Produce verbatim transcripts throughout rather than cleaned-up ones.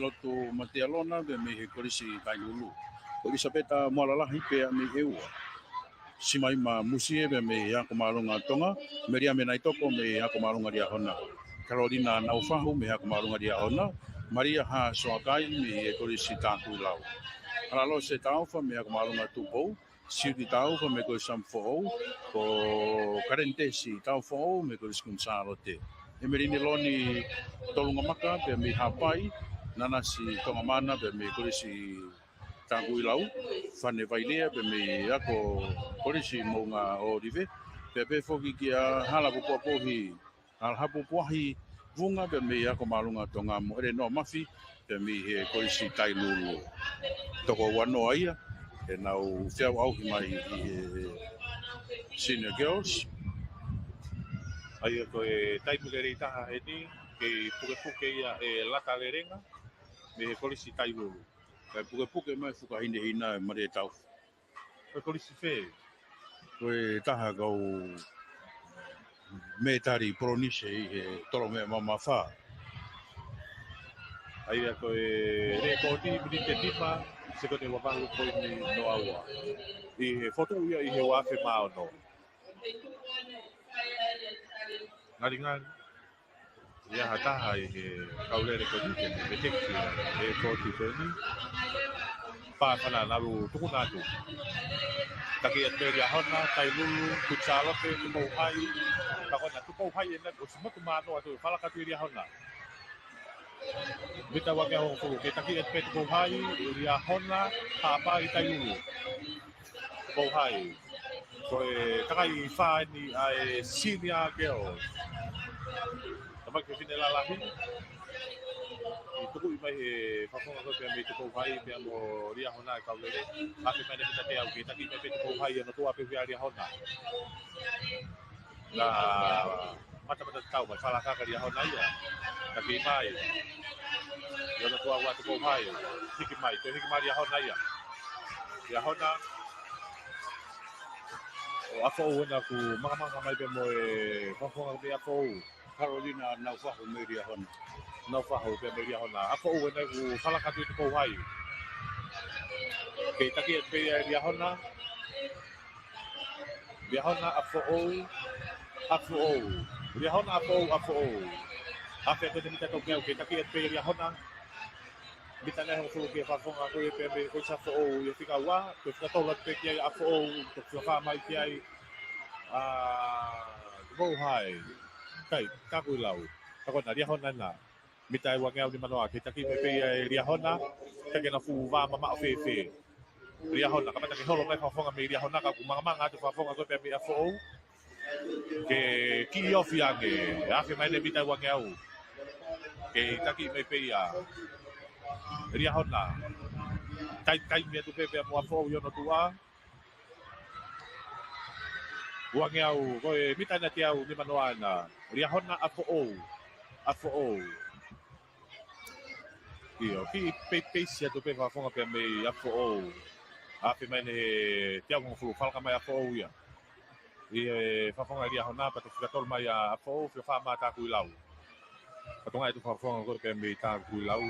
Lotu Matialona pea mei he Kolisi Tailulu. Ko ʻIlisapeta Moalalahi pea mei ʻEua. Simaima Musie pea mei he Ako Māʻolunga Tonga. Meliame Naitoko mei he Ako Māʻolunga Liahona. Kalolina Naufahu mei he Ako Māʻolunga Liahona. Malia Hasoakai mei he Kolisi Takuilau. Halalose Taufa mei he Ako Māʻolunga Tupou. Siuti Taufa mei he Kolisi Sami Foʻou, ko Kaleni Tesi Taufa Foʻou mei he Kolisi Kuini Sālote. ʻEmelini Loni Tolungamaka pea mei Haʻapai, Nanasi Tongamana pea mei he Kolisi Takuilau, Fane Vailea pea mei he Ako Kolisi Moʻunga ʻŌlive, pea pehē foki kia Hala Pupuapohi, Hala Hapupuahi Vunga pea mei he Ako Māʻolunga Tonga mo ʻElenoa Mafi pea mei he Kolisi Tailulu. Toko uanoa ia ʻenau feʻauʻauhi mai ʻi he Senior Girls. ʻA ia ko e taimi lelei taha eni, kei pukepuke ia ʻe Lata Lelenga mei he Kolisi Tailulu. Kae pukepuke mai Fukahinehina ʻe Malia Taufa. Ko e kolisi fē? Ko e taha kau Metali Polonise ʻi he tolo meʻa mamafa. ʻA ia ko e lēkooti miniti ʻe nima, sekondi ʻe uavalu poini noa ua. ʻI he fotu ia ʻi he ua afe mā ono. Ngalingali. ʻI ai ha taha ʻi he kau lele ko eni ke ne veteki ʻa e lēkooti ko eni. Pā fana nalu tukuna atu. Taki atu pē Liahona, Tailulu, Kuini Sālote, Tupou Hai. Ka ko ena Tupou Hai ena ʻosi motu mano atu, falaka atu ʻe Liahona. Mita uangeau hongofulu, kei taki atu pē Tupou Hai, Liahona, hapai Tailulu. Tupou Hai. Ko e kakai fā eni ʻa e senior girls. Tamai fefine lalahi. ʻI tukuʻi mai he fakafofonga ko ē pea mei Tupou Hai, pea mo Liahona ʻe kau lele. Afe mai ʻene mita teau, kei taki mai pē Tupou Hai, ʻi hono tuʻa pē ʻa Liahona. Na matamata tatau mai, falaka ʻa Liahona ia. Taki mai. ʻI hono tuʻa ʻa Tupou Hai. Hiki mai, toe hiki mai Liahona ia. Liahona. ʻO ʻApifoʻou ena ʻoku mangamanga mai pē mo e fakafofonga mei ʻApifoʻou. Carolina Naufahu mei Liahona. Naufahu pē mei Liahona. ʻApifoʻou ena ʻoku falaka atu ʻe Tupou Hai. Kei taki atu pē ia ʻe Liahona. Liahona, ʻApifoʻou, ʻApifoʻou. Liahona, ʻApifoʻou, ʻApifoʻou. Afe atu ʻene mita toko teau, kei taki atu pē ia ʻe Liahona. Mita ʻe hongofulu ki he fakafofonga ko ē pea mei Kuini Sālote ʻi he fika ua, toe fika tolu atu pē ki ai ʻApifoʻou, toe fika fā mai ki ai ʻa Tupou Hai. Kai, Takuilau. Ka ko ena Liahona ena. Mita ʻe uangeau nima noa, kei taki mai pē ia ʻe Liahona, taki ʻena fuʻu vā mamaʻo fēfē. Liahona, kamata ke holo mai fakafofonga mei Liahona, ka ʻoku mangamanga atu fakafofonga ko ē pea mei ʻApifoʻou. Ke kiʻi ofi ange, afe mai ʻene mita ʻe uangeau. Kei taki mai pē ia ʻe Liahona. Taimi, taimi atu pē pea mo ʻApifoʻou ʻi hono tuʻa. Uangeau, ko e mita ʻe teau nima noa ena. Liahona, ʻApifoʻou. ʻApifoʻou. ʻIo, kiʻi pei-, peisi atu pē fakafofonga pea mei ʻApifoʻou. Afe mai ʻene teau hongofulu, falaka mai ʻApifoʻou ia. ʻI he fakafofonga ʻe Liahona, pea toe fika tolu mai ʻa ʻApifoʻou, fika fā mai Takuilau. Ka tokangaʻi atu fakafofonga ko ē pea mei Takuilau.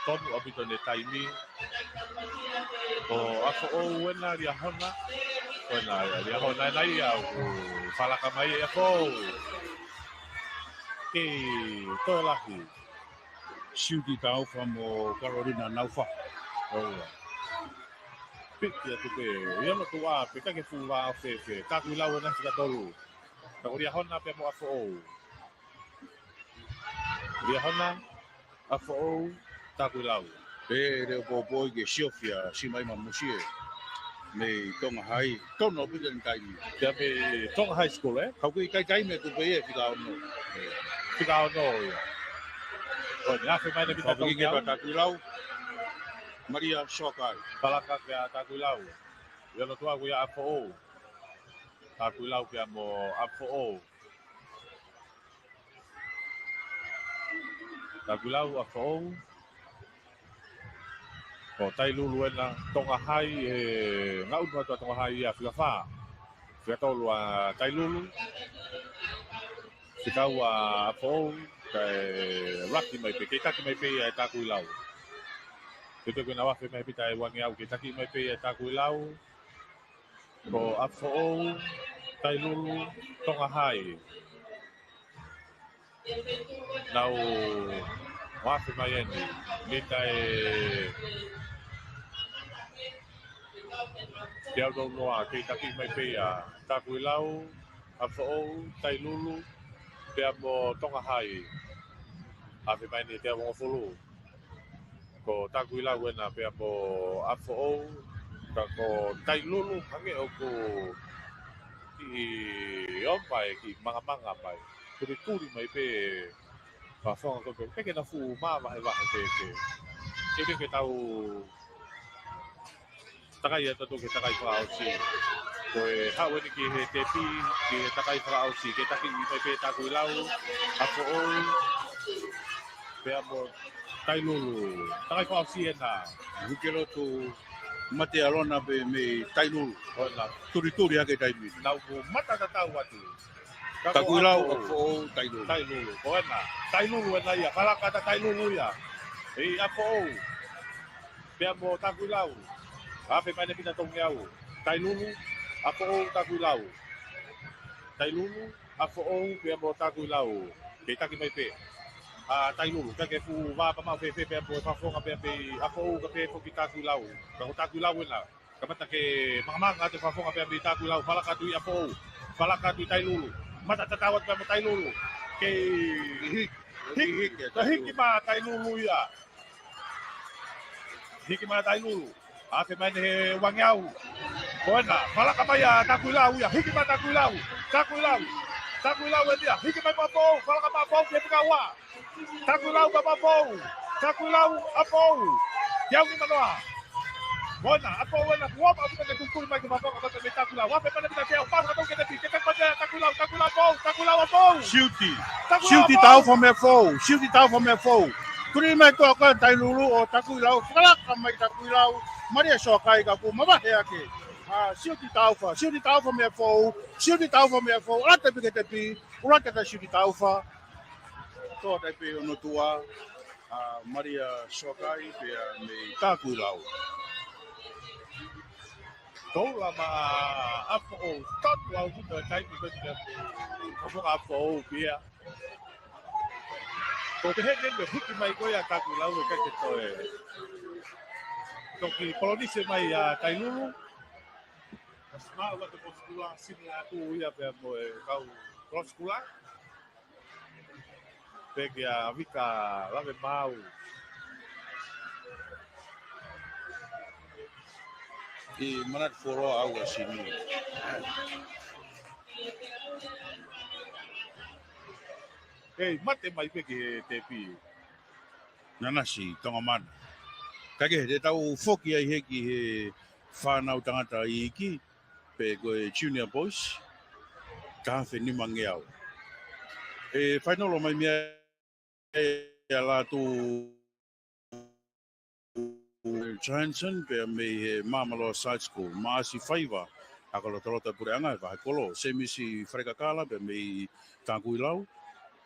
Tonu ʻaupito ʻene taimi. Ko ʻApifoʻou ena Liahona. Ko ena Liahona ena ia ʻoku falaka mai ʻe ʻApifoʻou. Kei toe lahi. Siuti Taufa mo Carolina Naufa. ʻOua. Piki atu pē. ʻI hono tuʻa pē, ka ke fuʻu vā fēfē. Takuilau ena fika tolu. Ka ko Liahona pea mo ʻApifoʻou. Liahona, ʻApifoʻou, Takuilau. Pea leo poupou ke siofia, si mai ma musie. Mei Tonga High, tonu ʻaupito ʻene taimi. Ia mei Tonga High School, ē? Kau ki kaikai me tupe ia, fika ono. Fika ono ia. Ko eni afe mai ʻene mita toko teau. Takuilau. Malia Sokai. Falaka kia Takuilau. ʻI hono tuʻa ko ia ʻApifoʻou. Takuilau pea mo ʻApifoʻou. Takuilau, ʻApifoʻou. Ko Tailulu ena, Tonga High, ʻe ngaʻunu atu ʻa Tonga High ia fika fā. Fika tolu ʻa Tailulu. Fika ua ʻApifoʻou, kae laki mai pē, kei taki mai pē ia ʻe Takuilau. Kei taki ʻena afe mai mita ʻe uangeau, kei taki mai pē ia ʻe Takuilau. Ko ʻApifoʻou, Tailulu, Tonga High. Nau afe mai eni, mita ʻe teau noa, kei taki mai pē ia ʻe Takuilau, ʻApifoʻou, Tailulu, pea mo Tonga High. Afe mai eni teau hongofulu. Ko Takuilau ena pea mo ʻApifoʻou, ka ko Tailulu hangē ʻoku kiʻi ʻomai, kiʻi mangamanga mai. Tulituli mai pē fakafofonga ko ē pē, pea ke na fuʻu mavahevahe pē ke. Ke pē ke tau takai atu ki he takai fakaʻosi. Ko e haʻu eni ki he tepi, ki he takai fakaʻosi, ke taki mai pē Takuilau, ʻApifoʻou, pea mo Tailulu. Takai fakaʻosi ena. Hiki lotu mate ʻa Lona pē mei Tailulu. Ko ena. Tulituli hake taimi. Nau ko mata tatau atu. Takuilau, ʻApifoʻou, Tailulu. Tailulu. Ko ena. Tailulu ena ia. Falaka ʻa Tailulu ia. ʻI ʻApifoʻou. Pea mo Takuilau. Afe mai ʻene pina tongeau. Tailulu, ʻApifoʻou, Takuilau. Tailulu, ʻApifoʻou, pea mo Takuilau. Kei taki mai pē ʻa Tailulu. Kae ke fuʻu vāpamaʻu fēfē pea mo e fafonga pea mei ʻApifoʻou kae pē foki Takuilau. Ka ko Takuilau ena. Kamata ke mangamanga atu e fafonga pea mei Takuilau, falaka atu ʻi ʻApifoʻou, falaka atu ʻi Tailulu. Mata tatau atu pea mo Tailulu. Kei hiki, hiki, hiki, hiki mai Tailulu ia. Hiki mai Tailulu. Afe mai ʻene uangeau. Ko ena, falaka mai ʻa Takuilau ia. Hiki mai Takuilau. Takuilau. Takuilau ena ia. Hiki mai ʻApifoʻou, falaka mai ʻApifoʻou ki he fika ua. Takuilau pea mo ʻApifoʻou. Takuilau, ʻApifoʻou. Teau nimanoa. Ko ena, ʻApifoʻou ena, kuo ʻalu ʻo kutuli mai ki he fafonga, mata mei Takuilau. Afe mai ʻene pina teau, pasa atu ki he tepi, ke tepi mai Takuilau, Takuilau ʻApifoʻou, Takuilau ʻApifoʻou. Siuti. Takuilau Siuti ʻApifoʻou. Taufa mei ʻApifoʻou, Siuti Taufa mei ʻApifoʻou. Tuli mai toa ko ē Tailulu ʻo Takuilau, falaka mai Takuilau, Malia Soakai ka kuo mavahe hake. ʻA, Siuti Taufa, Siuti Taufa mei ʻApifoʻou, Siuti Taufa mei ʻApifoʻou, ʻalu atu pē ki he tepi, ʻuluaki atu Siuti Taufa. Toa tai pē hono tuʻa, ʻa Malia Soakai pea mei Takuilau. Koula maʻa ʻApifoʻou, tonu au kuta taimi ko ē ki he fafonga ʻApifoʻou pea. Ko e pehē ni ʻe hiki mai ko ia Takuilau ʻe ʻikai ke toe toki polonise mai ʻa Tailulu. Mālō ʻaupito Polosikula, sini atu ia pea mo e kau Polosikula. Pea kia Vika Lavemaau. ʻI manatu fuoloa au ʻa sini. ʻEi, mate mai pē ki he tepi. Nanasi, Tonga Manu. Kae kehe, te tau foki ai hē ki he fānau tangata iiki, pe ko e Junior Boys, taha afe nimangeau. ʻE fainolo mai mei ai ʻa Lātū Johansson, pea mei he Māmaloa Side School, Maasi Faiva, ako lotoloto e puleʻanga he vahe kolo, Semisi Falekakala, pea mei Takuilau,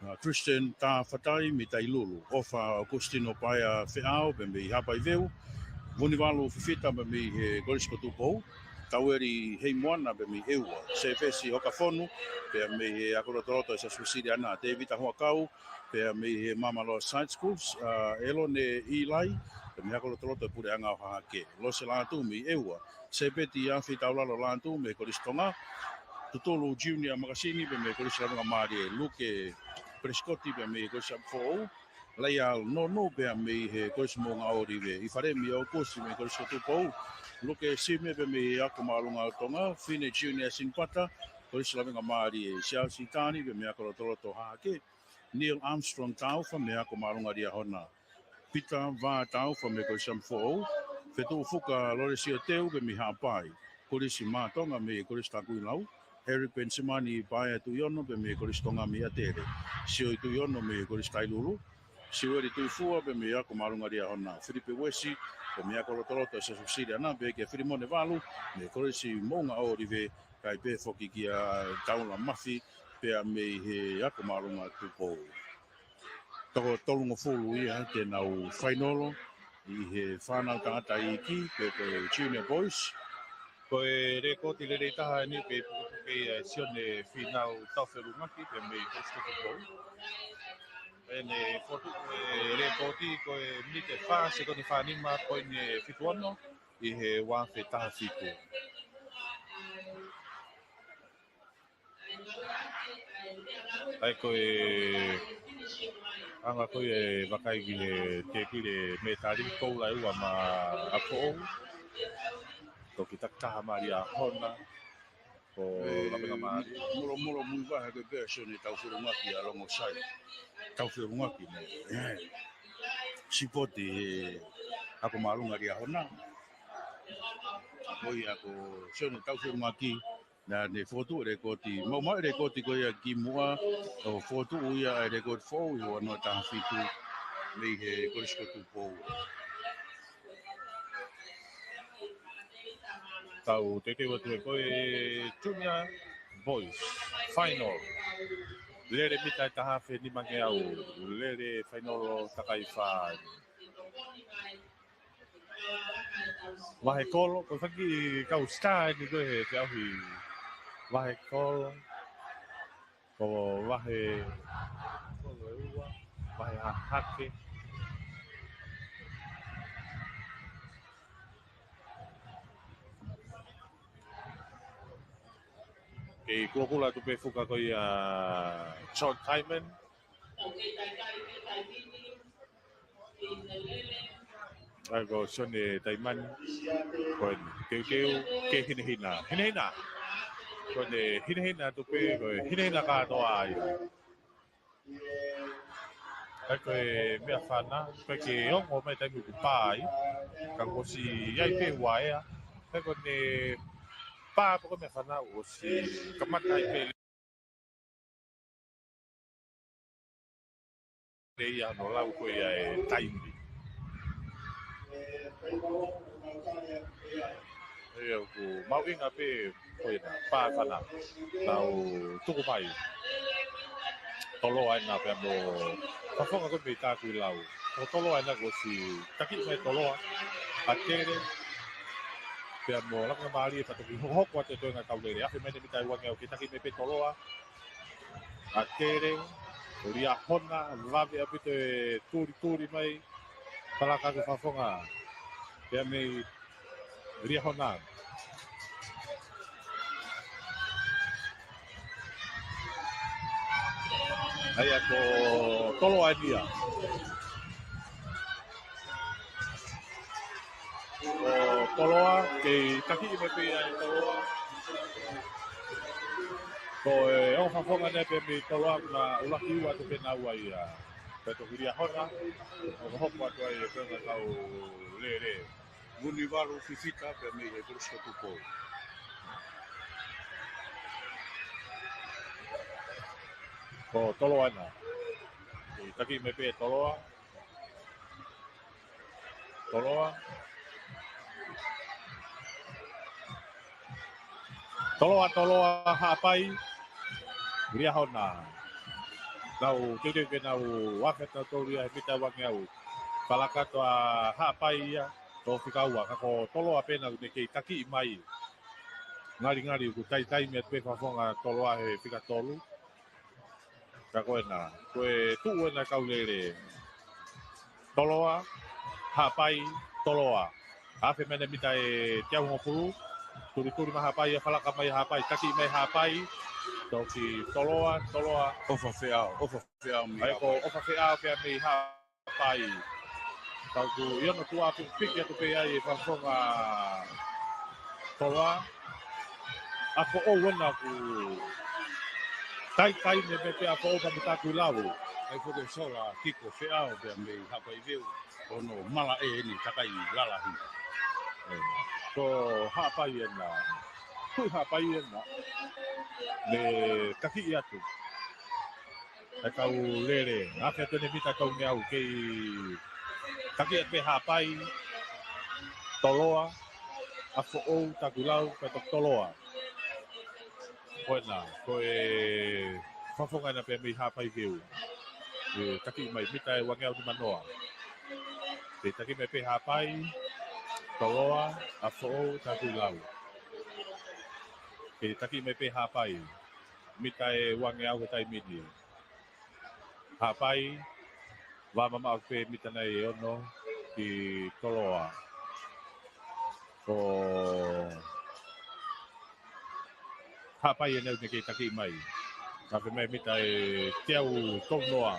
ʻa Christian Tāfatai mei Tailulu, ʻOfa ʻAukositino Paea Feʻao pea mei Haʻapai Veu, Vunivalu Fifita pea mei he Kolisi ko Tupou, Taueli Heimoana pea mei ʻEua, Sefesi Hokafonu pea mei he ako lotoloto ʻa e Siasi Uēsiliana, Tēvita Huʻakau pea mei he Māmaloa Side Schools, ʻa ʻElone ʻIlai pea mei he ako lotoloto e puleʻanga ʻo Hahake, Lose Lātū mei ʻEua, Sepeti Afi Taulalo Lātū mei he Kolisi Tonga, Tutulu Junior Makasini pea mei he Kolisi Lavengamālie, Luke Peresikoti pea mei he Kolisi ʻApifoʻou, Laial Nonu pea mei he Kolisi Moʻunga ʻŌlive, ʻIfalemi ʻAukusi mei he Kolisi ko Tupou, Luke Sime pea mei he Ako Māʻolunga ʻo Tonga, Fine Junior Sinipata, Kolisi Lavengamālie, Siaosi Tani pea mei he ako lotoloto Hahake, Neil Armstrong Taufa mei he Ako Māʻolunga Liahona, Pita Vā Taufa mei he Kolisi ʻApifoʻou, Fetuʻu Fuka Lolesio Teu pea mei Haʻapai, Kolisi Mātonga mei he Kolisi Takuilau, Eric Pensimani Paea Tuʻiono pea mei he Kolisi Tonga mei ʻAtele, Sioi Tuʻiono mei he Kolisi Tailulu, Siueli Tuifua pea mei he Ako Māʻolunga Liahona, Filipe Uesi pea mei he ako lotoloto ʻa e Siasi Uēsiliana, pea kia Filimone Valu mei he Kolisi Moʻunga ʻŌlive, kae pehē foki kia Taula Mafi pea mei he Ako Māʻolunga Tupou. Toko tolungofulu ia te nau fainolo ʻi he fānau tangata iiki pe ko e Junior Boys. Ko e lēkooti lelei taha eni pē puke ia ʻe Sione Fīnau Taufeʻulungaki pea mei he Kolisi ko Tupou. ʻEne fokotuʻu e lēkooti ko e miniti ʻe fā, sekoni fā nima, poini ʻe fitu ono ʻi he ua afe taha fitu. ʻA ia ko e anga ko ia e vakai ki he tēpile mētali, koula ʻe ua maʻa ʻApifoʻou. Toki takitaha mai Liahona, ko e Lavengamālie. Mulomulo mui vahe ke pea Sione Taufeʻulungaki ʻa Longosai. Taufeʻulungaki mo e sipoti he Ako Māʻolunga Liahona. Ko ia ko Sione Taufeʻulungaki, naʻa ne fokotuʻu e lēkooti, maʻu mai e lēkooti ko ia kimuʻa, ʻo fokotuʻu ia e lēkooti foʻou ʻi he ua noa taha fitu mei he Kolisi ko Tupou. Tau teuteu atu ē ko e Junior Boys Final. Lele mita ʻe taha afe nimangeau, lele fainolo takai fā. Vahe kolo, ko e fanga kiʻi kau star eni ko ē he te auhi vahe kolo. Ko vahe kolo ʻe ua, vahe hahake. Kei kulokula atu pē fuka ko ia John Taiman. ʻA ia ko Sione Taimani, ko eni, keukeu, ke hinehina, hinehina. Ko eni hinehina atu pē, ko e hinehina kātoa ia. ʻA ia ko e meʻa fana, ko e ke ongo mai taimi ʻoku pā ai, ka kuo ʻosi ʻi ai pē uaea. ʻA ia ko eni pā pē ko e meʻa fana, ʻosi kamata ai pē lelei ia hono lau ko ia e taimi. ʻA ia ʻoku mahuʻinga pē ko ia pā fana. Nau tuku mai. Toloa ena pea mo Fafonga ko e mei Takuilau. Ko Toloa ena kuo ʻosi taki mai Toloa. ʻA Tele. Pea mo Lakingamālie pea toki hokohoko atu e toenga kau lele. Afe mai ʻene mita ʻe uangeau ke taki mai pē Toloa. ʻA Tele, Liahona, vave ʻaupito e tulituli mai. Palaka atu Fafonga. Pea mei Liahona. ʻA ia ko Toloa eni ia. Ko Toloa, kei taki mai pē ia ʻe Toloa. Ko e ongo Fafonga ena pē mei Toloa, na ulaki ua atu pē naua ia. Pea toki Liahona, hokohoko atu ai e toenga kau lele. Vunivalu Fifita pea mei he Perusko Tupou. Ko Toloa ena. Kei taki mai pē Toloa. Toloa. Toloa, Toloa, Haʻapai. Liahona. Nau teuteu ke nau afe atu tolu ia he mita uangeau. Palaka atu ʻa Haʻapai ia. Tō fika ua, ka ko Toloa pē ena ʻoku ne kei taki mai. Ngalingali ʻoku taitaimi atu pē Fafonga Toloa he fika tolu. Ka ko ena, ko e tuʻu ena kau lele. Toloa, Haʻapai, Toloa. Afe mai ʻene mita ʻe teau hongofulu. Tulituli mai Haʻapai, ʻa Falaka mai Haʻapai, taki mai Haʻapai. Toki Toloa, Toloa. ʻOfa Feʻao, ʻOfa Feʻao mei ʻAi ko Haʻapai. ʻOfa Feʻao pea mei Haʻapai. Ka ʻoku ʻi hono tuʻa piki atu pē ai e Fafonga Toloa. ʻA Foʻou ena ʻoku taikai ne me pē ʻa Foʻou ka mo Takuilau. ʻAi foki e sola kiko Feʻao pea mei Haʻapai Veu. Hono mala ʻeni takai lalahi. Ko Haʻapai ena. Kui Haʻapai ena. Ne takiʻi atu. ʻA e kau lele, afe atu ʻene mita tau meʻa ʻoku kei taki atu pē Haʻapai, Toloa, ʻa Foʻou, Takuilau, pea toki Toloa. Ko ena, ko e Fafonga ena pea mei Haʻapai Veu. ʻE taki mai mita ʻe uangeau nimanoa. ʻE taki mai pē Haʻapai, Toloa, ʻa Foʻou, Takuilau. ʻE taki mai pē Haʻapai. Mita ʻe uangeau he taimi ni. Haʻapai, vā mamaʻo pē mita nai ʻe ono ki Toloa. Ko Haʻapai ena ʻoku ne kei taki mai. Afe mai mita ʻe teau tolunoa.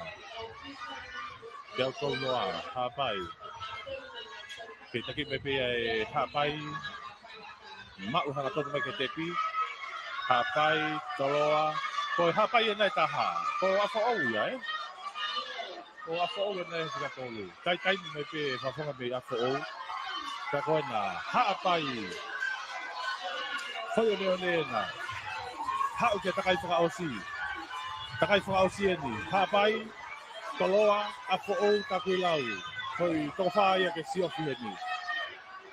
Teau tolunoa, Haʻapai. Kei taki mai pē ia ʻe Haʻapai. Maʻu hangatonu mai ke tepi. Haʻapai, Toloa. Ko e Haʻapai ena ʻe taha. Ko ʻa Foʻou ia, ē? Ko ʻa Foʻou ena ʻe fika tolu. Taikai mai pē Fafonga mei ʻa Foʻou. Ka ko ena, Haʻapai. Foʻi oneone ena. Haʻu ki he takai fakaʻosi. Takai fakaʻosi eni. Haʻapai, Toloa, ʻa Foʻou, Takuilau. Foʻi toko fā ia ke siofi heni.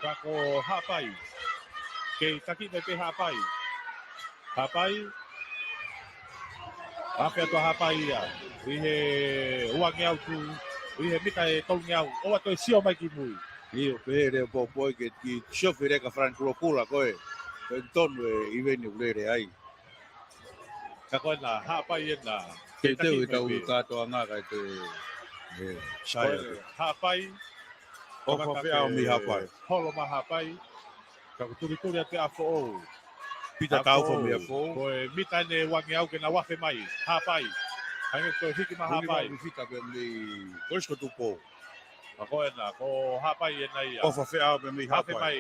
Ka ko Haʻapai. Kei taki mai pē Haʻapai. Haʻapai. Afe atu ʻa Haʻapai ia ʻi he uangeau tu, ʻi he mita ʻe tolungeau, ʻoua toe sio mai ki mui. ʻIo, pehē leva ʻe Popo ke ki siofi leka front kulokula ko ē. Ko e tonu e iveni ʻoku lele ai. Ka ko ena, Haʻapai ena. Teuteu e tau kātoanga kae toe, ē, sai atu. Haʻapai. ʻOfa feʻao mei Haʻapai. Holo mai Haʻapai. Ka ʻoku tulituli atu ʻa Foʻou. Pita Taufa mei Foʻou. Ko e mita ʻe uangeau ke na afe mai. Haʻapai. Hangē ko e hiki mai Haʻapai. Fita pē mei Kolisi ko Tupou. Ka ko ena, ko Haʻapai ena ia. ʻOfa feʻao pē mei Haʻapai. Afe mai.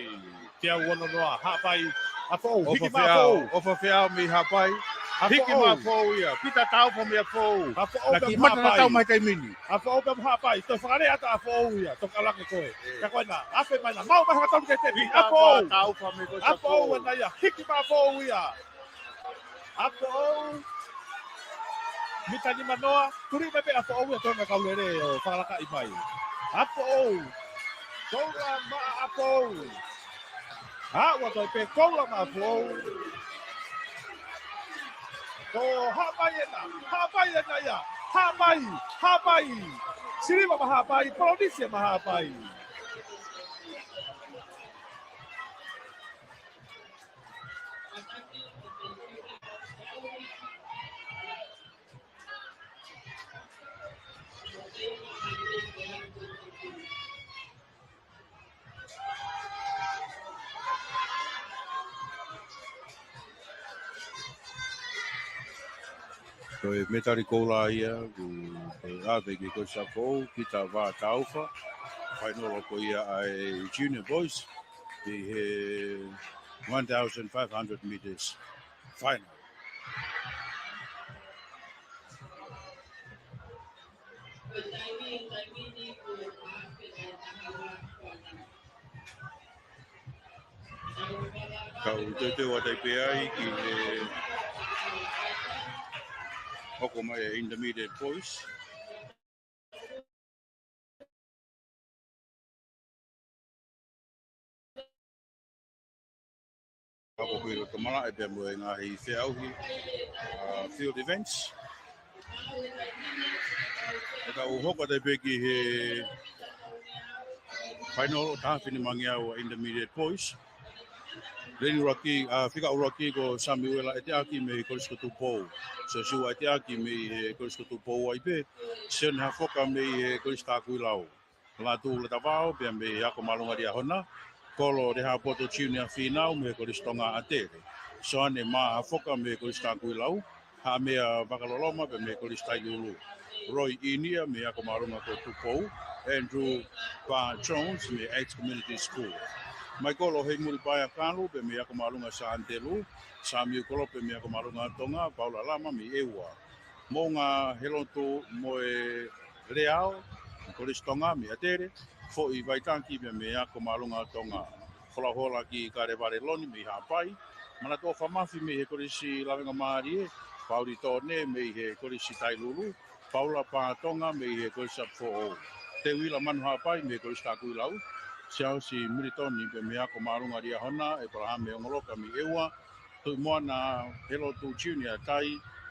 Teau ono noa, Haʻapai. ʻA Foʻou, hiki mai ʻa Foʻou. ʻOfa feʻao mei Haʻapai. Hiki mai ʻa Foʻou ia. Pita Taufa mei Foʻou. ʻA Foʻou pē mei Haʻapai. Naʻa ki mata na tau mai taimi ni. ʻA Foʻou pē mei Haʻapai. Toe fakalea atu ʻa Foʻou ia. Toe kalake ko ē. Ka ko ena, afe mai na. Mau mai hanga tau ke tepi. ʻA Foʻou. Pita Taufa mei Kolisi ko Tupou. ʻA Foʻou ena ia. Hiki mai ʻa Foʻou ia. ʻA Foʻou. Mita nima noa, tuli mai pē ʻa Foʻou ia tona kau lele ʻo fakalakaʻi mai. ʻA Foʻou. Koula maʻa ʻa Foʻou. ʻA ua toe pē koula maʻa Foʻou. Ko Haʻapai ena, Haʻapai ena ia. Haʻapai, Haʻapai. Siliva maʻa Haʻapai, Polinisia maʻa Haʻapai. Ko e metali koula ia, ʻoku, ʻoku ʻave ki he Kolisi ʻa Foʻou, Pita Vā Taufa, fainolo ko ia ʻa e Junior Boys, ʻi he one thousand five hundred meters final. Kau teuteu atu ai pē ai ki he hoko mai e Intermediate Boys. Ka ko e loto malaʻe pea mo e ngaahi feʻauhi, uh, field events. Ka u hoko atu ai pē ki he fainolo taha finimangeau ʻa Intermediate Boys. Leni ʻuluaki, uh, fika ʻuluaki ko Samiuela ʻEteʻaki mei he Kolisi ko Tupou. Siosiua ʻEteʻaki mei he Kolisi ko Tupou ai pē. Sione Hafoka mei he Kolisi Takuilau. Lātū Latavao, pea mei he Ako Māʻolunga Liahona. Kolo Lehāpoto Junior Fīnau mei he Kolisi Tonga ʻAtele. Soane Mā Hafoka mei he Kolisi Takuilau. Haʻamea Vakaloloma pea mei he Kolisi Tailulu. Roy ʻInia mei he Ako Māʻolunga ko Tupou. Andrew Barr Jones mei he Yates Community School. Michael Heimuli Paea Kalu pea mei he Ako Māʻolunga Sā ʻAnitelū. Samiu Kolope mei he Ako Māʻolunga Tonga. Paula Lama mei ʻEua. Moʻunga Helotu Moeleao, Kolisi Tonga mei ʻAtele. Foʻi Vaitaki pea mei he Ako Māʻolunga Tonga. Folaholaki Kalevale Loni mei Haʻapai. Manatuʻofa Mafi mei he Kolisi Lavengamālie. Pauli Tone mei he Kolisi Tailulu. Paula Pā Tonga mei he Kolisi ʻa Foʻou. Teuila Manu Haʻapai mei he Kolisi Takuilau. Siaosi Militoni pea mei he Ako Māʻolunga Liahona. ʻEpalahame Ongoloka mei ʻEua. Tuʻimoana Helotu Junior Tai,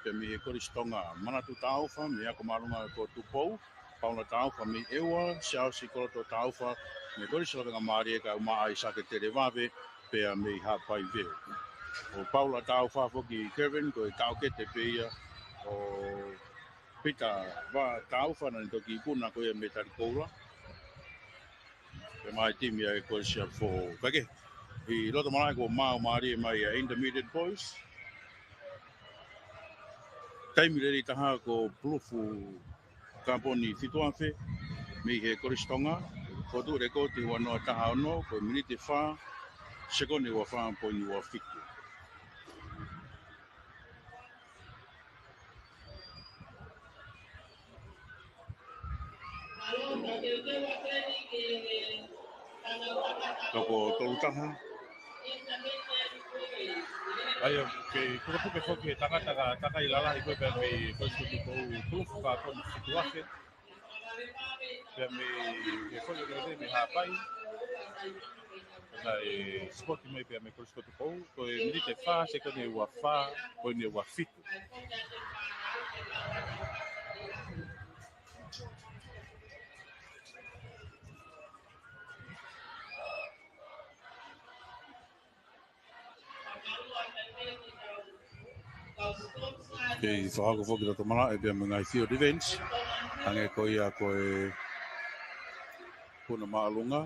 pea mei he Kolisi Tonga. Manatu Taufa mei he Ako Māʻolunga ko Tupou. Paula Taufa mei ʻEua, Siaosi Koloto Taufa mei he Kolisi Lavengamālie, kae ʻumaʻā ʻa Sake Televave, pea mei Haʻapai pē. ʻO Paula Taufa foki Kevin, ko e taʻokete pē ia ʻo Pita Vā Taufa, naʻa ne toki ikuna ko ia metali koula. Pea mei he timi ʻa e Kolisi ʻa Foʻou. Kae kehe, ʻi loto malaʻe kuo maau mālie mai ʻa e Intermediate Boys. Taimi lelei taha ko Pulufu Kaponi fitu afe, mei he Kolisi Tonga. Fotu lekooti ua noa taha ono, ko e miniti ʻe fā, sekoni ʻe ua fā poini ua fitu. Toko tolu taha. ʻA ia, kei pukepuke foki e tangata ka takai lalahi ko ē pea mei Kolisi ko Tupou, Pulufu Kaponi fitu afe. Pea mei he foʻi lelei mei Haʻapai. Naʻe sipoti mai pea mei Kolisi ko Tupou, ko e miniti ʻe fā, sekoni ʻe ua fā poini ua fitu. Kei fakahoko foki ʻe Loto Malaʻe pea mo e ngaahi field events. Hangē ko ia ko e puna māʻolunga.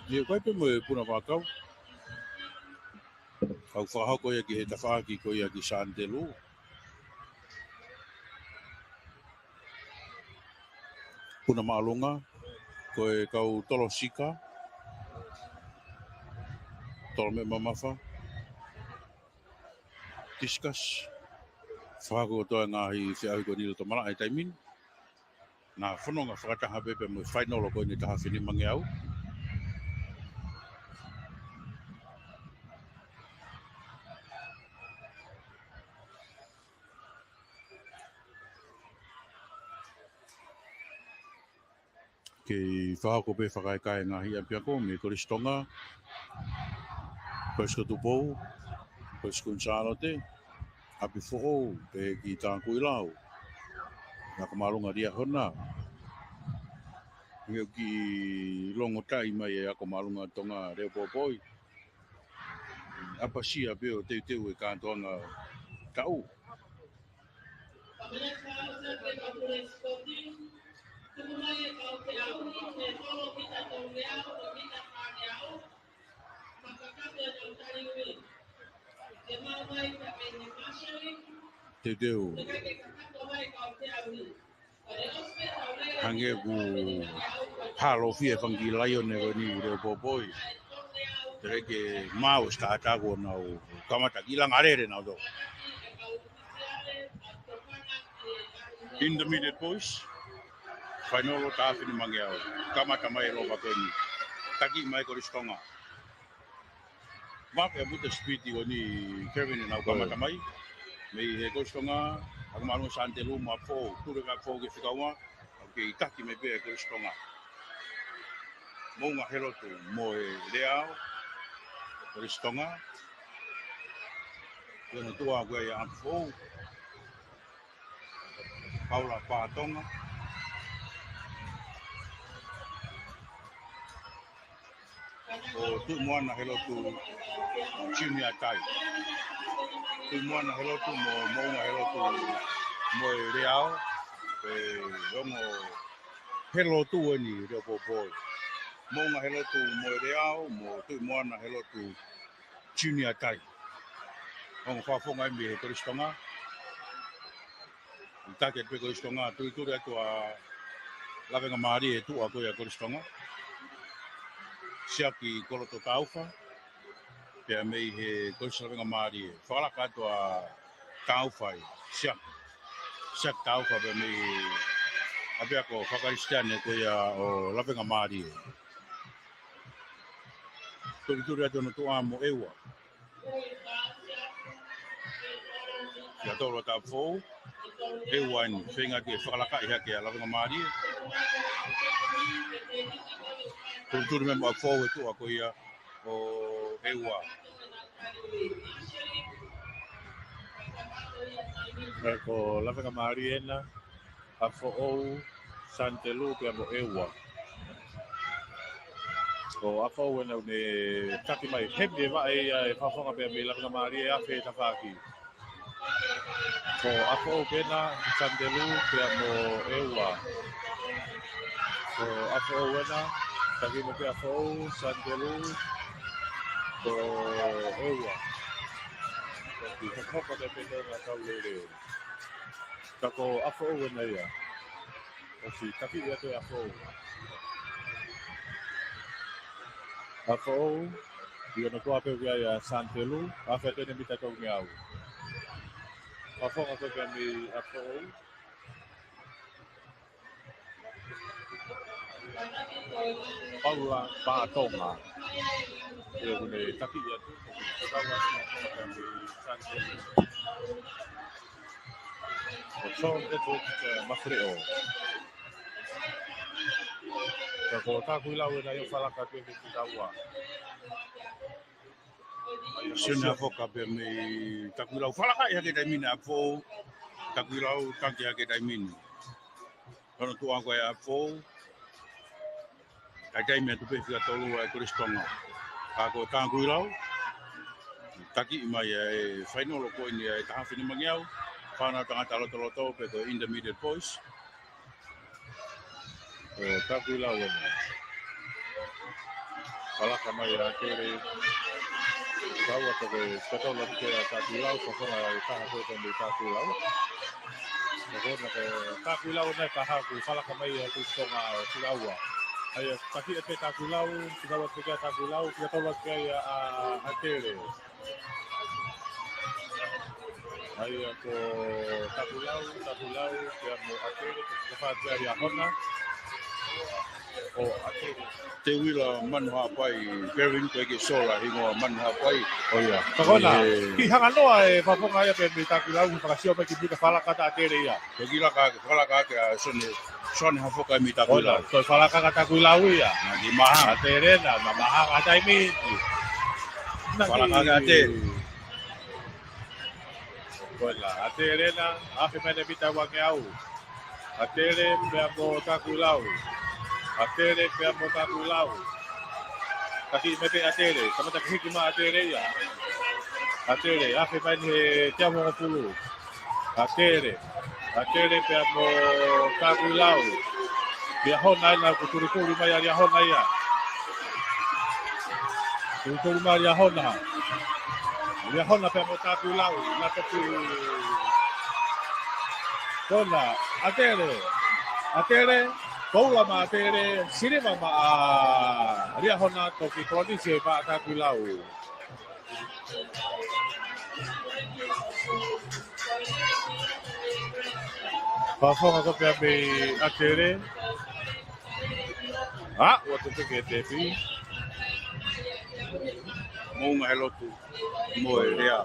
ʻIo, ko e pē mo e puna vaʻakau. Kau fakahoko ia ki he tafaʻaki ko ia ki Sānitelū. Puna māʻolunga, ko e kau tolo sika, tolo meʻa mamafa, discus, fakahoko kotoa e ngaahi feʻauhi ko eni ʻe Loto Malaʻe he taimi ni. Naʻa fononga fakataha pē pea mo e fainolo ko eni taha afe nimangeau. Kei fakahoko pē fakakaikaʻi e ngaahi ʻapiako mei Kolisi Tonga, Kolisi ko Tupou, Kolisi Kuini Sālote, ʻApifoʻou, pea ki Takuilau, Ako Māʻolunga Liahona. Hangē ʻoku kiʻi longotaʻi mai e Ako Māʻolunga Tonga Leupōpoi. ʻApasia pē ʻo teuteu e kātoanga taʻu. Teuteu. Hangē ʻoku hālofia e fanga kiʻi laione ko eni Leupōpoi. Teʻeki ke maʻu ʻe Sitata kuo nau kamata kiʻi langa lele nautolu. Intermediate boys. Fainolo taha afe nimangeau. Kamata mai e lōva ko eni. Taki mai Kolisi Tonga. Mape a puta speed ko eni Kevin ʻenau kamata mai. Mei he Kolisi Tonga, Ako Māʻolunga Sānitelū mo ʻApifoʻou. Tule ka ʻApifoʻou ki he fika ua. ʻOku kei taki mai pē ʻa Kolisi Tonga. Moʻunga Helotu mo e Leao, Kolisi Tonga. Ko hono tuʻa ko ia ʻa ʻApifoʻou. Paula Patonga. Ko Tuʻimoana Helotu Junior Tai. Tuʻimoana Helotu mo Moʻunga Helotu mo e Leao. Pea ongo Helotu eni Leupōpoi. Moʻunga Helotu mo e Leao, mo Tuʻimoana Helotu Junior Tai. Ongo fakafofonga eni mei he Kolisi Tonga. Taki atu pē Kolisi Tonga, tulituli atu ʻa Lavengamālie, tuʻa ko ia Kolisi Tonga. Siaki Koloto Taufa, pea mei he Kolisi Lavengamālie. Fakalaka atu ʻa Taufa ia, Siaki. Siaki Taufa pea mei he ʻapiako faka-Kalisitiane ko ia ʻo Lavengamālie. Tulituli atu hono tuʻa mo ʻEua. Kia tolo ʻa ʻApifoʻou. ʻEua eni, feinga ke fakalakaʻi hake ʻa Lavengamālie. Tulituli mai mo ʻApifoʻou he tuʻa ko ia ʻo ʻEua. Ko Lavengamālie ena, ʻApifoʻou, Sānitelū pea mo ʻEua. Ko ʻApifoʻou ena ʻoku ne taki mai, hemi e vaʻe ia ʻe fakafofonga pea mei Lavengamālie ʻa e tafaʻaki. Ko ʻApifoʻou pē ena, Sānitelū pea mo ʻEua. Ko ʻApifoʻou ena, taki mai pē ʻApifoʻou, Sānitelū, ko ʻEua. Ko e kiʻi hokohoko pē pea ʻoku nau leʻo. Ka ko ʻApifoʻou ena ia. ʻOsi taki atu ʻe ʻApifoʻou. ʻApifoʻou, ʻi hono tuʻa pē ʻoku ʻi ai ʻa Sānitelū, afe ʻa e tene mita tolungeau. Fakafofonga ko ē pea mei ʻApifoʻou. Paula Patonga. ʻIo, ʻoku ne taki atu. Ko John Edward, eh, Mafreʻo. Ka ko Takuilau ena ia ʻoku fakalaka atu ki he fika ua. Sione Hafoka pea mei Takuilau. Fakalakaʻi hake taimi ni ʻa ʻApifoʻou. Takuilau taki hake taimi ni. Hono tuʻa ko ia ʻa ʻApifoʻou. Kae taimi atu pē fika tolu ʻa e Kolisi Tonga. Ka ko Takuilau. Taki mai ʻa e fainolo ko eni ʻa e taha afe nimangeau. Fānau tangata lotoloto pe ko e intermediate boys. Ko Takuilau eni. Falaka mai ʻa ʻAtele. Kaua toke katola ke ʻa Takuilau, fafonga ʻe taha ko eni Takuilau. Ko ena ko Takuilau ʻena ʻe taha kuo falaka mai ʻa Kolisi Tonga ʻo Sikaua. ʻAia, taki ʻe pē Takuilau, Sikaua toke ʻa Takuilau, katola ke ʻa, ʻa ʻAtele. ʻAia ko Takuilau, Takuilau, pea mo ʻAtele, ko e fā ʻa Liahona. ʻO ʻAtele. Teuila Manuhapai, Kevin, ko e kiʻi sola hingoa Manuhapai. ʻOia. Ka ko ena, ʻe, kiʻi hanga noa e fafonga ia pē mei Takuilau, fakasio mai ki mui ka falaka ʻa ʻAtele ia. Ko e kiʻi laka, falaka ʻa Sione, Sione Hafoka mei Takuilau. ʻOia, ko e falaka ʻa Takuilau ia. Naʻe maha. ʻAtele na, naʻe maha ʻa taimi. Naʻe falaka ʻa ʻAtele. Ko ena, ʻAtele na, afe mai ʻene mita uangeau. ʻAtele pea mo Takuilau. ʻAtele pea mo Takuilau. Taki mai pē ʻAtele, kamata ke hiki mai ʻAtele ia. ʻAtele, afe mai ʻeni he teau hongofulu. ʻAtele, ʻAtele pea mo Takuilau. Liahona ʻena kuo tulituli mai ʻa Liahona ia. Tulituli mai Liahona. Liahona pea mo Takuilau. Naʻe toki kona, ʻAtele. ʻAtele, koula maʻa ʻAtele, siliva maʻa Liahona toki kolonisi maʻa Takuilau. Fafonga ko ē pea mei ʻAtele. ʻA, ua te teke tepi. Moʻunga he lotu mo e lea.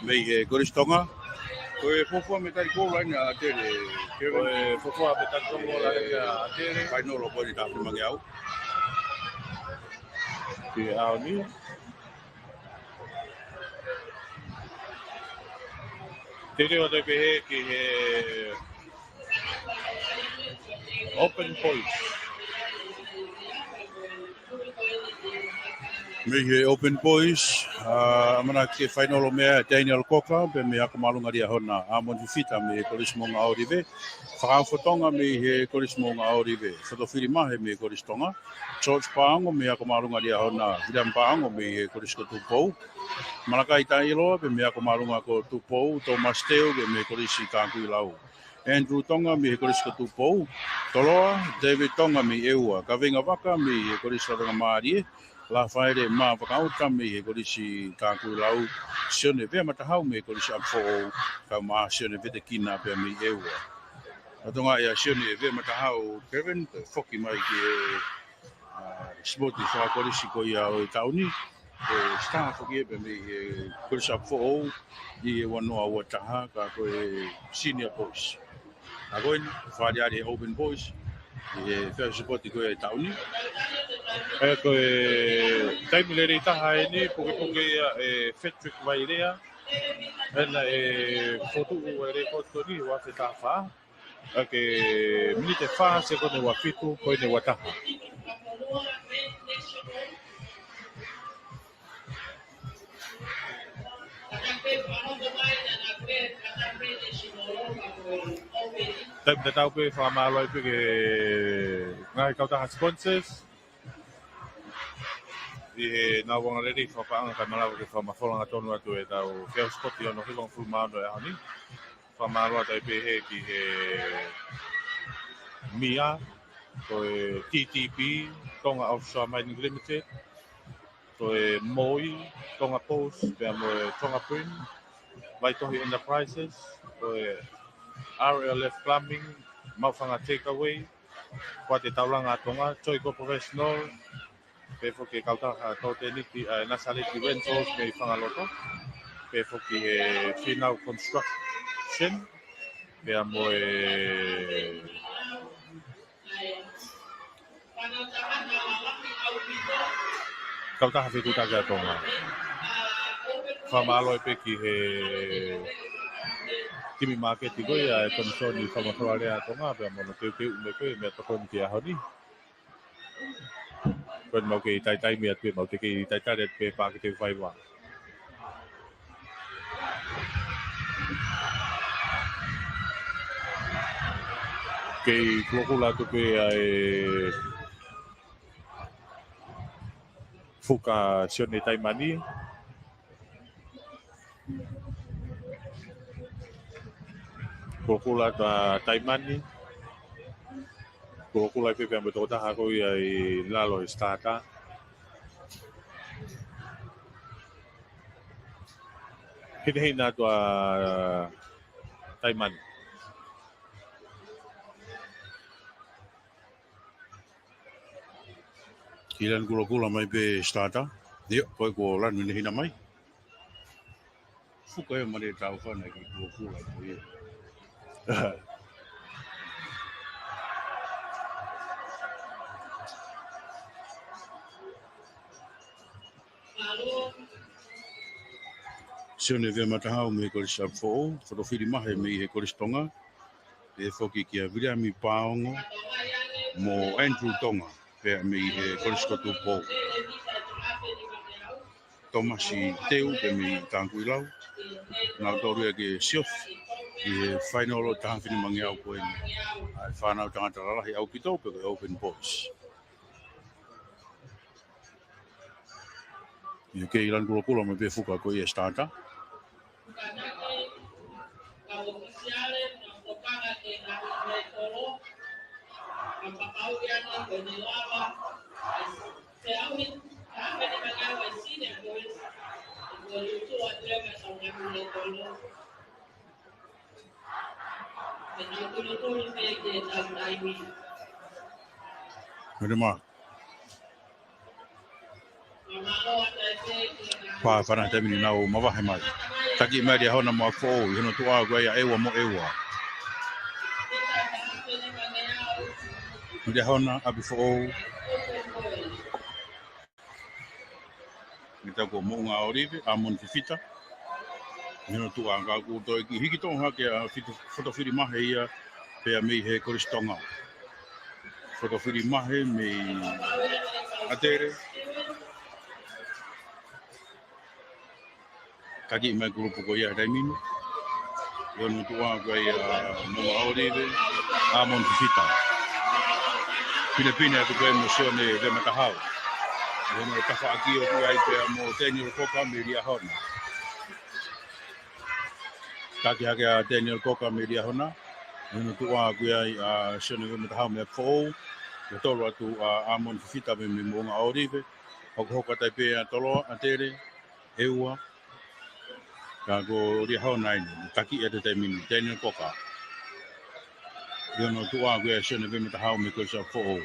Mei he Kolisi Tonga. Ko e fuofua mētali koula ʻeni ʻa ʻAtele. Ko e fuofua mētali koula ʻeni ʻa ʻAtele. Fainolo ko eni taha fimangeau. Ki he ʻaho ni. Te leva atu pē ki he Open Boys. Mei he Open Boys, ʻa, ʻamanaki ke fainolo meʻa ʻa Daniel Cocker, pea mei he ako māʻolunga Liahona, ʻAmoni Fifita mei he Kolisi Moʻunga ʻOlive, Fakaofo Tonga mei he Kolisi Moʻunga ʻOlive, Fotofili Mahe mei he Kolisi Tonga, George Paongo mei he ako māʻolunga Liahona, William Paongo mei he Kolisi ko Tupou, Malakai Taʻiloa pea mei he ako māʻolunga ko Tupou, Thomas Teu pea mei he Kolisi Takuilau, Andrew Tonga mei he Kolisi ko Tupou, Toloa, David Tonga mei ʻEua, Kaveinga Vaka mei he Kolisi Latonga Mālie, Lafaele Mā Vakaota mei he Kolisi Takuilau, Sione Veamatahau mei he Kolisi ʻApi Foʻou, kau mai Sione Vetekina pea mei ʻEua. Lolotonga ia Sione Veamatahau, Kevin, foki mai ki he, ʻa, sipoti fakakolisi ko ia ʻo e taʻu ni, ʻe sitā foki ia pea mei he Kolisi ʻApi Foʻou ʻi he ua noa ua taha, ka ko e senior boys. ʻA ko eni, fakaʻaliʻali he Open Boys, ʻi he fea sipoti ko ia e taʻu ni. ʻE ko e taimi lelei taha eni, pukepuke ia ʻe Frederick Vailea, ʻena ʻe fokotuʻu e lēkooti ko eni, ua afe taha fā. ʻA e miniti ʻe fā, sekoni ua fitu, poini ua taha. Taimi tatau pē fakamālō ai pē ki he ngaahi kautaha sponsors. ʻI heʻenau anga lelei fakapaʻanga kae malava ke fakamafola hangatonu atu ʻetau fea sipoti ono hivangofulu mā ono ʻo e ʻaho ni. Fakamālō atu ai pē ki he M I A, ko e T T P, Tonga Offshore Mining Limited, ko e M O I, Tonga Post, pea mo e Tonga Print, Vaitohi Enterprises, ko e R L F Plumbing, Maʻufanga Takeaway, Kuate Taulanga Tonga, Joico Professional, pehē foki e kautaha tō tēniti ʻa e Nasaleti Rentals mei Fangaloto, pehē foki he Finau Construction, pea mo e kautaha fetuʻutaki ʻa Tonga. Fakamālō ai pē ki he timi māketi ko ia ʻa e Komisoni Fakamafola Lea ʻa Tonga, pea mo hono teuteuʻi mai ko e meʻatokoni ki he ʻaho ni. Ko eni mau kei taitaimi atu pē, mau te kei taitali atu pē pea ke teu faiva. Kei kulokula atu pē ʻa e fuka Sione Taimani. Kulokula atu ʻa Taimani. Kulokula pē pea mo e tokotaha ko ia ʻi lalo he starter. Hinehina atu ʻa Taimani. Kei lanu kulokula mai pē starter. ʻIo, ko e kuo lanu hinehina mai. Fuka ē mane tau fana ki kulokula ko ia. Sione Vematahau mei he Kolisi ʻApifoʻou, Fotofili Mahe mei he Kolisi Tonga, pehē foki kia Viliami Paongo mo Andrew Tonga, pea mei he Kolisi ko Tupou. Tomasi Teu pea mei Tanguilau. Naʻa nau tolu ia ke siofi ʻi he fainolo taha fine mangeau ko eni. ʻA e fānau tangata lalahi ʻaupito pe ko e Open Boys. ʻIo, kei lanu kulokula mai pē fuka ko ia starter. Mene ma. Pā fana taimi ni nau mavahe mai. Taki mai Liahona mo ʻApifoʻou, ʻi hono tuʻa ko ia ʻEua mo ʻEua. Liahona, ʻApifoʻou. Mita ko Moʻunga ʻOlive, ʻAmoni Fifita. ʻI hono tuʻa ka kuo toe kiʻi hiki tonu hake ʻa Fitu-, Fotofili Mahe ia pea mei he Kolisi Tonga. Fotofili Mahe mei ʻAtele. Taki mai kulupu ko ia he taimi ni. ʻI hono tuʻa ko ia Moʻunga ʻOlive, ʻAmoni Fifita. Pinepine atu ko ia mo Sione Vematahau. ʻI hono tafaʻaki ʻoku ʻi ai pea mo Daniel Cocker mei Liahona. Taki hake ʻa Daniel Cocker mei Liahona. ʻI hono tuʻa ko ia ʻa Sione Vematahau mei ʻApifoʻou. Ko e tolo atu ʻa ʻAmoni Fifita mei, mei Moʻunga ʻOlive. Hokohoko atu ai pē ʻa Toloa, ʻAtele, ʻEua. Ka ko Liahona eni, taki atu he taimi ni, Daniel Cocker. ʻI hono tuʻa ko ia Sione Vematahau mei Kolisi ʻApifoʻou.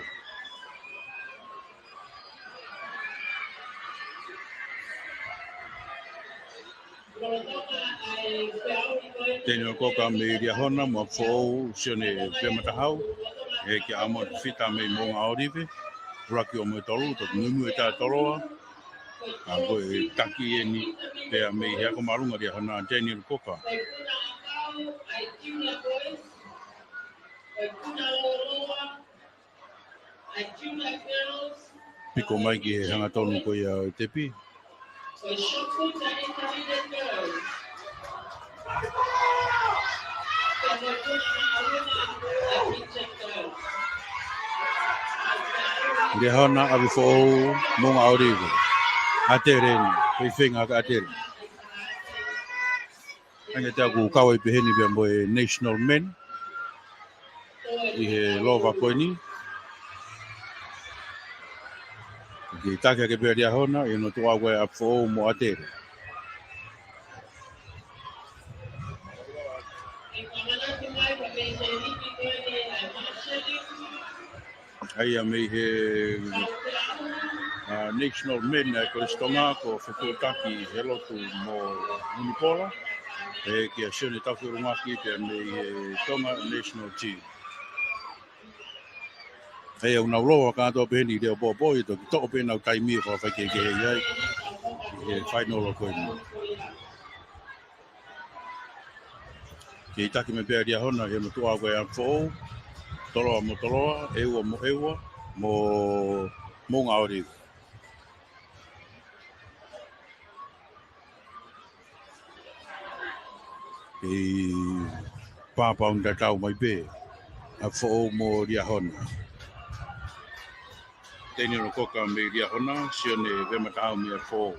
Daniel Cocker mei Liahona mo ʻApifoʻou, Sione Vematahau, ē kia ʻAmoni Fifita mei Moʻunga ʻOlive, ʻuluaki ʻo mo e tolu, toki muimui ʻe taha Toloa, ka ko e taki eni, pea mei he ako māʻolunga Liahona, Daniel Cocker. Piko mai ki he hangatonu ko ia ʻo e tepi. Liahona, ʻApifoʻou, Moʻunga ʻOlive. ʻAtele eni, feinga ʻa ʻAtele. Hangē ʻoku kau ai pehē ni pea mo e National Men ʻi he lova ko eni. Kiʻi taki hake pē ʻa Liahona, ʻi hono tuʻa ko ia ʻApifoʻou mo ʻAtele. ʻA ia mei he, ʻa, National Men ʻa e Kolisi Tonga ko Fetuʻutaki Helotu mo Unipola. ʻE kia Sione Taufeʻulungaki pea mei he Tonga National Team. ʻA ia ʻoku nau lova kātoa pē heni ʻi he leo popo ʻi he toki toʻo pē ʻenau taimi ʻo fakafaikehekehe ai ʻi he fainolo ko eni. Kiʻi taki mai pē ʻa Liahona ʻi hono tuʻa ko ia ʻApifoʻou, Toloa mo Toloa, ʻEua mo ʻEua, mo Moʻunga ʻOlive. Kiʻi pāpauni tatau mai pē. ʻApifoʻou mo Liahona. Teniolo Koka mei Liahona, Sione Vematahau mei ʻApifoʻou.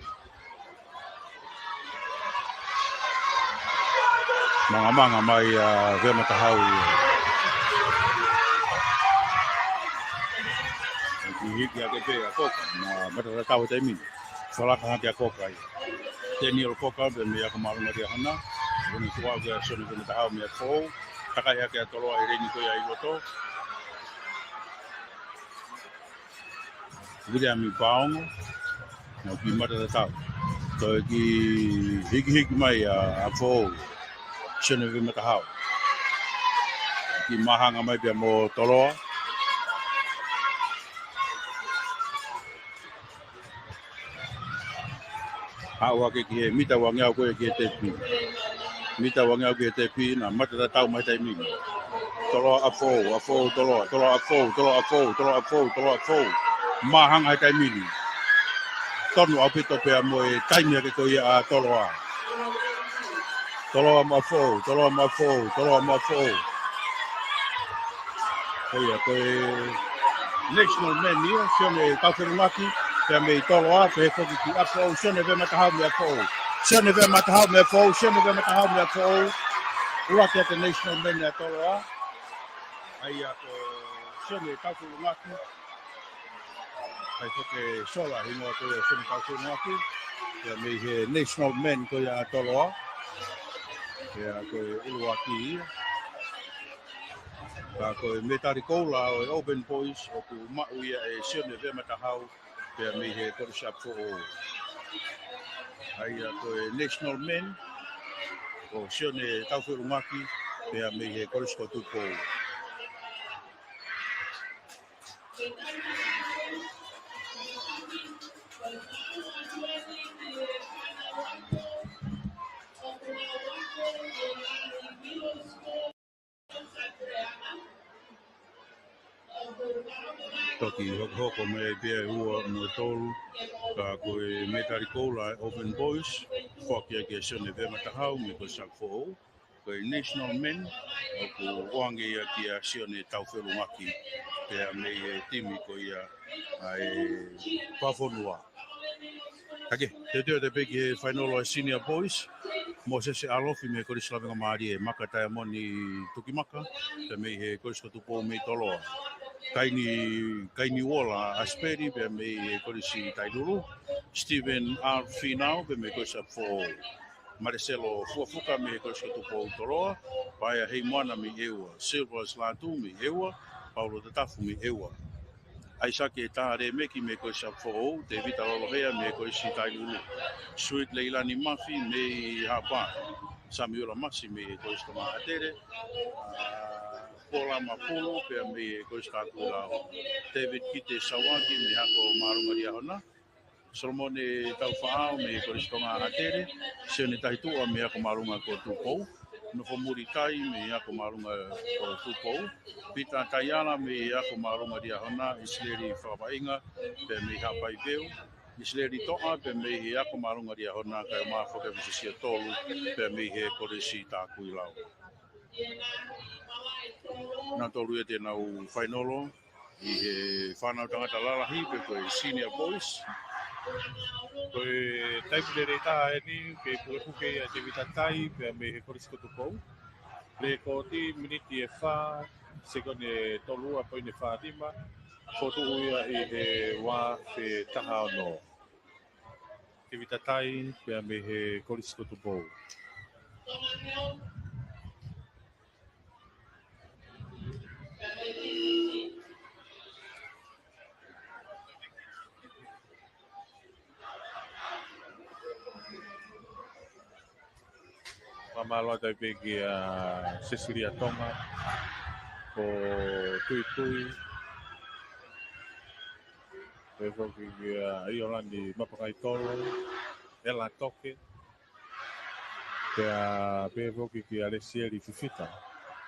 Mangamanga mai ʻa Vematahau ia. Hiki hake pē ʻa Koka, ma-, matatatau he taimi ni. Solaka hake ʻa Koka ia. Teniolo Koka pē mei he ako māʻolunga Liahona. Ko eni tuʻu ʻa Sione Vematahau mei ʻApifoʻou. Takai hake ʻa Toloa ʻi he leini ko ia ʻi loto. Viliami Paongo, naʻe kiʻi matatatau. Toe kiʻi hikihiki mai ʻa, ʻa Foʻou, Sione Vematahau. Kiʻi māhanga mai pea mo Toloa. Haʻu hake ki he mita uangeau ko ia ki he tepi. Mita uangeau ki he tepi, naʻe matatatau mai he taimi ni. Toloa ʻa Foʻou, ʻa Foʻou Toloa, Toloa ʻa Foʻou, Toloa ʻa Foʻou, Toloa ʻa Foʻou, Toloa ʻa Foʻou. Māhanga he taimi ni. Tonu ʻaupito pea mo e taimi hake ko ia ʻa Toloa. Toloa mo ʻa Foʻou, Toloa mo ʻa Foʻou, Toloa mo ʻa Foʻou. Ko ia, ko e national men ia, Sione Taufelungaki, pea mei Toloa, pehē foki ki ʻApifoʻou, Sione Vematahau mei ʻApifoʻou. Sione Vematahau mei ʻApifoʻou, Sione Vematahau mei ʻApifoʻou. ʻUluaki ʻa e national men ʻa Toloa. ʻA ia ko Sione Taufelungaki. ʻAi foki e sola hingoa ko ia Sione Taufelungaki. Pea mei he national men ko ia ʻa Toloa. Pea ko e ʻuluaki ia. Ka ko e mētali koula ʻo e Auburn Boys ʻoku maʻu ia ʻe Sione Vematahau pea mei he Kolisi ʻApifoʻou. ʻA ia ko e national men ko Sione Taufelungaki pea mei he Kolisi ko Tupou. Toki hokohoko mai pē ʻa e ua mo e tolu, ka ko e mētali koula ʻa e Auburn Boys, foaki ia kia Sione Vematahau mei he Kolisi ʻApifoʻou. Ko e national men, ʻoku ʻoange ia kia Sione Taufelungaki, pea mei he timi ko ia ʻa e Pāfonua. Hake, teuteu atu pē ki he fainolo ʻa e senior boys. Mōsese ʻAlofi mei he Kolisi Lavengamālie, Maka Taiamoni Tukimaka, pea mei he Kolisi ko Tupou mei Toloa. Kaini, Kaini Uola ʻAsipeli, pea mei he Kolisi Tainulu. Stephen R. Finau, pea mei he Kolisi ʻApifoʻou. Maleselo Fuafuka mei he Kolisi ko Tupou Toloa. Paea Heimoana mei ʻEua. Silvers Latu mei ʻEua. Paulo Tatafu mei ʻEua. ʻAisake Talēmeki mei he Kolisi ʻApifoʻou, Tēvita Lolohea mei he Kolisi Tainulu. Sweet Leilani Mafi mei Haʻapai. Samiula Masi mei he Kolisi Tonga ʻAtele. ʻA, Paula Mapulu pea mei he Kolisi Takuilau. David Kite Sauaki mei he ako māʻolunga Liahona. Solomone Taufaʻahau mei he Kolisi Tonga ʻAtele. Sione Tahituʻa mei he ako māʻolunga ko Tupou. Nofomuli Tai mei he ako māʻolunga ko Tupou. Pita Taiala mei he ako māʻolunga Liahona. ʻIsileli Fakavaʻinga pea mei Haʻapai Peu. ʻIsileli Toʻa pea mei he ako māʻolunga Liahona, kae ʻumaʻā foki ʻa Misisia Tolu pea mei he Kolisi Takuilau. Nautolu ia te nau fainolo ʻi he fānau tangata lalahi pe ko e senior boys. Ko e taimi lelei taha eni ke pukepuke ia ʻe Tēvita Tai pea mei he Kolisi ko Tupou. Lēkooti miniti ʻe fā, sekoni ʻe tolu ua poini fā lima. Fokotuʻu ia ʻi he ua afe taha ono. Tēvita Tai pea mei he Kolisi ko Tupou. Fakamālō atu pē kia Sesilia Tonga, ko Tuitui, pehē foki kia ʻIolani Mapangaitolo, ʻEla Toke, pea pehē foki kia Lesieli Fifita.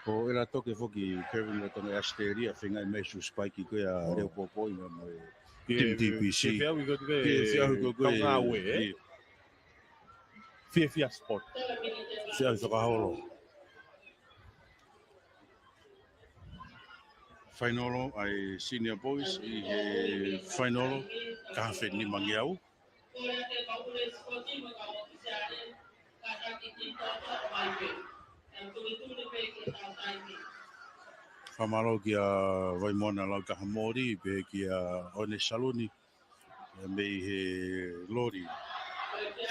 Ko ʻEla Toke foki, Kevin, ʻa Tonga ʻi ʻAositelēlia, feingaʻi mai ʻo spike ko ia, ʻo leo popoinga mo e Team T P C. Fie, fie au ko e, fie au ko e, Kaungāue, ē? Fie. Fiefia Sport. Fie au fakaholo. Fainolo ʻa e Senior Boys ʻi he fainolo, ka hafe nimangeau. Fakamālō kia Vaimona Lautahamoli, pehē kia ʻOne Saluni, mei he loli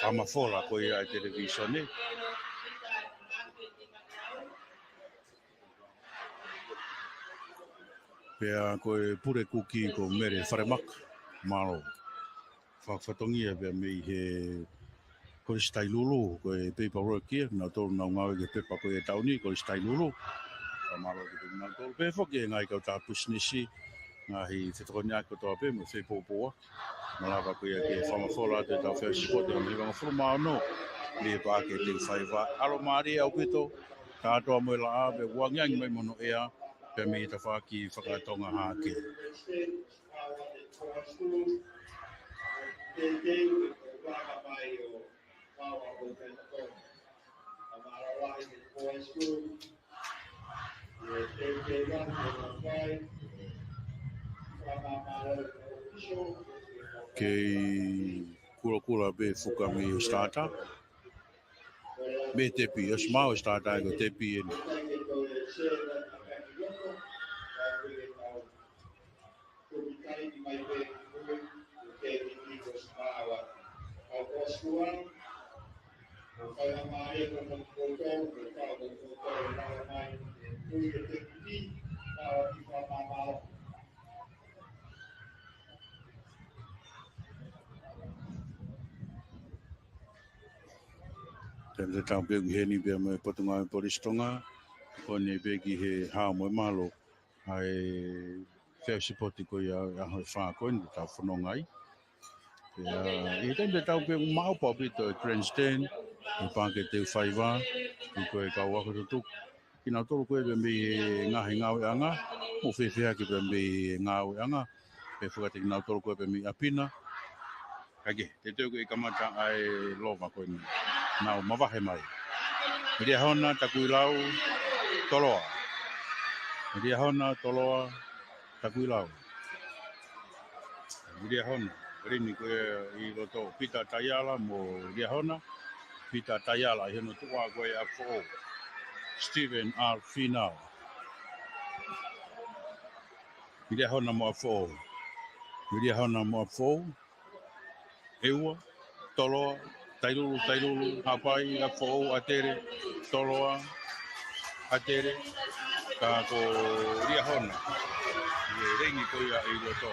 fakamafola ko ia ʻa e televīsone. Pea ko e pule kuki ko Mele Falemaka, mālō. Fakafatongia pea mei he Kolisi Tailulu, ko e paperwork ia, nautolu nau ngāue ki he pepa ko ia ʻa e taʻu ni, Kolisi Tailulu. Fakamālō ki he nautolu. Pea foki e ngaahi kautaha pisinisi, ngaahi fetokoniʻaki kotoa pē, mo e fepoupouaki. Malava ko ia ke fakamafola atu ʻetau feʻao sipoti ʻo e hivangofulu mā ono, ʻi he Paʻake Teufaiva. ʻAlomālie ʻaupito, kātoa mo e laʻā, pea ʻoku angiangi mai mo hono ʻea, pea mei he tafaʻaki faka-Tonga hake. Kei kulokula pē fuka mei he starter. Mei he tepi, ʻosi maʻu e starter ko e tepi eni. Taimi tatau pē ki heni pea mo e Potungāue Polisi Tonga, ko eni pē ki he Hao mo e Malo, ʻa e feʻao sipoti ko ia ʻaho ʻe fā ko eni, tau fononga ai. Pea, ʻi he taimi tatau pē ʻoku maʻopoʻopo ʻaupito e grandstand, ʻi he Paʻake Teufaiva, ʻi ko e kau ako tutuku. Kinautolu ko ē pē mei he ngaahi ngāueʻanga, mo fēfē hake pē mei he ngāueʻanga, pea fakatau kinautolu ko ē pē mei ʻapi na. Kae kehe, teuteu ke kamata ʻa e lova ko eni. Nau mavahe mai. Liahona, Takuilau, Toloa. Liahona, Toloa, Takuilau. Liahona, lini ko ē ʻi loto, Pita Taiala mo Liahona. Pita Taiala, ʻi hono tuʻa ko ē ʻa Foʻou, Stephen R. Finau. Liahona mo ʻApifoʻou. Liahona mo ʻApifoʻou. ʻEua, Toloa, Tailulu, Tailulu, Haʻapai, ʻApifoʻou, ʻAtele, Toloa, ʻAtele, ka ko Liahona. ʻI he lini ko ia ʻi loto.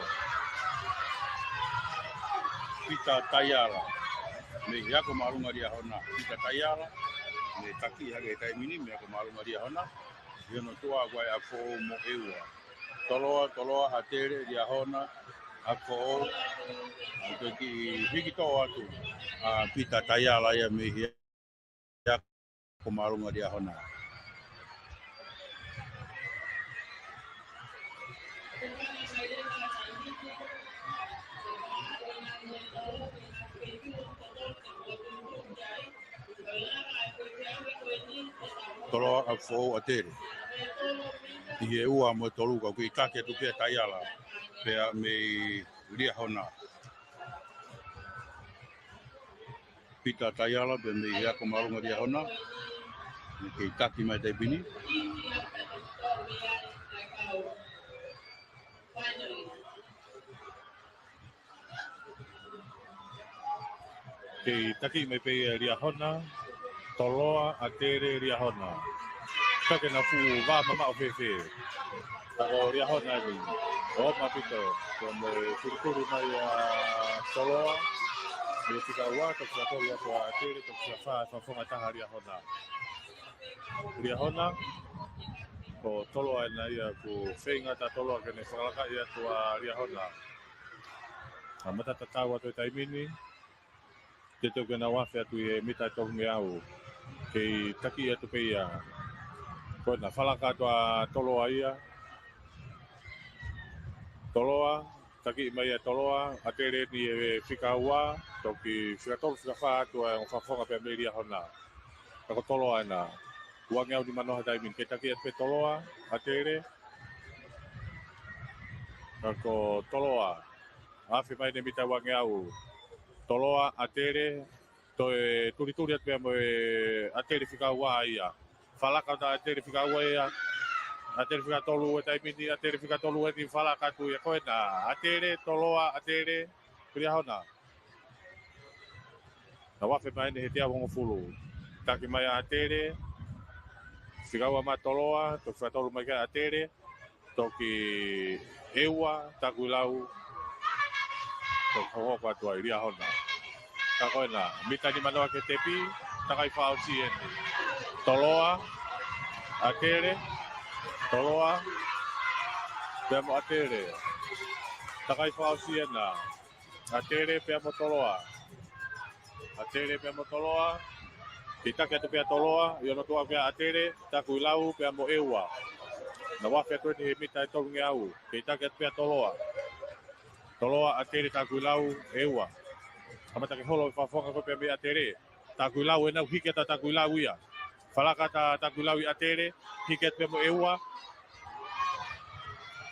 Pita Taiala. Mei he ako māʻolunga Liahona. Pita Taiala. Mei he taki hake he taimi ni, mei he ako māʻolunga Liahona. ʻI hono tuʻa ko ē ʻApifoʻou mo ʻEua. Toloa, Toloa, ʻAtele, Liahona, ʻApifoʻou. ʻA e toki hiki toʻo atu ʻa Pita Taiala ia mei he ako māʻolunga Liahona. Toloa, ʻApifoʻou, ʻAtele. ʻI he ua mo e tolu ka ʻoku kei taki atu pē ʻa Taiala. Pea mei Liahona. Pita Taiala pea mei he ako māʻolunga Liahona. Kei taki mai he taimi ni. Kei taki mai pē ia Liahona, Toloa, ʻAtele, Liahona. Ka ke na fuʻu vā mamaʻo fēfē. Ka ko Liahona ni. ʻO ʻomai pito, ko e mei he kulukulu mai ʻa Toloa. Mei he fika ua, toki fika tolu atu ʻa ʻAtele, toki fika fā, fakafofonga taha Liahona. Liahona, ko Toloa ena ia ʻoku feinga ʻa Toloa ke ne fakalakaʻi atu ʻa Liahona. Ka mata tatau atu he taimi ni, teuteu ke na afe atu ʻi he mita ʻe tolungeau. Kei taki atu pē ia. Ko ena fakalaka atu ʻa Toloa ia. Toloa, taki mai ʻa Toloa, ʻAtele ni he fika ua, toki fika tolu fika fā atu ʻa e ongo fakafofonga pea mei Liahona. Ka ko Toloa ena. Uangeau nimanoa he taimi ni, kei taki atu pē Toloa, ʻAtele. Ko Toloa, afe mai ʻene mita ʻe uangeau. Toloa, ʻAtele, toe tulituli atu pea mo e ʻAtele fika ua ia. Falaka atu ʻAtele fika ua ia. ʻAtele fika tolu he taimi ni, ʻAtele fika tolu eni, falaka atu ia ko ena. ʻAtele, Toloa, ʻAtele, Liahona. Naʻe uafe mai ʻeni he teau hongofulu. Taki mai ʻa ʻAtele, fika ua mai Toloa, toki fika tolu mai kia ʻAtele, toki ʻe ua, Takuilau, toki hohoko atu ai Liahona. Ka ko ena, mita nimanoa ki he tepi, takai fakaʻosi eni. Toloa, ʻAtele, Toloa, pea mo ʻAtele. Takai fakaʻosi ena. ʻAtele pea mo Toloa. ʻAtele pea mo Toloa. Kei taki atu pea Toloa, ʻi hono tuʻa pea ʻAtele, Takuilau pea mo ʻEua. Naʻe uafe atu eni he mita ʻe tolungeau. Kei taki atu pea Toloa. Toloa, ʻAtele, Takuilau, ʻEua. Kamata ke holo e fakafofonga ko ē pea mei ʻAtele. Takuilau, ʻe nau hiki atu ʻa Takuilau ia. Falaka atu ʻa Takuilau ʻi ʻAtele, hiki atu pea mo ʻEua.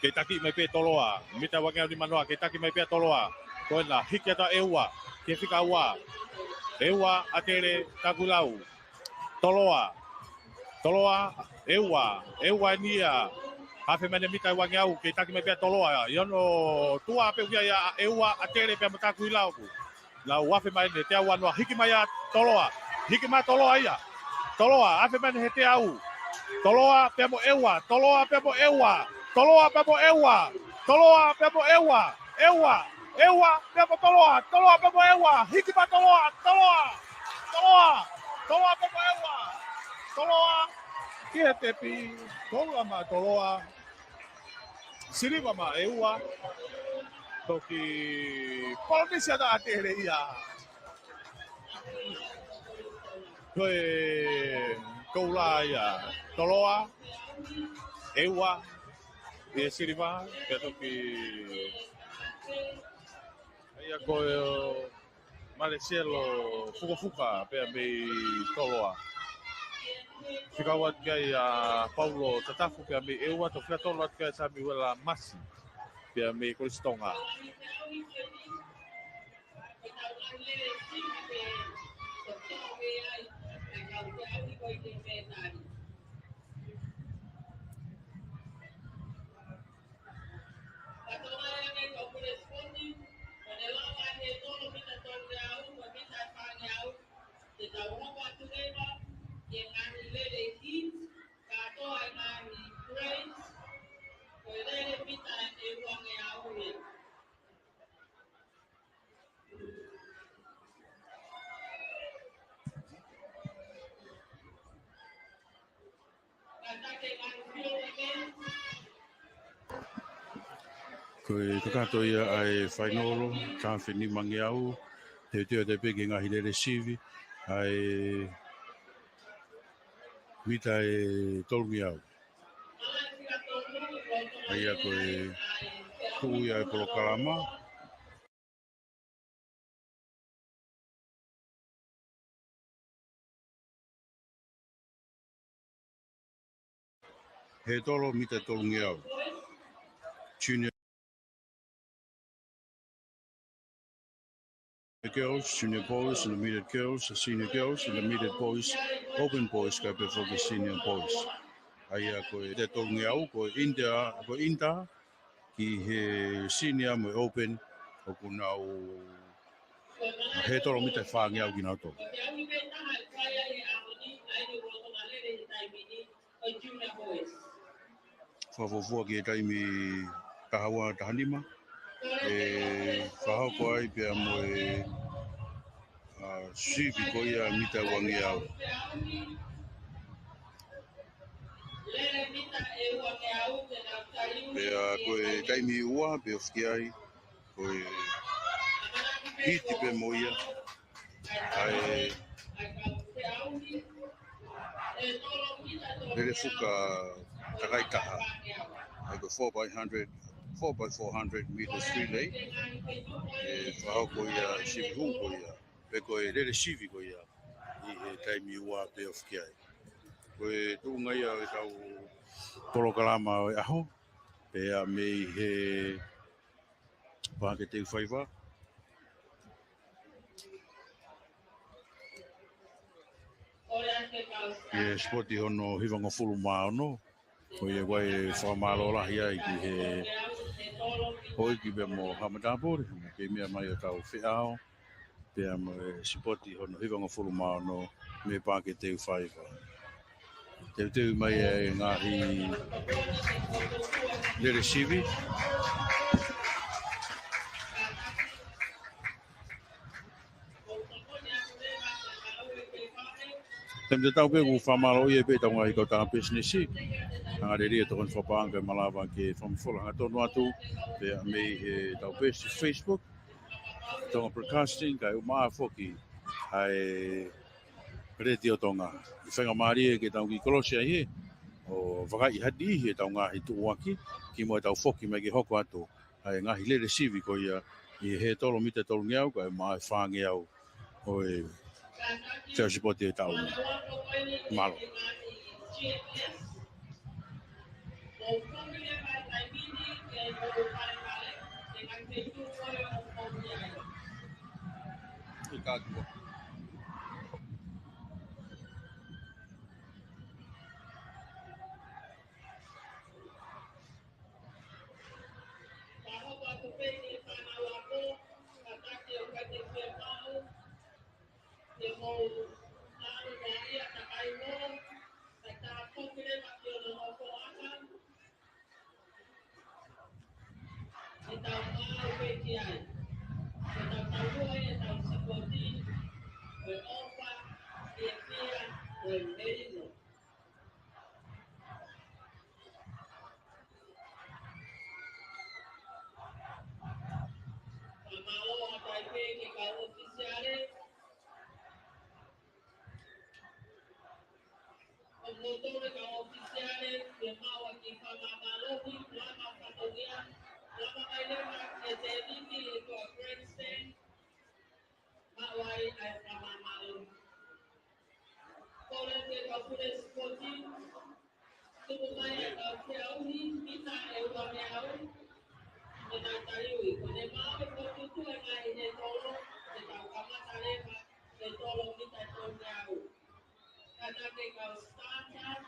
Kei taki mai pē Toloa, mita ʻe uangeau nimanoa, kei taki mai pē ʻa Toloa. Ko ena, hiki atu ʻa ʻEua, ki he fika ua. ʻEua, ʻAtele, Takuilau. Toloa. Toloa, ʻEua, ʻEua eni ia. Afe mai ʻene mita ʻe uangeau, kei taki mai pē ʻa Toloa. ʻI hono tuʻa pē ʻoku ʻi ai ʻa ʻEua, ʻAtele pea mo Takuilau. Naʻe uafe mai ʻeni he teau uanoa, hiki mai ʻa Toloa. Hiki mai Toloa ia. Toloa, afe mai ʻeni he teau. Toloa pea mo ʻEua, Toloa pea mo ʻEua. Toloa pea mo ʻEua. Toloa pea mo ʻEua. ʻEua, ʻEua pea mo Toloa. Toloa pea mo ʻEua. Hiki mai Toloa, Toloa. Toloa, Toloa pea mo ʻEua. Toloa, ki he tepi, koula mai Toloa. Siliva mai ʻEua. Toki Polinisia ʻa ʻAtele ia. Ko e koula ia. Toloa, ʻEua, ʻi he siliva, pea toki ia ko e Maleselo Fukafuka pea mei Toloa. Fika ua atu ki ai ʻa Paulo Tatafu pea mei ʻEua, toki fika tolu atu ki ai ʻa Samiuela Masi pea mei Kolisi Tonga. Ko e kakato ia ʻa e fainolo, taha afe nimangeau, teuteu atu pē ki he ngaahi lele sivi, ʻa e mita ʻe tolungeau. ʻA ia ko e tuʻu ia e polokalama. He tolo mita tolungeau. Junior girls, junior boys, intermediate girls, senior girls, intermediate boys, open boys, kae pehē foki senior boys. ʻA ia ko e mita tolungeau, ko e inter, ko e inter, ki he senior mo e open, ʻoku nau he tolo mita ʻe fāngeau kinautolu. Fakafuofua ki he taimi taha ua, taha nima, ʻe fakahoko ai pea mo e, ʻa, sivi ko ia mita ʻe uangeau. Pea ko e taimi ua, pea ofi ki ai, ko e hiti pē mo ia ʻa e lele fuka takai taha. ʻA ia ko e four by hundred, four by four hundred meters relay. ʻE fakahoko ia ʻi he sivi hū ko ia. Pe ko e lele sivi ko ia ʻi he taimi ua pea ofi ki ai. Ko e tuʻunga ia ʻo ʻetau polokalama ʻo e ʻaho, pea mei he Paʻake Teufaiva. ʻI he sipoti hono hivangofulu mā ono. Ko ia ʻoku ʻi ai e fakamālō lahi ai ki he houʻeiki pea mo Haʻa Matāpule, mo e kei meʻa mai ʻo tau feʻao, pea mo e sipoti hono hivangofulu mā ono mei Paʻake Teufaiva. Teuteu mai e ngaahi lele sivi. Taimi tatau pē ʻoku fakamālōʻia pē ʻetau ngaahi kautaha pisinisi. Angalelei e tokoni fakapaʻanga kae malava ke fakamafola hangatonu atu pea mei heʻetau peesi Facebook, Tonga Broadcasting, kae ʻumaʻā foki ʻa e Letiō Tonga. ʻI he faingamālie ke tau kiʻi kolosi ai he ʻo vakaiʻi ha niʻihi ʻetau ngaahi tuʻuaki kimuʻa tau foki mai ke hoko atu ʻa e ngaahi lele sivi ko ia ʻi he tolo mita tolungeau kae ʻumaʻā e fāngeau ʻo e feʻao sipoti ʻo e taʻu ni. Mālō. ʻI he kākua. Ka hoko atu pē ki he fānau ako, kātaki ʻoku ʻikai te fiemaʻu ke mou talu mai ʻa e takai mo, kae tā foki leva ki hono nofoʻanga, ʻetau maʻu pē ki ai. Ke tau taumuʻa ʻi heʻetau sipoti, ko e ʻofa, fiefia, ko e melino. Fakamālō atu ai pē ki he kau ʻōfisiale. Ko moutolu e kau ʻōfisiale, ke maʻu ʻa e kiʻi fakamālō, lava fatongia, lava mai leva ki he tēviki ʻi he tuʻa grandstand. Maʻu ai ʻa e fakamālō. Kole ki he kau pule sipoti, tuku mai ʻa e kau feʻauhi, mita ʻe uangeau, mo e tau taliui. Ko ʻene maʻu e potu tuʻu e ngaahi ne tolo, ke tau kamata leva, ke tolo mita tolungeau. Kātaki e kau starter,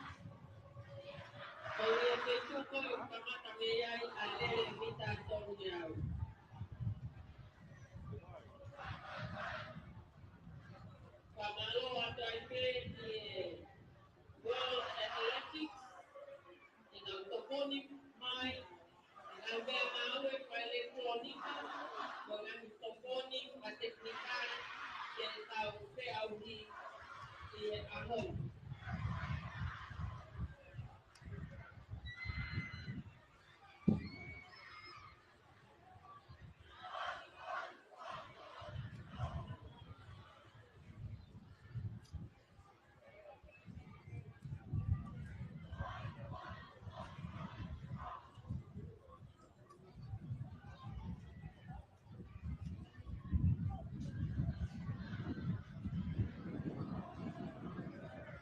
ko ia ke tuku ʻo kamata mei ai ʻa e lele mita tolungeau. Fakamālō atu ai pē ki he World Athletics, ʻi heʻenau tokoni mai, ʻenau meʻangāue fakaʻelekitulōnika, mo ʻenau tokoni fakatekinikale, ke tau feʻauhi ʻi he ʻaho ni.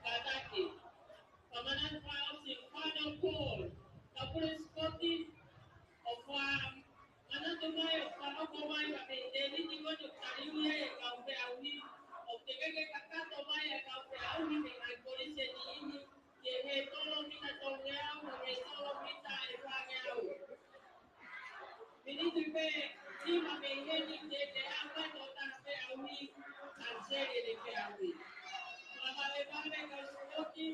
Kātaki. Fakamanatu fakaʻosi final call. Kau pule sipoti, ʻofa, manatu mai ʻoku fakahoko mai ʻa e tēviki ko eni ʻoku taliui ai e kau feʻauhi, ʻoku teʻeki ke kakato mai e kau feʻauhi mei he ngaahi kolisi ʻe niʻihi, ki he tolo mita tolungeau, mo e tolo mita ʻe fāngeau. Miniti pē lima mei heni, teʻeki ke aʻu mai ki ha taha feʻauhi, ʻa e sele ʻene feʻauhi. Fakamālō atu e kau sipoti.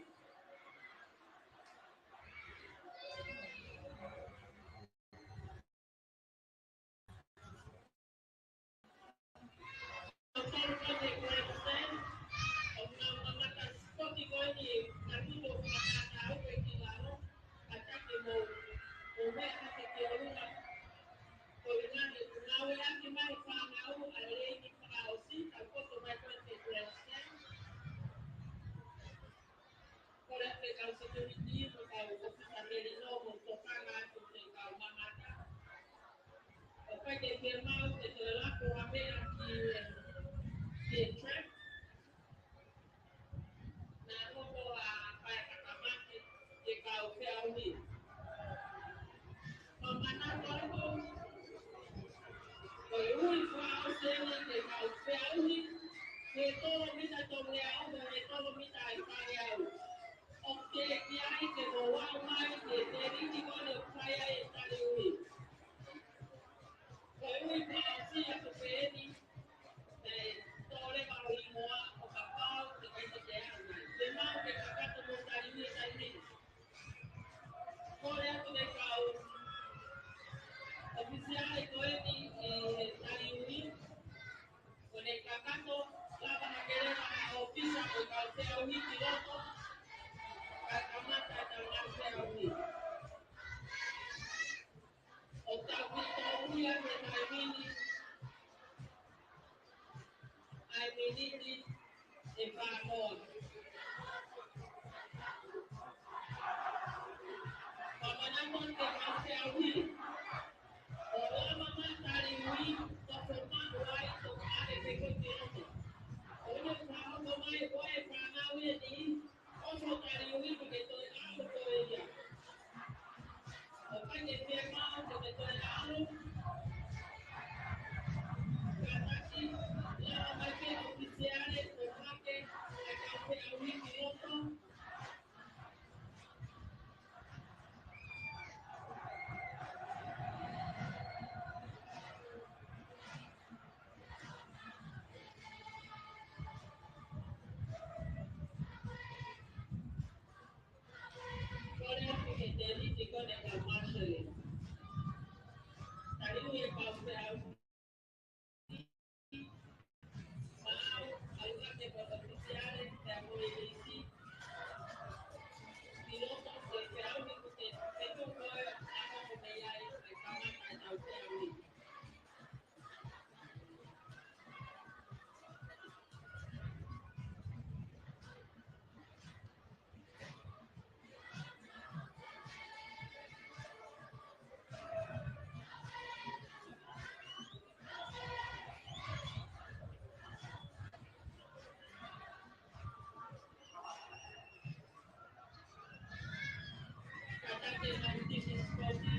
Kole atu e kau security, mo e kau ʻōfisa melino, mo tokanga atu ki he kau mamata. ʻOku ʻikai ke fiemaʻu ke toe laku ha meʻa ki he, ki he track. Naʻe hoko ʻa e faʻahinga kamata ki he kau feʻauhi. Pea manatu atu, Ko e ui fakaʻosi eni ki he kau feʻauhi, ki he tolomita tolungeau mo e tolomita ʻe fāngeau. ʻOku teʻeki ai ke mou aʻu mai ki he teniti ko eni ʻoku fai ai e tali ui. Ko e ui fakaʻosi atu pē eni, ʻe tole ka ui moa ʻo kapau ʻe ʻikai te ke aʻu mai. Ke mau ke kakato mo tali ui e taimi ni. Kole atu ki he kau ʻofisiale ko eni ʻi he tali ui, ko ʻene kakato, lava hake leva ha ʻōfisa ʻo e kau feʻauhi ki loto, kae kamata ʻetau ngaahi feʻauhi. ʻOku tau kiʻi tōmui atu he taimi ni ʻa e miniti ʻe fā noa. Fakamanatu ki he kau feʻauhi, ʻo lava mai tali ui, tokomaʻu ai, tokomaʻu ai pē ko e ki loto. ʻOku ne fakahoko mai ko e fānau eni, ʻoku tali ui ke toe ʻalu ko ia. ʻOku ʻikai ke fiemaʻu ke toe ʻalu. Kātaki, lava mai ki he ʻofisiale, ʻo hake, ʻa e kau feʻauhi ki loto. Kole atu ki he teniti ko eni ʻa e kau māseli. Tali ui e kau feʻauhi. Maau, ʻalu hake mo e ʻofisiale, pea mo e ʻeisi. Ki loto, ke feʻauhi ko e, ke tuʻu ko e, ʻa ko ko mei ai, ʻe kamata ʻetau feʻauhi. Kātaki e kau tisi sipoti.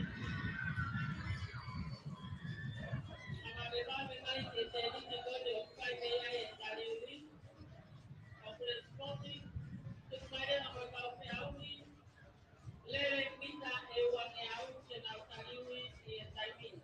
Anga me vave mai ki he teniti ko eni ʻoku fai mei ai e tali ui. Kau pule sipoti, tuku mai leva mo e kau feʻauhi, lele mita ʻe uangeau ke nau tali ui ʻi he taimi ni.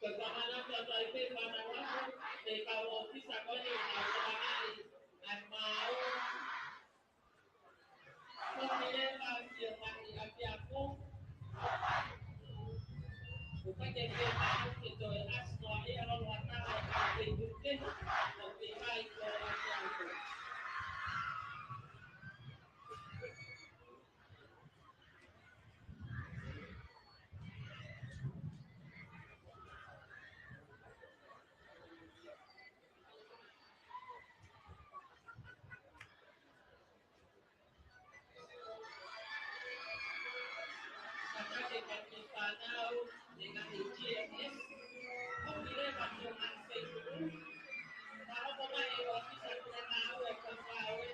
Ko e fakamanatu atu ai pē fānau ako, ʻe kau ʻōfisa ko eni ʻo kau tokanga ʻi ʻa e maau. Ko e leva ki he ngaahi ʻapiako. ʻOku ʻikai ke fiemaʻu ke toe ʻasi noa ia loloa tala ʻo kau kei tuke, ʻo kei vai ki he ʻapiako. Kātaki e kau kiʻi fānau, ʻi he ngaahi G M S, ʻoku ʻi leva ki he ngaahi feituʻu. Ka hoko mai e ʻōfisa ko e ngāue ko e ngāue.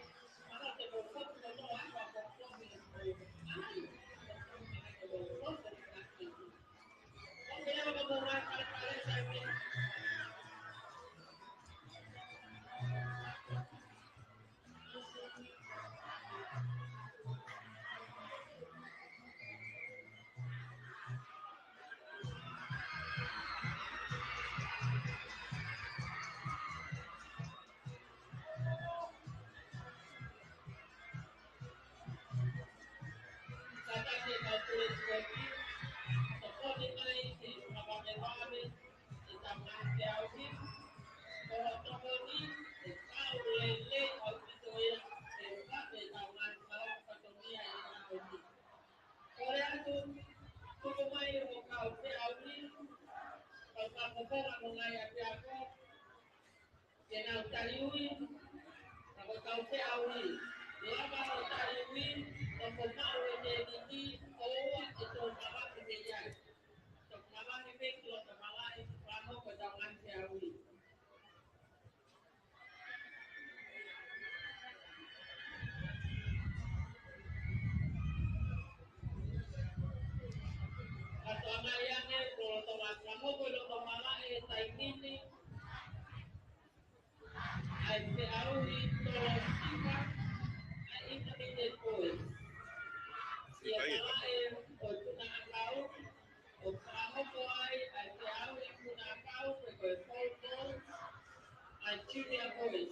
Kātaki e kau pule sipoti, tokoni mai ke fakavavevave ʻetau ngaahi feʻauhi, ko hoʻo tokoni ʻe kau lelei ʻaupito ia ke vave ʻetau ngaahi malanga fatongia ʻi he ʻaho ni. Kole atu, tuku mai hoʻo kau feʻauhi, Fakamofonga mo e ngaahi ʻapiako ke nau taliui, ka ko e kau feʻauhi. Lava hoʻo taliui, nofo maʻu e tēniti, ʻoua ʻe toe mavahe mei ai. Toki mavahe mei ki loto malaʻe, fānau ko e tau ngaahi feʻauhi. Ka toʻa mai ange, ko loto malaʻe, fānau ko e loto malaʻe, taimi ni, ʻa e feʻauhi tolosika ʻa e intermediate boys. ʻI he malaʻe ʻo e puna ʻakau, ʻo fakahoko ai ʻa e feʻauhi puna ʻakau pe ko e fall ball ʻa e junior boys.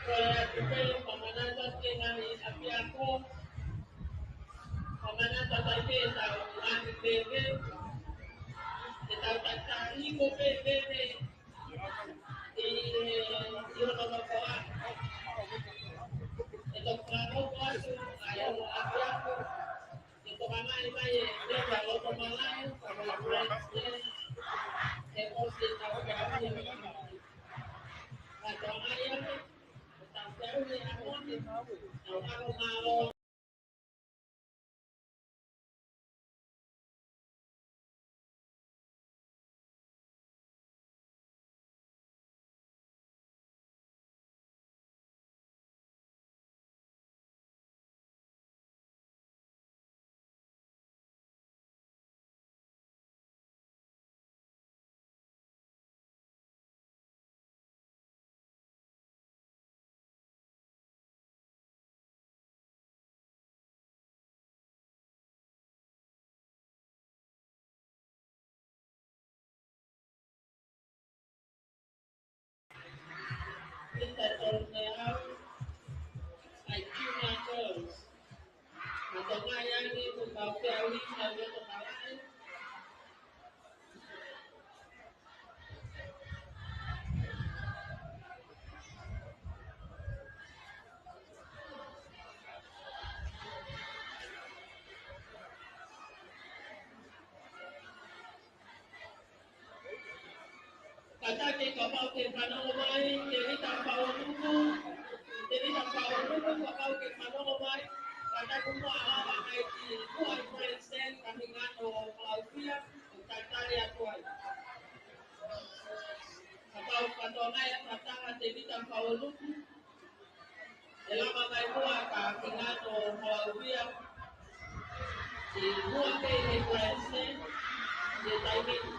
Ko e atu pē, fakamanatu ki he ngaahi ʻapiako, fakamanatu atu ai pē ʻetau ngaahi pēpē, ʻetau taʻataʻa hiko pē pēpē, ʻi he, ʻi hono nofoʻa. ʻE toki fakahoko atu ʻa e ʻapiako, ke tokangaʻi mai e, e loto malaʻe, ka ko e president, ʻe ʻosi ʻetau feʻauhi. Ka tokangaʻi ange, ʻetau feʻauhi ʻaho ni, tau ʻaho mālō. Kita tolong ya, I do not know. Atau kaya ni, kau tahu ya, ini saya kemarin. Kātaki kapau ʻoku ke fanongo mai, Tēvita Faunuku, Tēvita Faunuku, kapau ʻoku ke fanongo mai, kātaki muʻa ʻo lava mai ki muʻa ʻi Grandstand, ka hinga ʻo Falaufia, ʻo talitali atu ai. Kapau kātoa mai ʻa e kātaki Tēvita Faunuku, ʻe lava mai muʻa ka hinga ʻo Falaufia, ʻi muʻa pē ʻi Grandstand, ʻi he taimi ni.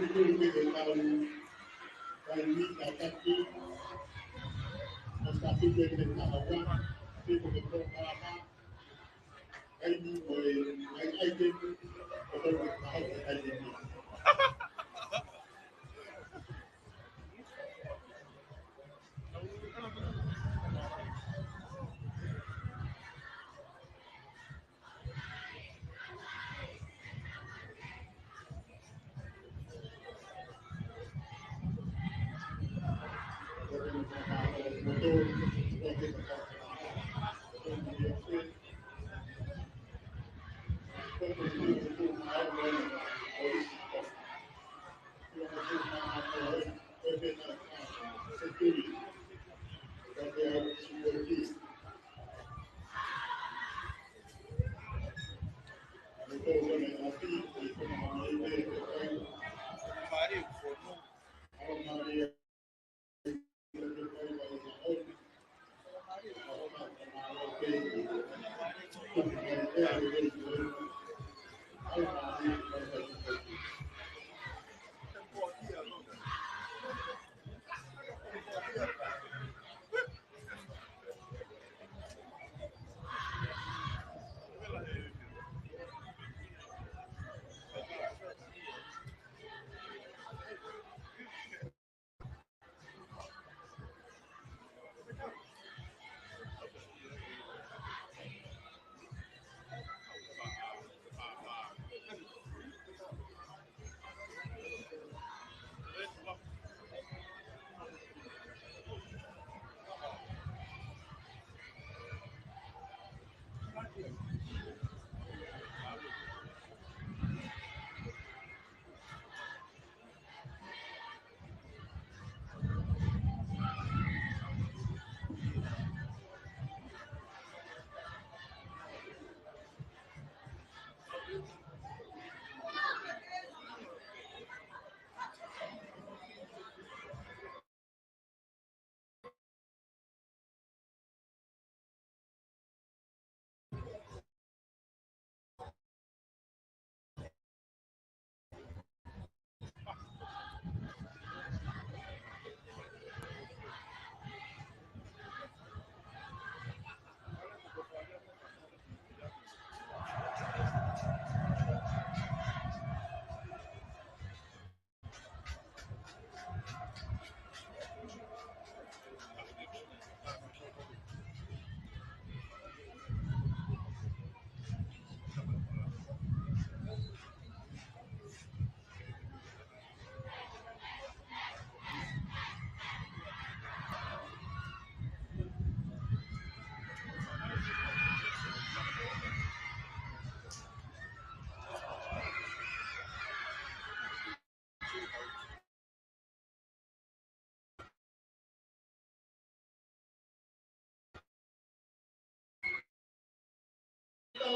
Tō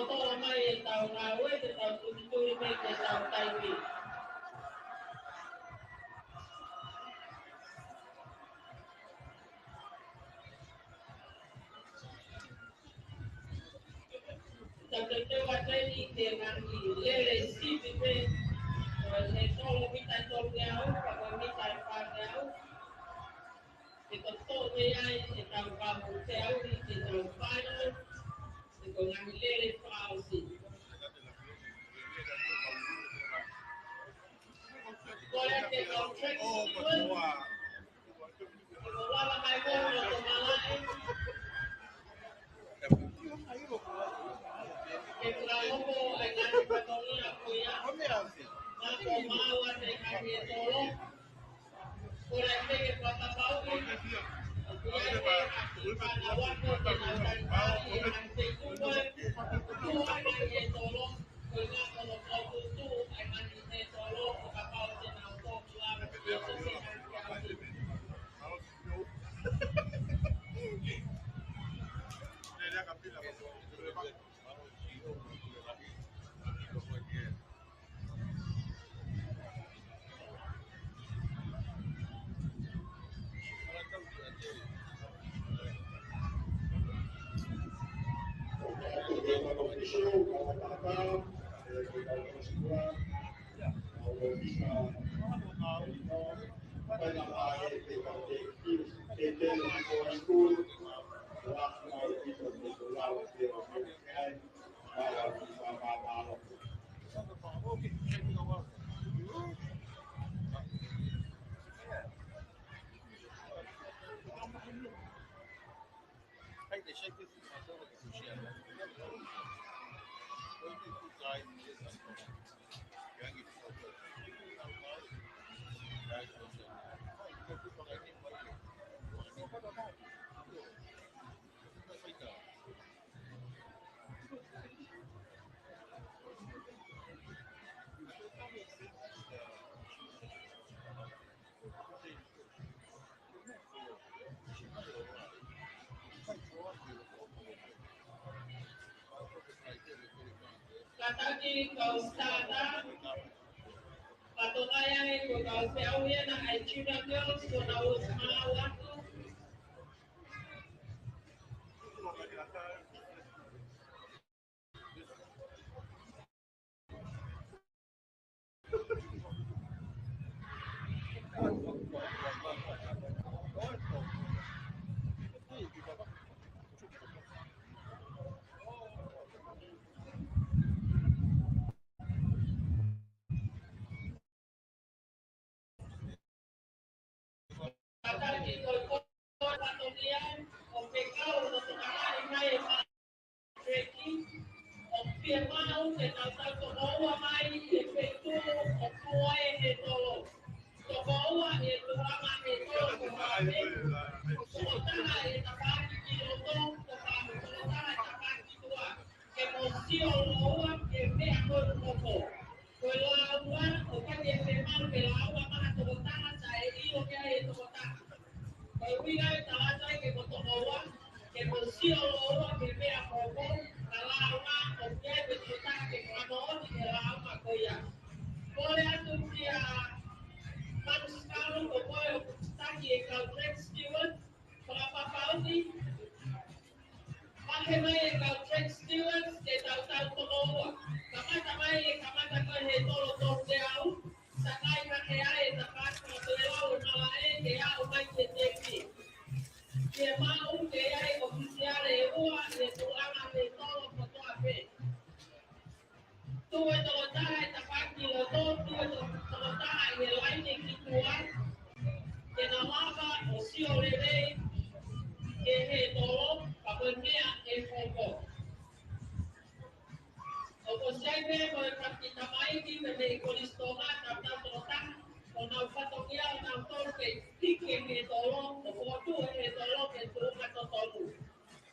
tō mai e tau ngāue, te tau tūtū mai ke tau taimi. Tau te teu atu eni te ngaahi lele sivi pē, ko e tolo mita tolu ngeau, ka ko e mita ʻe fā ngeau. Ke tau toʻo mei ai, ke tau kau te au, ke tau fai, ke ko e ngaahi lele fakaʻosi. Ko e te tau track. Kātaki kau Stata, pea toki ʻai ko e kau feʻauhi ena ʻa e Junior Girls, ko ʻenau ō ʻo maau atu. Kātaki ko e kau fatongia ʻo fekau ʻo tokanga mai e Feki, ʻoku fiemaʻu ke tau tau tokoua mai e feituʻu ʻoku tuʻu ai e hētolo. Tokoua e tuʻunga hētolo ko Haʻape, tokotaha e tafaʻaki ki loto, tokotaha e tafaʻaki ki tuʻa. Ke mou sio lōua ki he meʻa ko ē ʻoku hoko. Ko e lāunga, ʻoku ʻikai ke fiemaʻu ke lāunga maʻa ha tokotaha, sai ʻilo ki ai e tokotaha. Ko e ʻuhinga ia ʻeku tala atu ai ke mou tokoua, ke mou sio lōua ki he meʻa ʻoku hoko, ka lāunga ʻoku ʻikai ke tokotaha ke mou ʻalu ʻo ʻi he lāunga ko ia. Kole atu kia Manu Sikalu, ko koe ʻoku taki e kau track steward, fakapapauʻi, vahe mai e kau track stewards ke tau tau tokoua. Kamata mai e kamata ko ē hētolo tolu teau, takai hake ai e tafaʻaki mo e lau e malaʻe ke aʻu mai ki he tepi. Ke maʻu ke ʻi ai e ʻōfisiale ʻe ua ʻi he tuʻunga hētolo kotoa pē. Tuʻu e tokotaha e tafaʻaki ki loto, tuʻu e to-, tokotaha ʻi he laine ki tuʻa, ke nau lava ʻo sio lelei ki he hētolo, pea ko e meʻa ʻe hoko. ʻOku ʻosi ʻi ai pē mo e fanga kiʻi tamaiki mei Kolisi Tonga, tautau tokotaha, ʻoku nau fatongia ʻonautolu ke hiki e hētolo, ʻo fokotuʻu e hētolo ki he tuʻunga totonu.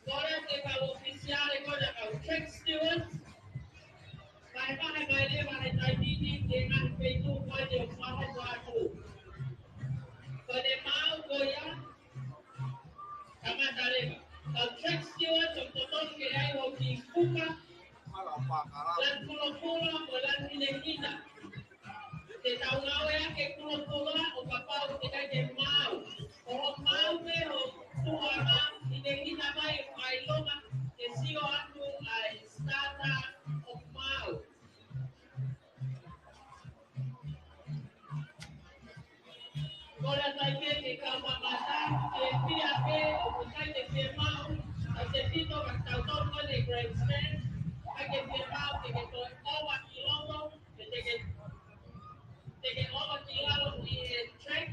Kole atu e kau ʻōfisiale ko ena kau track stewards, vahevahe mai leva he taimi ni ki he ngaahi feituʻu ko eni ʻoku fakahoko atu. Ko ʻene maau ko ia, kamata leva. Kau track stewards ʻoku totonu ke ʻi ai hoʻo kiʻi kuka, lanu pulopula mo e lanu hinehina. Te tau ngāueʻaki e pulopula ʻo kapau ʻoku ʻikai ke maau. Ko hoʻo maau pē hoʻo tuʻunga hinehina mai ʻo fakaʻilonga ke sio atu ʻa e starter ʻoku maau. Kole atu ai pē ki he kau mamata, ke pehē pē ʻoku ʻikai ke fiemaʻu, ʻa e tefito ka tau tau ko eni grandstand, ʻikai ke fiemaʻu ke ke toe ʻova ki loto, ke te ke, te ke ʻova ki lalo ʻi he track,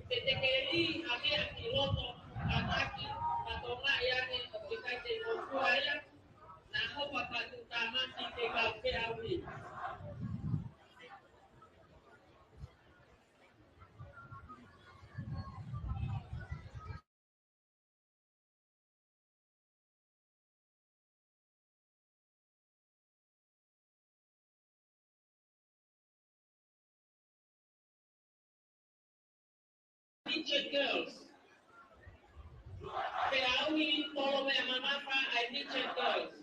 ke te ke lī hake ʻa ki loto, kātaki, ka tokangaʻi ange ʻoku ʻikai ke ngofua ia, naʻa hopa patu tāmaki ke kau feʻauhi. Midget Girls. Feʻauhi polo meʻa mamafa ʻa e Midget Girls.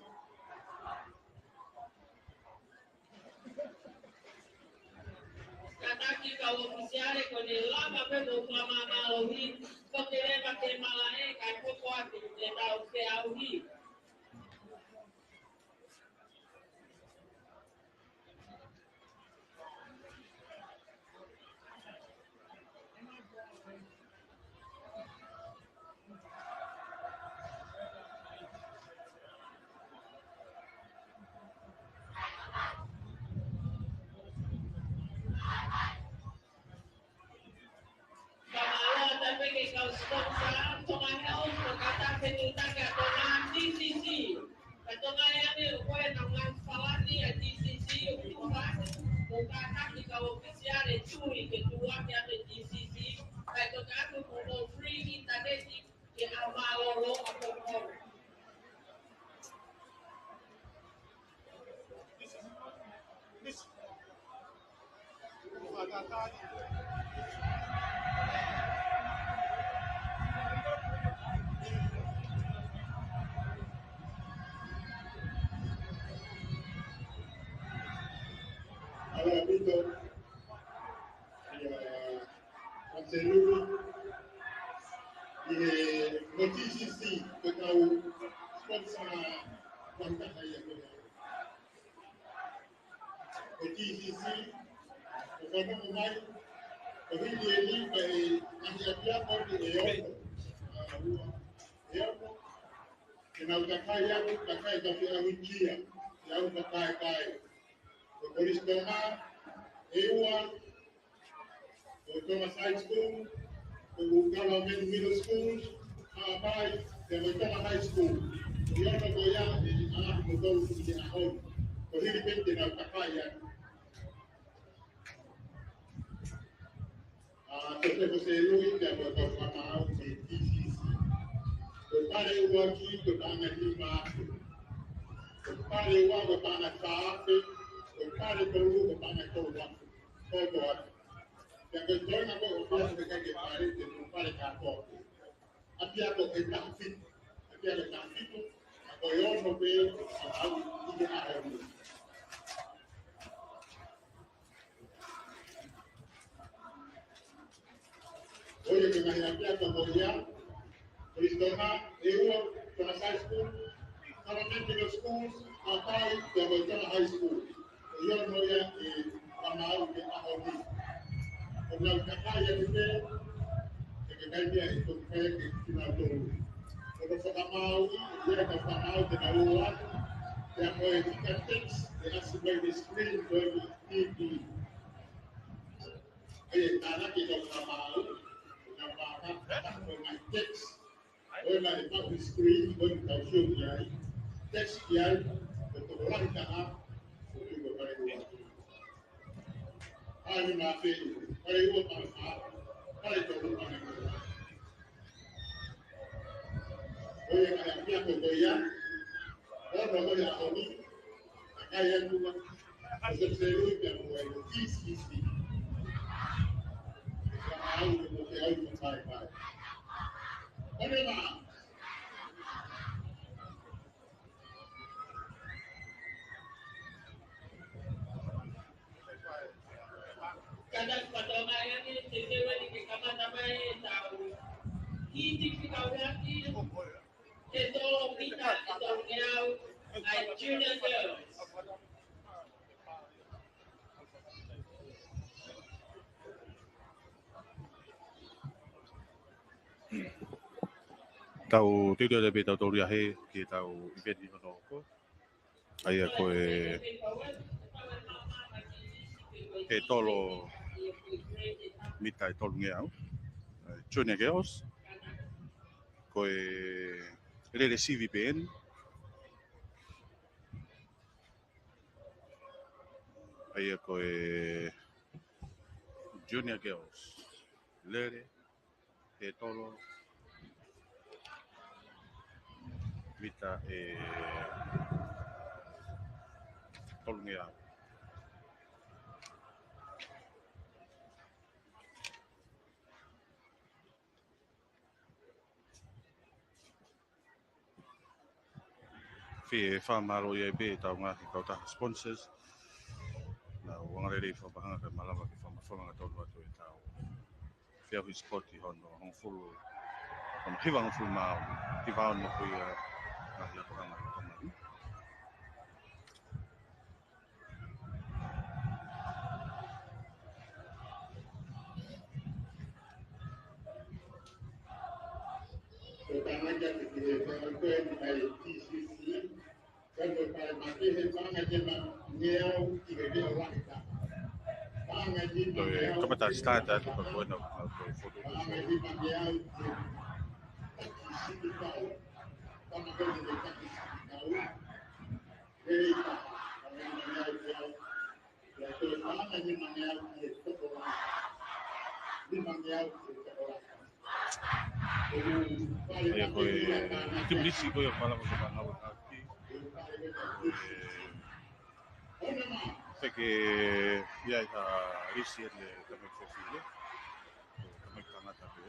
Kātaki kau ʻōfisiale ko ʻene lava pē mo fakamālohi, ko ʻene lava ke malaʻe kae hoko atu ke tau feʻauhi. Kau sponsor, Tonga Health, mo Kātaki Fetuʻutaki ʻa Tonga, T C C. Ka Tonga ʻe ane ʻo ko e ngaahi falani ʻa T C C, ʻo ko e ngaahi, ʻo kātaki kau ʻōfisiale tui ke tuʻuaki ʻa e T C C, kae toki ʻoatu mo e free internet ke ʻā mālōlō ʻa Tonga. ʻAupito, ia, Anselulu, ʻi he mo T C C, ko e kau sponsor ʻoku taha ia ko e ko e T C C, ʻo fanongo mai, ko e hili eni, ko e ngaahi ʻapiako ʻe ono, ʻa, ua, ʻe ono, ke nau kakai atu, kakai ka fia ʻahu kia, fia ʻahu kakai kai. Ko e Kolisi Tonga, ʻe ua, ko e Tonga High School, ko e Government Middle School, Haʻapai, pea mo e Tonga High School. Ko e ono ko ia, ʻe ʻaho mo tolu ki he ʻaho. Ko e hili pē te nau kakai atu. ʻA, Joseph Selui, pea mo e kau fakamaau mei T C C. Ko e pale ʻuluaki, ko e paʻanga ʻe nima afe. Ko e pale ua, ko e paʻanga ʻe fā afe. Ko e pale tolu, ko e paʻanga ʻe tolu afe. Kotoa. Pea ko e toenga ko ē ʻo e pale, ʻikai ke pale, te nau pale kātoa. ʻApiako ʻe taha fitu. ʻApiako ʻe taha fitu. Ka ko e ono pē, ʻa, ʻahu ʻi he ʻaho ni. Ko ia ko e ngaahi ʻapiako ko ia, Kolisi Tonga, ʻe ua, Tonga High School, Government Middle School, Haʻapai, pea mo e Tonga High School. Ko ia mo ia ʻe fakamaau ki he ʻaho ni. Ko e lau kakai ʻa e pē, ʻe ke kai pia ʻe toki kai ʻe kinautolu. Ko e fakamaau, ʻe ʻi ai e kau fakamaau te nau ō atu, pea ko e fika text, ʻe ʻasi mai he screen, ko e T V. ʻE tānaki e kau fakamaau, ʻe kau fakamaau, ko e ngaahi text. Ko e ngaahi pau screen, ko e kau sio ki ai. Text ki ai, ko e tokolahi taha, ko e tui ko e pale ua. Pale nima afe, pale ua, pale fā, pale tolu, pale nima. Ko ia ko e ʻapiako ko ia, ono ko ia ʻaho ni, kakai atu, ʻa Joseph Selui pea mo e T C C. Ka ʻalu ke mo ke ʻalu ke kai kai. Pale nima. Kātaki Tonga ʻe ane, te te wani ke kamata mai ʻetau hiti fika ʻuluaki, ʻe tolu mita, ʻe tolungeau, ʻa e Junior Girls. Tau teuteu pē tau tolu ia he, ki heʻetau event ʻi hono hoko. ʻA ia ko e ʻe tolu mita ʻe tolungeau. ʻA e Junior Girls. Ko e lele sivi pē eni. ʻA ia ko e Junior Girls. Lele ʻe tolu mita ʻe tolungeau. Fie fakamālō ia pē ʻetau ngaahi kautaha sponsors. Naʻa nau angalelei fakapaʻanga kae malava ke fakamafola angatonu atu ʻetau feʻauhi sipoti hono hongofulu, hono hiva hongofulu mā ono, hiva ono ko ia ngaahi ʻapiako ʻi Tonga ni. Ko e tangata ke kile ka ko e ni ai T C C. Ka ko e pale mate he paʻanga ʻe nima ngeau ki he veʻe ʻo lahi ka. Ko e kamata start atu ka ko ena ko e foto. Ia ko e timi Lisi ko ia palama ko Manau Taki. Feke ia ha Lisi ʻene kamata fefine. Kamata tangata pē.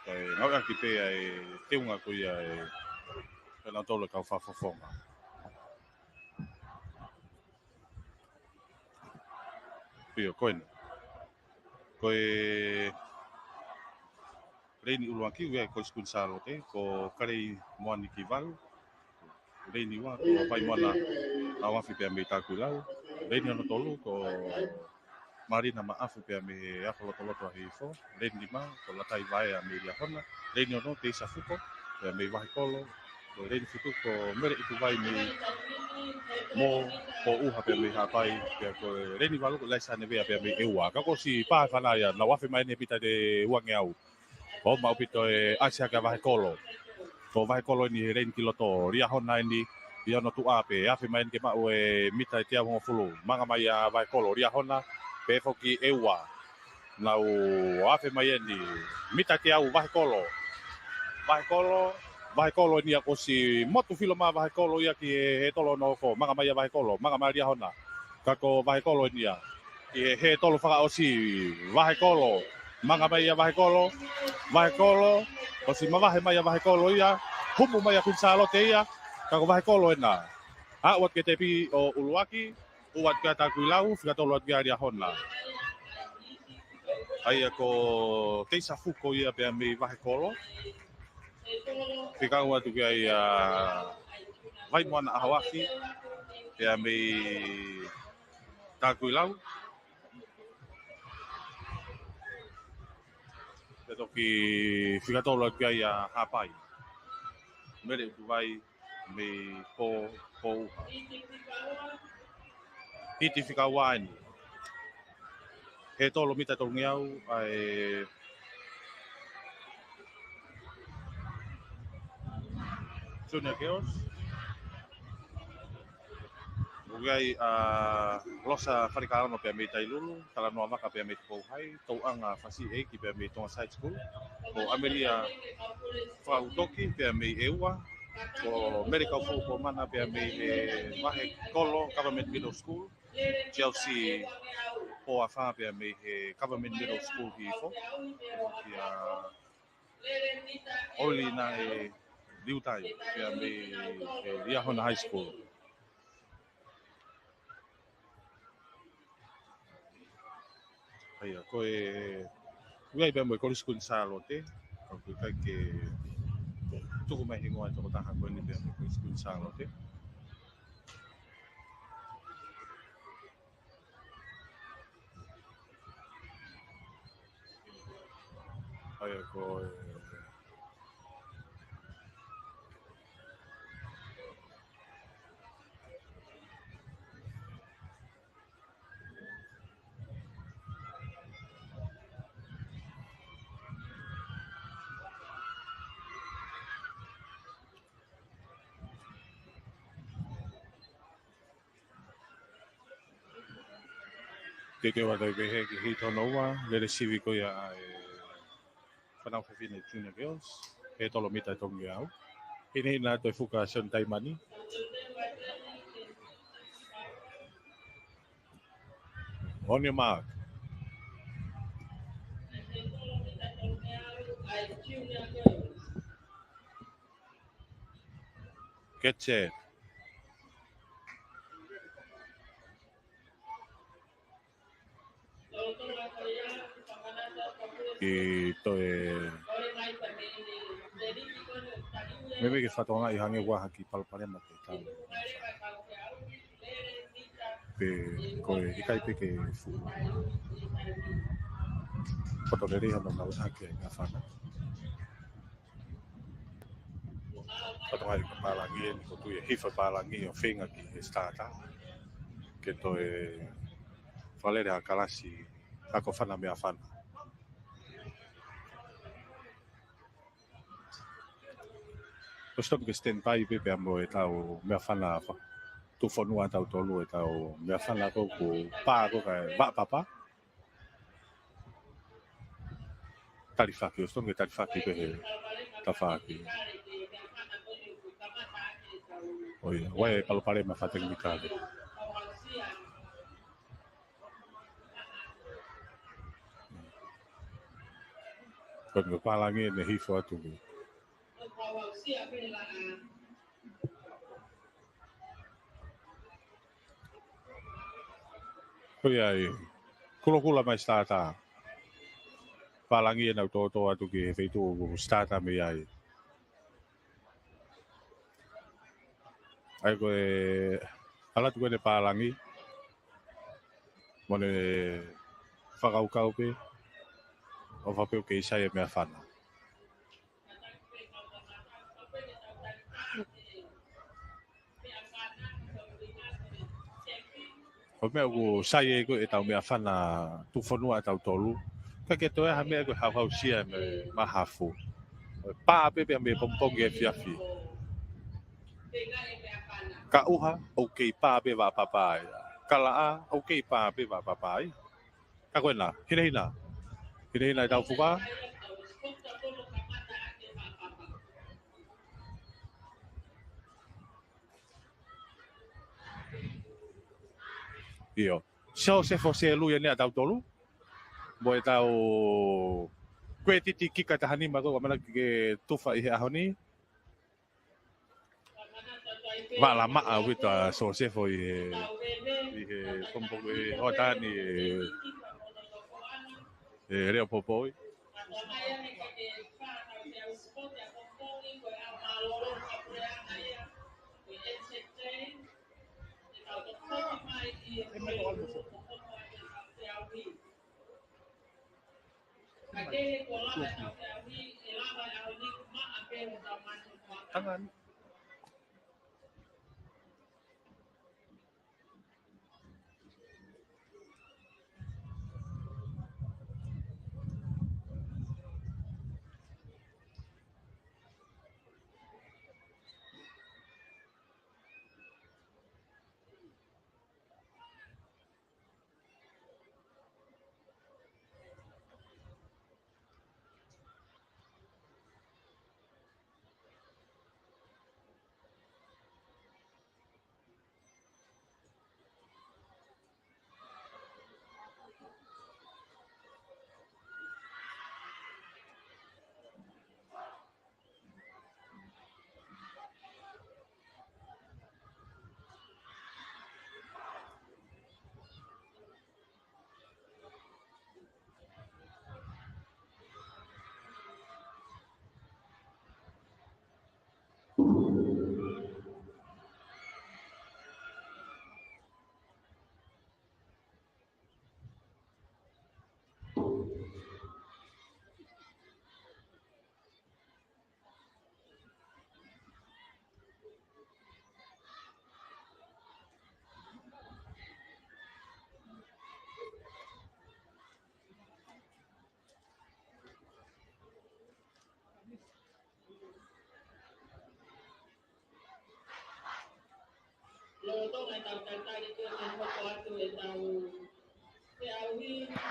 Kae ngāueʻaki pē ʻa e teunga ko ia ʻe kinautolu ʻa e kau fakafofonga. Pio, ko ena. Ko e leini ʻuluaki ʻoku ʻi ai ʻa e Kolisi Kuini Sālote, ko Kalei Moani Kivalu. Leini ua, ko Vaimoana ʻAoafi pea mei Takuilau. Leini hono tolu, ko Malina Maʻafu pea mei he Ako Lotoloto ʻa Hihifo. Leini nima, ko Latai Vaea mei Liahona. Leini ono, Teisa Fuko pea mei Vahekolo. Ko e leini fitu, ko Mele ʻIkuvai mei Mo, ko ʻUha pea mei Haʻapai. Pea ko e leini valu, ko Laisa Nevea pea mei ʻEua. Ka kuo ʻosi pā e fānau ia, nau afe mai eni he mita ʻe uangeau. Ko e maʻu ʻaupito e ʻasi hake ʻa Vahekolo. Ko Vahekolo eni he leini ki loto, Liahona eni ʻi hono tuʻa pē, afe mai eni ke maʻu e mita ʻe teau hongofulu. Manga mai ʻa Vahekolo, Liahona, pehē foki ʻEua. Nau afe mai eni, mita ʻe teau Vahekolo. Vahekolo, Vahekolo eni ia kuo ʻosi motu filo mai ʻa Vahekolo ia ki he, he tolo hono hoko, manga mai ʻa Vahekolo, manga mai ʻa Liahona. Ka ko Vahekolo eni ia. Ki he, he tolo fakaʻosi, Vahekolo. Manga mai ʻa Vahekolo. Vahekolo. ʻOsi mavahe mai ʻa Vahekolo ia. Humu mai ʻa Kuini Sālote ia. Ka ko Vahekolo ena. Aʻu atu ki he tepi ʻo ʻuluaki. Aʻu atu kia Takuilau. Fika tolu atu kia Liahona. ʻA ia ko Teisa Fuko ia pea mei Vahekolo. Fika ua atu kia ia Vaimoana ʻAhoafi. Pea mei Takuilau. Pea toki fika tolu atu kia ia Haʻapai. Mele ʻIkuvai mei Pō, Pōʻuha. Hiti fika ua eni. He tolo mita tolungeau ʻa e Junior Girls. ʻOku ʻi ai ʻa Losa Falekalaono pea mei Tailulu, Talanoa Vaka pea mei Tupou High, Touʻanga Fasiʻeiki pea mei Tonga Side School, ko ʻAmelia Fautoki pea mei ʻEua, ko Mele Kaufuʻu Komana pea mei he Vahekolo Government Middle School, Chelsea Poafa pea mei he Government Middle School Hihifo, kia Oli Naʻe Liutai pea mei he Liahona High School. ʻA ia, ko e ʻuhi pea mo e Kolisi Kuini Sālote, ʻoku ʻikai ke tuku mai hingoa e tokotaha ko eni pea mo e Kolisi Kuini Sālote. ʻA ia ko e Teuteu atu pē he ki he hiti hono ua, lele sivi ko ia ʻa e fānau fefine Junior Girls, he tolo mita ʻe tolungeau. Hinehina atu e fuka Sione Taimani. On your mark. Get set. ʻI toe meimei ke fakatokangaʻi hangē ʻoku ʻi ai ha kiʻi palopalema pē tau. Pe ko e ʻikai pē ke fuʻu poto lelei hono ngāueʻaki ʻa e ngaahi fānau. Fakatokangaʻi ko e pālangi eni, ko e tui ʻe hifo e pālangi ʻo feinga ki he starter. Ke toe Palele ha kalasi, ako fana meʻafana. ʻOsi tonu ke stand by pē pea mo ʻetau meʻafana fa-, tuʻufonua ʻatautolu, ʻetau meʻafana ko ē ʻoku pā ko ē kae vaʻa papa. Talifaki, ʻosi tonu ke talifaki pē he tafaʻaki. ʻOi, ʻoku ʻi ai e palopalema fakatekinikale. Ko e pālangi ʻene hifo atu. Ko ia ai, kulokula mai starter. Pālangi ʻenau tōtō atu ki he feituʻu ʻoku starter mei ai. ʻA ia ko e ʻalu atu ko ē ʻene pālangi. Mo ʻene fakakaukau pē, ʻofa pē ʻoku kei sai e meʻafana. Ko e meʻa ʻoku sai ai ko ē ʻetau meʻafana tuʻufonua ʻatautolu. Ka ke toe ha meʻa ko e hauhausia mei mahafu. Pā pē pea mei pongipongi efiafi. Ka ʻuha, ʻoku kei pā pē vaʻa papa ia. Ka laʻā, ʻoku kei pā pē vaʻa papa ia. Ka ko ena, hinehina. Hinehina ʻetau fuka. ʻIo. Sio, Sefo Selui ʻeni ʻatautolu. Mo ʻetau kuletiti kika taha nima ko ē ʻoku ʻamanaki ke tufa ʻi he ʻaho ni. Vaʻa lamaʻa ʻaupito ʻa Sosefo ʻi he, ʻi he pongipongi, ʻi he hoʻatā ni ʻe, ʻe Leo Popoi. Tangan.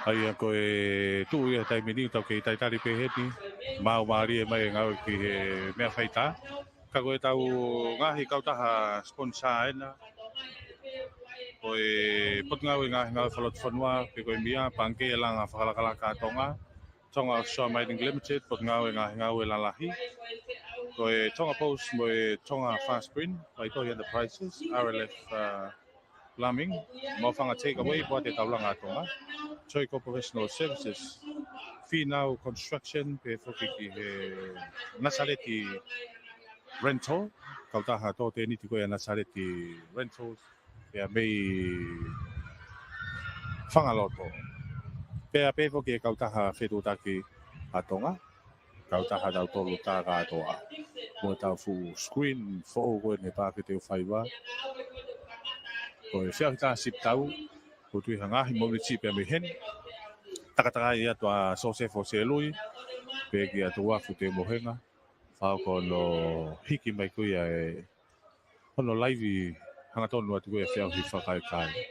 ʻA ia ko e tuʻu ia he taimi ni ʻoku tau kei talitali pē heni. Maumālie mai e ngāue ki he meʻa faitā. Ka ko ʻetau ngaahi kautaha sponsor ena. Ko e Potungāue Ngaahi Ngāue Fakalotofonua, pe ko e MIA, Pangikē Langa Fakalakalaka ʻa Tonga, Tonga Offshore Mining Limited, Potungāue Ngaahi Ngāue Lalahi, ko e Tonga Post mo e Tonga Fast Print, Vaitohi Enterprises, R L F, uh, Plumbing, Mofanga Takeaway, Poate Taulanga ʻa Tonga, Toiko Professional Services, Fīnau Construction, pehē foki ki he Nasaleti Rental, kautaha tōtēniti ko ia Nasaleti Rentals, pea mei Fangaloto. Pea pehē foki e kautaha fetuʻutaki ʻa Tonga, kautaha ʻatautolu tā kātoa. Mo ʻetau fuʻu screen foʻou ko eni he Paʻake Teufaiva. Ko e feʻauhi tā sipitau, Ko e tui ha ngaahi momeniti pē mei heni. Takatakai atu ʻa Sosefo Selui, pea kia Tuafu Temohenga. Fakahoko hono hiki mai ko ia ʻe hono laivi hangatonu atu ko ia ʻa e feʻauhi fakaʻikaiʻi.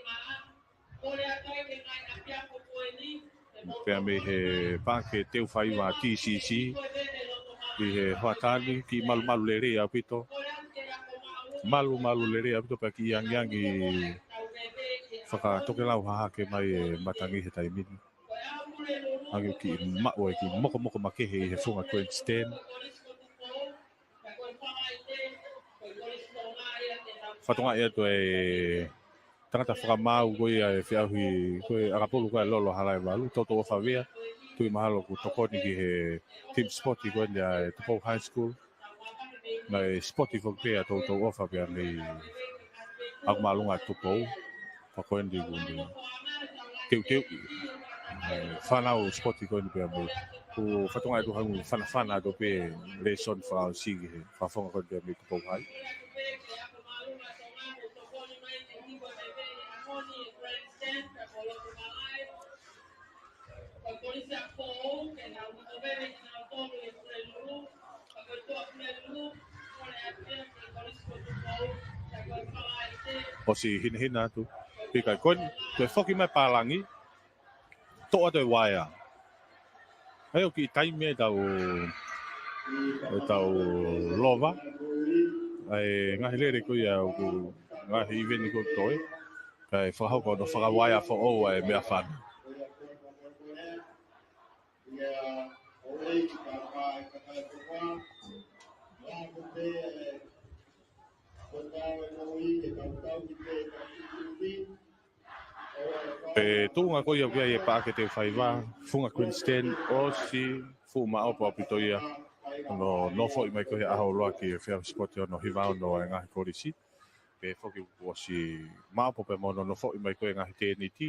Pea mei he Paʻake Teufaiva T C C, ʻi he hoʻatā ni, kiʻi malumalu lelei ʻaupito. Malumalu lelei ʻaupito pea kiʻi angiangi fakatokelau hahake mai e matangi he taimi ni. Hangē kiʻi maʻu e kiʻi mokomoko makehe ʻi he funga grandstand. Fakatokangaʻi atu e tangata fakamaau ko ia e feʻauhi, ko e ʻakapulu ko ia Lolo Halaevalu, toutou ʻofa Vea, tui mahalo kuo tokoni ki he team sport ko eni ʻa e Tupou High School. Naʻe sport foki pē ʻa toutou ʻofa pea mei ʻaku māʻolunga Tupou. Pea ko eni kuo ne teuteu e fānau sport ko eni pea mei, kuo fakatokangaʻi atu hangē fanafana atu pē lēsoni fakaʻosi ki he fakafofonga ko eni pea mei Tupou High. ʻOsi hinehina atu. Pea ko e, ko e, ko e foki mai pālangi, toʻo atu e uaea. ʻA ia ʻoku kiʻi taimi ʻetau, ʻetau lova ʻa e ngaahi lele ko ia ʻoku ngaahi ʻiveni ko ē toe. Kae fakahoko hono fakauaea foʻou ʻa e meʻafana. Pea tuʻunga ko ia ʻoku ʻi ai e Paʻake Teufaiva, funga grandstand, ʻosi fuʻu maʻopoʻopo ʻaupito ia. Hono nofoʻi mai ko ia he ʻaho ʻuluaki e feʻauhi sport hono hiva ono ʻa e ngaahi kolisi. Pea foki kuo ʻosi maʻopoʻopo pea mo hono nofoʻi mai ko ia e ngaahi tēniti.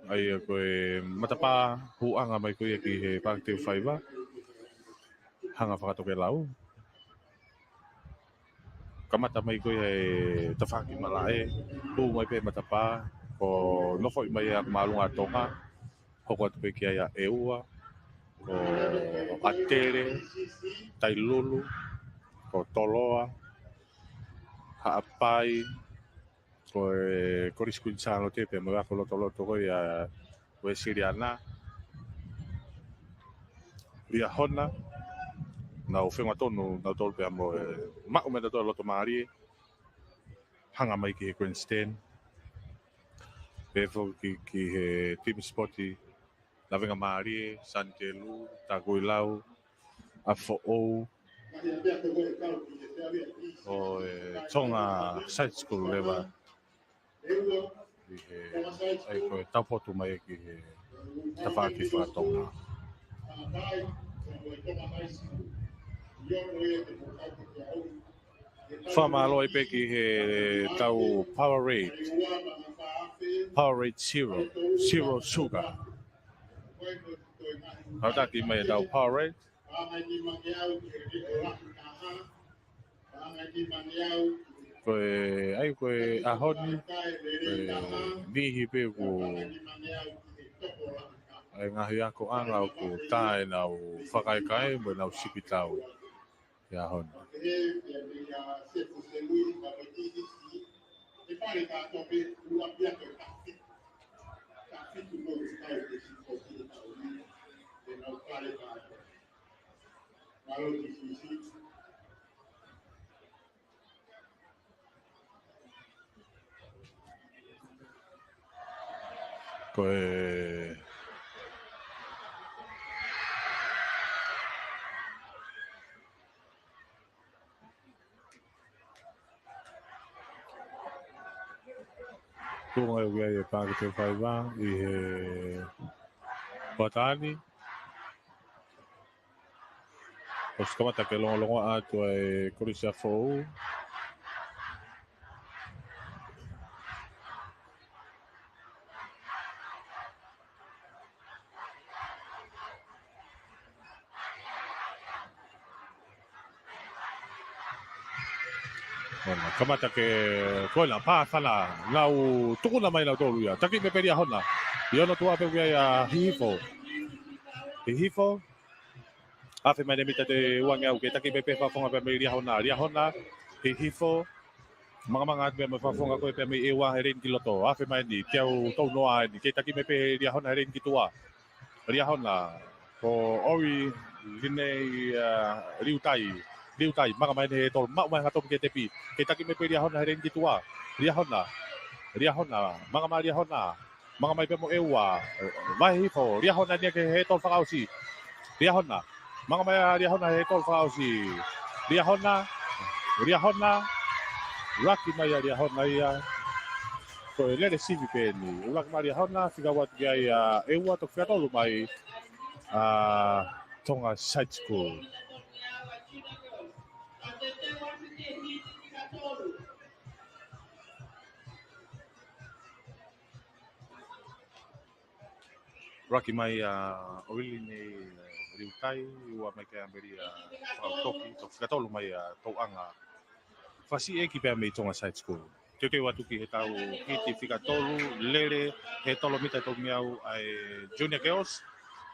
ʻA ia ko e matapā hūʻanga mai ko ia ki he Paʻake Teufaiva. Hanga fakatokelau. Kamata mai ko ia he tafaʻaki malaʻe, hū mai pē matapā, ko e nofoʻi mai ʻa e māʻolunga Tonga, hoko atu pē ki ai ʻa ʻEua, ko ʻAtele, Tailulu, ko Toloa, Haʻapai, ko e Kolisi Kuini Sālote pea mo e ako lotoloto ko ia Uēsiliana. Liahona, nau feʻunga tonu nautolu pea mo e maʻu mei nautolu loto mālie, hanga mai ki he grandstand. Pea foki ki he team sport, Lavengamālie, Sanitelū, Takuilau, ʻApifoʻou, ko e Tonga Side School leva. ʻI he, ʻa ia ko e taupotu mai ki he tafaʻaki fakatonga. Fakamālō ai pē ki he tau Powerade. Powerade Zero, Zero Sugar. Hautaki mai e tau Powerade. Ko e, ʻa ia ko e ʻaho ni, ko e niʻihi pē ʻoku ʻa e ngaahi akoʻanga ʻoku tā ʻenau fakaʻikaiʻi mo ʻenau sipitau he ʻaho ni. Ko e tuʻunga ʻoku ʻi ai e Paʻake Teufaiva ʻi he hoʻatā ni. ʻOsi kamata ke longolongo atu ʻa e Kolisi ʻApifoʻou. ʻO Kamata ke ko ena pāfana, nau tukuna mai nautolu ia. Taki mai pē Liahona. ʻI hono tuʻa pē ʻoku ʻi ai ʻa Hihifo. Hihifo. Afe mai ʻene mita ʻe uangeau ke taki mai pē fakafofonga pea mei Liahona. Liahona, Hihifo. Mangamanga atu pea mei fakafofonga ko ē pea mei ʻEua he leini ki loto. Afe mai eni, teau tau noa eni. Ke taki mai pē Liahona he leini ki tuʻa. Liahona, ko ʻOi Linei, ʻa, Liutai. Liutai, manga mai eni he tolo, maʻu mai ha topi ke tepi. Ke taki mai pē Liahona he leini ki tuʻa. Liahona, Liahona, manga mai Liahona. Manga mai pea mo ʻEua. Vahe hifo, Liahona eni ia ki he tolo fakaʻosi. Liahona, manga mai ʻa Liahona he tolo fakaʻosi. Liahona, Liahona, ʻuluaki mai ʻa Liahona ia. Ko e lele sivi pē eni. ʻUluaki mai Liahona, fika ua atu ki ai ʻa ʻEua, toki fika tolu mai ʻa Tonga Side School. ʻUluaki mai ʻa ʻOi Linei, ʻa, Liutai, ua mai ki ai ʻa Melia Fakautoki, toki fika tolu mai ʻa Touʻanga Fasiʻeki pea mei Tonga Side School. Teuteu atu ki he tau hiti fika tolu, lele he tolo mita ʻe tolungeau ʻa e Junior Girls.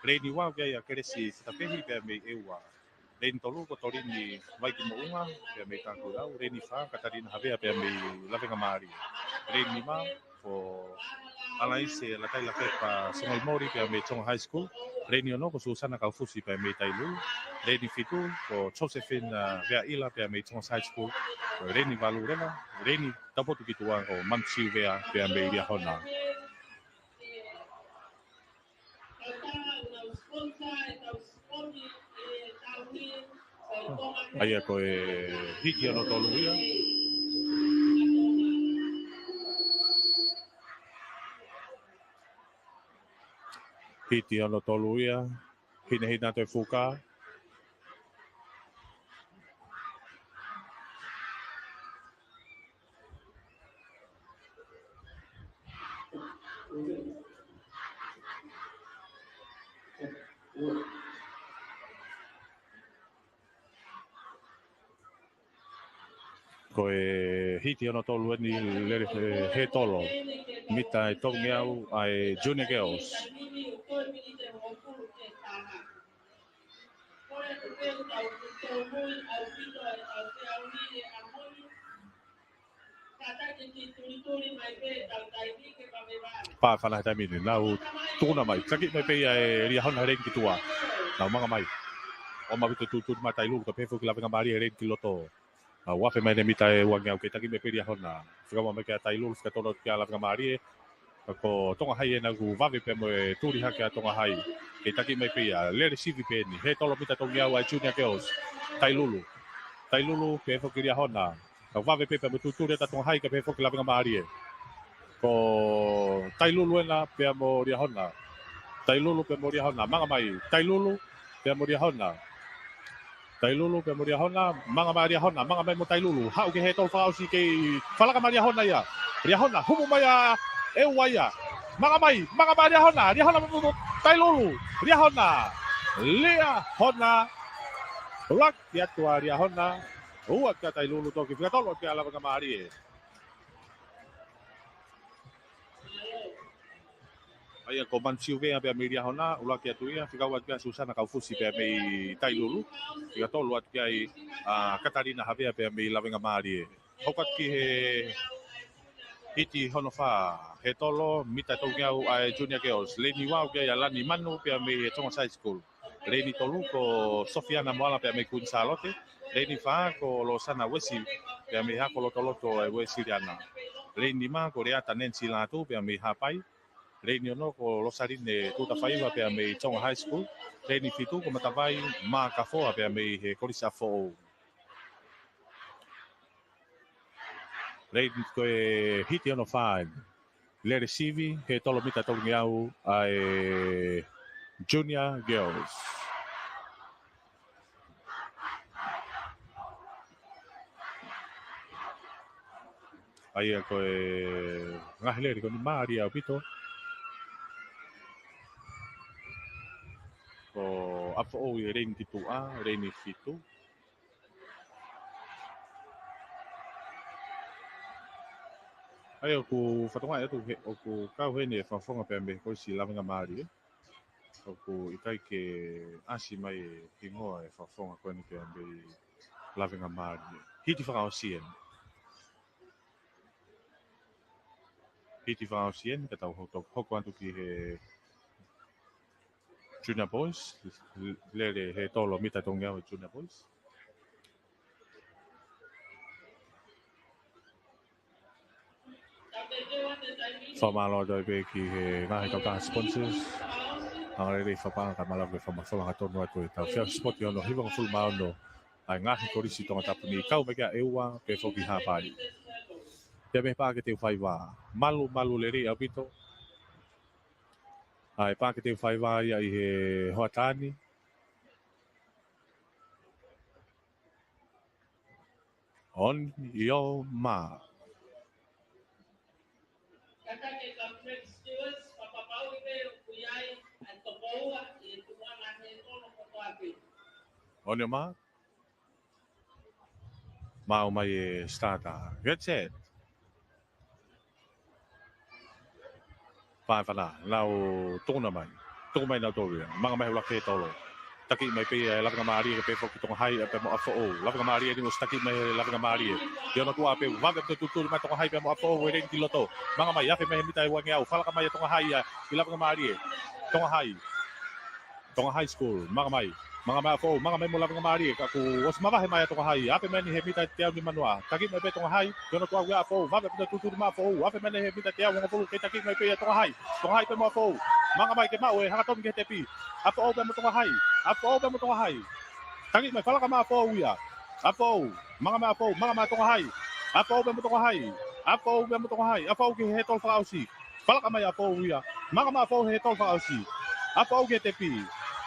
Leini ua ʻoku ʻi ai ʻa Kelesi Fatapehi pea mei ʻEua. Leini tolu ko Tolini Vaikimoʻunga pea mei Takulau. Leini fā, Katalina Havea pea mei Lavengamālie. Leini nima ko ʻAlaise Latai Lakepa Songolimoli pea mei Tonga High School. Leini ono ko Susana Kaufusi pea mei Tailulu. Leini fitu ko Josephine, ʻa, Veaʻila pea mei Tonga Side School. Leini valu leva, leini taupotu ki tuʻa ko Manu Siuvea pea mei Liahona. ʻA ia ko e hiti hono tolu ia. Hiti hono tolu ia. Hinehina atu e fuka. Ko e hiti hono tolu eni lele, ʻe, he tolo mita ʻe tolungeau ʻa e Junior Girls. Pāfana he taimi ni, nau tukuna mai, taki mai pē ia ʻe Liahona he leini ki tuʻa. Nau manga mai. ʻOmai ʻaupito e tūtuli maʻa Tailulu, kae pehē foki Lavengamālie he leini ki loto. ʻA, ua afe mai ʻene mita ʻe uangeau ke taki mai pē Liahona. Fika ua mai kia Tailulu, fika tolu atu kia Lavengamālie. Ka ko Tonga Hai ena ʻoku vave pea mo e tuli hake ʻa Tonga Hai. Ke taki mai pē ia, lele sivi pē eni, he tolo mita ʻe tolungeau ʻa e Junior Girls. Tailulu. Tailulu, pehē foki Liahona. Ka vave pē pea mo e tūtuli ʻa Tonga Hai, kae pehē foki Lavengamālie. Ko Tailulu ena pea mo Liahona. Tailulu pea mo Liahona. Manga mai. Tailulu pea mo Liahona. Tailulu pea mo Liahona. Manga mai Liahona. Manga mai mo Tailulu. Haʻu ki he tolo fakaʻosi kei falaka mai Liahona ia. Liahona. Humu mai ʻa ʻEua ia. Manga mai. Manga mai Liahona. Liahona mo, mo, mo Tailulu. Liahona. Liahona. ʻUluaki atu ʻa Liahona. Ua kia Tailulu, toki fika tolu kia Lavengamālie. ʻA ia ko Manu Siuvea pea mei Liahona, ʻuluaki atu ia, fika ua atu kia Susana Kaufusi pea mei Tailulu, fika tolu atu ki ai ʻa Katalina Havea pea mei Lavengamālie. Hoko atu ki he hiti hono fā, he tolo mita ʻe tolungeau ʻa e Junior Girls, leini ua ʻoku ʻi ai ʻa Lani Manu pea mei he Tonga Side School. Leini tolu ko Sofiana Moala pea mei Kuini Sālote. Leini fā ko Losana Uesi pea mei Hako Lotoloto ʻa e Uesiliana. Leini nima ko Leata Nancy Lātū pea mei Haʻapai. Leini ono ko Losaline Tutafaiva pea mei Tonga High School. Leini fitu ko Matavai Makafoa pea mei he Kolisi ʻApifoʻou. Leini ko e hiti hono fā eni. Lele sivi, he tolo mita ʻe tolungeau ʻa e Junior Girls. ʻA ia ko e ngaahi lele ko eni mālie ʻaupito. Ko ʻApifoʻou ʻi he leini ki tuʻa, leini fitu. ʻA ia ʻoku fatongia atu he, ʻoku kau heni e fakafofonga pea mei he Kolisi Lavengamālie. ʻOku ʻikai ke ʻasi mai e hingoa e fakafofonga ko eni pea mei Lavengamālie. Hiti fakaʻosi eni. Hiti fakaʻosi eni, ka tau hoko, hoko atu ki he Junior Boys, lele he tolo mita tolungeau e Junior Boys. Fakamālō atu ai pē ki he ngaahi kautaha sponsors. Angalelei fakapaʻanga kae mālō e fakamafola hangatonu atu e tau fia sport ʻi hono hivangofulu mā ono ʻa e ngaahi kolisi Tongatapu ni, kau mai ki ai ʻEua pea foki Haʻapai. Pea mei he paʻake teufaiva. Malu, malu lelei ʻaupito ʻa e paʻake teufaiva ia ʻi he hoʻatā ni. On your mark. On your mark. Maʻu mai e starter. Get set. Fāfana, nau tuna mai. Tuna mai nau tōvia. Manga mai he ʻuluaki he tolo. Taki mai pē ia e Lavengamālie ke pehē foki Tonga Hai pea mo ʻApifoʻou. Lavengamālie ni ʻosi taki mai he Lavengamālie. ʻI hono tuʻa pē, vave ʻaupito e tutuli mai Tonga Hai pea mo ʻApifoʻou e leni ki loto. Manga mai, afe mai he mita ʻe uangeau. Falaka mai e Tonga Hai ia ʻi Lavengamālie. Tonga Hai. Tonga High School, manga mai. Manga mai ʻApifoʻou, manga mai mo Lavengamālie, ka kuo ʻosi mavahe mai ʻa Tonga Hai, afe mai eni he mita teau nimanoa. Taki mai pē Tonga Hai, ʻi hono tuʻa ʻa ʻApifoʻou, vave ʻaupito e tutuli mai ʻApifoʻou, afe mai eni he mita teau hongofulu, kei taki mai pē ia Tonga Hai. Tonga Hai pea mo ʻApifoʻou, manga mai ke maʻu e hangatonu ki he tepi. ʻApifoʻou pea mo Tonga Hai, ʻApifoʻou pea mo Tonga Hai. Taki mai, falaka mai ʻApifoʻou ia. ʻApifoʻou, manga mai ʻApifoʻou, manga mai Tonga Hai. ʻApifoʻou pea mo Tonga Hai. ʻApifoʻou pea mo Tonga Hai. ʻApifoʻou ki he tolo fakaʻosi. Falaka mai ʻApifoʻou ia. Manga mai ʻApifoʻou he tolo fakaʻosi. ʻApifoʻou ki he tepi.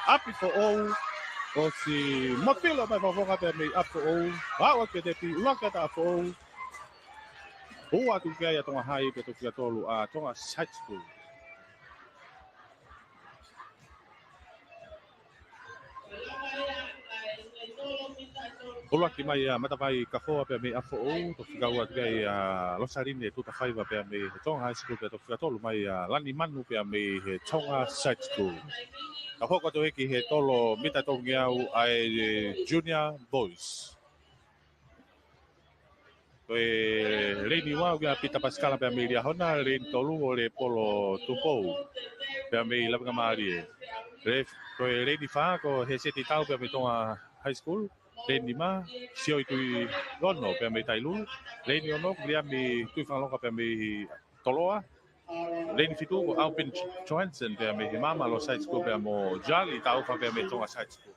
ʻApifoʻou. ʻOsi motilo mai fakafofonga pea mei ʻApifoʻou. Aʻu ki he tepi. ʻUluaki ʻa ʻApifoʻou. Ua atu ki ai ʻa Tonga Hai pea toki fika tolu ʻa Tonga Side School. ʻUluaki mai ʻa Matavai Kafoa pea mei ʻApifoʻou, toki fika ua atu ki ai ʻa Losaline Tutafaiva pea mei he Tonga High School, pea toki fika tolu mai ʻa Lani Manu pea mei he Tonga Side School. Ka hoko atu ʻe he tolo mita tolungeau ʻa e Junior Boys. Ko e leini ua ʻoku ʻia Pita Pasikala pea mei Liahona, leini tolu ʻo Lepolo Tupou pea mei Lavengamālie. Le-, ko e leini fā ko Heseti Tau pea mei Tonga High School, leini nima Sioi Tuʻiono pea mei Tailulu, leini ono Viliami Tuʻifangaloka pea mei Toloa, leini fitu ko Alvin Johansen pea mei he Māmalo Side School pea mo Jali Taufa pea mei Tonga Side School.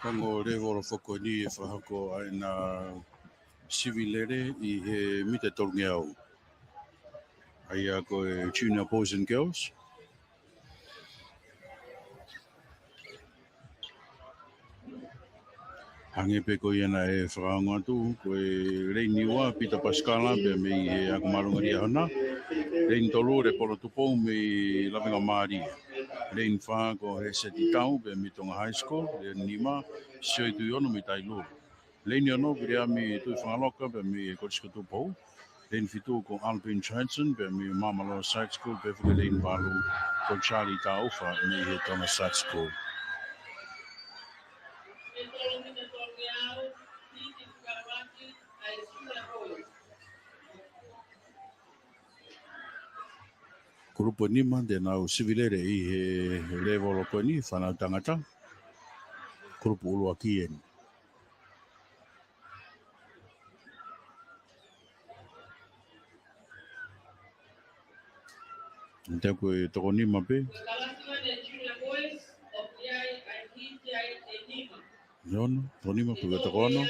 Ongo lēvolo foki ko eni ʻe fakahoko ai ʻena sivi lele ʻi he mita tolungeau. ʻA ia ko e Junior Boys and Girls. Hangē pē ko ia naʻe fakaongo atu, ko e leini ua, Pita Pasikala, pea mei he Ako Māʻolunga Liahona. Leini tolu, Lepolo Tupou mei Lavengamālie. Leini fā, ko Heseti Tau, pea mei Tonga High School. Leini nima, Sioi Tuʻiono mei Tailulu. Leini ono, Viliami Tuʻifangaloka, pea mei he Kolisi ko Tupou. Leini fitu ko Alvin Johansen, pea mei Māmalo Side School, pea foki leini valu ko Charlie Taufa, mei he Tonga Side School. Kulupu nima te nau sivi lele ʻi he lēvolo ko eni, fānau tangata. Kulupu ʻuluaki eni. Te ko e toko nima pē. Ono, toko nima pē ko e toko ono.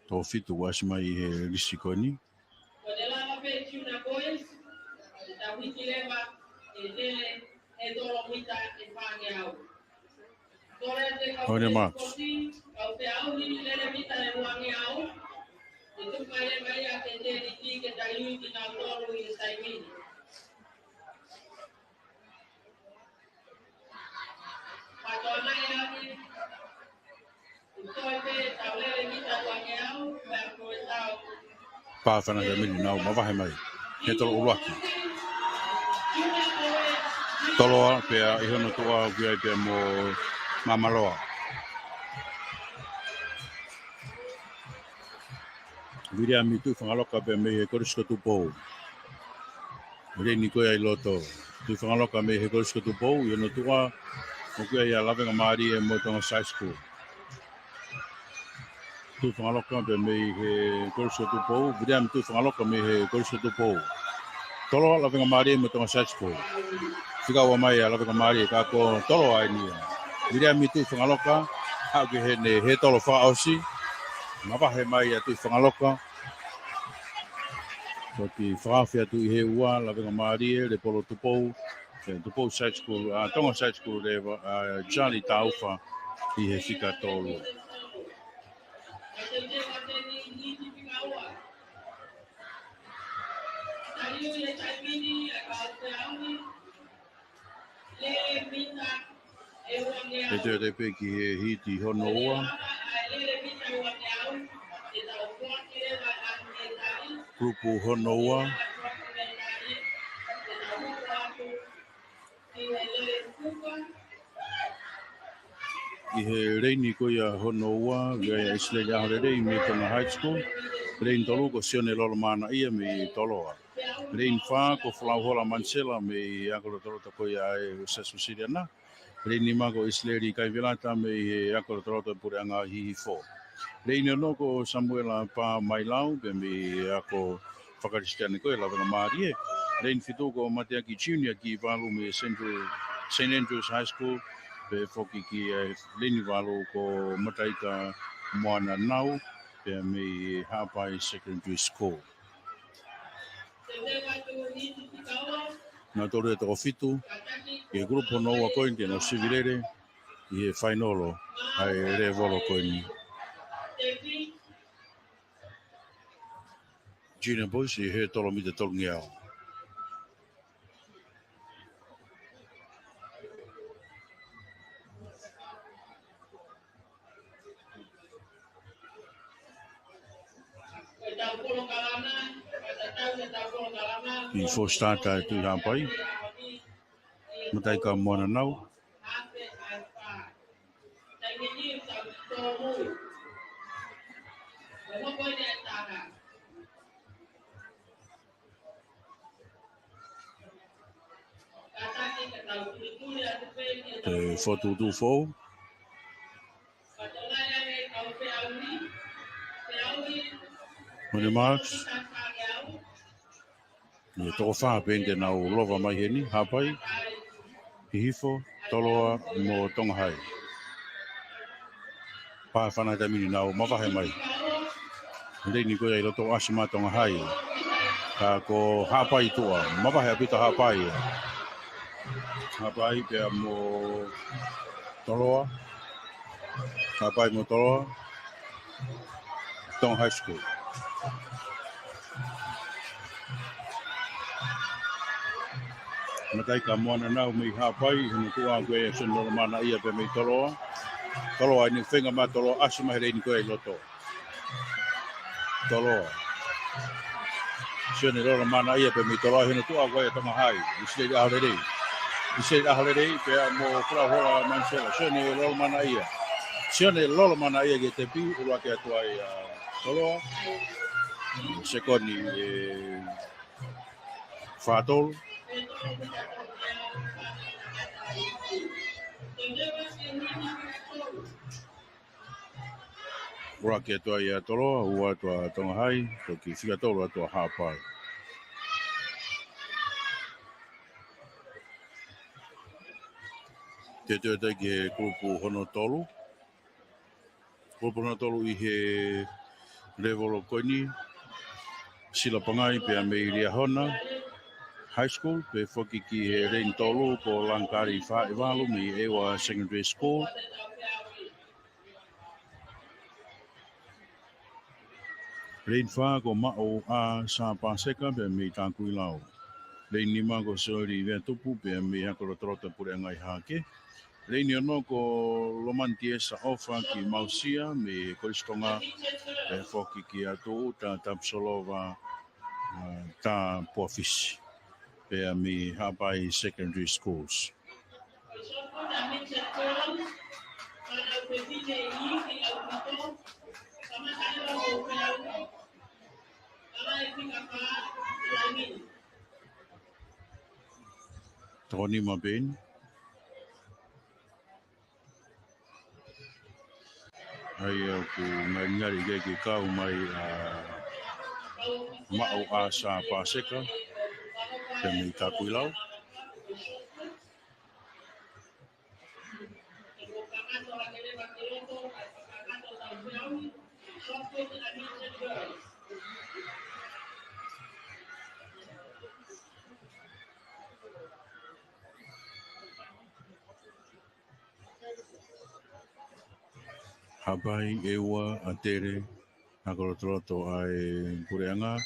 Toko fitu ʻoku ʻasi mai ʻi he lisi ko eni. Ko e lava pē Junior Boys, ʻe tau hiki leva ʻe lele he tolo mita ʻe fāngeau. Hone Marks. Pā fana ke mini nau mavahe mai. He tolo ʻuluaki. Toloa pea ʻi hono tuʻa ʻoku ʻi ai pea mo Mamaloa. Viliami Tuʻifangaloka pea mei he Kolisi ko Tupou. Leini ko ia ʻi loto. Tuʻifangaloka mei he Kolisi ko Tupou, ʻi hono tuʻa, ʻoku ʻi ai ʻa Lavengamālie mo Tonga High School. Tuʻifangaloka pea mei he Kolisi ko Tupou, Viliami Tuʻifangaloka mei he Kolisi ko Tupou. Toloa Lavengamālie mo Tonga High School. Fika ua mai ʻa Lavengamālie ka ko Toloa ʻeni ia. Viliami Tuʻifangaloka, haʻu ki heʻene he tolo fakaʻosi. Mavahe mai ʻa Tuʻifangaloka. Toki fakaofi atu ʻi he ua, Lavengamālie, Lepolo Tupou, ʻe Tupou High School, ʻa Tonga High School leva, ʻa Charlie Taufa ʻi he fika tolu. ʻE toe tepe ki he hiti hono ua. Kupu hono ua. ʻI he leini ko ia hono ua, ʻoku ʻi ai ʻa ʻIsileli ʻAholelei mei Tonga High School. Leini tolu ko Sione Lolomanaʻia mei Toloa. Leini fā ko Folauhola Manisela mei he ako lotoloto ko ia ʻa e Siasi Uēsiliana. Leini nima ko ʻIsileli Kaivelata mei he ako lotoloto ʻa e Puleʻanga Hihifo. Leini ono ko Samuela Pā Mailau, pea mei he ako fakakalisitiane ko e Lavengamālie. Leini fitu ko Mateaki Junior Kivalu mei he Central, Saint Andrews High School, pea foki ki he leini valu ko Mataika Moana Nau, pea mei he Haʻapai Secondary School. Nautolu ʻe toko fitu, ʻi he kulupu hono ua ko eni te nau sivi lele ʻi he fainolo ʻa e lēvolo ko eni. Junior Boys ʻi he tolo mita tolungeau. Ki he four starter ʻa e Tuʻi Haʻapai. Mataika Moana Nau. Toe fotu tu fou. Hone Marks. ʻE toko fā pē eni te nau lova mai heni, Haʻapai, Hihifo, Toloa mo Tonga Hai. Pā fana taimi ni nau mavahe mai. Leini ko ia ʻi loto ʻasi mai Tonga Hai. Ka ko Haʻapai tuʻa, mavahe ʻaupito Haʻapai. Haʻapai pea mo Toloa. Haʻapai mo Toloa. Tonga High School. Mataika Moana Nau mei Haʻapai, hono tuʻa ʻoku ʻi ai ʻa Sione Lolomanaʻia pea mei Toloa. Toloa ʻeni, feinga mai Toloa, ʻasi mai he leini ko ia ʻi loto. Toloa. Sione Lolomanaʻia pea mei Toloa, hono tuʻa ʻoku ʻi ai ʻa Tonga Hai, ʻIsileli ʻAholelei. ʻIsileli ʻAholelei, pea mo Folauhola Manisela, Sione Lolomanaʻia. Sione Lolomanaʻia ki he tepi, ʻuluaki atu ai ʻa Toloa. Sekoni ʻe fā tolu. ʻUluaki atu ai ʻa Toloa, ua atu ʻa Tonga Hai, toki fika tolu atu ʻa Haʻapai. Te teu atu ai ki he kulupu hono tolu. Kulupu hono tolu ʻi he lēvolo ko eni, Sila Pangai pea mei Liahona. High School, pea foki ki he leini tolu ko Langkali Faʻevalu mei ʻEua Secondary School. Leini fā ko Maʻu ʻa Sāpaseka pea mei Takuilau. Leini nima ko Soli Veatupu pea mei he ako lotoloto Puleʻanga ʻi Hahake. Leini ono ko Lomani Tiesa ʻOfa ki Mausia mei he Kolisi Tonga, pea foki kia Tuʻuta Tapusolova, ʻa, Tapuafisi, pea mei Haʻapai Secondary Schools. Toko nima pē eni. ʻA ia ʻoku ngalingali ke, ke kau mai ʻa Maʻu ʻa Sāpaseka pea mei Takuilau. Haʻapai, ʻEua, ʻAtele, ako lotoloto ʻa e Puleʻanga,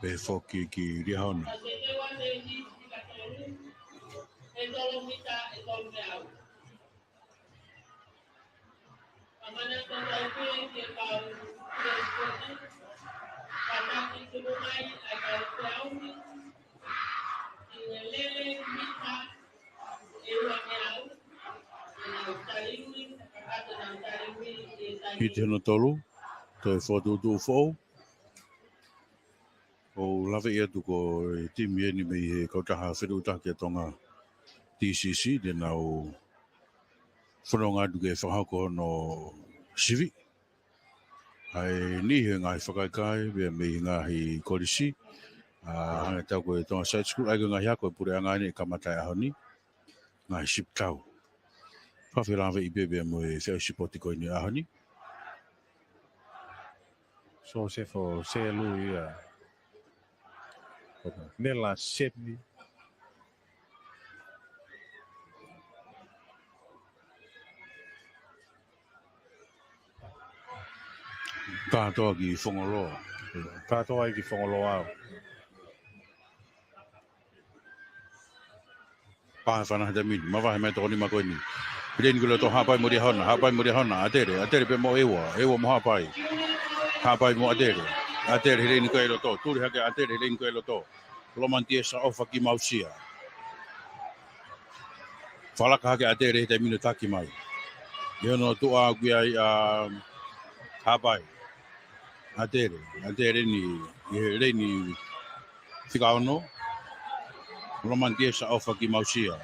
pea foki ki Liahona. Hiti hono tolu, toe fokotuʻutuʻu foʻou. ʻOku ou laveʻi atu ko e timi eni mei he kautaha fetuʻutaki ʻa Tonga, T C C, te nau fononga atu ke fakahoko hono sivi. ʻA ia ʻi he ngaahi fakakaukau pea mei he ngaahi kolisi, ʻa, hangē tofu ko e Tonga Side School, ʻa ia ko e ngaahi ako ʻa e Puleʻanga ʻe kamata he ʻaho ni, ngaahi sipi tau. Fakafelāveʻi pē pea mo e feʻauhi sipoti ko eni he ʻaho ni. Sosefo Selu ia. Nela Semi. Kātoa ki Fongoloa. Kātoa ki Fongoloa. Pā fana he taimi ni, mavahe mai toko nima ko eni. Leini ko ē ʻi loto, Haʻapai mo Liahona, Haʻapai mo Liahona, ʻAtele, ʻAtele pea mo ʻEua, ʻEua mo Haʻapai. Haʻapai mo ʻAtele, ʻAtele he leini ko ē ʻi loto, tuli hake ʻAtele he leini ko ē ʻi loto. Lomani Tiesa ʻOfa ki Mausia. Fakalaka hake ʻAtele he taimi ni ʻo taki mai. ʻI hono tuʻa ʻoku ʻi ai ʻa Haʻapai. ʻAtele, ʻAtele ni, ʻi he leini fika ono. Lomani Tiesa ʻOfa ki Mausia.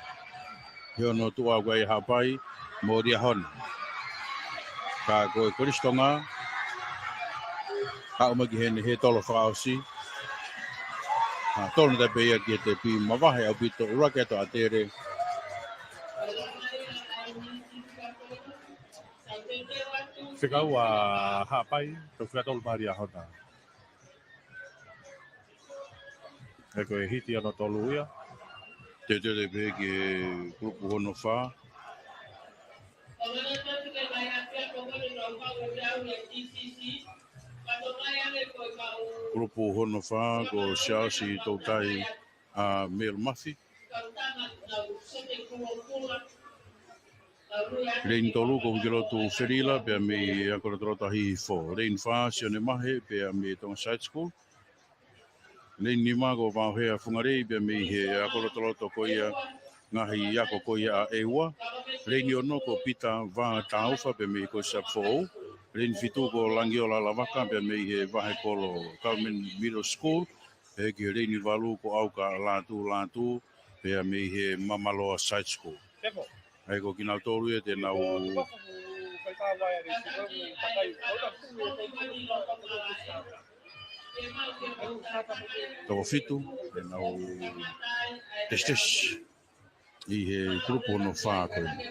ʻI hono tuʻa ʻoku ʻi ai ʻa Haʻapai mo Liahona. Ka ko e Kolisi Tonga, haʻu mai ki heni he tolo fakaʻosi. ʻA, tolo na tape ia ki he tepi, mavahe ʻaupito, ʻuluaki atu ʻAtele. Fika ua Haʻapai, toe fika tolu mai Liahona. ʻE ko e hiti hono tolu ia. Teuteu pē ki he kulupu hono fā. Kulupu hono fā ko Siaosi Toutai ʻa Mel Mafi. Leini tolu ko Uikelotu Felila pea mei he ako lotoloto ʻa Hihifo. Leini fā Sione Mahe pea mei Tonga Side School. Leini nima ko Vaohea Fungalei pea mei he ako lotoloto ko ia ngaahi ako ko ia ʻa ʻEua. Leini ono ko Pita Vātaufa pea mei he Kolisi ʻApifoʻou. Leini fitu ko Langiola Lavaka pea mei he Vahekolo Government Middle School. Pea ki he leini valu ko ʻAuka Lātūlātū pea mei he Mamaloa Side School. ʻA ia ko kinautolu ia te nau toko fitu, te nau tesitesi ʻi he kulupu hono fā ko eni.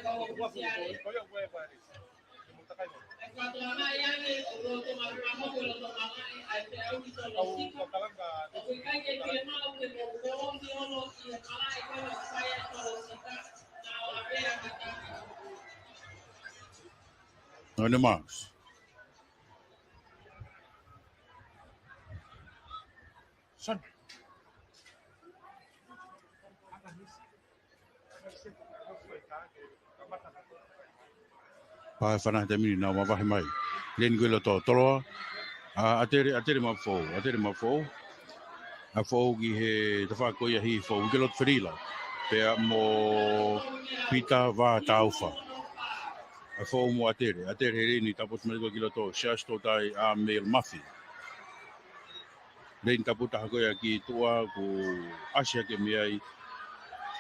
On the marks. Pae fana te mini nau mavahe mai. Leni ko e loto toloa. ʻA, ʻAtele, ʻAtele Maʻafoʻou, ʻAtele Maʻafoʻou. ʻAfoʻou ki he tafaʻaki ko ia Hihifo, Uikelotu Felila. Pea mo Pita Vātaufa. ʻAfoʻou mo ʻAtele, ʻAtele he leni tapu atu mai ko ē ki loto, Siaosi Toutai ʻAmeli Mafi. Leni tapu taha ko ia ki tuʻa kuo ʻasi hake mei ai.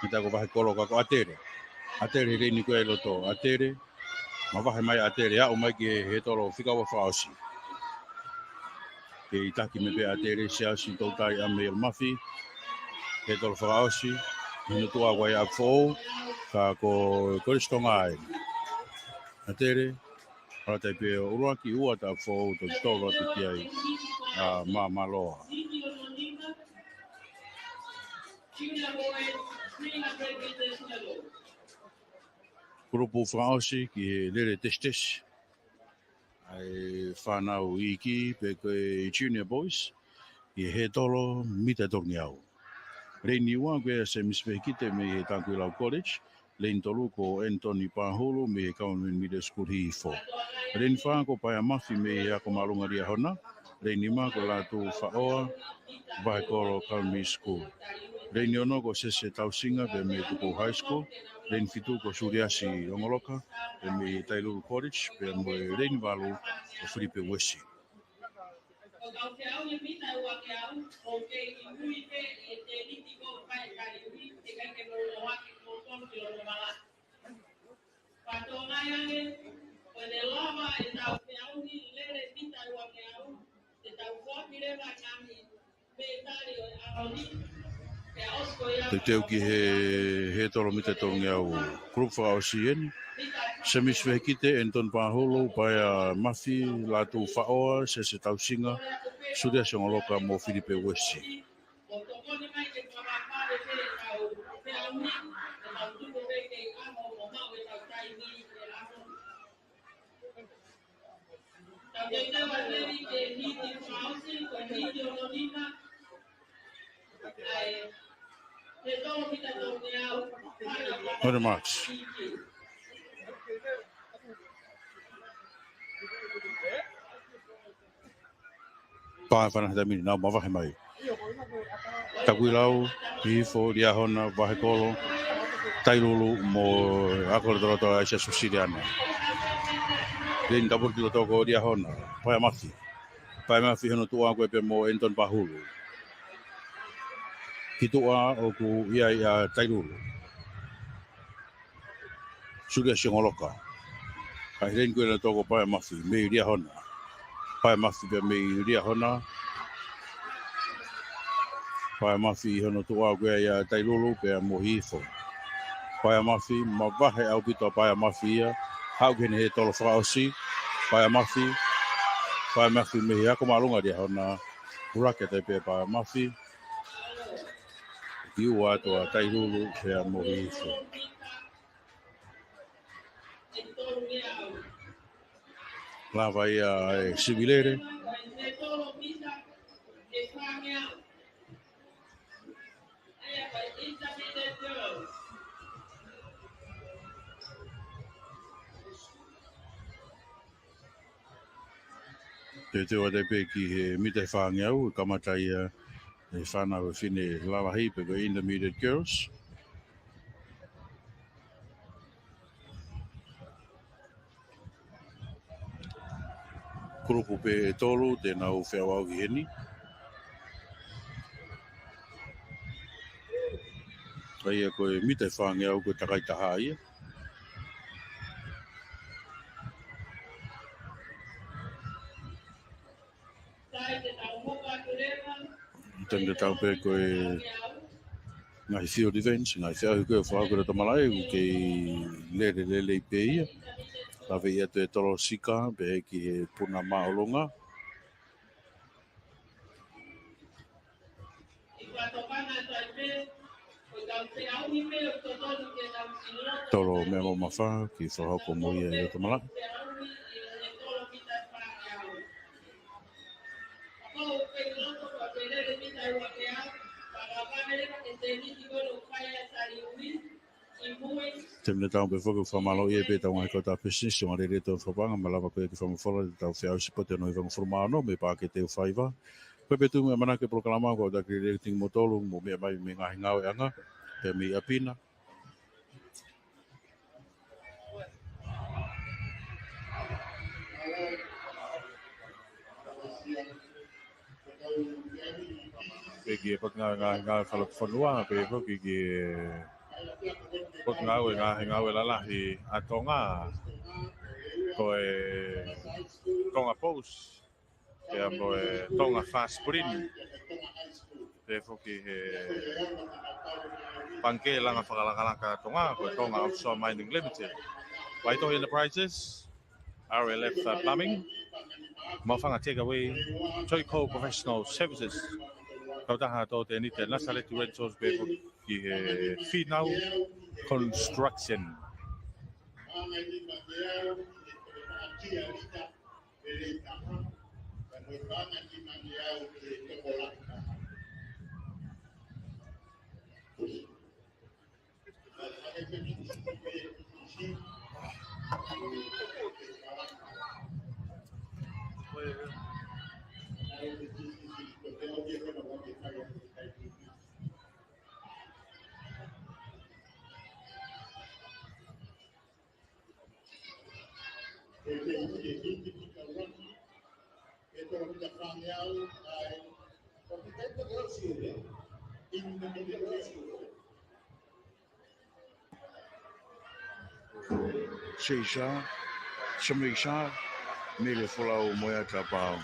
Mita ko Vahekolo ka ko ʻAtele. ʻAtele he leni ko ia ʻi loto, ʻAtele. Mavahe mai ʻAtele, aʻu mai ki he tolo fika ua fakaʻosi. Kei taki mai pē ʻAtele, Siaosi Toutai ʻAmeli Mafi. He tolo fakaʻosi, hono tuʻa ko ia ʻAfoʻou, ka ko Kolisi Tonga ē. ʻAtele, ʻAtele pē ʻo ʻuluaki, ua ʻa ʻAfoʻou, toki tolo atu ki ai ʻa Māmaloa. Kulupu fakaʻosi ki he lele tesitesi ʻa e fānau iiki pe ko e junior boys, ʻi he tolo mita tolungeau. Leni ua ko ia Semisi Fehikite mei he Tanguilau College, leni tolu ko Anthony Pahulu mei he Government Middle School Hihifo. Leni fā ko Paea Mafi mei he Ako Māʻolunga Liahona. Leni nima ko Lātū Faʻoa Vahekolo Kalmi School. Leni ono ko Sese Tausinga pea mei Tupou High School. Leni fitu ko Suliasi Ongoloka pea mei Tailulu College, pea mo e leni valu ko Filipe Uesi. Teuteu ki he, he tolo mita tolungeau, kulupu fakaʻosi eni. Semisi Fehikite, Anthony Pahulu, Paea Mafi, Lātū Faʻoa, Sese Tausinga, Suliasi Ongoloka mo Filipe Uesi. On the marks. Pae fana he taimi ni, nau mavahe mai. Tanguilau, Hihifo, Liahona, Vahekolo, Tailulu mo e Ako Lotoloto ʻa Asia Susiliana. Leni tapu atu ki loto ko Liahona, Paea Mafi. Paea Mafi hono tuʻa ko ē pea mo Anthony Pahulu. Ki tuʻa ʻoku ʻi ai ʻa Tailulu. Suliasi Ongoloka. Ka ʻi he leni ko ē ʻi loto ko Paea Mafi mei Liahona. Paea Mafi pea mei Liahona. Paea Mafi hono tuʻa ko ē ʻa Tailulu pea mo Hihifo. Paea Mafi, mavahe ʻaupito ʻa Paea Mafi ia. Haʻu ki heʻene he tolo fakaʻosi. Paea Mafi. Paea Mafi mei he Ako Māʻolunga Liahona. ʻUluaki ʻa e taipē Paea Mafi. Ki ua atu ʻa Tailulu pea mo Hihifo. Lava ia e sivi lele. Teuteu atu pē ki he mita ʻe fāngeau, kamata ia ʻe he fānau fefine lalahi pe ko e intermediate girls. Kulupu pē ʻe tolu te nau feʻauʻau ki heni. ʻA ia ko e mita ʻe fāngeau ko e takai taha ia. Taimi tatau pē ko e ngaahi field events, ngaahi feʻauhi ko ē ʻoku fakahoko ʻi loto malaʻe, ʻoku kei lele lelei pē ia. Ko Lave atu e tolo sika, pehē ki he puna māʻolunga. Tolo meʻa mamafa, kiʻi fakahoko mo ia ʻi loto malaʻe. Taimi tatau pē foki ʻoku fakamālō ʻi he pē ʻetau ngaahi kautaha pisinisi, ʻo ngaahi lele tō fakapaʻanga, malava ko ia ke fakamafola ʻetau feʻauhi sipoti ʻo e ʻaho hongofulu mā ono mei he Paʻake Teufaiva. Ko e pē tuʻu mo e ʻamanaki e polokalama, ko e ʻOtua ke liliu kitautolu mo meʻa mai mei he ngaahi ngāueʻanga, pea mei ʻapi na. Pea ki he Potungāue Ngāue, Ngāue Falelotu Fonua, pea foki ki he Potungāue Ngāue, Ngāue Lalahi ʻa Tonga, ko e Tonga Post, pea mo e Tonga Fast Print, pea foki he Pangikē Langa Fakalakalaka ʻa Tonga, ko e Tonga Offshore Mining Limited, Waitohi Enterprises, R L F Plumbing, Maʻufanga Takeaway, Toiko Professional Services, kautaha tō tēniti Nazareth Rentals, pea foki he Finau Construction. Seisa, Samisa, Mele Folau mo e Atapau.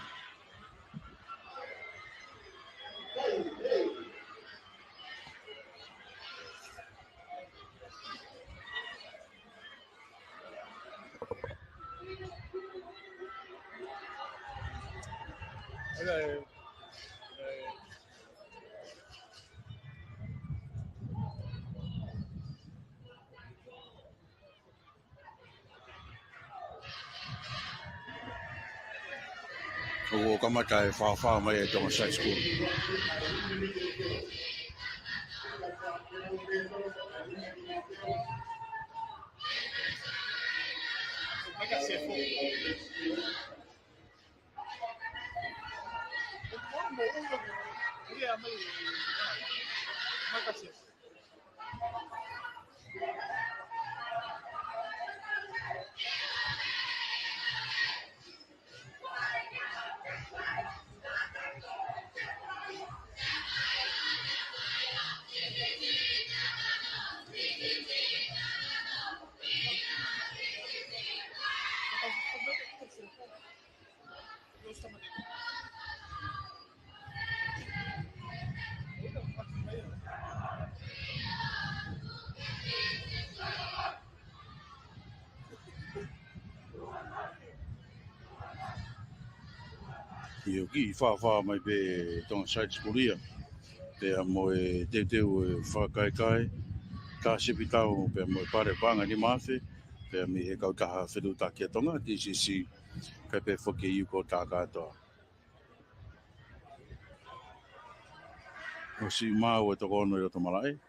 ʻOku kamata e faofao mai e Tonga Side School. ʻIo, kiʻi faofao mai pē Tonga Side School ia, pea mo e teuteu e fakakaikae, ka sipitau pea mo e pale paʻanga ʻe nima afe, pea mei he kautaha Fetuʻutaki ʻa Tonga, T C C, kae pehē foki e iuko tā kātoa. ʻOsi maʻu e toko ono ʻi loto malaʻe.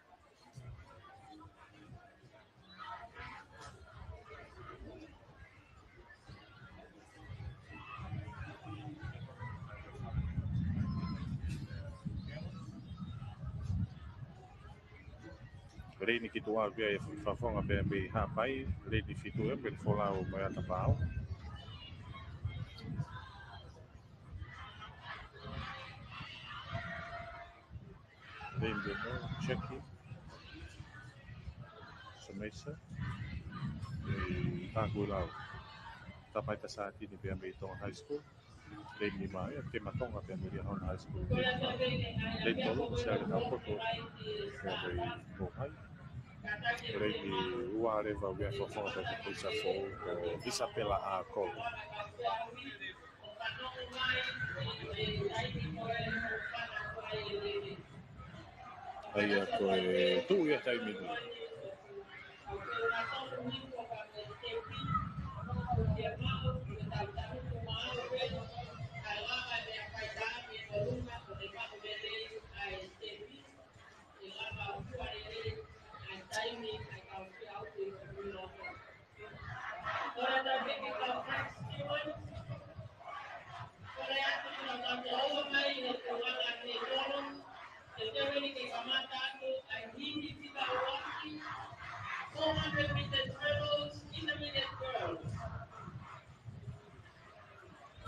Leini ki tuʻa pea ʻe fafonga pea mei Haʻapai, leini fitu ʻe Mele Folau mo e Atapau. Leini mo Jackie. Samesa. ʻE Takuilau. Tapaita Sātini pea mei Tonga High School. Leini mai, ʻe Tematonga pea mei Liahona High School. Leini tolu, Siale Kaupoto pea mei Tonga High. Leini ua leva ʻoku ʻi ai e fakafofonga ʻo e poini foʻou ko Isapela ʻAkolo. ʻA ia ko e tuʻu ia taimi ni.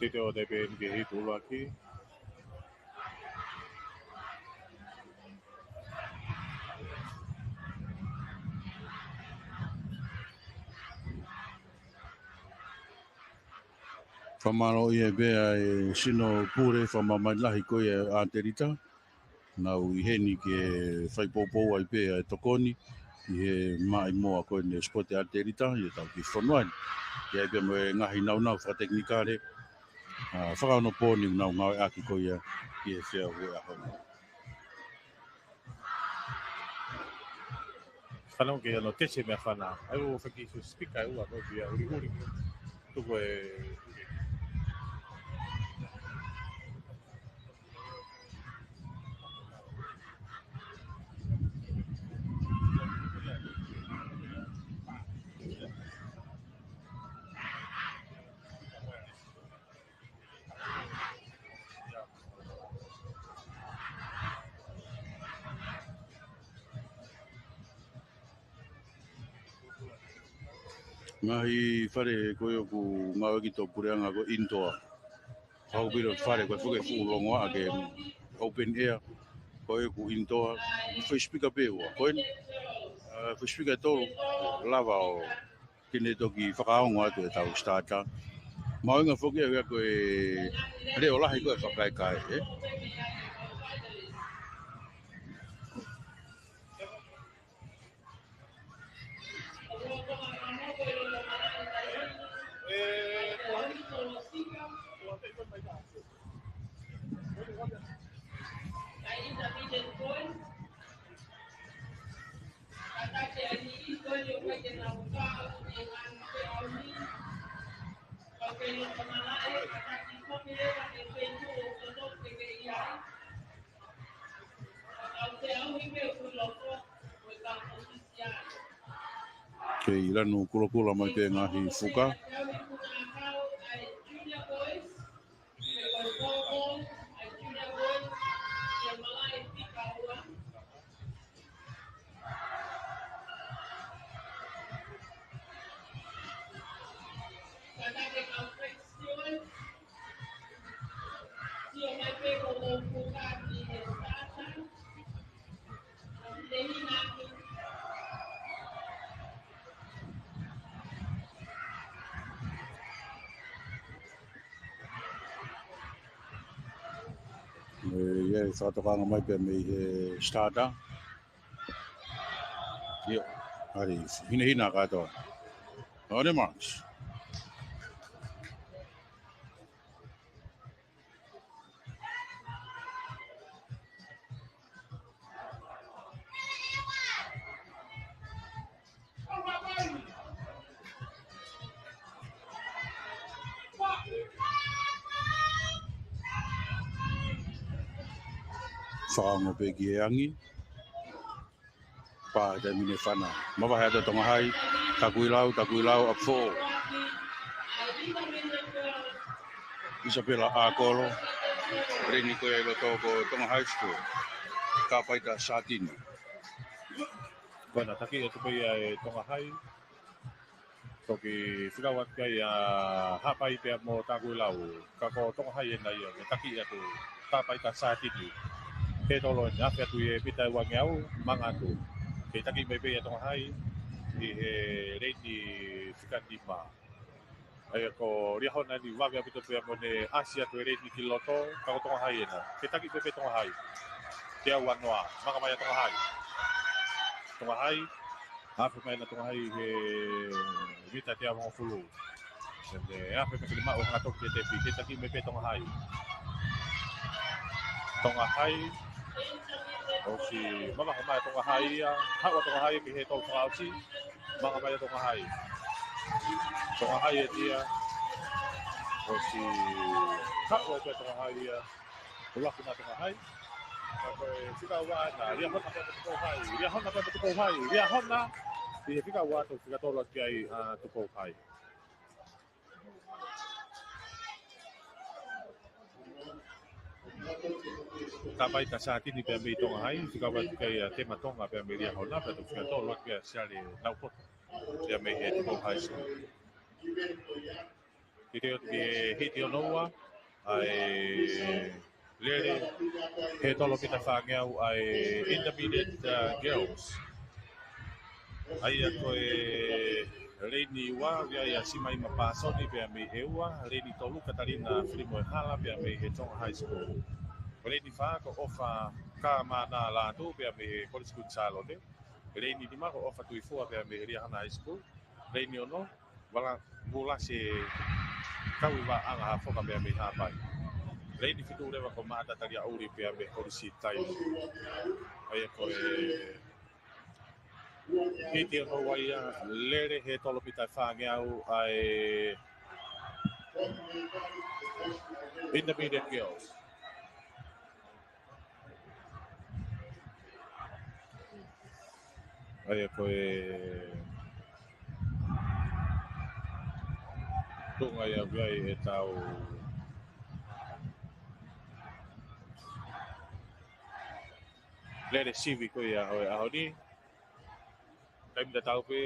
Tite o te peni ke hitu laki. Fakamālō ia pea e sino pule fakamamahi lahi ko ia ʻa ʻAtelita. Nau ʻi heni ke fai poupou ai pē ʻa e tokoni ʻi he maʻimoa ko eni ʻo e sipoti ʻa ʻAtelita ʻi he tau ki fonua ni. ʻI ai pē mo e ngaahi nāunau fakatekinikale, ʻa, fakaonopōni ʻoku nau ngāueʻaki ko ia ʻi he feʻauhi ʻa e ʻaho ni. Fanongo ki he ano tesi meʻa fana. ʻAi ʻo faki su speaker ʻe ua mo pia uli uli. Tuku e Ngaahi fale ko ē ʻoku ngāueʻaki ʻi he puleʻanga ko e indoor. Hau pilo fale ko e fuke fuʻu longoaʻa ke open air. Ko ē ʻoku indoor. Foʻi speaker pē ua. Ko eni, ʻa, foʻi speaker ʻe tolu. Lava ʻo ke ne toki fakaongo atu e tau starter. Mahuʻinga foki ʻa ia ko e leʻo lahi ko e fakakaikae, ē? Kei lanu kulokula mai pē ngaahi fuka. ʻE, ʻe fakatokanga mai pē mei he starter. ʻIo, hari, hinehina kātoa. On the marks. Fakaongo pē ki he angi. Pā he taimi ni fana. Mavahe atu Tonga Hai. Takuilau, Takuilau, ʻa foʻou. Isapela ʻAkolo. Leini ko ia ʻi loto ko Tonga High School. Tāpaita Sātini. Kona taki atu pē ia ʻe Tonga Hai. Toki fika atu ai ʻa Haʻapai pea mo Takuilau. Ka ko Tonga Hai ena ia, ne taki atu. Tāpaita Sātini. He tolo ena afe atu ʻi he mita ʻe uangeau, manga atu. Ke taki mai pē ia Tonga Hai, ʻi he leini fika nima. ʻA ia ko Liahona ni vave ʻaupito pea mo ne ʻasi atu e leini ki loto, ka ko Tonga Hai ena. Ke taki pē pē Tonga Hai. Ke ʻaua noa, manga mai ʻa Tonga Hai. Tonga Hai, Afe mai ʻa Tonga Hai he mita teau hongofulu. Sende, afe mai ke ne maʻu e hanga toki e tepi, ke taki mai pē Tonga Hai. Tonga Hai. ʻOsi mavahe mai ʻa Tonga Hai ia, haʻu ʻa Tonga Hai ki he tolu fakaʻosi. Manga mai ʻa Tonga Hai. Tonga Hai ʻe tia. ʻOsi haʻu ʻa Tonga Hai ia. Ulaku na Tonga Hai. Ka ko e fika ua na, Liahona pea mo Tupou Hai. Liahona pea mo Tupou Hai. Liahona. ʻI he fika ua toki fika tolu ki ai ʻa Tupou Hai. Ka mai ka sātini pea mei Tonga Hai, fika ua ki ai ʻa Tema Tonga pea mei Liahona, pea toki fika tolu ki ai ʻa Siale Naupoto. Pea mei he Tupou Hai School. Hiti ʻo, hiti hono ua, ʻa e lele he tolo mita fāngeau ʻa e Intermediate, uh, Girls. ʻA ia ko e leini ua, ʻa ia Simaima Pāsoni pea mei ʻEua, leini tolu Katalina Filimoehala pea mei he Tonga High School. Ko e leini fā ko ʻOfa Kamana Lātū pea mei he Kolisi Kuini Sālote. Leini nima ko ʻOfa Tuifua pea mei he Liahona High School. Leini ono, Vala, Vulasi Kauivaʻanga Haʻafoka pea mei Haʻapai. Leini fitu leva ko Maʻata Taliaʻuli pea mei Kolisi Tailulu. ʻA ia ko e hiti hono ua ia, lele he tolo mita fāngeau ʻa e Intermediate Girls. ʻA ia ko e tuʻunga ia ʻoku ʻi ai ʻetau lele sivi ko ia ʻo e ʻaho ni. Taimi tatau pē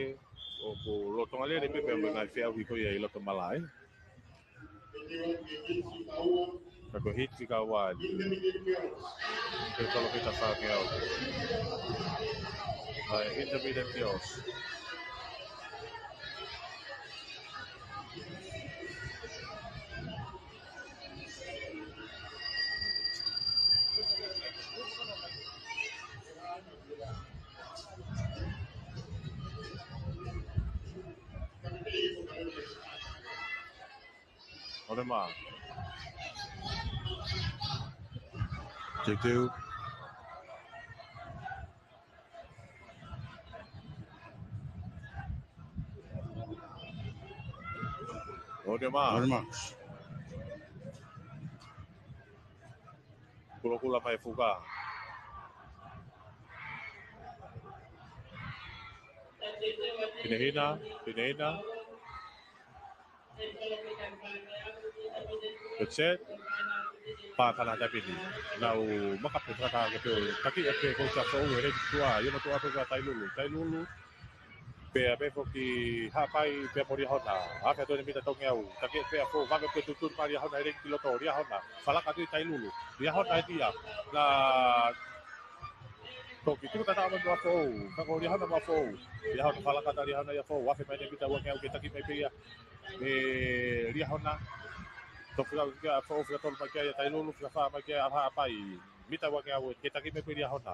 ʻoku lolotonga lele pē pea mo e ngaahi feʻauhi ko ia ʻi loto malaʻe. Ka ko e hiti fika ua eni. Ko e tolo mita fāngeau. ʻA e Intermediate Girls. ʻOleva. Teuteu. ʻOleva. ʻOleva. Kulokula mai fuka. Hinehina, hinehina. That's it. Pākana tapini. Nau makape faka ke peu. Taki e pe ko sa fou e rei tua. Io na tua pe ka Tailulu. Tailulu. Pea pē foki Haʻapai pea mo Liahona. Afe atu eni mita taungeau. Taki pea fou. Vave pē tutun mai Liahona he leini ki loto. Liahona. Falaka atu ʻi Tailulu. Liahona ʻe tia. Na toki tuku tata mai mo Foʻou. Ka ko Liahona mo Foʻou. Liahona falaka atu Liahona ia Foʻou. Afe mai eni mita uangeau ke taki mai pē ia. ʻE Liahona. Toki fika ua ki ai ʻa Foʻou, fika tolu mai ki ai ʻa Tailulu, fika fā mai ki ai ʻa Haʻapai. Mita uangeau ke taki mai pē Liahona.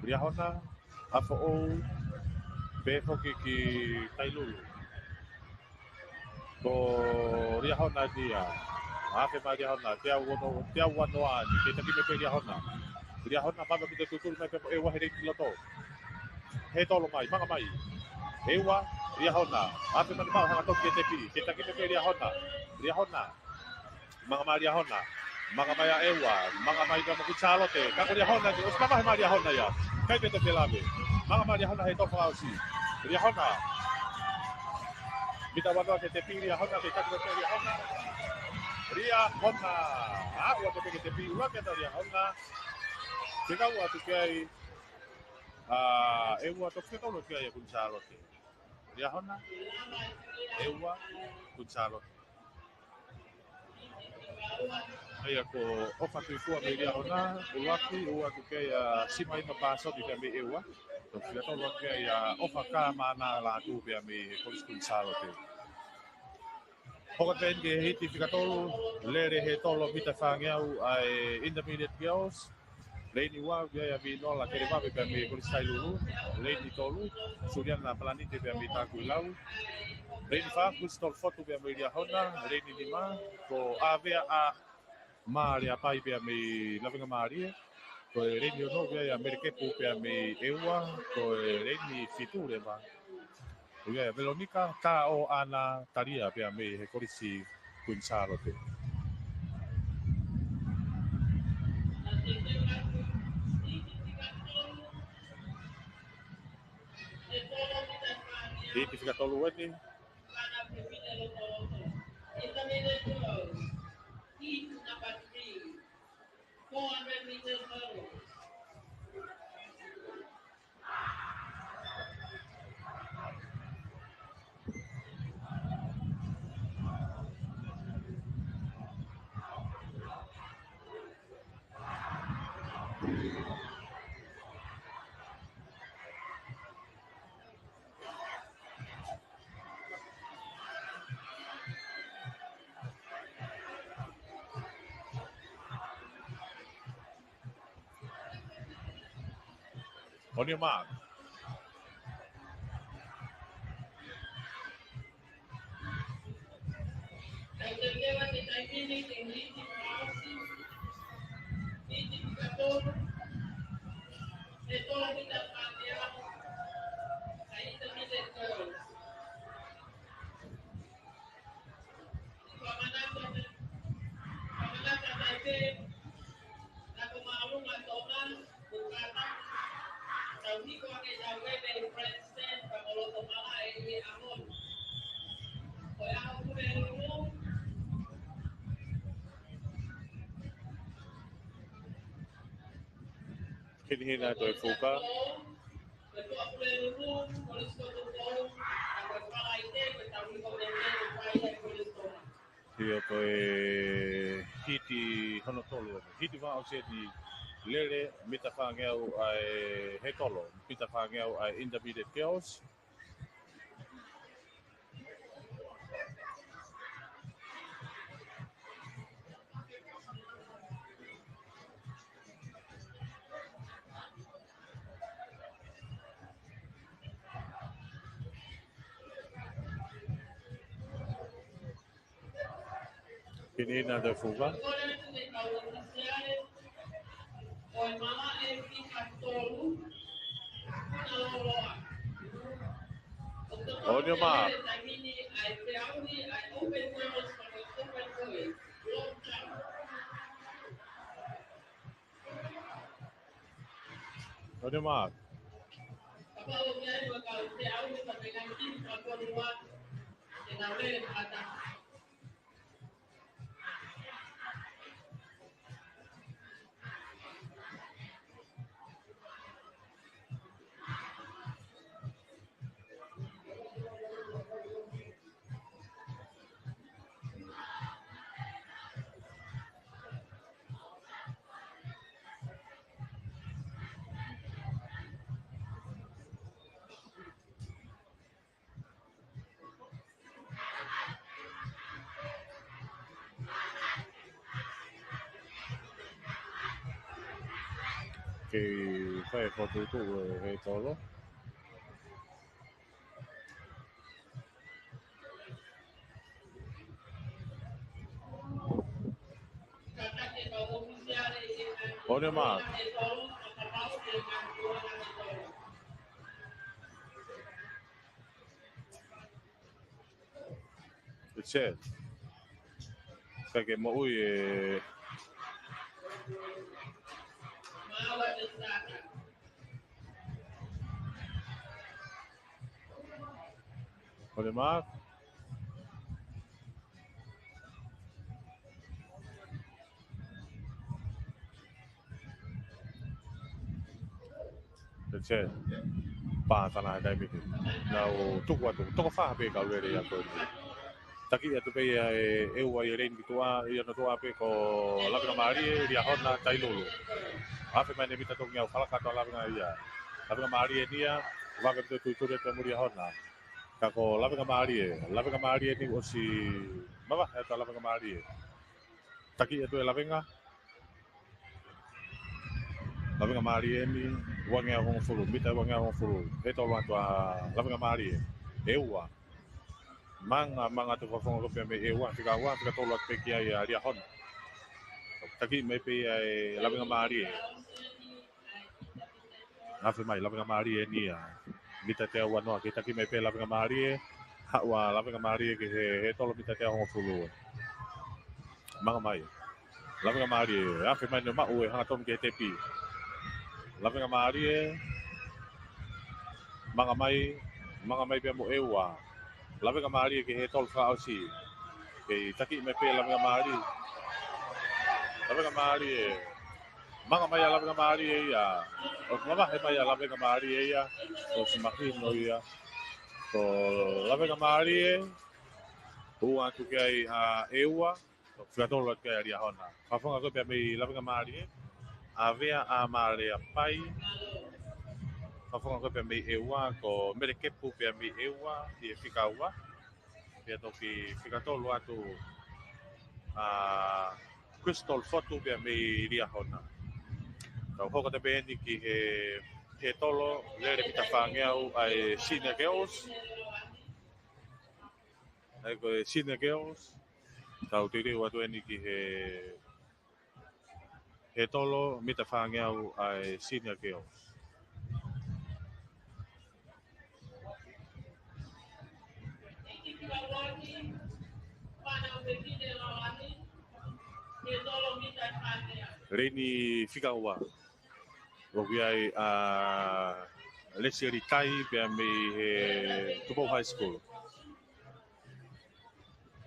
Liahona, ʻa Foʻou, pē foki ki Tailulu. Ko Liahona ʻe tia. Afe mai Liahona, teau ono, teau ono eni, ke taki mai pē Liahona. Liahona, vave mita tutun mai pē ʻEua he leini ki loto. He tolo mai, manga mai. ʻEua, Liahona. Afe mai pau hanga toki e tepi, ke taki mai pē Liahona. Liahona. Manga mai Liahona. Manga mai ʻa ʻEua. Manga mai ka mo Kuini Sālote. Ka ko Liahona, ʻosi mavahe mai Liahona ia. ʻIkai pē toe lave. Manga mai Liahona he toko fakaʻosi. Liahona. Mita uangeau ke tepi Liahona, ke taki mai pē Liahona. Liahona. ʻA, ua tepi ke tepi, ua ke ta Liahona. Fika ua atu ki ai. ʻA, ʻEua toki fika tolu ki ai ʻa Kuini Sālote. Liahona, ʻEua, Kuini Sālote. ʻA ia ko ʻOfa Tuifua mei Liahona, ʻuluaki, ua atu ki ai ʻa Simaima Pāsoni pea mei ʻEua. Toki fika tolu atu ki ai ʻa ʻOfa Kamana Lātū pea mei he Kolisi Kuini Sālote. Hoko atu eni ki he hiti fika tolu, lele he tolo mita fāngeau ʻa e Intermediate Girls. Leini ua, ʻoku ʻi ai ʻa Vinola Kelevave pea mei Kolisi Tailulu. Leini tolu, Suliana Palanite pea mei Takuilau. Leini fā, Kusi Tolofotu pea mei Liahona. Leini nima, ko ʻAvea ʻa Maleapai pea mei Lavengamālie. Ko e leini ono, ʻoku ʻi ai ʻa Melekepu pea mei ʻEua. Ko e leini fitu leva, ʻoku ʻi ai ʻa Velonika Taoana Talia pea mei he Kolisi Kuini Sālote. Hiti fika tolu eni. On your mark. Hinehina atu e fuka. Ia ko e hiti hono tolu. Hiti fakaʻosi eni, lele, mita fāngeau ʻa e head tolo, mita fāngeau ʻa e Intermediate Girls. Hinehina atu e fuka. On your mark. On your mark. Kei fai e fokotuʻutuʻu ʻe he head tolo. On your mark. It's set. Kae ke moʻui e. On your mark. That's it. Pā tana he taimi ni. Nau tuku atu. Toko fā pē kau lele ia ko eni. Taki atu pē ia ʻe ʻEua ʻi he leini ki tuʻa, ʻi hono tuʻa pē ko Lavengamālie, Liahona, Tailulu. Afe mai ʻene mita tolungeau, falaka atu ʻa Lavenga ia. Lavengamālie eni ia, vave pē tuituli atu mo Liahona. Ka ko Lavengamālie, Lavengamālie eni ʻosi mavahe atu ʻa Lavengamālie. Taki atu ʻe Lavenga. Lavengamālie eni, uangeau hongofulu, mita uangeau hongofulu. Hē tolo atu ʻa Lavengamālie. ʻE ua. Manga, manga atu fakafofonga ko ē pea mei ʻEua, fika ua, fika tolu atu pē ki ai ʻa Liahona. Taki mai pē ia ʻe Lavengamālie. Afe mai, Lavengamālie eni ia. Mita teau uanoa, ke taki mai pē Lavengamālie. Haʻu ʻa Lavengamālie ki he, hē tolo mita teau hongofulu. Manga mai. Lavengamālie, afe mai ne maʻu ʻe hangatonu ki he tepi. Lavengamālie, manga mai, manga mai pea mo ʻEua. Lavengamālie ki he tolo fakaʻosi. Kei taki mai pē Lavengamālie. Lavengamālie, manga mai ʻa Lavengamālie ia. ʻOku mavahe mai ʻa Lavengamālie ia. ʻOsi mahino ia. Ko Lavengamālie, ua atu ki ai ʻa ʻEua. Fika tolu atu ki ai ʻa Liahona. Fakafofonga ko ē pea mei Lavengamālie. ʻAvea ʻa Maleapai. Fakafofonga ko ē pea mei ʻEua, ko Melekepu pea mei ʻEua, ʻi he fika ua. Pea toki fika tolu atu ʻa Crystal Fotu pea mei Liahona. Tau hoko atu pē eni ki he, hē tolo, lele mita fāngeau ʻa e Senior Girls. ʻA ia ko e Senior Girls, tau teuteu atu eni ki he, hē tolo, mita fāngeau ʻa e Senior Girls. Leini fika ua. ʻOku ʻi ai ʻa Lesieli Kai pea mei he Tupou High School.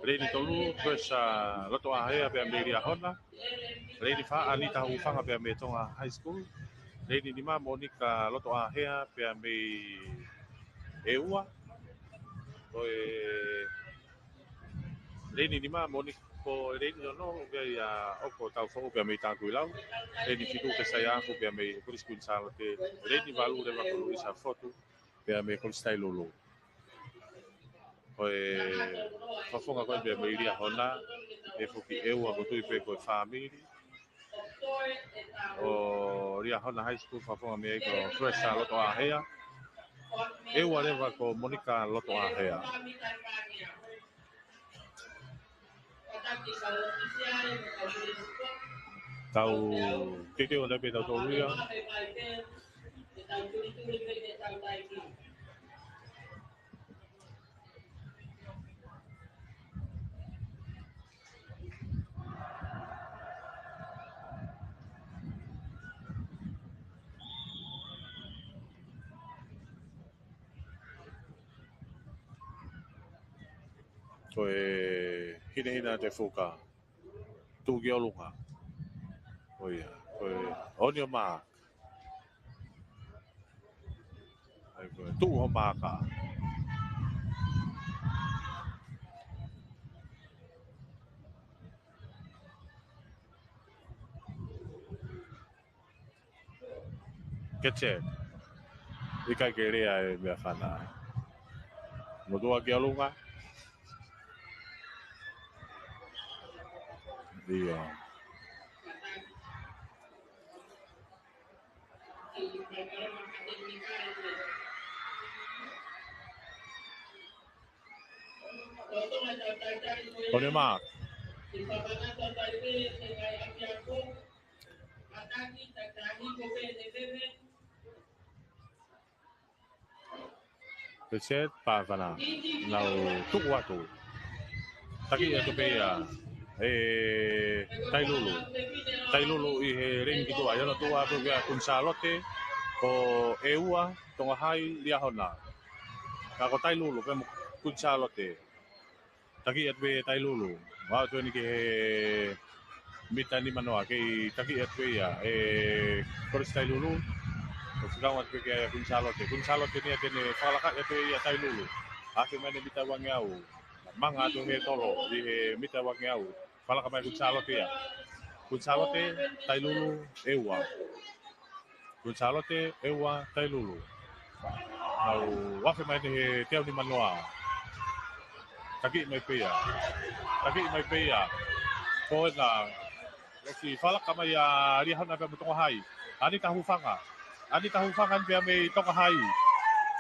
Leini tolu, Pressure Lotoʻāhea pea mei Liahona. Leini fā, Anita Hufanga pea mei Tonga High School. Leini nima, Monica Lotoʻāhea pea mei ʻEua. Ko e leini nima, Monica, ko e leini ono, ʻoku ʻi ai ʻa ʻOko Taufoʻou pea mei Takuilau. Leini fitu, Kesaia Afu pea mei Kolisi Kuini Sālote. Leini valu leva ko Luisa Fotu pea mei Kolisi Tailulu. Ko e fakafofonga ko ē pea mei Liahona, ʻe foki ʻEua ko e tui pē ko e fāmili. ʻO Liahona High School fakafofonga mei ai ko Pressure Lotoʻāhea. ʻEua leva ko Monica Lotoʻāhea. Tau teuteu atu pē tautolu ia. Ko e hinehina ʻa Tefuka. Tuʻu ki ʻolunga. Ko ia. Ko e on your mark. ʻA ia ko e tuʻu ho maaka. Kete. ʻIkai ke lea e meʻafana. Motuʻa ki ʻolunga. ʻIo. On your mark. Reset, pāfana. Nau tuku atu. Taki atu pē ia ʻe Tailulu. Tailulu ʻi he leini ki tuʻa. ʻI hono tuʻa atu kia Kuini Sālote. Ko ʻEua, Tonga Hai, Liahona. Ka ko Tailulu, pea mo Kuini Sālote. Taki atu pē Tailulu. Ua atu eni ki he mita nimanoa, kei taki atu pē ia ʻe Kolisi Tailulu. ʻO fika atu pē kia Kuini Sālote. Kuini Sālote eni ia te ne fakalaka atu ia Tailulu. Afe mai ne mita uangeau. Manga atu he tolo, ʻi he mita uangeau. Fakalaka mai Kuini Sālote ia. Kuini Sālote, Tailulu, ʻEua. Kuini Sālote, ʻEua, Tailulu. Nau afe mai eni he teau nimanoa. Taki mai pē ia. Taki mai pē ia. Ko ena, ʻosi fakalaka mai ʻa Liahona pea mo Tonga Hai. Anita Hufanga. Anita Hufanga pea mei Tonga High.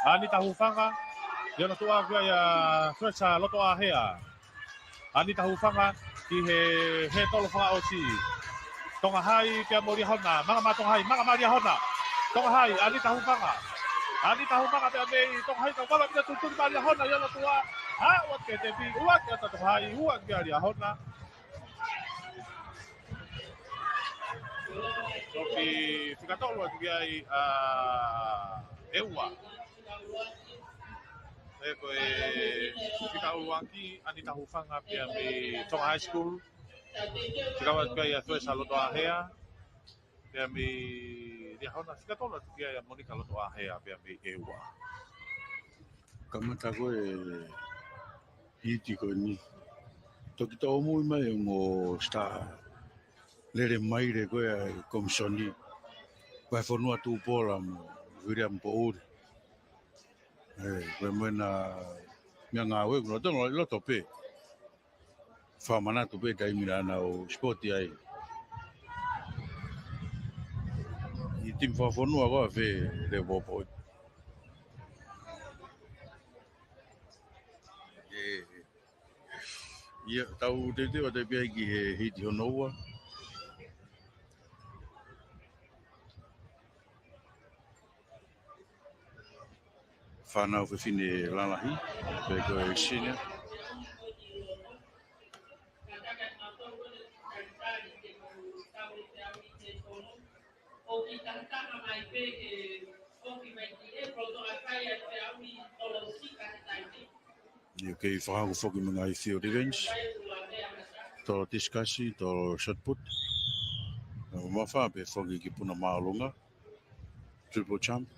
Anita Hufanga. Ia na tuʻa kia ia Thresa Lotoʻāhea. Anita Hufanga ki he, he tolo fakaʻosi. Tonga High pea mo Liahona. Manga mai Tonga High, manga mai Liahona. Tonga High, Anita Hufanga. Anita Hufanga pea mei Tonga High. Kau vala pea tuʻutuʻuni mai Liahona, ia na tuʻa. Haʻu atu ki he tepi, ua ki ata Tonga High, ua kia Liahona. Toki fika tolu atu ki ai ʻa ʻEua. Pea ko e fika ʻuluaki Anita Hufanga pea mei Tonga High School. Fika ua atu ki ai ʻa Thresa Lotoʻāhea. Pea mei Liahona fika tolu atu ki ai ʻa Monica Lotoʻāhea pea mei ʻEua. Kamata ko e hiti ko eni. Toki tōmui mai ongo star lele maile ko ē ʻa e komisoni. Ko e fonua Tupola mo Viliami Poʻuli. ʻE, ko e meʻa na meʻa ngāue kuo tonu ʻi loto pē. Fakamanatu pē taimi naʻa nau sipoti ai. ʻI timi fakafonua ko ē fē le popo. ʻE, ia, tau teuteu atu pē ai ki he hiti hono ua. Fānau fefine lalahi, pea ko e senior. Ia kei fakahoko foki mo e ngaahi field events. Tolo discus, tolo shot put. Mafā pē foki ki Puna Māʻolunga. Triple jump.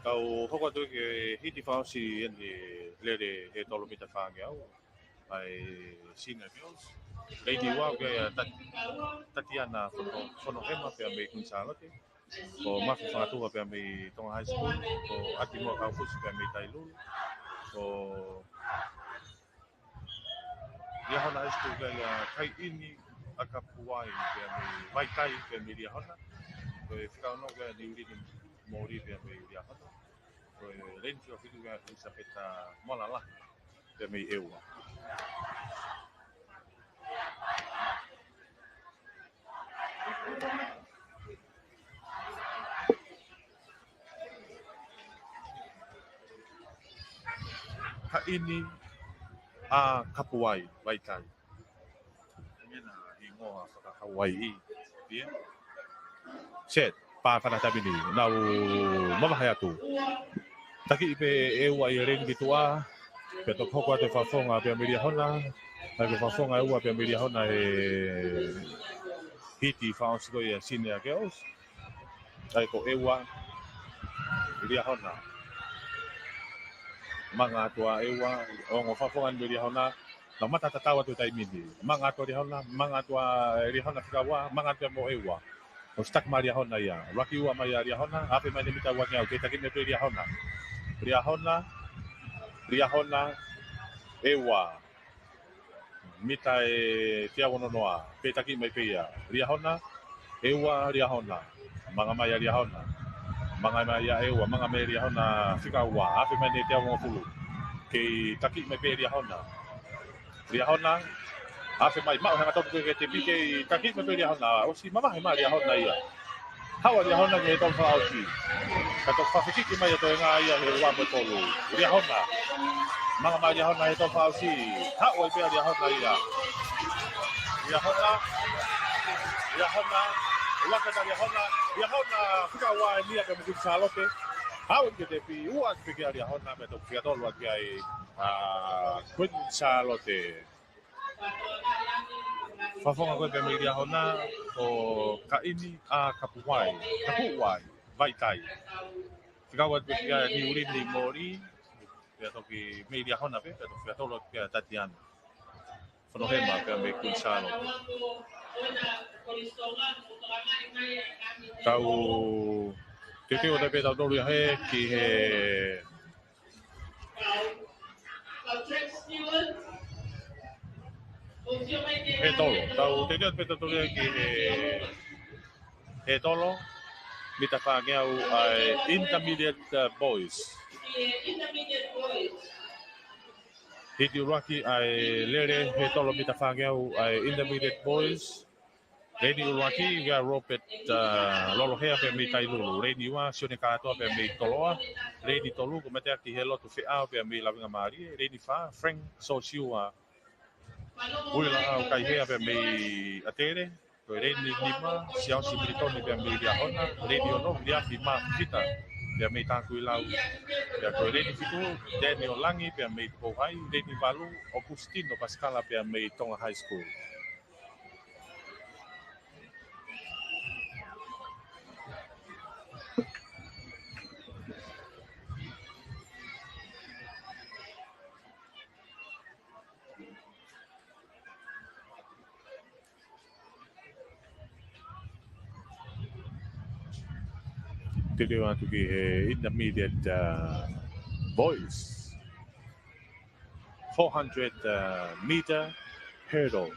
Kau hoko atu ki he hiti fakaʻosi eni lele he tolo mita fāngeau. ʻA e senior girls. Lady Wau pea ia Tat-, Tatiana Fono-, Fonohema pea mei Kuini Sālote. Ko Mafi Fangatuva pea mei Tonga High School. Ko Atimoa Kaufusi pea mei Tailulu. Ko Liahona High School pea ia Kaiʻini ʻa Kapuai pea mei Vaitai pea mei Liahona. Ko e fika ono pea Niulini Moli pea mei Liahona. Ko e leni fika fitu pea Elisapeta Moalalahi pea mei ʻEua. Kaiʻini ʻa Kapuai, Vaitai. Mena hingoa faka-Hawaiʻi. Ia. Set. Pā fana tamini. Nau mavahe atu. Takiʻi pē ʻEua ʻi he leni ki tuʻa. Pea toki hoko atu e fakafofonga pea mei Liahona. Pea ko e fakafofonga ʻEua pea mei Liahona he hiti fakaʻosi ko ia senior girls. ʻA ia ko ʻEua, Liahona. Manga atu ʻa ʻEua, ongo fakafofonga mei Liahona. Nau mata tatau atu he taimi ni. Manga atu ʻa Liahona, manga atu ʻa Liahona fika ua, manga atu mo ʻEua. ʻOsi taki mai Liahona ia. Laki ua mai ʻa Liahona, afe mai ʻene mita ua ngeau, kei taki mai pē Liahona. Liahona, Liahona, ʻEua. Mita ʻe teau ono noa, pea taki mai pē ia. Liahona, ʻEua, Liahona. Manga mai ʻa Liahona. Manga mai ʻa ʻEua, manga mai Liahona fika ua, afe mai ʻene teau hongofulu. Kei taki mai pē Liahona. Liahona, afe mai, maʻu hangatonu ko ē ki he tepi kei taki mai pē Liahona, ʻosi mavahe mai Liahona ia. Haʻu ʻa Liahona ki he tolo fakaʻosi. Ka toki fakafekiki mai ʻa e toenga ia he ua mo e tolu. Liahona. Manga mai Liahona he tolo fakaʻosi. Haʻu ai pē ʻa Liahona ia. Liahona. Liahona. Ulaka ta Liahona. Liahona. Fika ua eni ia pea mo Kuini Sālote. Haʻu ki he tepi. Ua pē kia Liahona. Pea toki fika tolu atu ai ʻa Kuini Sālote. Fakafofonga ko ē pea mei Liahona ko Kaini ʻa Kapuai, Kapuai, Vaitai. Fika ua atu pē kia Niulini Moli, pea toki mei Liahona pē, pea toki fika tolu atu kia Tatiana Fonohema pea mei Kuini Sālote. Tau teuteu atu pē tautolu ia he ki he He tolo. Tau teuteu pē tautolu ia ki he, he tolo. mita fāngeau ʻa e Intermediate, uh, Boys. Hiti ʻuluaki ʻa e lele he tolo mita fāngeau ʻa e Intermediate Boys. Leini ʻuluaki, ko ia Robert, uh, Lolohea pea mei Tailulu. Leini ua, Sione Kātoa pea mei Toloa. Leini tolu, ko Mateaki Helotu Feʻao pea mei Lavengamālie. Leini fā, Frank Sosiua Uilaʻau Kaihea pea mei ʻAtele. Ko e leini nima, Siaosi Militoni pea mei Liahona. Leini ono, Liafi Mafita pea mei Takuilau. Pea ko e leini fitu, Daniel Langi pea mei Tupou Hai. Leini valu, Augustino Pasikala pea mei Tonga High School. Te u ʻoatu ki he Intermediate, uh, Boys. Four hundred, uh, meter hurdle.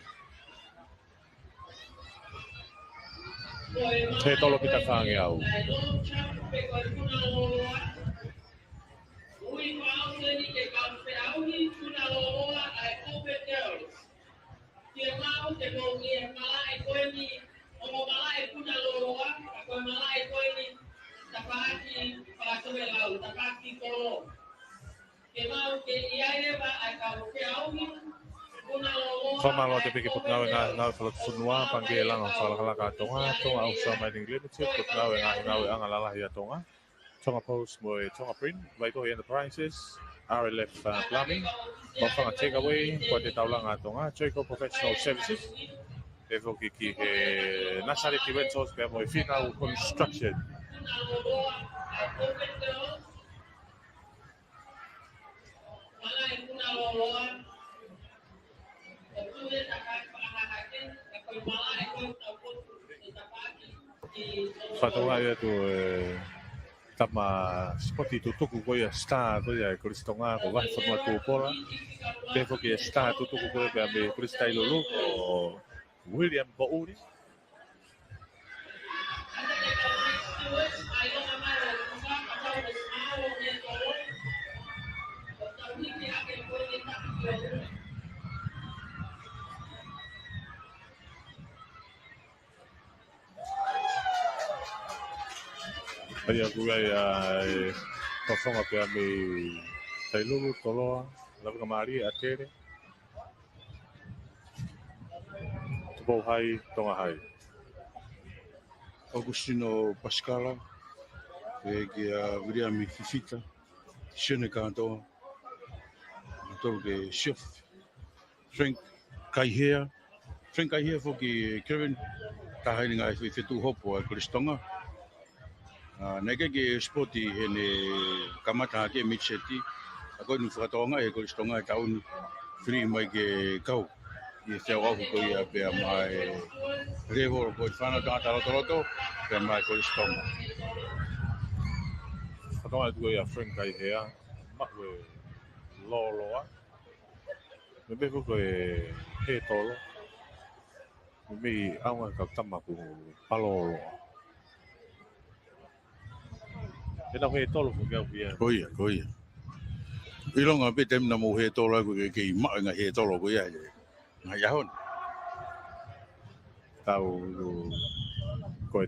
He tolo mita fāngeau. Fakamālō atu pē ki he Potungāue Ngaahi Ngāue Fakalotofonua, Pangikē Langa Fakalakalaka ʻa Tonga, Tonga Offshore Mining Limited, Potungāue Ngaahi Ngāueʻanga Lalahi ʻa Tonga, Tonga Post mo e Tonga Print, Vaitohi Enterprises, R L F, uh, Plumbing, Maʻufanga Takeaway, Poate Taulanga ʻa Tonga, Joico Professional Services, pehē foki ki he Nasareti Rentals pea mo e Fīnau Construction. Fakatokangaʻi atu e tama sipoti tutuku ko ia, star ko ia ʻa e Kolisi Tonga, ko Vahefonua Tūpola. Pehē foki e star tutuku ko ia pea mei Kolisi Tailulu, ko William Poʻuli. ʻA ia ko ia ʻa e Maʻufanga pea mei Tailulu, Toloa, Lavengamālie, ʻAtele, Tupou Hai, Tonga Hai. Augustino Pasikala, pea kia Viliami Fifita, Sione Kātoa, tolu ke Siofi, Frank Kaihea, Frank Kaihea foki Kevin, taha ʻi he ngaahi feituʻu hopo ʻa e Kolisi Tonga. ʻA, naʻe ʻikai ke sipoti heʻene kamata hake mei he seti, ʻa ko eni fakatokangaʻi ʻe he Kolisi Tonga ʻa e taʻu ni, fili mai ke kau ʻi he feʻauʻauhi ko ia pea maʻa e level ko e fānau tangata lotoloto, pea maʻa e Kolisi Tonga. Fakatokangaʻi atu ko ia Frank Kaihea, maʻu e lōloa. Meimei ko e hētolo. Meimei ʻaonga kau tama kuo palōloa. ʻE nau hētolo foki au ia. Ko ia, ko ia. ʻIlonga pē taimi naʻa mou hētolo ai ko e kei maʻu e ngaahi hētolo ko ia. Ngaahi ʻaho ni. Tau ko e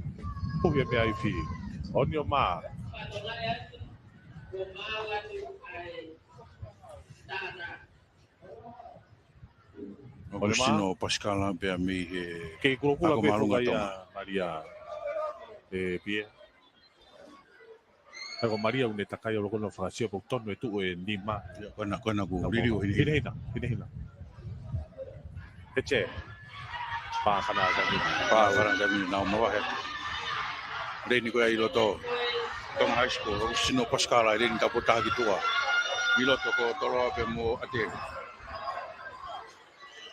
puhi e meʻa ifi. Oni o mā. Augustino Pasikala pea mei he kei kulokula ako ko e māʻolunga fuka ia Tonga. Malia. ʻE Pie. ʻA ia ko Malia ʻoku ne takai ʻo loko ʻo fakasio pea ʻoku tonu e tuʻu e nima. Ia, ko ena, ko ena kuo liliu ʻo hinehina. Hinehina, hinehina. He che. Pā kana kami. Pā kana kami, nau mavahe. Leini ko ia ʻi loto. Tonga High School, Augustino Pasikala, leini taupotu taha ki tuʻa. ʻI loto ko Toloa pea mo ʻAtele.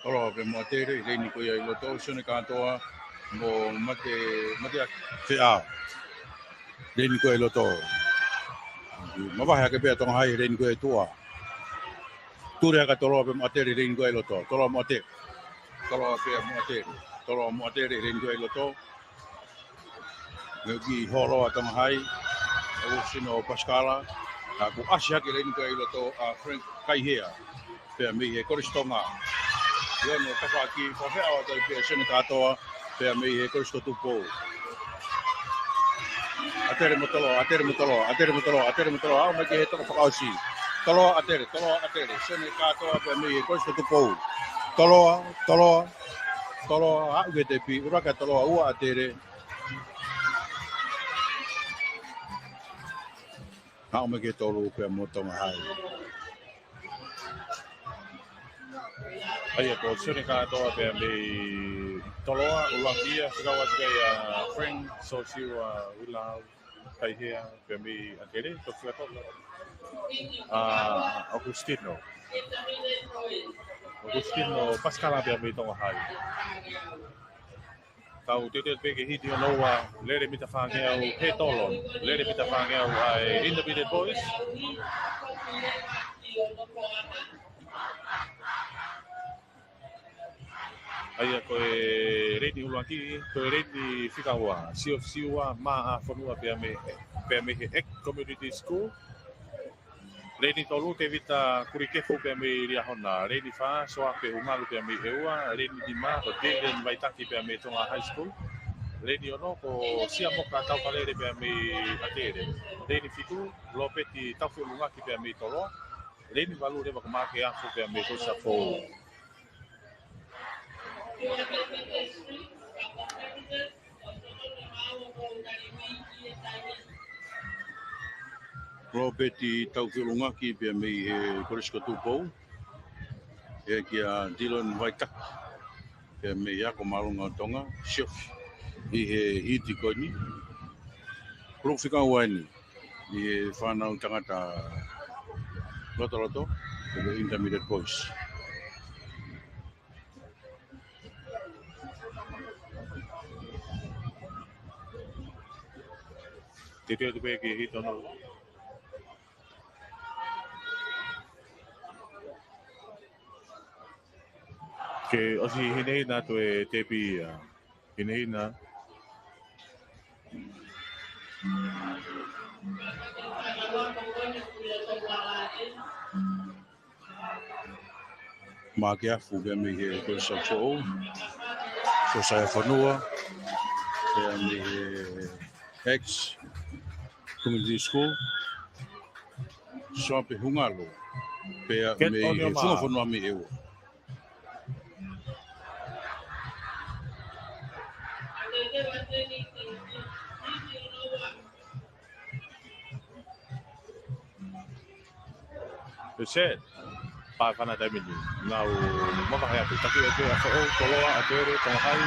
Toloa pea mo ʻAtele, leini ko ia ʻi loto, Sione Kātoa mo Mate, Mateaki Feʻao. Leini ko ia ʻi loto. Mavahe hake pē ʻa Tonga Hai, leini ko ia ʻi tuʻa. Tuli hake ʻa Toloa pea mo ʻAtele, leini ko ia ʻi loto. Toloa mo ʻAtele. Toloa pea mo ʻAtele. Toloa mo ʻAtele, leini ko ia ʻi loto. Ngeuki Holoa Tonga Hai, ʻa Sino Pasikala, ʻa kuo ʻasi hake lelei ko ē ʻi loto ʻa Frank Kaihea, pea mei he Kolisi Tonga. ʻIo, ʻene tafaʻaki, fakafeʻao atu ai pē ʻa Sione Kātoa, pea mei he Kolisi ko Tupou. ʻAtele mo Toloa, ʻatele mo Toloa, ʻatele mo Toloa, ʻatele mo Toloa, aʻu mai ki he toko fakaʻosi. Toloa ʻatele, Toloa ʻatele, Sione Kātoa pea mei he Kolisi ko Tupou. Toloa, Toloa, Toloa, aʻu ki he tepi, ʻuluaki ʻa Toloa, ua ʻa ʻAtele. Aʻu mai ki he tolu pea mo Tonga Hai. ʻA ia ko Sione Kātoa pea mei Toloa, ʻuluaki ia, fekau atu ki ai ʻa Frank, Sosiua, Uilau, Kaihea, pea mei ʻAtele, toki fekau ʻa ʻOkusitino. ʻOkusitino Pasikala pea mei Tonga Hai. Kau teuteu pē ke hiti hono ua, lele mita fāngeau he tolo, lele mita fāngeau ʻa e Intermediate Boys. ʻA ia ko e leini ʻuluaki, ko e leini fika ua, Siosiua Maʻafonua pea mei, pea mei he Eck Community School. Leini tolu, Tevita Kulikefu pea mei Liahona. Leini fā, Soape Hungalu pea mei ʻEua. Leini nima, ko Dylan Vaitaki pea mei Tonga High School. Leini ono, ko Siamoka Taukalele pea mei ʻAtele. Leini fitu, Lopeti Taufiʻolungaki pea mei Toloa. Leini valu leva ko Maʻake Afu pea mei Kolisi ʻApifoʻou. Lopeti Taufiʻolungaki pea mei he Kolisi ko Tupou. ʻIa kia Dylan Vaitaki pea mei he Ako Māʻolunga ʻo Tonga, Siofi, ʻi he hiti ko eni. Kulupu fika ua eni ʻi he fānau tangata lotoloto, ko e Intermediate Boys. Teuteu atu pē ki he hiti hono Ke ʻosi hinehina atu e tepi ia. Hinehina. Maʻake Afu pea mei he Kolisi ʻApifoʻou. Sosaia Fonua pea mei he Eck Community School. Soape Hungalu pea mei he Funga Fonua mei ʻEua. Reset. Pā fana taimi ni. Nau mavahe atu. Taki ʻa Toloa, ʻAtele, Tonga Hai,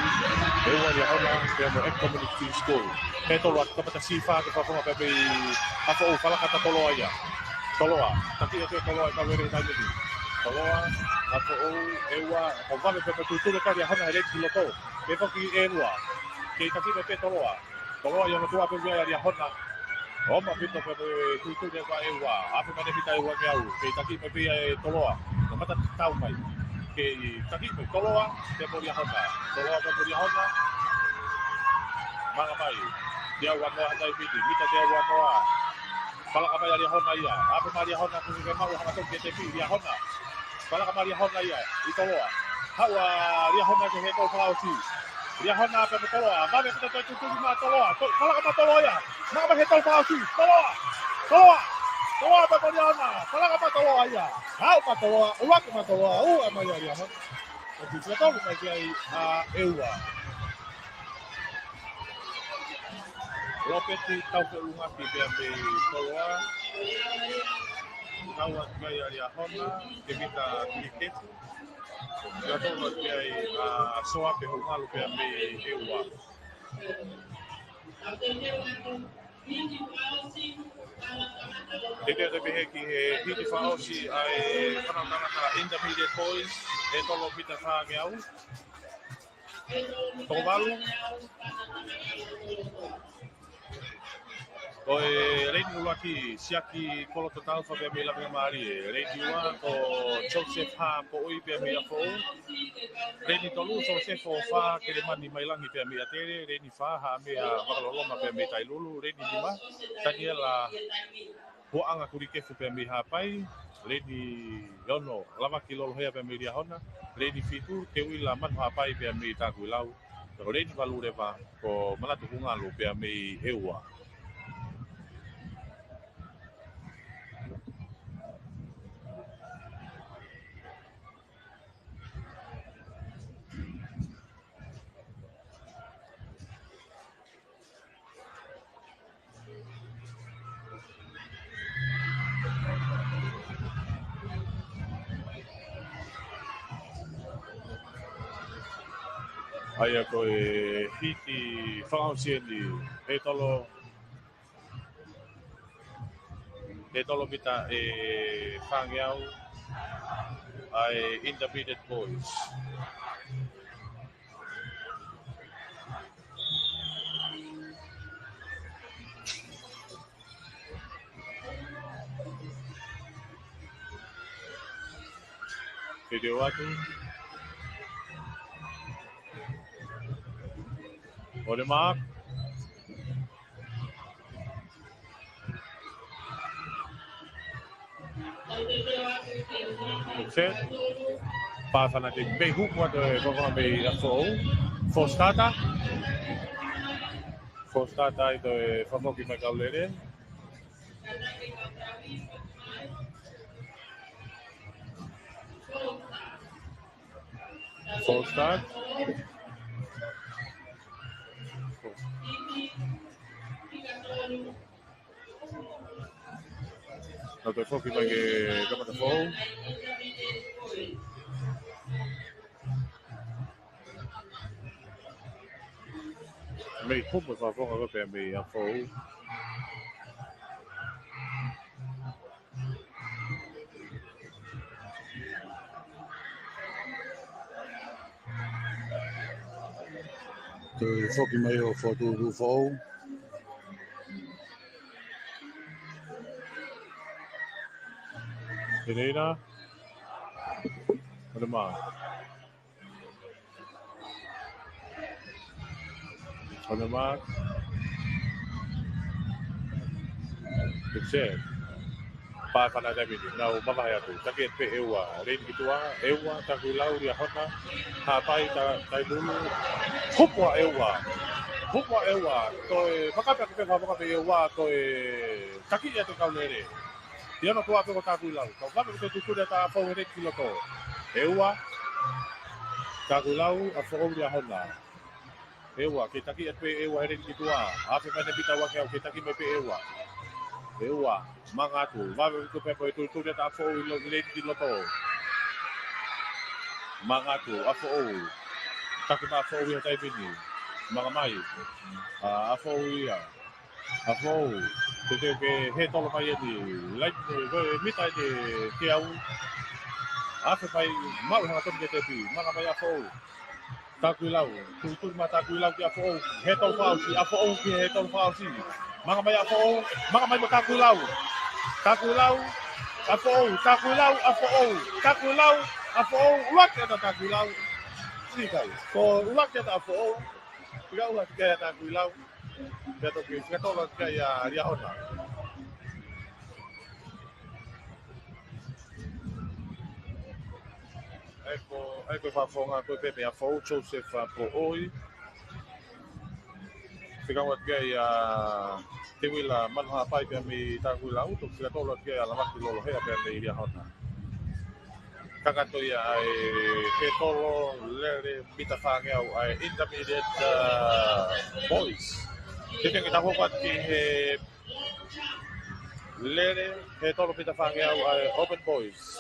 ʻEua, Liahona, pea mo Eck Community School. He tolu atu, kamata sifa ke fakafonga pea mei ʻApifoʻou, falaka ʻa Toloa ia. Toloa, taki ʻa Toloa, ʻe kau lele taimi ni. Toloa, ʻApifoʻou, ʻEua, ʻo vave pea mo Tuitui ka Liahona he leti loto. Ke foki ʻEua. Kei taki mai pē Toloa. Toloa ia ʻo tuʻa pē ia Liahona. ʻO maʻu pē Tuitui ka ʻEua. Afe mane mita ʻEua meʻa au. Kei taki mai pē ia ʻe Toloa. Kamata tau mai. Kei taki mai Toloa, pea mo Liahona. Toloa pea mo Liahona. Manga mai. Teau uanoa ha taimi ni. Mita teau uanoa. Falaka mai ʻa Liahona ia. Afe mai Liahona, kusi ke maʻu hanga toki e tepi Liahona. Falaka mai Liahona ia, ʻi Toloa. Haʻu ʻa Liahona ki he tolu fakaʻosi. Liahona pea mo Toloa, mane pita toe tutuki mai Toloa. To-, falaka mai Toloa ia. Mane he tolu fakaʻosi. Toloa. Toloa. Toloa pea mo Liahona. Falaka mai Toloa ia. Haʻu mai Toloa, ʻuluaki mai Toloa, ua mai ʻa Liahona. ʻO tuʻu tolu mai ki ai ʻa ʻEua. Lopeti Taufiʻolungaki pea mei Toloa. Kau atu ki ai ʻa Liahona, Tevita Kulikefu. Kau atu ki ai ʻa Soape Hungalu pea mei ʻEua. Teuteu atu pē ki he hiti fakaʻosi ʻa e fānau tangata Intermediate Boys, ʻe tolu mita fāngeau. Toko valu. Ko e leini ʻuluaki, Siaki Koloto Taufa pea mei Lavengamālie. Leini ua ko Joseph Hapoʻi pea mei Afoʻou. Leini tolu, Joseph Ofa Kelemani Mailangi pea mei ʻAtele. Leini fā, Haʻamea Vakaloloma pea mei Tailulu. Leini nima, Taniela Huaʻanga Kulikefu pea mei Haʻapai. Leini ono, Lavaki Lolohea pea mei Liahona. Leini fitu, Teuila Manuhapai pea mei Takuilau. Pea ko leini valu leva ko Manatu Kungalu pea mei ʻEua. ʻA ia ko e hiki fakaʻosi eni, ʻe tolo, ʻe tolo mita ʻe fāngeau ʻa e Intermediate Boys. Ke te ʻoatu. On the mark. Set. Pā fana te mei huku atu e konga mei Afoʻou. Fostata. Fostata ʻi he toe fakafoki mai kau lele. False start. Nau toe foki mai ke kamata foʻou. Mei humu e fakafofonga ko ē pea mei Afoʻou. Toe foki mai ʻo fokotuʻutuʻu foʻou. Pereira. On the mark. On the mark. Good save. Pā fana taimi ni, nau mavahe atu. Taki atu pē ʻEua. Leini ki tuʻa, ʻEua, Takuilau, Liahona. Haʻapai, ta, Tailulu. Hupu ʻa ʻEua. Hupu ʻa ʻEua. Toe, makape atu pē, makape ʻEua, toe. Taki atu kau lele. Tiana ko atu ko Takuilau. Kau vave ko te tuturi atu ʻa Afoʻou he leini ki loto. ʻEua. Takuilau, Afoʻou, Liahona. ʻEua, ke taki atu pē ʻEua he leini ki tuʻa. Afe mai ne pita ua ke au, ke taki mai pē ʻEua. ʻEua, manga atu. Vave ko pē ko e tuturi atu ʻa Afoʻou ʻi lo-, leini ki loto. Manga atu, Afoʻou. Taki mai Afoʻou ia taimi ni. Manga mai. ʻA, Afoʻou ia. Afoʻou, te teu ke hētolo mai eni, laini, ko e mita eni ke au. Afe mai, maʻu hangatonu ke tepi, manga mai Afoʻou. Takuilau, tuitui mai Takuilau ki Afoʻou, hētolo fakaʻosi, Afoʻou ki hētolo fakaʻosi. Manga mai Afoʻou, manga mai mo Takuilau. Takuilau, Afoʻou, Takuilau, Afoʻou, Takuilau, Afoʻou, ʻuluaki ʻa Takuilau. Siʻi kai, ko ʻuluaki ʻa Afoʻou, pea ʻuluaki ʻa Takuilau. Pea toki, pea toki ʻuluaki ʻa Liahona. ʻA ia ko, ʻa ia ko e fakafofonga ko ē pea mei Afoʻou, Joseph Hapoʻi. Fika ua kia ia Teuila Manuhapai pea mei Takuilau, toki fika tolu kia ia Lavaki Lolohea pea mei Liahona. Kakato ia ʻa e hētolo lele mita fāngeau ʻa e Intermediate, uh, Boys. Te tengi tahu kuat ki he lele hētolo mita fāngeau ʻa e Open Boys.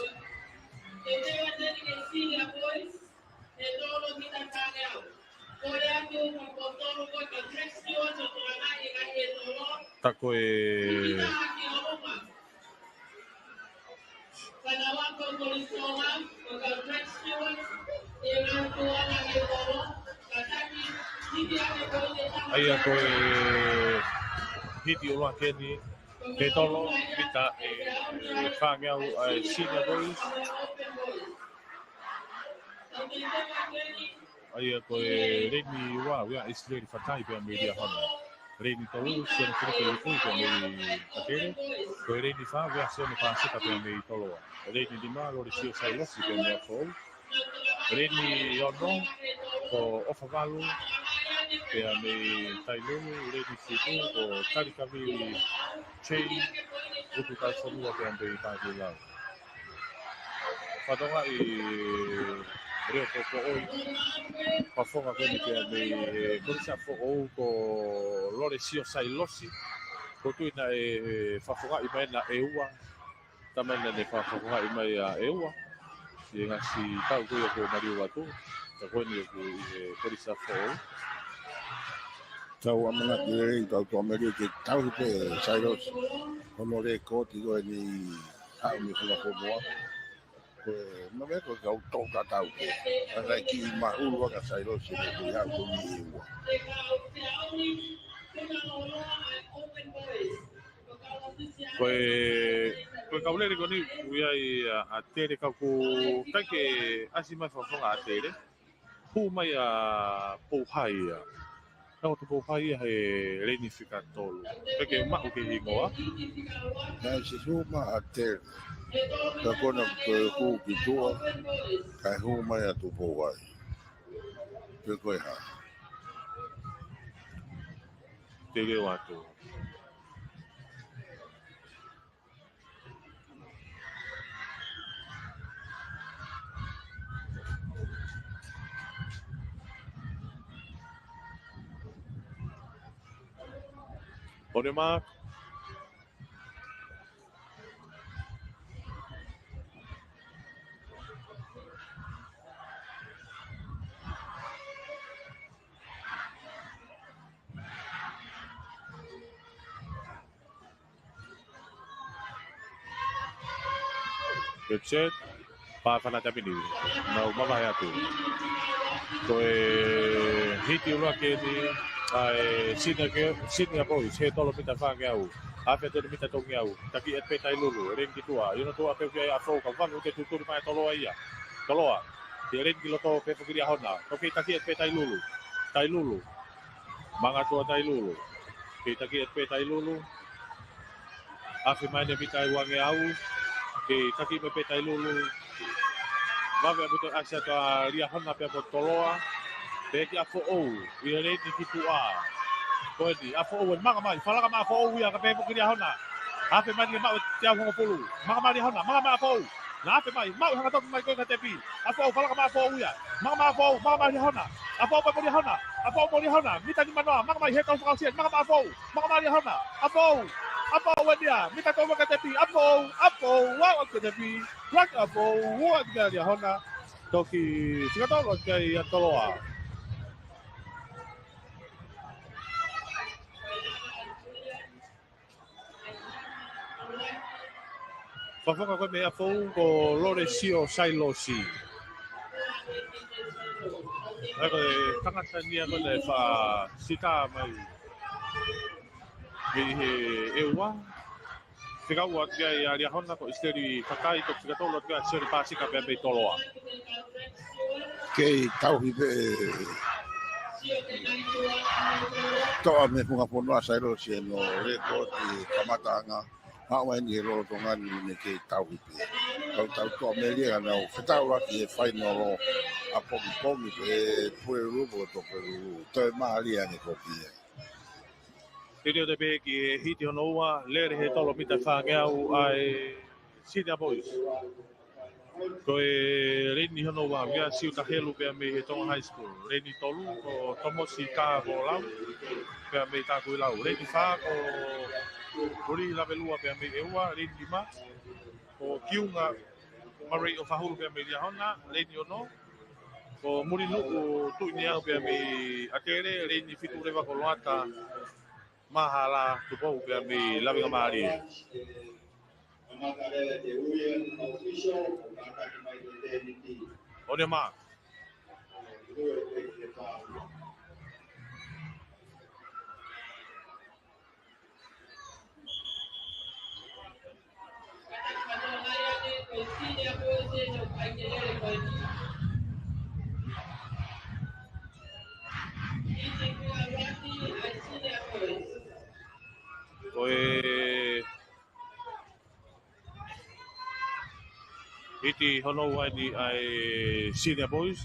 Ta ko e ʻA ia ko e Hiti ʻuluaki eni, he tolo mita ʻe fāngeau ʻa e Senior Boys. ʻA ia ko e leini ua, ʻa ʻIsileli Fakai pea mei Liahona. Leini tolu, Sione Filipe Lukui pea mei ʻAtele. Ko e leini fā, ʻa Sione Paseka pea mei Toloa. Leini nima, Lolesio Sailosi pea mei ʻApifoʻou. Leini ono, ko ʻOfa Valu pea mei Tailulu. Leini fitu, ko Talikavili Chei, ʻUtukafonua pea mei Takuilau. Fatongia ʻi Leo Popoʻoi. Fakafofonga ko eni pea mei he Kolisi ʻApifoʻou ko Lolesio Sailosi. Ko e tuʻi naʻe fakafofongaʻi mai ʻe ua. Tama naʻe fakafofongaʻi mai ʻe ua. ʻI he ngaahi taʻu ko ia kuo maliu atu. Ka ko eni ʻoku ʻi he Kolisi ʻApifoʻou. Tau ʻamanaki lelei, tau tōmeli ke tauhi pē Sailosi. Hono lēkooti ko eni haʻu mei Funafuanua. Ko e meʻa ko e kau tō tatau pē. Ka ʻikai ke mahulu ʻa Sailosi mo e kui haʻu ko eni ʻe ua. Ko e, ko e kau lele ko eni, ʻoku ʻi ai ʻa, ʻAtele ka ʻoku ʻikai ke ʻasi mai fakafofonga ʻAtele. Hū mai ʻa Pouhai ia. Ka ko Pouhai ia he leini fika tolu. Pea ke maʻu ke hingoa. Naʻe ʻosi hū mai ʻAtele. Ka ko ena ko e hū ki tuʻa. Kae hū mai atu Pouhai. Pe ko e hā. Te leo atu. On your mark. Good set. Pā fana tapini. Nau mavahe atu. Ko e hiti ʻuluaki eni ʻa e Senior Girl, Senior Boys, he tolo mita fāngeau. Afe atu eni mita tolungeau. Taki atu pē Tailulu, leini ki tuʻa. ʻI hono tuʻa pē ʻoku ʻi ai ʻa Fou, ka vangu te tutuli mai Toloa ia. Toloa. Pea leini ki loto pē foki Liahona. Toki taki atu pē Tailulu. Tailulu. Manga atu ʻa Tailulu. Kei taki atu pē Tailulu. Afe mai eni mita ʻe uangeau. Kei taki mai pē Tailulu. Vave ʻaupito ʻasi atu ʻa Liahona pea mo Toloa. Pea ki ʻApifoʻou. ʻI he leini ki tuʻa. Ko eni, ʻApifoʻou eni, manga mai, falaka mai ʻApifoʻou ia, ka pehē foki Liahona. Afe mai eni ke maʻu e teau hongofulu. Manga mai Liahona, manga mai ʻApifoʻou. Naʻe afe mai, maʻu hanga toki mai ko e ka tepi. ʻApifoʻou, falaka mai ʻApifoʻou ia. Manga mai ʻApifoʻou, manga mai Liahona. ʻApifoʻou pea mo Liahona. ʻApifoʻou mo Liahona. Mita nimanoa, manga mai he kau fakaʻosi eni, manga mai ʻApifoʻou. Manga mai Liahona. ʻApifoʻou. ʻApifoʻou eni ia. Mita tolu ka tepi. ʻApifoʻou. ʻApifoʻou. Ua ka tepi. Laki ʻApifoʻou. Ua ki Liahona. Toki fika tolu ki ai ʻa Toloa. Fakafofonga ko ē mei ʻApifoʻou ko Lolesio Sailosi. ʻA ia ko e tangata eni ia ko ē naʻe fakasita mai mei he ʻEua. Fika ua ki ai ʻa Liahona ko ʻIsileli Fakai, toki fika tolu ki ai ʻa Sione Pasika pea mei Toloa. Kei tauhi pē toʻa mei Funafuanua ʻa Sailosi hono lēkooti kamataʻanga. Maʻu ai eni he lolotonga ni ne kei tauhi pē. Kau tau tōmeli ʻa nau fetaulaki he fainolo ʻapongipongi pē Pulelulu mo Tupou Pulelulu. Toe mālie ange ko ia. Te leo atu pē ki he hiti hono ua, lele he tolo mita fāngeau ʻa e Senior Boys. Ko e leini hono ua, ʻa Siuta Helu pea mei he Tonga High School. Leini tolu, ko Tomosi Tākolau, pea mei Takuilau. Leini fā, ko Uli Lavelua pea mei ʻEua. Leini nima, ko Kiunga Marei ʻOfahulu pea mei Liahona. Leini ono, ko Mulinuʻu Tuʻiniau pea mei ʻAtele. Leini fitu leva, ko Loata Mahala Tupou pea mei Lavengamālie. On your mark. Ko e hiti hono ua eni ʻa e Senior Boys.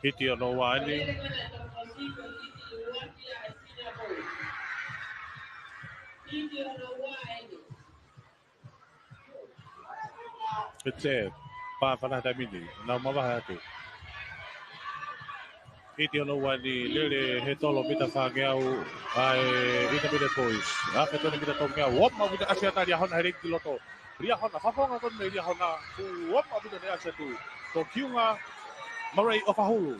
Hiti hono ua eni. Pete, pā fana taimi ni, nau mavahe atu. Hiti hono ua eni, lele he tolo mita fāngeau ʻa e Intermediate Boys. Afe tolu mita tolungeau, ʻoku maʻu mita ʻasi atu ʻa Liahona he leini ki loto. Liahona, fakafofonga ko eni mei Liahona, ʻoku maʻu mita ne ʻasi atu. Ko Kiunga Marei ʻo Fahulu.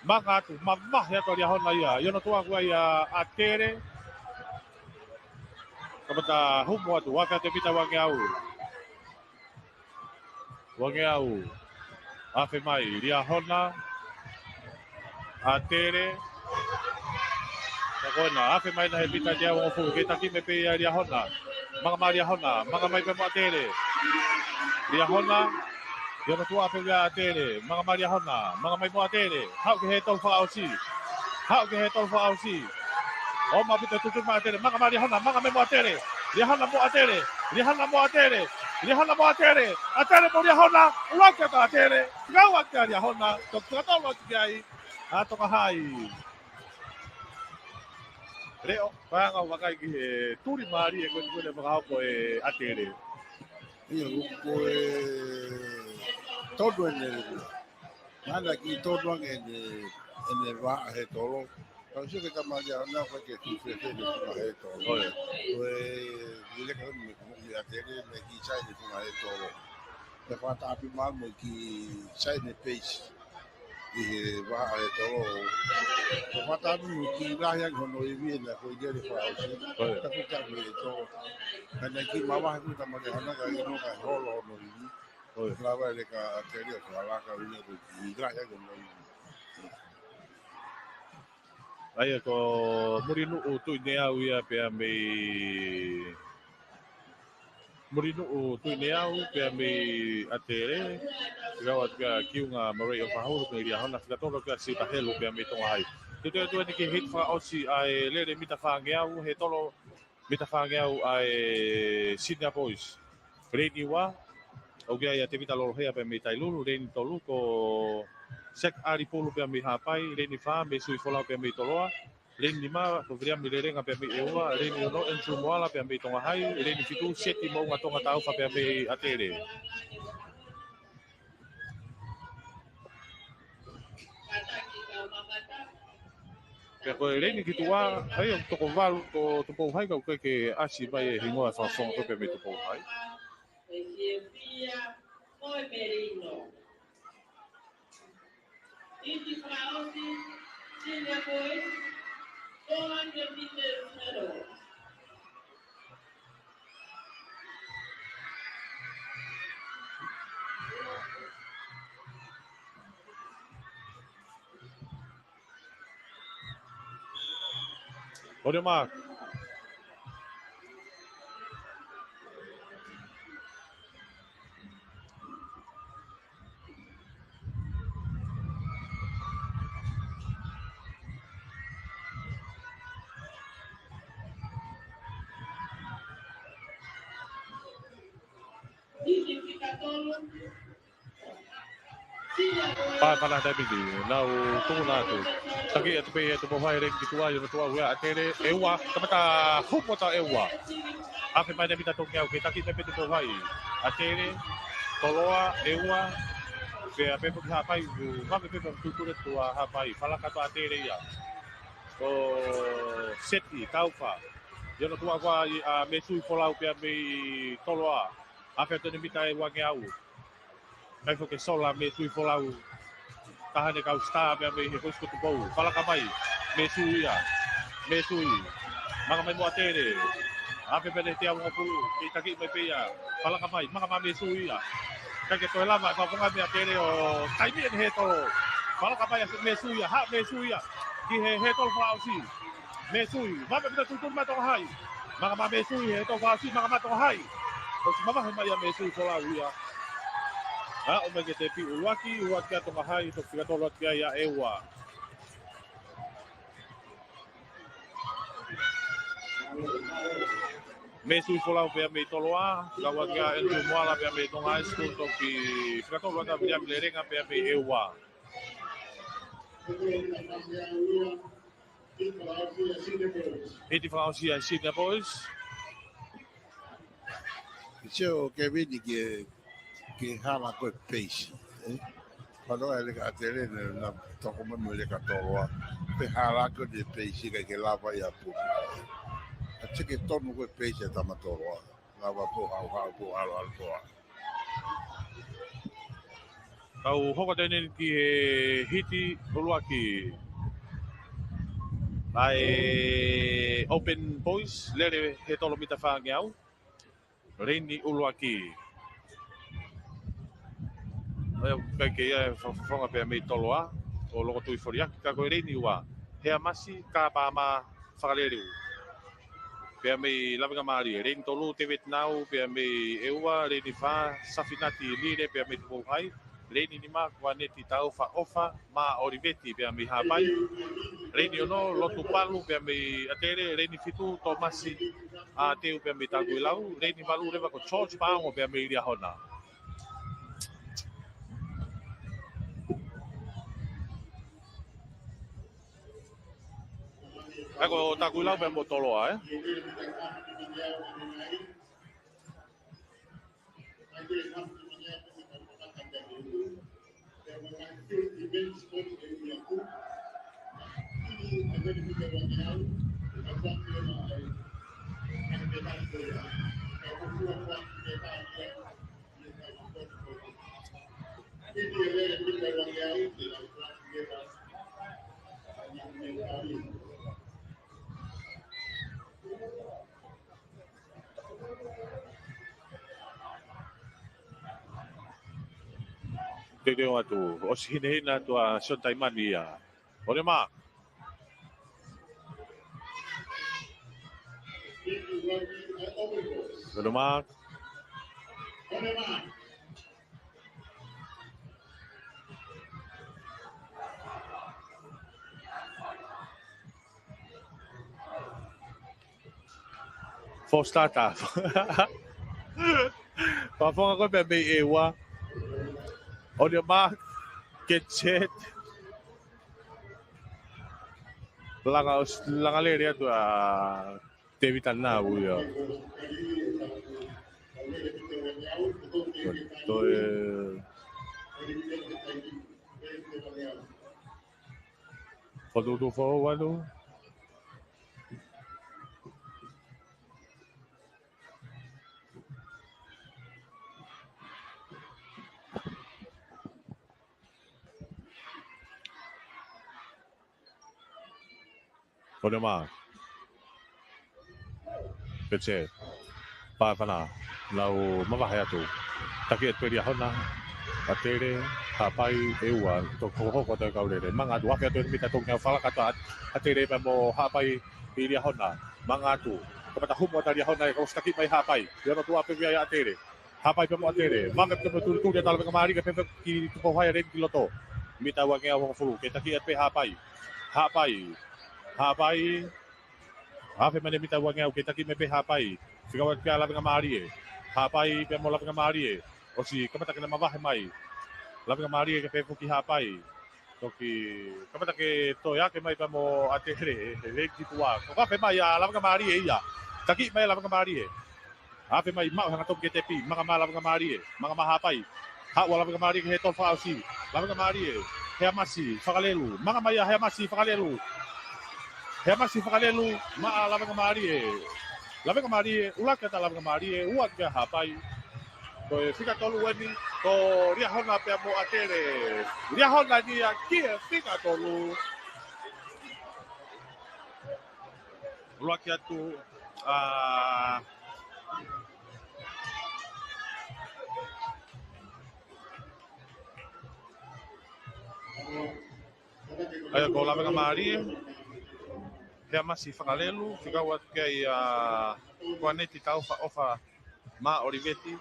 Manga atu, mavahe atu ʻa Liahona ia. ʻI hono tuʻa ko ia ʻa ʻAtele. Kamata humu atu, afe atu e mita uangeau. Uangeau. Afe mai, Liahona. ʻAtele. Ka ko ena, afe mai ena he mita teau hongofulu, ke taki mai pē ia Liahona. Manga mai Liahona, manga mai pē mo ʻAtele. Liahona. ʻI hono tuʻa pē ʻa ʻAtele, manga mai Liahona, manga mai mo ʻAtele, haʻu ki he tolu fakaʻosi. Haʻu ki he tolu fakaʻosi. ʻOku maʻu pē tutu mai ʻAtele, manga mai Liahona, manga mai mo ʻAtele. Liahona mo ʻAtele, Liahona mo ʻAtele, Liahona mo ʻAtele. ʻAtele mo Liahona, lau ke ta ʻAtele. Ngau atu kia Liahona, toki tau atu ki ai. ʻA Tonga Hai. Leʻo, paʻanga ʻo vakai ki he tuli mālie ko eni ko eni fakahoko ʻe ʻAtele. ʻIo, ko e tonu ʻene, naʻa na kiʻi tonu ange ʻene, ʻene vahaʻa he tolo. Ka ʻoku sio ki he tama Liahona ko e ke kufefe ʻene funga he tolo. ʻOi. Ko e leleka ʻene mo e ʻAtele, naʻe kiʻi sai ʻene funga he tolo. Pea fakatāpui maʻu mo e kiʻi sai ʻene peisi. ʻI he vahaʻa he tolo. Fakatāpui mo e kiʻi lahi ange hono ivi ʻena ko e lele fakaʻosi. ʻOi. Tapu tapu he tolo. Ka naʻe kiʻi mavahe ko e tama Liahona ka ʻi ai ka holo hono ivi. ʻOi. Lava leleka ʻAtele ʻo fakalaka ʻi he kiʻi lahi ange hono ivi. ʻA ia ko Mulinuʻu Tuʻineau ia pea mei Mulinuʻu Tuʻineau pea mei ʻAtele. Fika ua atu kia Kiunga Marei ʻo Fahulu mei Liahona, fika tolu kia Sipa Helu pea mei Tonga Hai. Tutu atu eni ki he hiti fakaʻosi ʻa e lele mita fāngeau, he tolo mita fāngeau ʻa e Senior Boys. Leini ua, ʻoku ʻi ai ʻa Tevita Lolohea pea mei Tailulu, leini tolu ko Sek Ali Pulu pea mei Haʻapai, leini fā Meisui Folau pea mei Toloa, leini nima ko Viliami Lelenga pea mei ʻEua, leini ono Andrew Moala pea mei Tonga Hai, leini fitu Seti Moʻunga Tonga Taufa pea mei ʻAtele. Pea ko e leini ki tuʻa, ʻa ia ʻoku toko valu ko Tupou Hai ka ʻoku ʻikai ke ʻasi mai e hingoa fakafofonga ko ē pea mei Tupou Hai. Iti fakaʻosi, Senior Boys, four hundred meters hurdle. On your mark. Pā fana taimi ni, nau tūna atu. Taki atu pē ia Tupou Hai leini ki tuʻa, ʻi hono tuʻa ʻa ʻAtele, ʻEua, kamata humu atu ʻEua. Afe mai ʻene mita tolungeau ke taki mai pē Tupou Hai. ʻAtele, Toloa, ʻEua, pea pē foki Haʻapai, ʻoku vave pē pea tutule tuʻa Haʻapai, fakalaka atu ʻAtele ia. Ko Seti, Taufa. ʻI hono tuʻa ko ē ʻa Mesui Folau pea mei Toloa. Afe atu eni mita ʻe uangeau. Kai foke sola Mesui Folau. Taha eni kau star pea mei he Koisi ko Tupou. Falaka mai. Mesui ia. Mesui. Manga mai mo ʻAtele. Afe pea eni teau hongofulu. Kei taki mai pē ia. Falaka mai. Manga mai Mesui ia. Kai ke toe lava. Fafonga mei ʻAtele ʻo taimi eni he tolo. Falaka mai ʻa Mesui ia. Haʻu Mesui ia. Ki he, he tolo fakaʻosi. Mesui, vave pita tutun mai Tonga Hai. Manga mai Mesui, he Tonga Hai, manga mai Tonga Hai. ʻOsi mavahe mai ʻa Mesui Folau ia. ʻA, ʻo mai ke tepi ʻuluaki, ʻuluaki ʻa Tonga Hai, toki fika tolo atu ki ai ʻa ʻEua. Mesui Folau pea mei Toloa, kau atu kia Andrew Moala pea mei Tonga High School, toki fika tolo atu kia Lelenga pea mei ʻEua. Hiti fakaʻosi ʻa Senior Boys. Sio Kevin ke, ke hala ko e peisi, ē? Palo e leka ʻAtele na, na toko mai mo e leka Toloa. Pea hala ko e peisi ka ke lava ia pu. ʻA ia ke tonu ko e peisi ʻa e tama Toloa. Lava po hau hau po alo alo po. Kau hoko atu eni ki he hiti ʻuluaki. ʻA e Open Boys, lele he tolo mita fāngeau. Leini ʻuluaki. ʻA ia, kai ke ʻi ai e fafonga pea mei Toloa, ʻo Lokotui Foliaki, ka ko e leini ua. Hea Masi, Kapama, Fakalelu. Pea mei Lavengamālie, leini tolu, David Nau, pea mei ʻEua, leini fā, Safinati Lile, pea mei Tupou Hai, leini nima, Kuaneti Taufa ʻOfa, mā ʻOliveti, pea mei Haʻapai, leini ono, Lotu Palu, pea mei ʻAtele, leini fitu, Tomasi ʻAteu, pea mei Takuilau, leini valu leva ko George Paongo, pea mei Liahona. Ka ko Takuilau pea mo Toloa, ē? Teuteu atu, ʻosi hinehina atu ʻa Sione Taimani ia. On your mark. On your mark. Four starter. Fafonga ko ē pea mei ʻEua. On your mark. Get set. Langa ʻos-, langa lele atu ʻa Tevita Nau ia. Toe. Fotu tu fo walu. Ko ne mā. Pete. Pāpana. Nau mavahe atu. Taki atu pē Liahona. ʻAtele. Haʻapai. ʻEua. Toki hokohoko atu e kau lele. Manga atu. Afe atu e mita toko ʻeni ʻo falaka atu ʻa ʻAtele pea mo Haʻapai ʻi Liahona. Manga atu. Kamata humu atu ʻa Liahona ʻe kau ʻosi taki mai Haʻapai. ʻI hono tuʻa pē ʻa ʻAtele. Haʻapai pea mo ʻAtele. Mavahe pea mo tulituli ʻa Lavengamālie ke pehē ki Tupou Hai ʻa e leni ki loto. Mita uangeau hongofulu. Ke taki atu pē Haʻapai. Haʻapai. Haʻapai. Afe mai ʻeni mita uangeau ke taki mai pē Haʻapai. Fika ua kia Lavengamālie. Haʻapai pea mo Lavengamālie. ʻOsi kamata ke na mavahe mai. Lavengamālie ke pehē foki Haʻapai. Toki kamata ke toe ake mai pea mo ʻAtele, he lele ki tuʻa. Ko ka afe mai ʻa Lavengamālie ia. Taki mai Lavengamālie. Afe mai maʻu hanga toki ke tepi, manga mā Lavengamālie, manga mā Haʻapai. Haʻu ʻa Lavengamālie ki he tolo fakaʻosi. Lavengamālie, Heamasi, Fakalelu. Manga mai ʻa Heamasi, Fakalelu. He ʻamasi fakalelu maʻa Lavengamālie. Lavengamālie, ʻuluaki atu ʻa Lavengamālie, ua atu kia Haʻapai. Ko e fika tolu eni, ko Liahona pea mo ʻAtele. Liahona eni ia ki he fika tolu. ʻUluaki atu, ʻa, ʻa ia ko Lavengamālie, he ʻamasi fakalelu, fika ua atu ki ai ʻa Kuaneti Taufa ʻOfa mā ʻOliveti,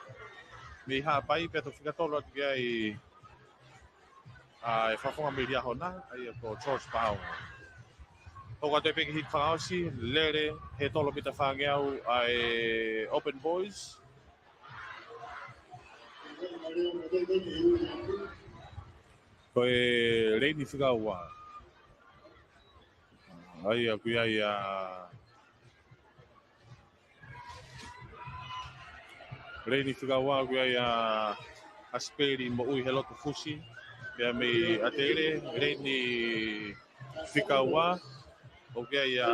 mei Haʻapai, pea toki fika tolu atu ki ai ʻa e fakafofonga mei Liahona, ʻa ia ko George Paongo. Hoko atu pē ki he hiki fakaʻosi, lele, he tolo mita fāngeau ʻa e Open Boys. Ko e leini fika ua. ʻA ia ko ia ia. Leini fika ua ko ia ia ʻa Sipeli Moʻui Heloto Fusi. Pea mei ʻAtele, leini fika ua. ʻO ko ia ia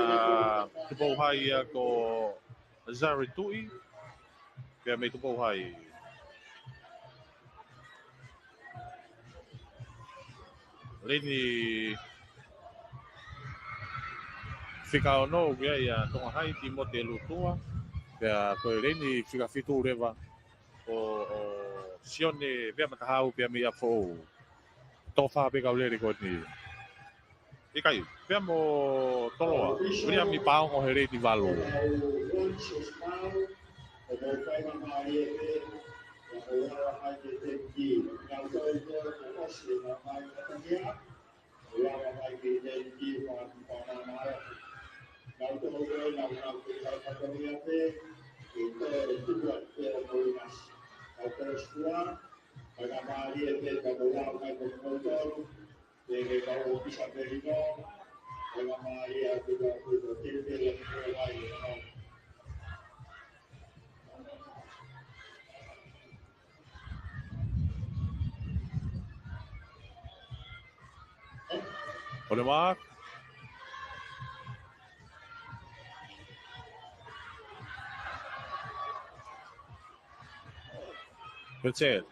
Tupou Hai ia ko Zari Tuʻi. Pea mei Tupou Hai. Leini fika ono, ko ia ia Tonga Hai, Timote Lutua. Pea ko e leini fika fitu leva ʻo, ʻo Sione Veamatahau pea mei ʻApifoʻou. Toko fā pē kau lele ko eni. ʻIkai, pea mo Toloa, Viliami Paongo he leini valu. On the mark. That's it.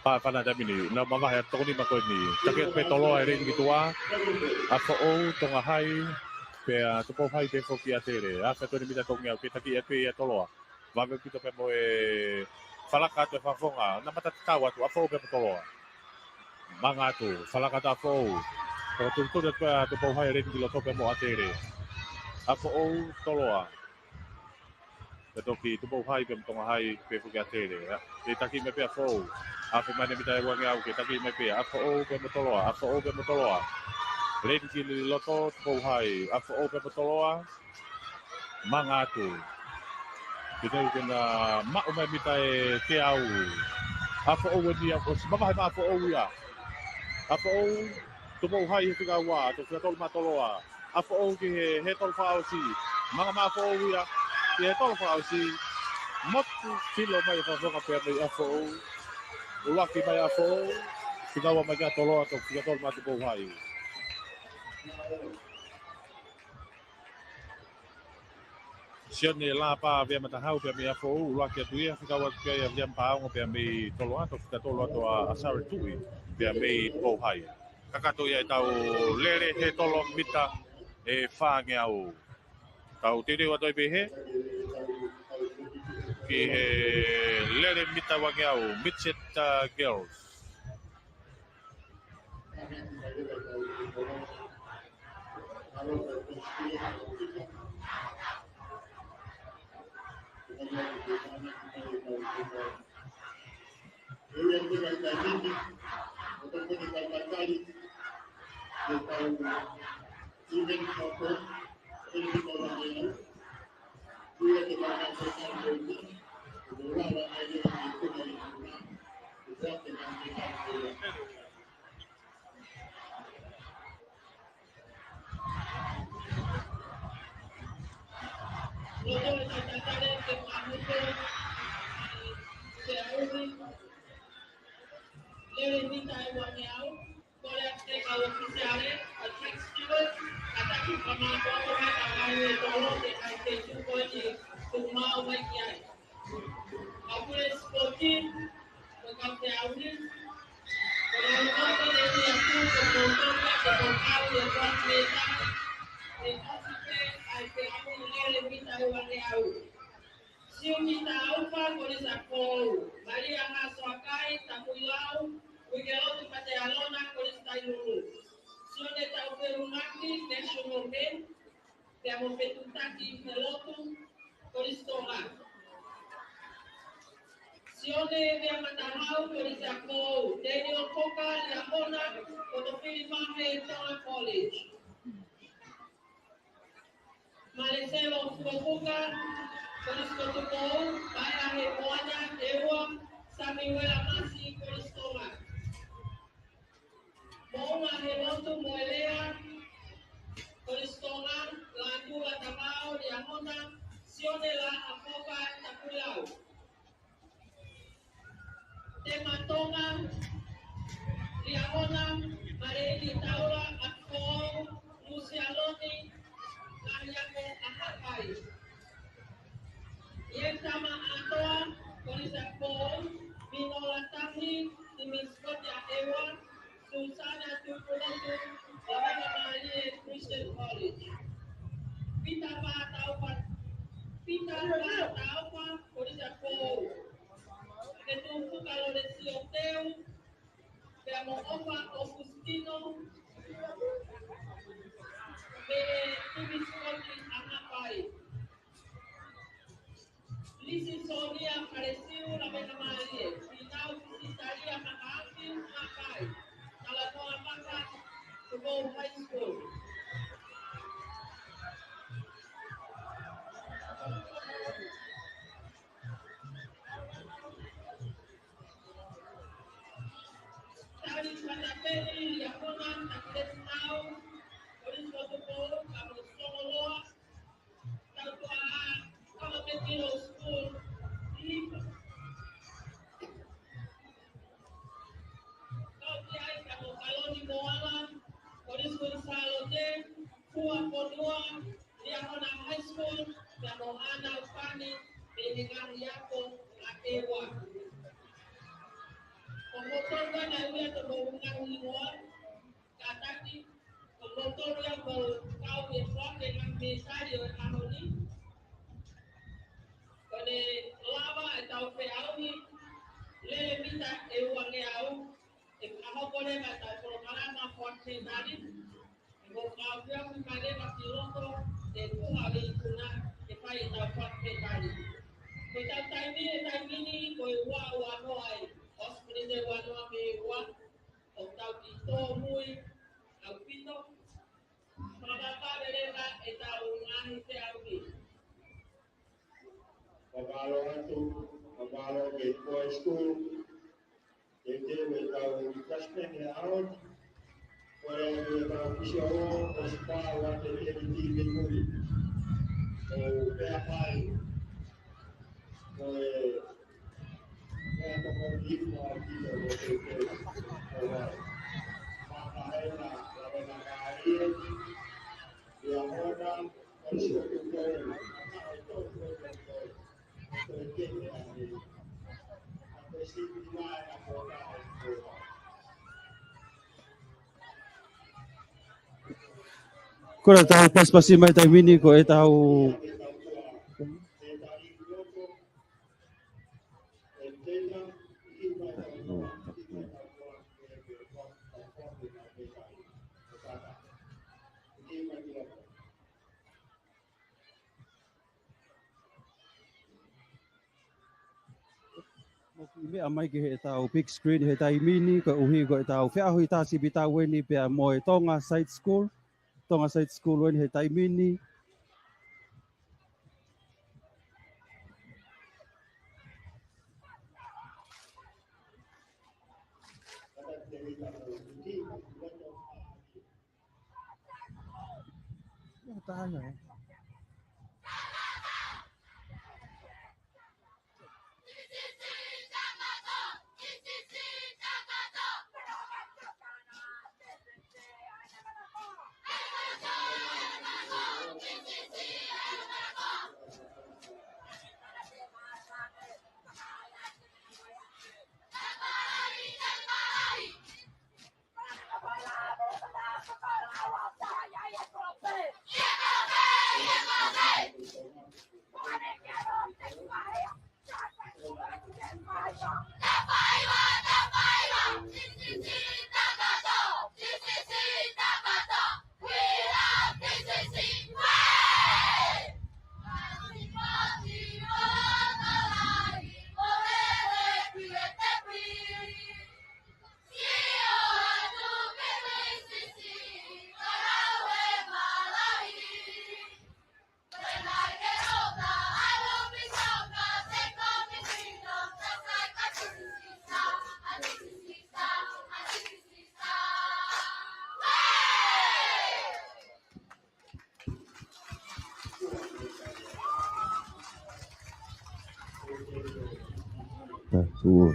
Pā fana tamini. Nau mavahe ʻa Tokoni Makoni. Taki atu pē Toloa he leini ki tuʻa. ʻApifoʻou, Tonga Hai. Pea Tupou Hai pē foki ʻAtele. Afe twenty mita tongi au. Ke taki atu pē ia Toloa. Vave ʻaupito pea mo e falaka atu e fakafofonga. Nau mata tatau atu, ʻApifoʻou pea mo Toloa. Manga atu, falaka atu ʻApifoʻou. Toko tuʻutuʻu atu pea Tupou Hai leini ki loto pea mo ʻAtele. ʻApifoʻou, Toloa. Pea toki Tupou Hai pea mo Tonga Hai pea foki ʻAtele. Ke taki mai pē ʻApifoʻou. Afe mai ʻene mita ʻe uangeau ke taki mai pē ʻApifoʻou pea mo Toloa. ʻApifoʻou pea mo Toloa. Leini ki loto Tupou Hai. ʻApifoʻou pea mo Toloa. Manga atu. Ke tau ke na maʻu mai mita ʻe teau. ʻApifoʻou eni ia, ʻosi mavahe maʻa ʻApifoʻou ia. ʻApifoʻou, Tupou Hai he fika ua, toki fika tolu maʻa Toloa. ʻApifoʻou ki he, he tolo fakaʻosi. Manga maʻa ʻApifoʻou ia, ki he tolo fakaʻosi. Motu filo mai e fakafofonga pea mei ʻApifoʻou. ʻUluaki mai ʻApifoʻou, fika ua mai kia Toloa, toki fika tolu maʻa Tupou Hai. Sione Lapa Veamatahau pea mei ʻApifoʻou, ʻuluaki atu ia, fika ua atu ia Viliami Paongo pea mei Toloa, toki fika tolu atu ʻa Asari Tuʻi pea mei Tupou Hai. Kakato ia ʻetau lele he tolo mita ʻe fāngeau. Tau teuteu atu ai pē he ki he lele mita uangeau, midget, uh, girls. Ka mātuʻa ko e kakai ʻe tolu, ʻe ʻikai ke tuku ʻi tuʻu maʻu mai ki ai. Ka pule sipoti, ko e kau te au ni. Ko e lau koto le ni a tu, ko e koto ka te ko kau le kau te ka. ʻE kasi pē, ʻai pē au ni lele mita e ua ne au. Siu Mita Aufa, Kolisi ʻApifoʻou. Malia Hasoakai, Tapuilau, Uikelotu Matealona, Kolisi Tainulu. Sione Taufeʻulungaki, National Men, pea mo Fetutaki Helotu, Kolisi Tonga. Sione Vea Matahau, Kolisi ʻApifoʻou. Daniel Koka Liahona, Kotofili Mahe, Tonga College. Maleselo Fukofuka, Kolisi ko Tupou. Paea he Moana, ʻEua, Samiuela Masi, Kolisi Tonga. Moʻunga Helotu Moelea, Kolisi Tonga. Lātula Tamao Liahona, Sione Laʻakoka, Tapuilau. Tema Tonga Liahona, Maleili Taula ʻApifoʻou, Lusialoni Lahiako ʻAhapai. Ietama ʻAtoa, Kolisi ʻApifoʻou, Minola Tahi, Timi Sikote ʻa ʻEua, Susana Tukulotu, Lavena Malie, Christian College. Pita Vātaupa, Pita Vātaupa, Kolisi ʻApifoʻou. Ke tuku ka Loresio Teu, pea mo ʻOfa ʻOkusitino, mei he Timi Sikote ʻAhapai. Lisi Sonia Kalesiu Lavena Malie, Pinau Fisitalia Makaafi ʻAhapai, Talanoa Maka, Tupou High School. Tali Patapeli Liahona, Takeletau, Kolisi ko Tupou, Kamusongoloa, Tautua, Kalapetilo School, Lipa. Kau ki ai ka ko Kaloni Moala, Kolisi ko Sālote, Fua Fonua, Liahona High School, pea mo Hānau Pani, mei he ngaahi ako ʻa ʻEua. Ko Motonga na uia to mo ngaahi ngoa, kātaki, ko Motonga mo kau e fua ke ngaahi mēsali ʻo e ʻaho ni. Ko ʻene lava ʻetau feʻauhi, lele mita e ua ngeau, ʻe ka hoko leva ʻetau polokalama fua ke tali, ʻe mo kau pia ku kale ma ki loto, ʻe kuha le ikuna, ʻe fai ʻetau fua ke tali. Ko ʻetau taimi, e taimi ni, ko e ua ua noa ai, ʻosi ko ʻene ua noa mei he ua, ʻo tau ki tōmui, ʻaupito, fakapapau leleka ʻetau ngaahi feʻauhi. Fakamālō atu, fakamālō ki he Boys School, ke ke me tau investment he ʻaho ni. Ko e ʻetau official o, o Spar wa te ke ni ki me mui. O pea pai. Ko e, pea toko ni mo ki te o te te. O wa. Maka hena, la vena ka ia. Ia ora, Ko ʻetau pasipasi mai taimi ni ko ʻetau ʻOku meʻa mai ki heʻetau big screen he taimi ni, koeʻuhi ko ʻetau feʻauhi tā sivi tau eni pea mo e Tonga Side School. Tonga Side School eni he taimi ni. Ia, taha ia. Ko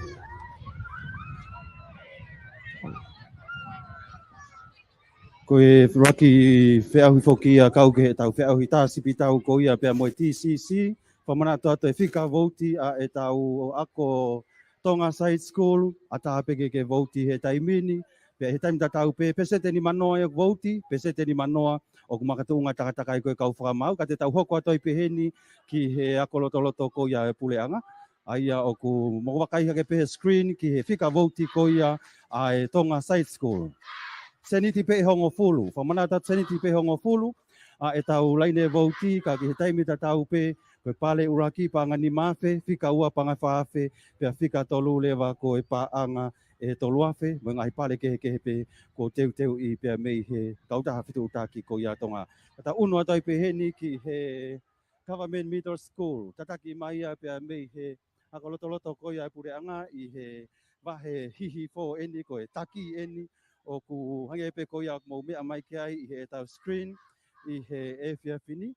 e ʻuluaki feʻauhi foki ia kau ki heʻetau feʻauhi tā sipi tau ko ia pea mo e T C C, fakamanatu atu e fika vouti ʻa ʻetau ako Tonga Side School, ʻatā pē ke ke vouti he taimi ni, pea he taimi tatau pē, peseti nimanoa ʻoku vouti, peseti nimanoa ʻoku makatuʻunga takatakai ko e kau fakamaau, ka te tau hoko atu ai pē heni ki he ako lotoloto ko ia e puleʻanga, ʻa ia ʻoku mou vakai hake pē he screen ki he fika vouti ko ia ʻa e Tonga Side School. Seniti pē ʻe hongofulu, fakamanatu atu seniti pē ʻe hongofulu, ʻa ʻetau laine vouti, ka ki he taimi tatau pē, ko e pale ʻuluaki paʻanga nima afe, fika ua paʻanga fā afe, pea fika tolu leva ko e paʻanga ʻe tolu afe, mo e ngaahi pale kehekehe pē kuo teuteuʻi pea mei he kautaha fetuʻutaki ko ia ʻa Tonga. Ka tau ʻunu atu ai pē heni ki he Government Middle School, tataki mai ia pea mei he ako lotoloto ko ia e puleʻanga ʻi he vahe hihifo eni, ko e taki eni, ʻoku hangē pē ko ia ʻoku mou meʻa mai ki ai ʻi heʻetau screen ʻi he efiafi ni.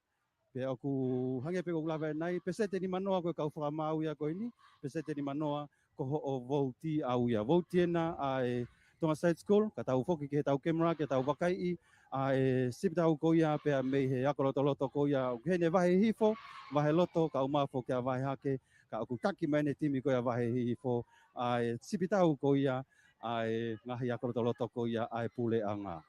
Pea ʻoku hangē pē ko ʻeku lave ʻanenai, peseti nimanoa ko e kau fakamaau ia ko eni, peseti nimanoa ko hoʻo vouti ʻaʻau ia. Vouti ena ʻa e Tonga Side School, ka tau foki ki heʻetau camera ke tau vakaiʻi ʻa e sipi tau ko ia pea mei he ako lotoloto ko ia, ʻoku ʻi heni e vahe hihifo, vahe loto, kae ʻumaʻā foki ʻa e vahe hake, ka ʻoku taki mai ʻene timi ko ia vahe hihifo ʻa e sipi tau ko ia ʻa e ngaahi ako lotoloto ko ia ʻa e puleʻanga.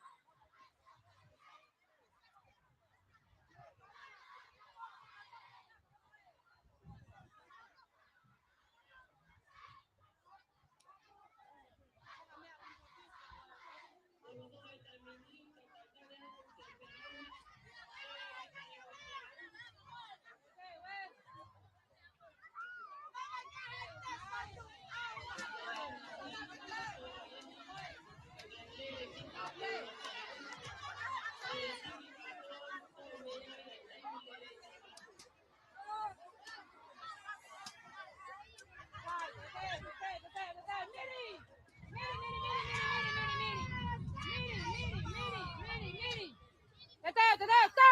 Te teu, te teu, tā,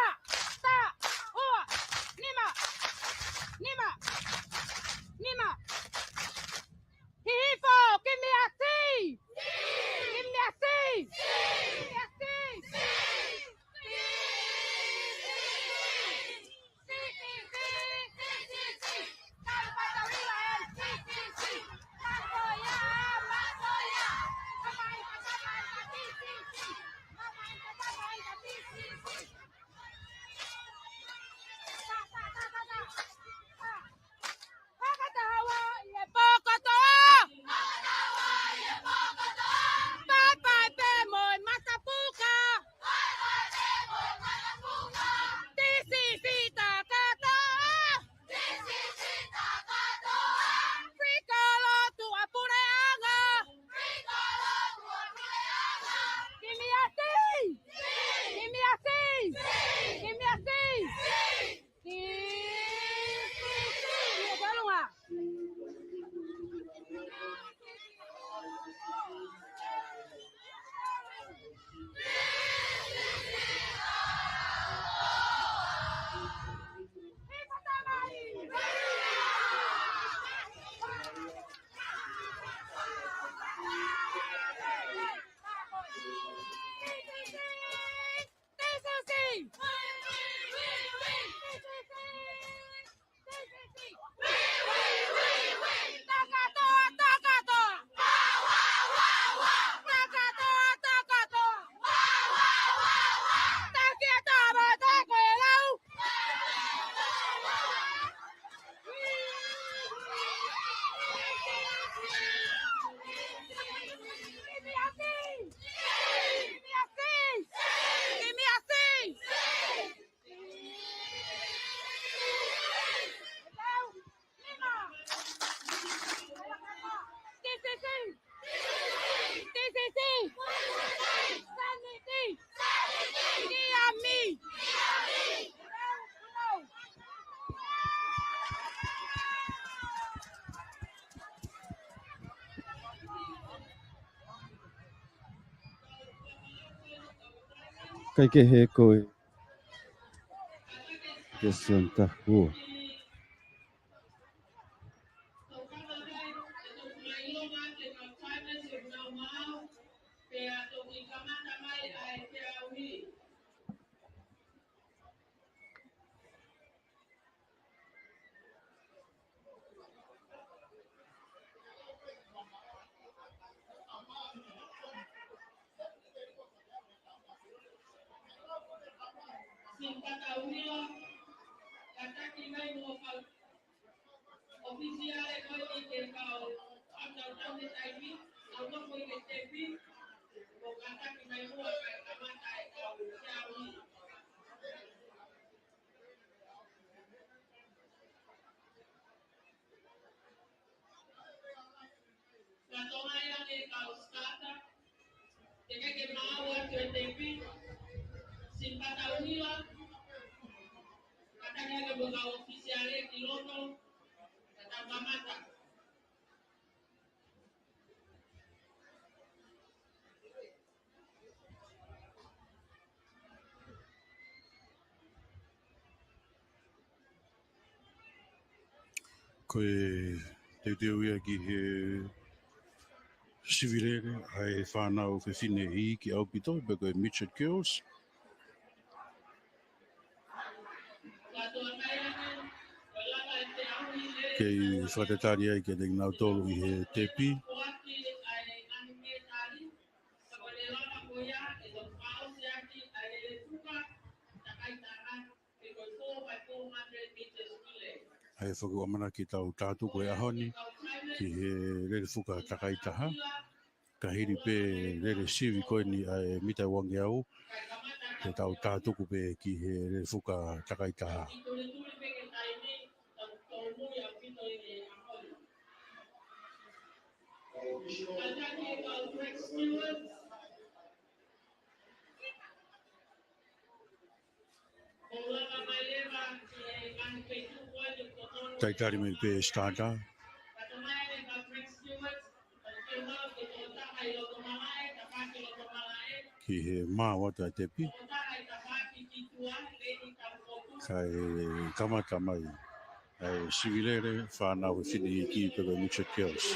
tā, ua, nima, nima, nima. Hihifo, kimi ʻasi. Kimi ʻasi. Kimi ʻasi. Fakataha ua ʻi he pō kotoa. Fakataha ua ʻi he pō kotoa. Paipai pē mo e matapuka. Paipai pē mo e matapuka. T C C takoto. T C C takoto. Fika lotu ʻa puleʻanga. Fika lotu ʻa puleʻanga. Kimi ʻasi. Kimi ʻasi. Kimi ʻasi. Kae kehe ko e ke Santa Hua. Simpata Uila, kātaki mai mo e kau ʻofisiale ko eni ke kau ʻatautau he taimi, ʻo nofo ʻi he tepi, ʻo kātaki mai muʻa kae kamata e kau Uila. Ka toʻo mai ange e kau starter, teʻeki ke maau atu e tepi, Simpata Uila, kātaki ange mo e kau ʻofisiale ki loto, ka tau kamata. Ko e teuteu ia ki he sivi lele ʻa e fānau fefine iiki ʻaupito, pe ko e midget girls. Kei fakatatali ai kiate kinautolu ʻi he tepi. ʻA ia foki ʻoku ʻamanaki ke tau tātuku he ʻaho ni ki he lele fuka takai taha. Ka hili pē lele sivi ko eni ʻa e mita uangeau, ke tau tātuku pē ki he lele fuka takai taha. Talitali mai pē starter. Ki he maau atu ʻa e tepi. Kae kamata mai ʻa e sivi lele fānau fefine iiki pe ko e midget girls.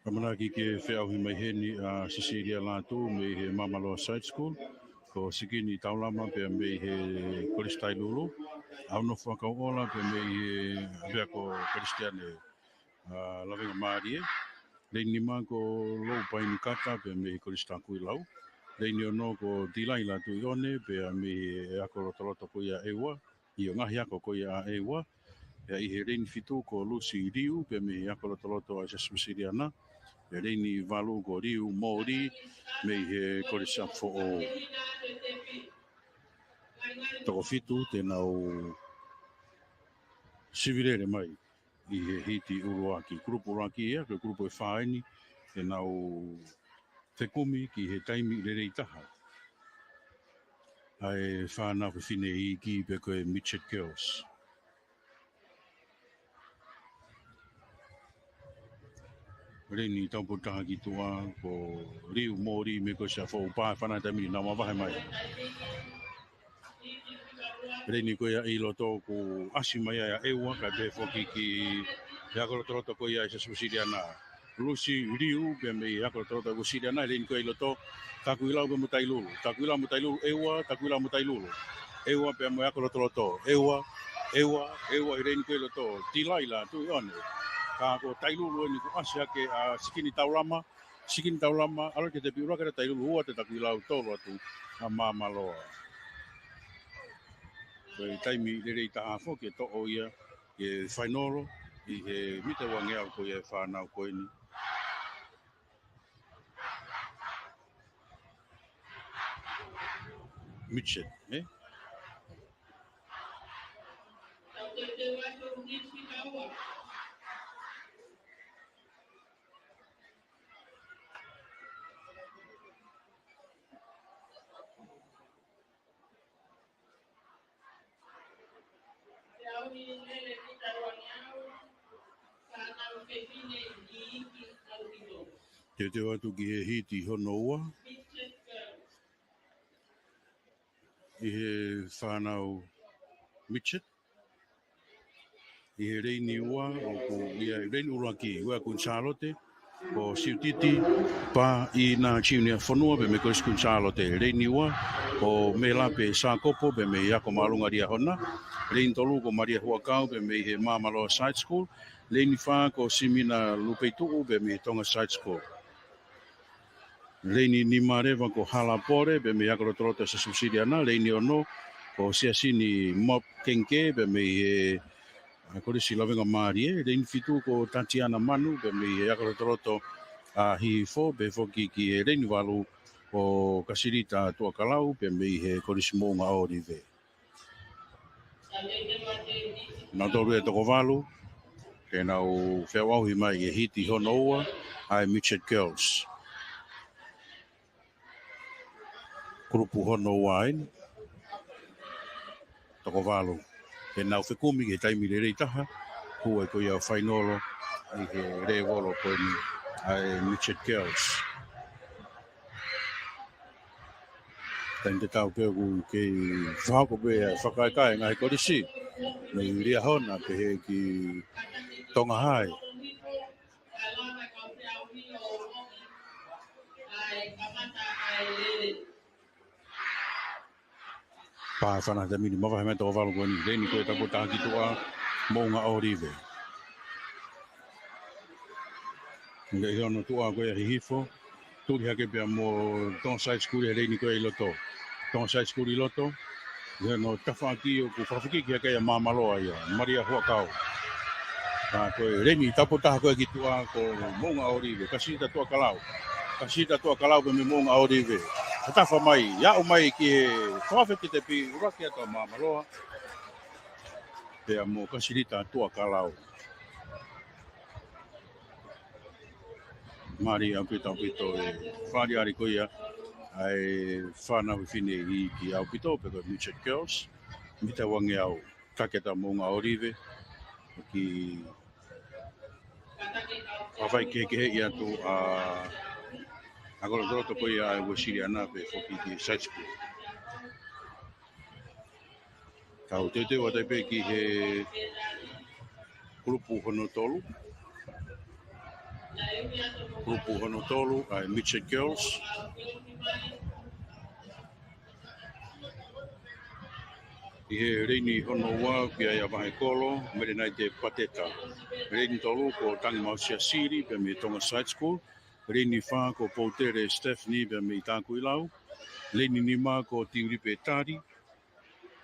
ʻAmanaki ke feʻauhi mai heni ʻa Sisilia Lātū mei he Māmaloa Side School, ko Sikini Taulama pea mei he Kolisi Tailulu, ʻAunofu ʻAkauʻola pea mei he ʻApiako Kalisitiane ʻa Lavengamālie. Leini nima ko Lou Paini Kata pea mei he Kolisi Takuilau. Leini ono ko Tilaila Tuʻiʻone pea mei he ako lotoloto ko ia ʻEua. ʻIo, ngaahi ako ko ia ʻa ʻEua. Pea ʻi he leini fitu ko Lucy Liu pea mei he ako lotoloto ʻa e Siasi Uēsiliana. Pea leini valu ko Liu Moli mei he Kolisi ʻApifoʻou. Toko fitu te nau sivi lele mai ʻi he hiti ʻuluaki. Kulupu ʻuluaki ia, ko e kulupu ʻe fā eni, te nau fekumi ki he taimi lelei taha ʻa e fānau fefine iiki pe ko e midget girls. Leini taupotu taha ki tuʻa ko Liu Moli mei he Kolisi ʻApifoʻou, pā e fānau he taimi ni, nau mavahe mai. Leini ko ia ʻi loto kuo ʻasi mai ai ʻa ʻEua, kae pehē foki ki he ako lotoloto ko ia ʻa e Siasi Uēsiliana. Lucy Liu pea mei he ako lotoloto Uēsiliana, leini ko ia ʻi loto, Takuilau pea mo Tailulu. Takuilau mo Tailulu, ʻEua, Takuilau mo Tailulu. ʻEua pea mo e ako lotoloto, ʻEua, ʻEua, ʻEua, leini ko ia ʻi loto. Tilaila Tuʻiʻone. Ka ko Tailulu eni kuo ʻasi hake ʻa Sikini Taulama, Sikini Taulama, ʻalu ki he tepi, ʻuluaki ʻa Tailulu, ua ʻa Takuilau, tolu atu ʻa Māmaloa. Ko e taimi lelei taha foki ke toʻo ia ke fainolo ʻi he mita uangeau ko ia e fānau ko eni. Midget, ē? Teuteu atu ki he hiti hono ua. ʻI he fānau midget. ʻI he leini ua, ʻoku ʻi ai leini ʻuluaki, ʻa Kuini Sālote, ko Siutiti Paina Junior Fonua pea mei he Kolisi Kuini Sālote. Leini ua, ko Melape Sākopo pea mei he Ako Māʻolunga Liahona. Leini tolu, ko Malia Huʻakau pea mei he Māmaloa Side School. Leini fā, ko Simina Lupeituʻu pea mei he Tonga Side School. Leini nima leva ko Hala Pole, pea mei he ʻAkotoloto Siasi Uēsiliana. Leini ono ko Siasini Mop Kengke, pea mei he, ʻa, Kolisi Lavengamālie. Leini fitu ko Tatiana Manu, pea mei he ʻAkotoloto ʻa Hihifo, pea foki ki he leini valu ko Kasilita Tuʻakalau, pea mei he Kolisi Moʻunga ʻŌlive. Nautolu ia ʻe toko valu, te nau feʻauʻauhi mai ʻi he hiti hono ua ʻa e Midget Girls. Kulupu hono ua eni, toko valu. Te nau fekumi ki he taimi lelei taha, hū ai ko ia ʻo fainolo ʻi he lēvolo ko eni ʻa e Midget Girls. Taimi tatau pē ʻoku kei fakahoko pē ʻa e fakakaikaika ʻa e ngaahi kolisi mei Liahona pehē ki Tonga High. Pā fana te mini mavahe mai toko valu ko eni, leini ko ē taputaha ki tuʻa, Moʻunga ʻŌlive. Nge ʻi hono tuʻa ko ē ʻa Hihifo, tuli hake pea mo Tonga Side School he leini ko ē ʻi loto. Tonga Side School ʻi loto, ʻi hono tafaʻaki ʻoku fakafekiki hake ia ʻa Māmaloa ia, Malia Huʻakau. Ka ko e leini taputaha ko ē ki tuʻa ko Moʻunga ʻŌlive, Kasilita Tuʻakalau. Kasilita Tuʻakalau pea mei Moʻunga ʻŌlive. Ka tafa mai, aʻu mai ki he fakafe ki he tepi, ʻuluaki atu ʻa Māmaloa. Pea mo Kasilita Tuʻakalau. Mālie ʻaupito, ʻaupito e fakaʻaliʻali ko ia ʻa e fānau fefine iiki ʻaupito, pe ko e Midget Girls. Mita uangeau, taki atu ʻa Moʻunga ʻŌlive, ki ʻa e fai kehekeheʻi atu ʻa e ʻAkotoloto ko ia ʻa e Uēsiliana pea foki ki Side School. Tau teuteu atu ai pē ki he kulupu hono tolu. Kulupu hono tolu, ʻa e Midget Girls. ʻI he leini hono ua, pea ʻia Vahekolo Melenaite Pateta. Leini tolu ko Tangimausia Sili, pea mei Tonga Side School. Leini fā ko Poutele Stephanie, pea mei Takuilau. Leini nima ko Tiulipe Tali,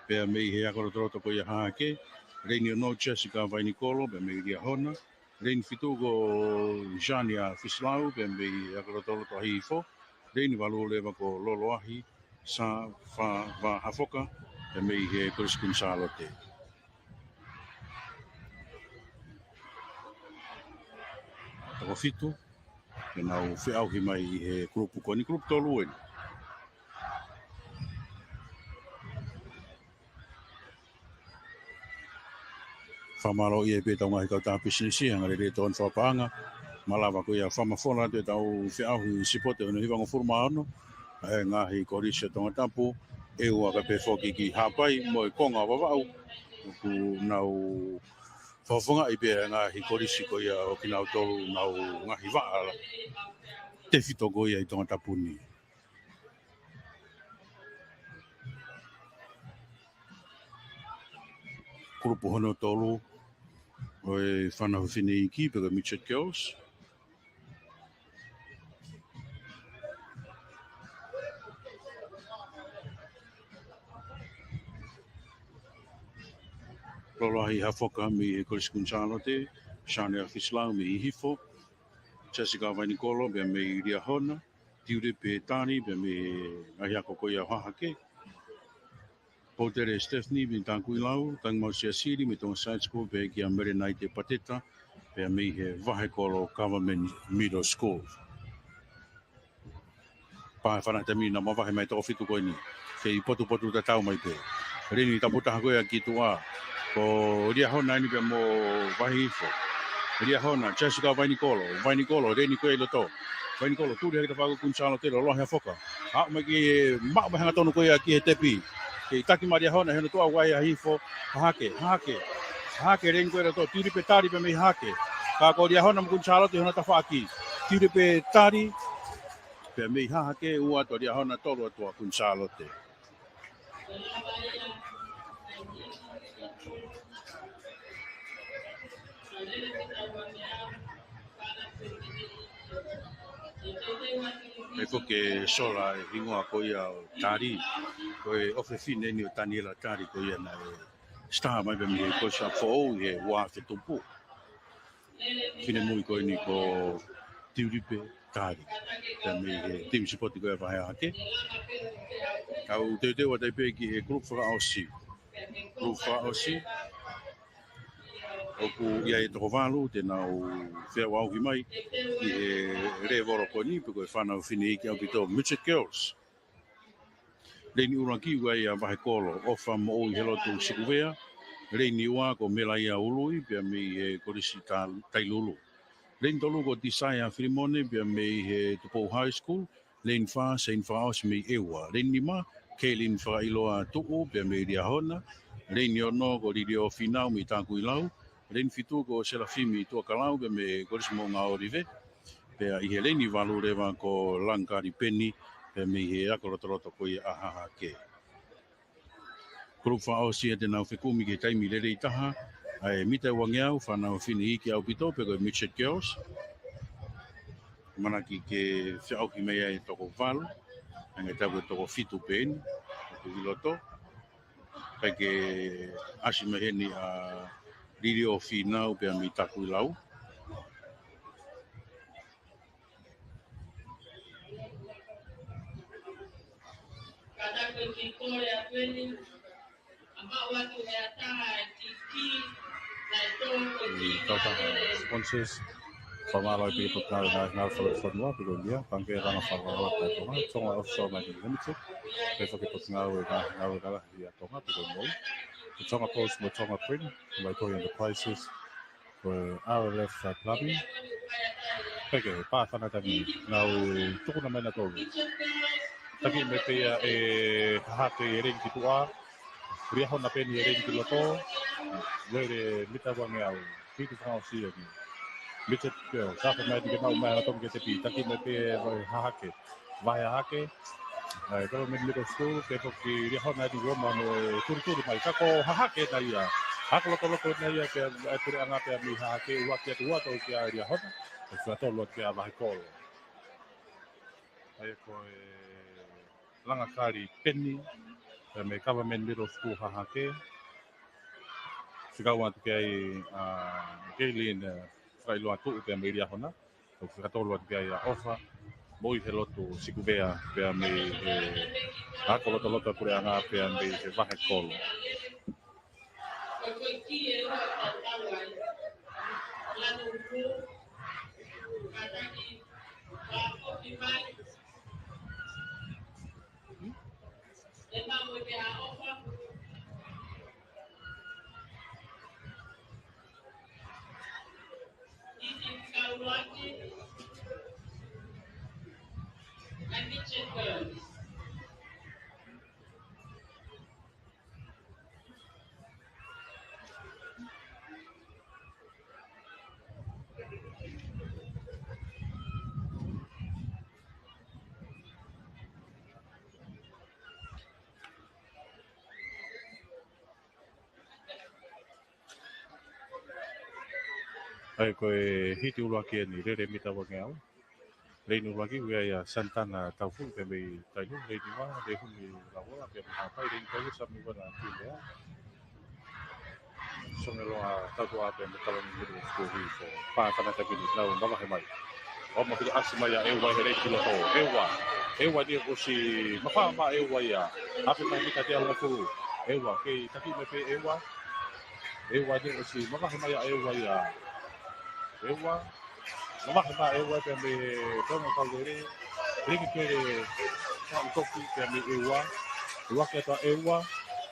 pea mei he ʻAkotoloto ko ia Hahake. Leini ono Jessica Vainikolo, pea mei Liahona. Leini fitu ko Jania Fisilau, pea mei he ʻAkotoloto Hihifo. Leini valu leva ko Loloahi Sā Fā Vā Hafoka, pea mei he Kolisi Kuini Sālote. Toko fitu, te nau feʻauhi mai ʻi he kulupu ko eni, kulupu tolu eni. Fakamālō ia pē ʻetau ngaahi kautaha pisinisi, anga lelei ʻetau fakapaʻanga, malava ko ia fakamafola atu ʻetau feʻauhi sipote hono hivangofulu mā ono, ʻa e ngaahi kolisi ʻo Tongatapu, ʻe ua ka pehē foki ki Haʻapai mo e konga Vavaʻu, ʻoku nau fakafofongaʻi pē ʻa e ngaahi kolisi ko ia ʻo kinautolu ʻenau ngaahi vaʻa tefito ko ia ʻi Tongatapu ni. Kulupu hono tolu ʻo e fānau fefine iiki pe ko e Midget Girls. Loloahi Hafoka mei he Kolisi Kuini Sālote, Chanel Fisilau mei Hihifo, Jessica Vainikolo pea mei Liahona, Tiulipe Tali pea mei he ngaahi ako ko ia ʻo Hahake. Poutele Stephanie mei Takuilau, Tangimausia Sili mei Tonga Side School, pea kia Melenaite Pateta, pea mei he Vahekolo Government Middle School. Pā fana te mini mavahe mai toko fitu ko eni. Kei potupotu tatau mai pē. Leini taputaha ko ia ki tuʻa. Ko Liahona eni pea mo Hihifo. Liahona, Jessica Vainikolo. Vainikolo, leini ko ia ʻi loto. Vainikolo, tuli hake tafaʻaki Kuini Sālote, Loloahi Hafoka. Aʻu mai ki he maʻu mai hangatonu ko ia ki he tepi. Kei taki mai Liahona, hono tuʻa ʻa Hihifo. Hahake, Hahake. Hahake, leini ko ia ʻi loto. Tiulipe Tali pea mei Hahake. Ka ko Liahona mo Kuini Sālote hono tafaʻaki. Tiulipe Tali pea mei Hahake, ua atu ʻa Liahona, tolu atu ʻa Kuini Sālote. ʻE ko ke sola e hingoa ko ia ʻo Tali, ko e ʻofefine eni ʻo Taniela Tali ko ia naʻe star mai pē mei he Kolisi ʻApifoʻou ʻi he ua afe tupu. Finemui ko eni ko Tiulipe Tali, pea mei he timi sipoti ko ia Vahe Hahake. Kau teuteu atu ai pē ki he group fakaʻosi. Group fakaʻosi, ʻoku ʻi ai e toko valu te nau feʻauʻauhi mai ʻi he lēvolo ko eni, pe ko e fānau fefine iiki ʻaupito, Midget Girls. Leini ʻuluaki ʻoku ʻi ai ʻa Vahekolo, ʻOfa Moʻui Helotu Sikuvea. Leini ua ko Melaia Ului, pea mei he Kolisi Ta-, Tailulu. Leini tolu ko Tisaia Filimone, pea mei he Tupou High School. Leini fā, Seini Fakaʻosi mei ʻEua. Leini nima, Keilin Fakailoa Tuʻu, pea mei Liahona. Leini ono ko Lilio Finau mei Takuilau. Leini fitu ko Selafimi Tuʻakalau, pea mei Kolisi Moʻunga ʻOlive. Pea ʻi he leini valu leva ko Langakali Peni, pea mei he ako lotoloto ko ia ʻa Hahake. Group fakaʻosi ia te nau fekumi ki he taimi lelei taha ʻa e mita ua ngeau, fānau fefine iiki ʻaupito, pe ko e Midget Girls. ʻAmanaki ke feʻauʻauhi mai ai e toko valu, hangē ko e toko fitu pē eni, ʻoku ʻi loto. Kae ke ʻasi mai heni ʻa Lilio Finau pea mei Takuilau. Sponsors, fakamālō ʻi he Potungāue Ngaahi Ngāue Fakafonua, pe ko e M I A, Pangikē Langa Fakalakalaka ʻa Tonga, Tonga Offshore Mining Limited, pea mo e Potungāue Ngaahi Ngāue Lalahi ʻa Tonga, pe ko e MOI, Tonga Post mo Tonga Print, Maikoi Enterprises, ko e R L F Plumbing. Pea ke pā fana tani, nau tuku na mai na tolu. Taki mai pē ia ʻe Hahake ʻi he leini ki tuʻa. Liahona pē eni ʻi he leini ki loto. Lele mita ua ngeau. Fitu fakaʻosi eni. Midget Girls, tafe mai ni ke maʻu mai ʻa e tomi ke tepi. Taki mai pē ʻe Hahake. Vahe Hahake. ʻA e Government Middle School, pea foki Liahona eni ʻo maʻu e tulituli mai. Ka ko Hahake na ia. Ako lotoloto na ia pea ʻe puleʻanga pea mei Hahake ʻuluaki atu ua tolu kia Liahona. ʻE fua tolu atu kia Vahekolo. ʻA ia ko e Langakali Peni, pea mei Government Middle School Hahake. Fekau atu ki ai ʻa Keilin, ʻa, Fakailoa Tuʻu pea mei Liahona. ʻOku fakatolu atu ki ai ʻa ʻOfa Moʻui Helotu Sikuvea pea mei he ako lotoloto puleʻanga pea mei he Vahekolo. ʻA ia ko e hiti ʻuluaki eni, lele mita ua ngeau. Leini ʻuluaki ʻoku ʻi ai ʻa Santana Taufulu pea mei Tailulu, leini ua, Lehumi Lauola pea mei Haʻapai, leini tolu Sami Wana Kimea. Songeloa Tautuʻa pea mei Kalani Middle School Hihifo. Pā fana taki ni nau mavahe mai. ʻO mafili ʻasi mai ʻa ʻEua ʻi he leini ki loto. ʻEua. ʻEua ni ʻosi mafai mai ʻEua ia. Afe mai mita teau hongofulu. ʻEua, kei taki mai pē ʻEua. ʻEua ni ʻosi mavahe mai ʻa ʻEua ia. ʻEua. Mavahe mai ʻEua pea mei he Tonga Kaulele. Liki kele ka utoki pea mei ʻEua. ʻUluaki atu ʻa ʻEua.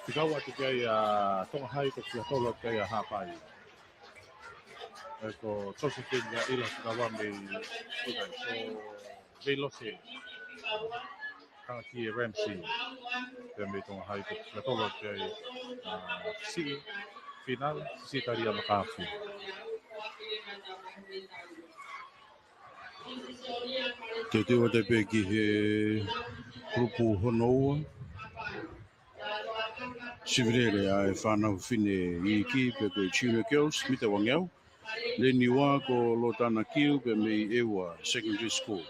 Fekau atu ki ai ʻa Tonga High, ko e fua tolu atu ki ai ʻa Haʻapai. ʻE ko Josephine ia ʻila fekau mei ʻUkai, ko Veilose. Kanga ki e Ramsey. Pea mei Tonga High, ko e fua tolu atu ki ai ʻa Siʻi Finau, Siʻi Talia Makafi. Teuteu atu pē ki he kulupu hono ua. Sivi lele ʻa e fānau fefine iiki pe ko e Junior Girls, mita ua ngeau. Leini ua ko Lotana Kiu pea mei ʻEua Secondary School.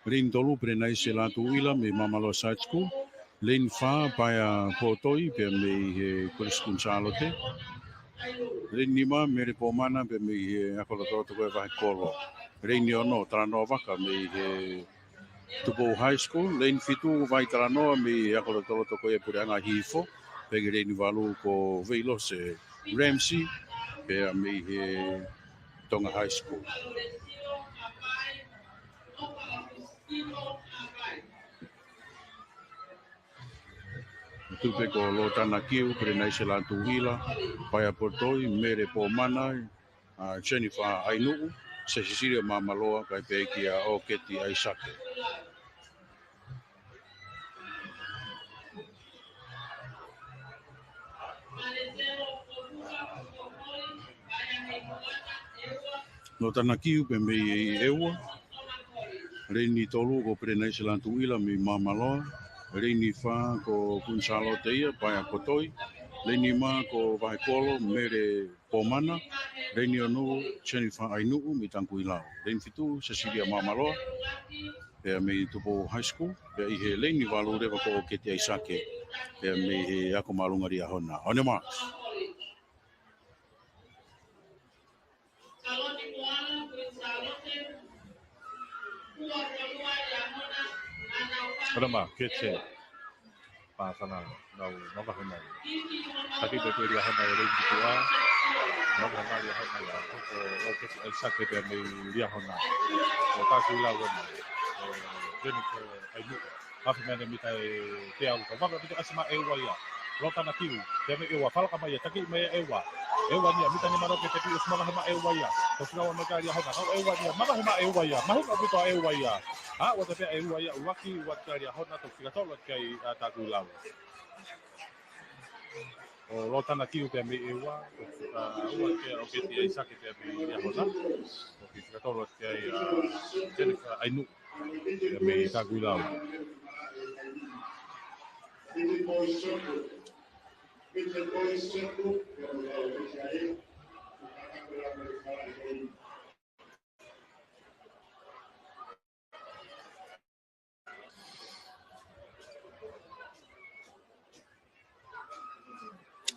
Leini tolu, Pelenaise Lātūʻila mei Māmaloa Side School. Leini fā, Paea Potoi, pea mei he Kolisi Kuini Sālote. Leini nima, Mele Pomana, pea mei he ako lotoloto ko ia Vahekolo. Leini ono, Talanoa Vaka mei he Tupou High School. Leini fitu, Vai Talanoa mei he ako lotoloto ko ia Puleʻanga Hihifo. Pea ki he leini valu ko Veilose Ramsey, pea mei he Tonga High School. Tupe ko Lotana Kiu, Pelenaise Lātūʻila, Paea Potoi, Mele Pomana, ʻa Jennifer ʻAinuʻu, Sesisilia Māmaloa, kae pehē kia ʻOketi ʻAisake. Lotana Kiu pea mei ʻEua. Leini tolu ko Pelenaise Lātūʻila mei Māmaloa. Leini fā ko Kuini Sālote ia, Paea Potoi. Leini nima ko Vahekolo, Mele Pomana. Leini ono, Jennifer ʻAinuʻu mei Takuilau. Leini fitu, Sesisilia Māmaloa, pea mei Tupou High School. Pea ʻi he leini valu leva ko ʻOketi ʻAisake, pea mei he ako māʻolunga Liahona. On your marks. Ora ma, kete. Pāfana, nau mavahe mai. Taki ko e Liahona ʻi he leini tuʻa. Mavahe mai Liahona ia. Ko ʻOketi ʻAisake pea mei Liahona. Ko Takuilau ena. Ko Jennifer ʻAinuʻu. Mavahe mai ʻene mita ʻe teau. Ka mavahe mita ʻasi mai ʻEua ia. Lotana Kiu. Pea mei ʻEua. Falaka mai ia. Taki mai ʻEua. ʻEua ni ia. Mita ni mano ke tepi. ʻOsi mavahe mai ʻEua ia. Ko Sinaua mai ka Liahona. Kau ʻEua ni ia. Mavahe mai ʻEua ia. Mahuʻinga ʻaupito ʻEua ia. ʻA, ʻoatu pē ʻEua ia. ʻUluaki, ʻoatu kia Liahona. Toki fika tolu atu ki ai ʻa Takuilau. ʻO Lotana Kiu pea mei ʻEua, ʻa, ʻoatu kia ʻOketi ʻAisake pea mei Liahona. Toki fika tolu atu ki ai ʻa Jennifer ʻAinuʻu pea mei Takuilau.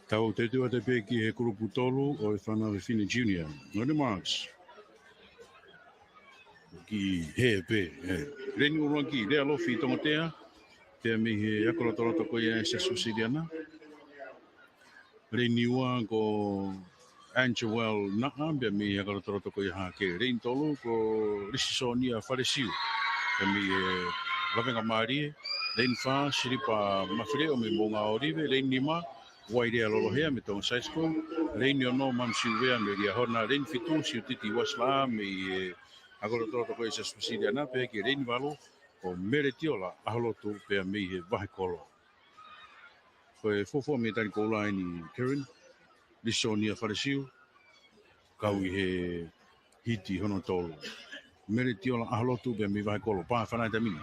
Tau teuteu atu pē ki he kulupu tolu ʻo e Fānau Fefine Junior. On your marks. Ki he pē, ē. Leini ʻuluaki, Lea Lofi Tongotea, pea mei he ako lotoloto ko ia ʻa e Siasi Uēsiliana. Leini ua ko Angel Naʻa, pea mei he ako lotoloto ko ia Hahake. Leini tolu ko Lisisonia Falesiu, pea mei he Lavengamālie. Leini fā, Silipa Mafileʻo mei Moʻunga ʻŌlive. Leini nima, Uailea Lolohea mei Tonga Side School. Leini ono, Manu Siuvea mei Liahona. Leini fitu, Siutiti Uasilā mei he ako lotoloto ko ia Siasi Uēsiliana. Pea ki he leini valu, ko Mele Tiola ʻAholotu pea mei he Vahekolo. Ko e fuofua mei Talikoula eni Kevin, Lisisonia Falesiu, kau ʻi he hiti hono tolu. Mele Tiola ʻAholotu pea mei Vahekolo, pāfana e taimi ni.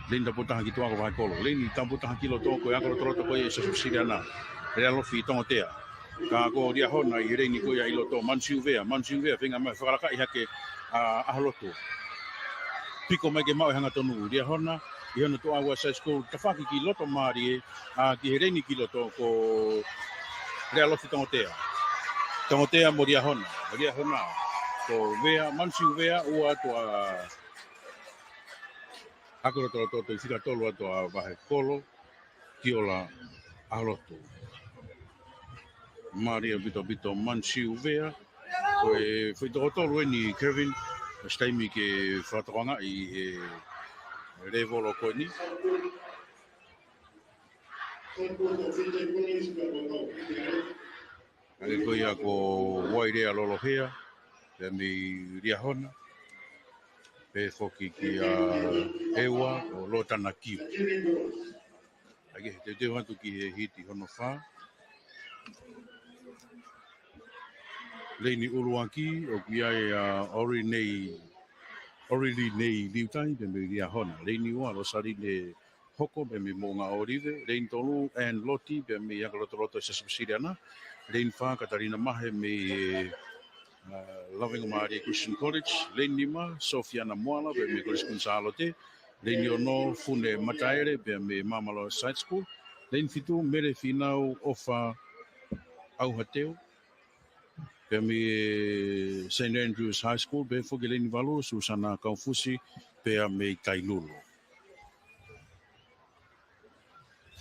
Leini taupotu taha ki tuʻa ko Vahekolo. Leini taupotu taha ki loto ko e ako lotoloto ko ia Siasi Uēsiliana. Lea Lofi Tongotea. Ka ko Liahona ʻi he leini ko ia ʻi loto, Manu Siuvea, Manu Siuvea, feinga mai fakalakaʻi hake ʻa ʻAholotu. Piko mai ke maʻu e hangatonu Liahona, ʻi hono tuʻa ua Side School, tafaʻaki ki loto mālie, ʻa, ki he leini ki loto ko Lea Lofi Tongotea. Tongotea mo Liahona, Liahona, ko Vea, Manu Siuvea, ʻoatu ʻa ako lotoloto toki fika tolu atu ʻa Vahekolo, Tiola ʻAholotu. Mālie ʻaupito ʻaupito Manu Siuvea, ko e foʻi toko tolu eni Kevin, ʻosi taimi ke fakatokangaʻi e lēvolo ko eni. ʻA ia ko ia ko Uailea Lolohea, pea mei Liahona, pea foki kia ʻEua, ko Lotana Kiu. ʻA ia ke teuteu atu ki he hiti hono fā. Leini ʻuluaki, ʻoku ʻi ai ʻa Orinei, Orilinei Liutai, pea mei Liahona. Leini ua, Losaline Hoko, pea mei Moʻunga ʻŌlive. Leini tolu, Ann Loti, pea mei he ako lotoloto Siasi Uēsiliana. Leini fā, Katalina Mahe, mei he, ʻa, Lavengamālie Christian College. Leini nima, Sofiana Moala, pea mei Kolisi Kuini Sālote. Leini ono, Fune Mataele, pea mei Māmaloa High School. Leini fitu, Mele Finau ʻOfa ʻAuhateu, pea mei Saint Andrew's High School, pea foki leini valu, Susana Kaufusi, pea mei Tailulu.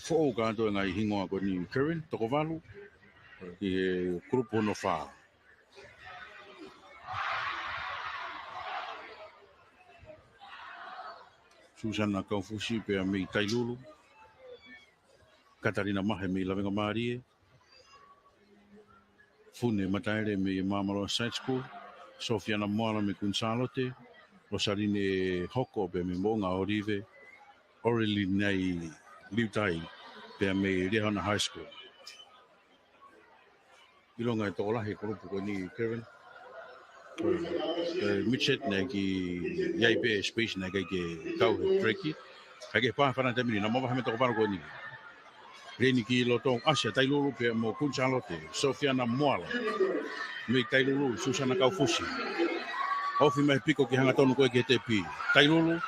Foʻou kātoa e ngaahi hingoa ko eni Karen, toko valu, ʻi he kulupu hono fā. Susana Kaufusi pea mei Tailulu. Katalina Mahe mei Lavengamālie. Fune Mataele mei Māmaloa High School. Sofiana Moala mei Kuini Sālote. Rosaline Hoko pea mei Moʻunga ʻŌlive. Aureline Liutai pea mei Liahona High School. ʻIlonga e tokolahi e kulupu ko eni, Kevin. Ko e midget naʻe ʻikai ke ʻi ai pē space, naʻe ʻikai ke kau he track. Kae kehe, pā fana taimi ni, naʻa mavahe mei he toko valu ko eni. Leini ki loto, ʻasi ʻa Tailulu pea mo Kuini Sālote, Sofiana Moala. Mei Tailulu, Susana Kaufusi. Ofi mai piko ke hanga tonu ko ē ki he tepi. Tailulu,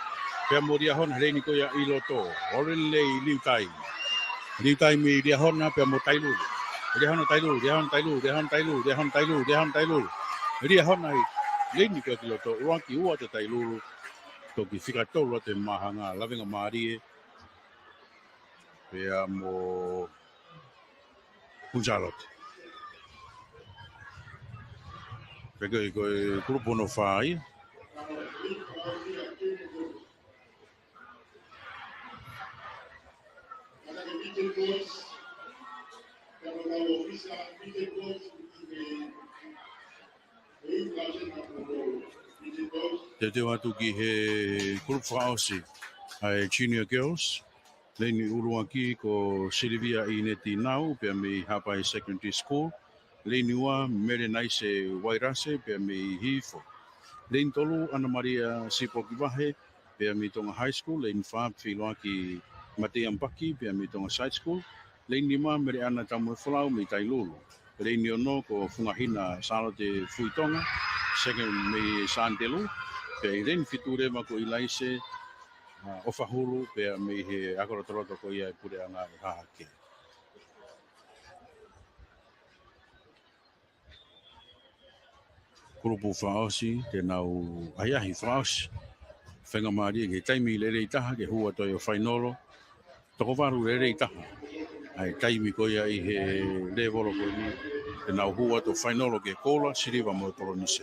pea mo Liahona, leini ko ia ʻi loto. Aureline Liutai. Liutai mei Liahona pea mo Tailulu. Liahona Tailulu, Liahona Tailulu, Liahona Tailulu, Liahona Tailulu, Liahona Tailulu. Liahona ʻi leini ko ē ki loto, ʻuluaki ua ʻa Tailulu. Toki fika tolu atu e māhanga, Lavengamālie pea mo Kuini Sālote. Pea ko e, ko e kulupu hono fā ia. Teuteu atu ki he kulupu fakaʻosi ʻa e Junior Girls. Leini ʻuluaki ko Silivia ʻIneti Nau, pea mei Haʻapai Secondary School. Leini ua, Mele Naise Wairase, pea mei Hihifo. Leini tolu, ʻAna Malia Sipoki Vahe, pea mei Tonga High School. Leini fā, Filoaki Mateia Mpaki, pea mei Tonga Side School. Leini nima, Mele ʻAna Taumuefolau mei Tailulu. Leini ono ko Fungahina Sālote Fuitonga, second mei Santelu. Pea ʻi leini fitu leva ko ʻIlaise, ʻa, ʻOfahulu, pea mei he ako lotoloto ko ia e puleʻanga ʻi Hahake. Kulupu fakaʻosi, te nau ʻahiʻahi fakaʻosi. Faingamālie ki he taimi lelei taha ke hū atu ai ʻo fainolo. Toko valu lelei taha. ʻA e taimi ko ia ʻi he lēvolo ko eni, te nau hū atu ʻo fainolo ki he koula, siliva mo e polonise.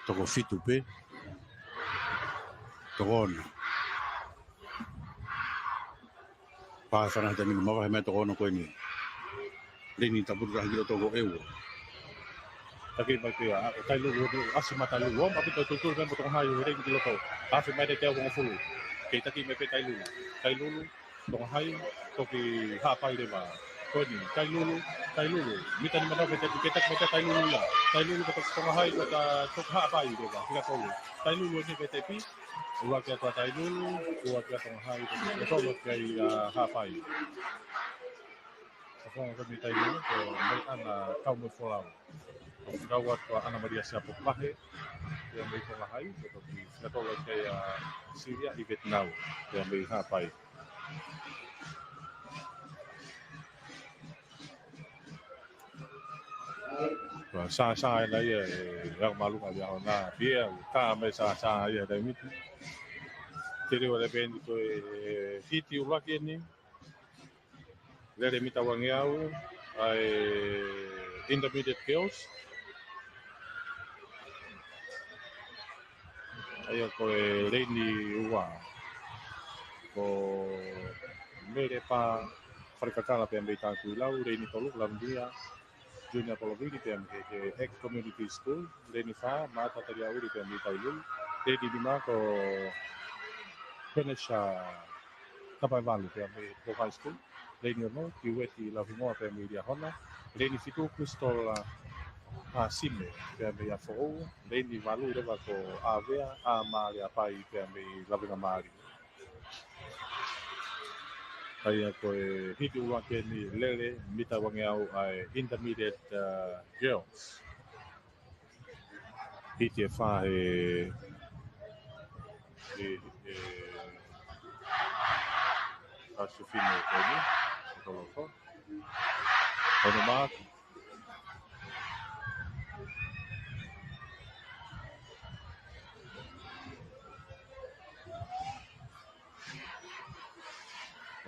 Toko fitu pē. Toko ono. Pā fana taimi ni, mavahe mei he toko ono ko eni. Leini taputaha ki loto ko ʻEua. Taki mai pē ʻa, ʻo Tailulu, ʻo ʻasi mai Tailulu, ʻo maʻu pē ʻa e tūtū pē mo Tonga Hai, he leini ki loto. Afe mai te te au hongofulu. Kei taki mai pē Tailulu. Tailulu, Tonga Hai, toki Haʻapai leva. Ko eni, Tailulu, Tailulu. Mita nima nau ke te, ke taki mai pē Tailulu ia. Tailulu ko Tonga Hai, ko ta toki Haʻapai leva. Fika tolu. Tailulu eni ke te pi. ʻUluaki atu ʻa Tailulu, ʻuluaki atu Tonga Hai, ko Tonga Hai, ʻa, Haʻapai. Ko Tonga ko eni Tailulu, ko Mele ʻAna Taumuefolau. Ko Fika ua atu ʻa ʻAna Malia Sipoki Vahe, ia mei Tonga Hai, ko toki fika tolu atu ʻa Silivia ʻIneti Nau, ia mei Haʻapai. Ko e sāsā ena ia, e, ʻa e mālunga ia ʻo na, pea, tā mai sāsā ia, taimi ni. Te leva le peni ko e, hiti ʻuluaki eni. Lele mita uangeau, ʻa e Intermediate Girls. ʻA ia ko e leini ua. Ko Mele Pā Falekakala pea mei Takuilau, leini tolu, Lavinia Junior Polovili pea mei he, he Eck Community School, leini fā, Mata Taliauli pea mei Tailulu, leini nima ko Kenesha Tapaevalu pea mei Tonga High School, leini ono, Kiueti Lauhingoa pea mei Liahona, leini fitu, Crystal, ʻa, Sime, pea mei ʻApifoʻou, leini valu leva ko ʻAvea, ʻa Maleapai pea mei Lavengamālie. ʻA ia ko e hiti ʻuluaki eni lele, mita uangeau ʻa e intermediate, uh, girls. Hiti ʻe fā he, he, he, ʻa Sufino ko eni, he koloko. Ono mā.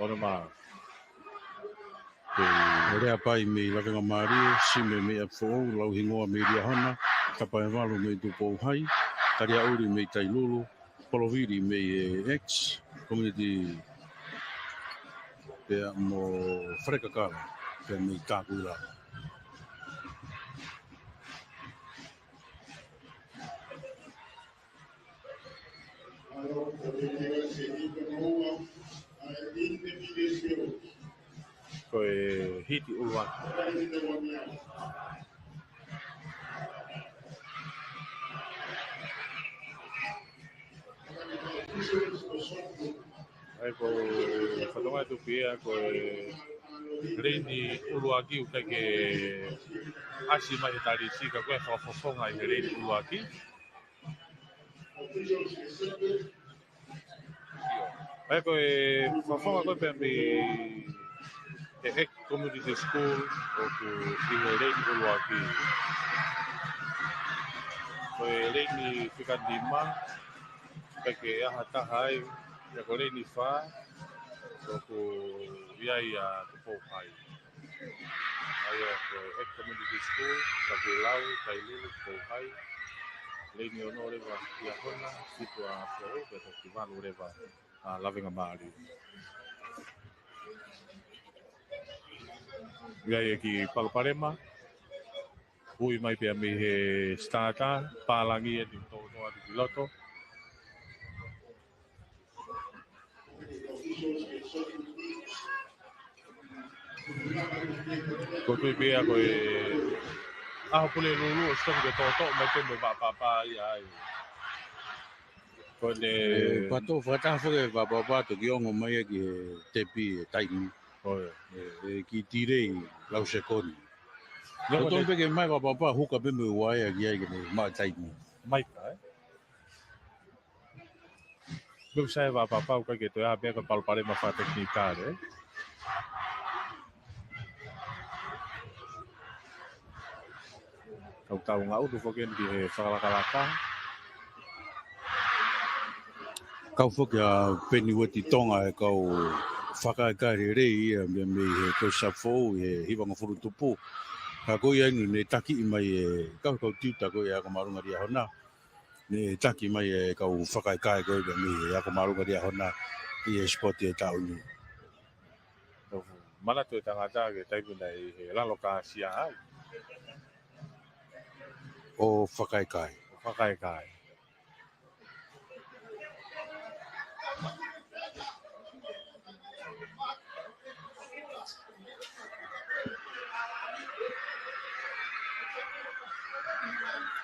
Ono mā. Ko Leapai mei Lavengamālie, Sime mei ʻApifoʻou, Lauhingoa mei Liahona, Kapaevalu mei Tupou Hai, Kaliaʻuli mei Tailulu, Polovili mei, eh, X Community, pea mo Falekakala pea mei Takuila. Ko e hiti ʻuluaki. ʻA ia ko e fatongia ʻa e tuʻu pē ia ko e leini ʻuluaki ʻoku ʻikai ke ʻasi mai he talisi ka ko e fakafofonga ʻi he leini ʻuluaki. ʻA ia ko e fakafofonga ko ē pea mei he X Community School ʻoku ʻi he leini ʻuluaki. Ko e leini fika nima, ʻikai ke ʻi ai ha taha ai, ʻa ia ko e leini fā, ʻoku ʻi ai ʻa Tupou Hai. ʻA ia ko e X Community School, Takuilau, Tailulu, Tupou Hai. Leini ono leva Liahona, fitu ʻApifoʻou, pea toki valu leva ʻa Lavengamālie. ʻI ai e kiʻi palopalema, ui mai pea mei he starter, pālangi eni ʻoku toutou atu ki loto. Ko e tui pē ia ko e ʻaho Pulelulu ʻoku sitoki ke toutou mai pē mo e Vaʻa Pāpā ia ai. Ko ʻene, eh, pato fakataha foki e Vaʻa Pāpā toki ongo mai ia ki he tepi e taimi. ʻOi. E, e kiʻi delay lau sekoni. Leo totonu pē ke mai Vaʻa Pāpā huka pē mo e uaea ki ai ke ne maʻu taimi. Mai ka, eh? Meʻa sai Vaʻa Pāpā ʻoku ʻikai ke toe ʻi ai pē ko e palopalema fakatekinikale, eh? Kau tau ngaʻunu foki eni ki he fakalakalaka. Kau foki ʻa Peni Ueti Tonga e kau fakaekae lelei ia mei, mei he Koisa Fou ʻi he hivangofulu tupu. Ka ko ia inu ne takiʻi mai e kau, kau tiuta ko ia ʻa Ako Māʻolunga Liahona. Ne taki mai e kau fakaekae ko ia mei he Ako Māʻolunga Liahona ʻi he sipoti e taʻu ni. Manatu e tangata ki he taimi naʻe ʻi he lalo kāsia ai. ʻO fakaekae. ʻO fakaekae.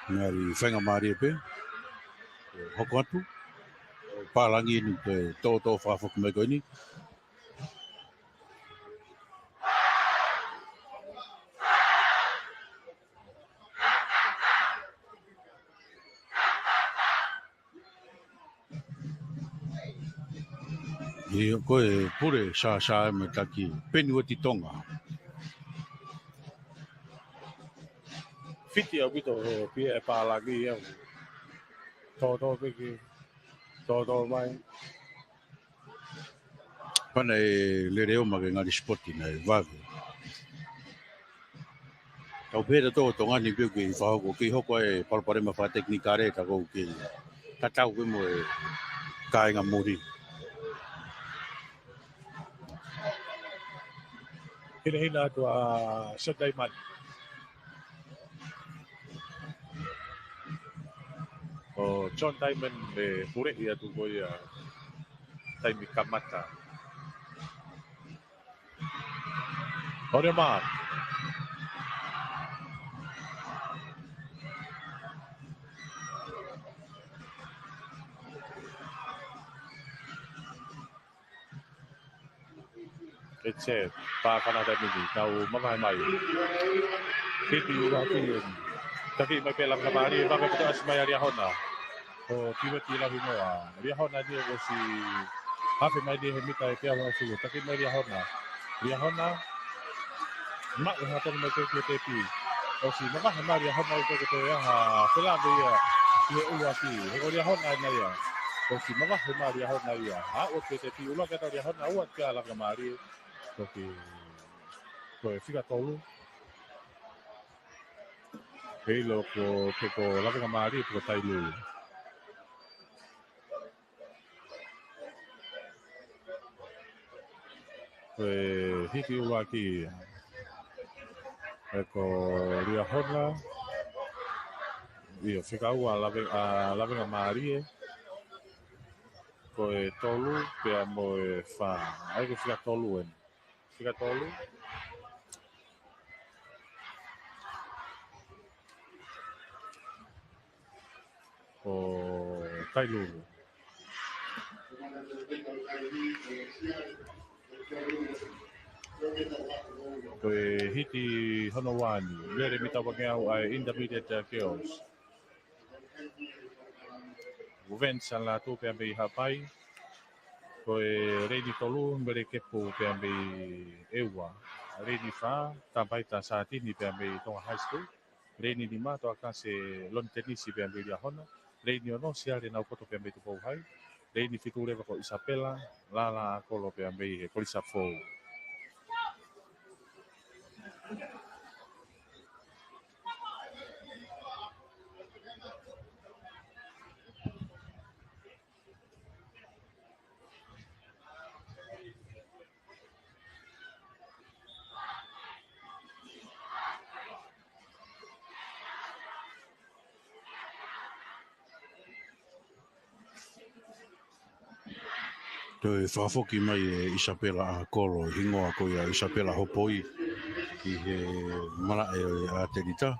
Ngali faingamālie pē. Hoko atu. Pālangi eni pē toutou fakafoki mai ko eni. ʻIo, ko e pule sāsā e mataki Peni Ueti Tonga. Fiti ʻaupito e pia e pālangi ia. Toutou pē ki, toutou mai. Pana e lele ʻo ma ke ngali sipoti naʻe vave. Kau pehē ʻe tautolu Tonga ni pē ʻoku kei fakahoko, kei hoko e palopalema fakatekinikale ka ʻoku kei tatau pē mo e kāinga muli. Hinehina atu ʻa John Diamond. ʻO John Diamond ʻe puleʻi atu ko ia taimi kamata. On your mark. Che, pā fana taimi ni, nau mavahe mai. Hiti ʻuluaki eni. Taki mai pē Lavengamālie, mavahe kotoa ʻasi mai ʻa Liahona. Ko Piveti Lahingoa. Liahona ni ʻosi hafe mai ni he mita ʻe teau hongofulu. Taki mai Liahona. Liahona. Maʻu ha tonu mai pē ki he tepi. ʻOsi mavahe mai Liahona ʻi he ko e ʻaho felave ia. ʻI he ʻuluaki. He ko Liahona ena ia. ʻOsi mavahe mai Liahona ia. Aʻu ki he tepi ʻuluaki ʻa Liahona, ua kia Lavengamālie. Toki ko e fika tolu. Heiʻilo ko, ko, ko Lavengamālie, ko Tailulu. Ko e hiki ʻuluaki. ʻE ko Liahona. ʻIo, fika ua Lave-, ʻa Lavengamālie. Ko e tolu, pea mo e fā. ʻAi ko e fika tolu eni. Fika tolu. Ko Tailulu. Ko e hiti hono ua eni, lele mita uangeau ʻa e Intermediate Girls. Uven Salatu pea mei Haʻapai. Ko e leini tolu, Mele Kepu pea mei ʻEua. Leini fā, Tapaita Satini pea mei Tonga High School. Leini nima, Toakase Loni Tenisi pea mei Liahona. Leini ono, Siale Naupoto pea mei Tupou High. Leini fitu leva ko Isapela Lala ʻAkolo pea mei he Kolisi ʻApifoʻou. Toe fakafoki mai ʻe Isapela ʻAkolo, hingoa ko ia Isapela Hopoi, ʻi he malaʻe ʻa e ʻAtenita.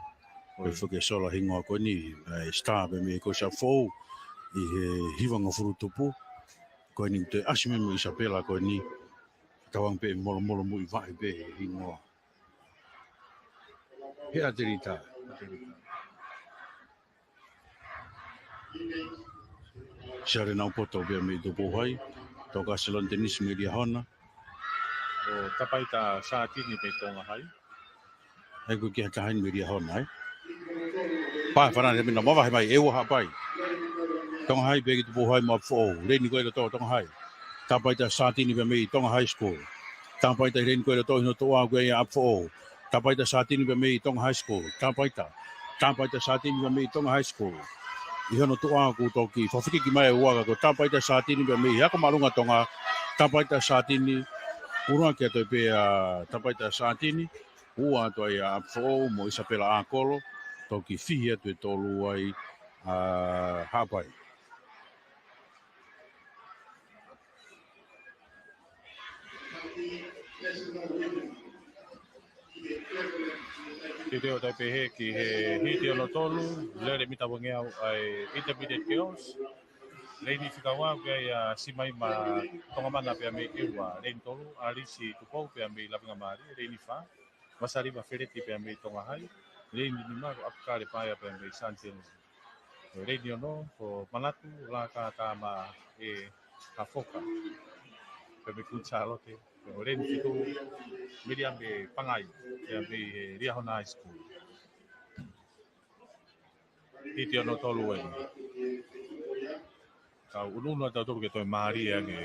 Ko e foki e sola hingoa ko eni, ʻa e star pea mei he Kolisi ʻApifoʻou, ʻi he hivangofulu tupu. Ko eni toe ʻasi mai mo Isapela ko eni, tauange pē ʻe molomolo muivaʻe pē hingoa. He ʻAtenita. Siale Naupoto pea mei Tupou High, Toakase Loni Tenisi mei Liahona. Ko Tapaita Satini mei Tonga High. ʻAi ko e kiʻi ha taha eni mei Liahona, ē? Pā fana taimi ni, mavahe mai, ʻEua Haʻapai. Tonga High pea ki Tupou High mo ʻApifoʻou. Leini ko ē ʻi loto, Tonga High. Tapaita Satini pea mei Tonga High School. Tapaita leini ko ē ʻi loto, ʻi hono tuʻa ʻoku ʻi ai ʻa ʻApifoʻou. Tapaita Satini pea mei Tonga High School. Tapaita. Tapaita Satini pea mei Tonga High School. ʻI hono tuʻa kuo toki fakafekiki mai ʻe Uaka ko Tapaita Satini pea mei he ako māʻolunga Tonga. Tapaita Satini. ʻUluaki atu ai pē ʻa Tapaita Satini. Ua atu ai ʻa ʻApifoʻou mo Isapela ʻAkolo. Toki fihi atu e tolu ai ʻa Haʻapai. Hiti ʻo tai pehē ki he hiti hono tolu, lele mita uangeau ʻa e Intermediate Girls. Leini fika ua, ʻoku ʻi ai ʻa Simaima Tongamana pea mei ʻEua. Leini tolu, ʻAlisi Tupou pea mei Lavengamālie. Leini fā, Vasaliva Feleti pea mei Tonga High. Leini nima, ko ʻApikale Paea pea mei Santeni. Leini ono, ko Manatu Lakatama ʻe Hafoka pea mei Kuini Sālote. Leini fitu, Miriame Pangai pea mei Liahona High School. Hiti hono tolu eni. Kau ʻunuʻunu atu ʻa tautolu ke toe mālie ange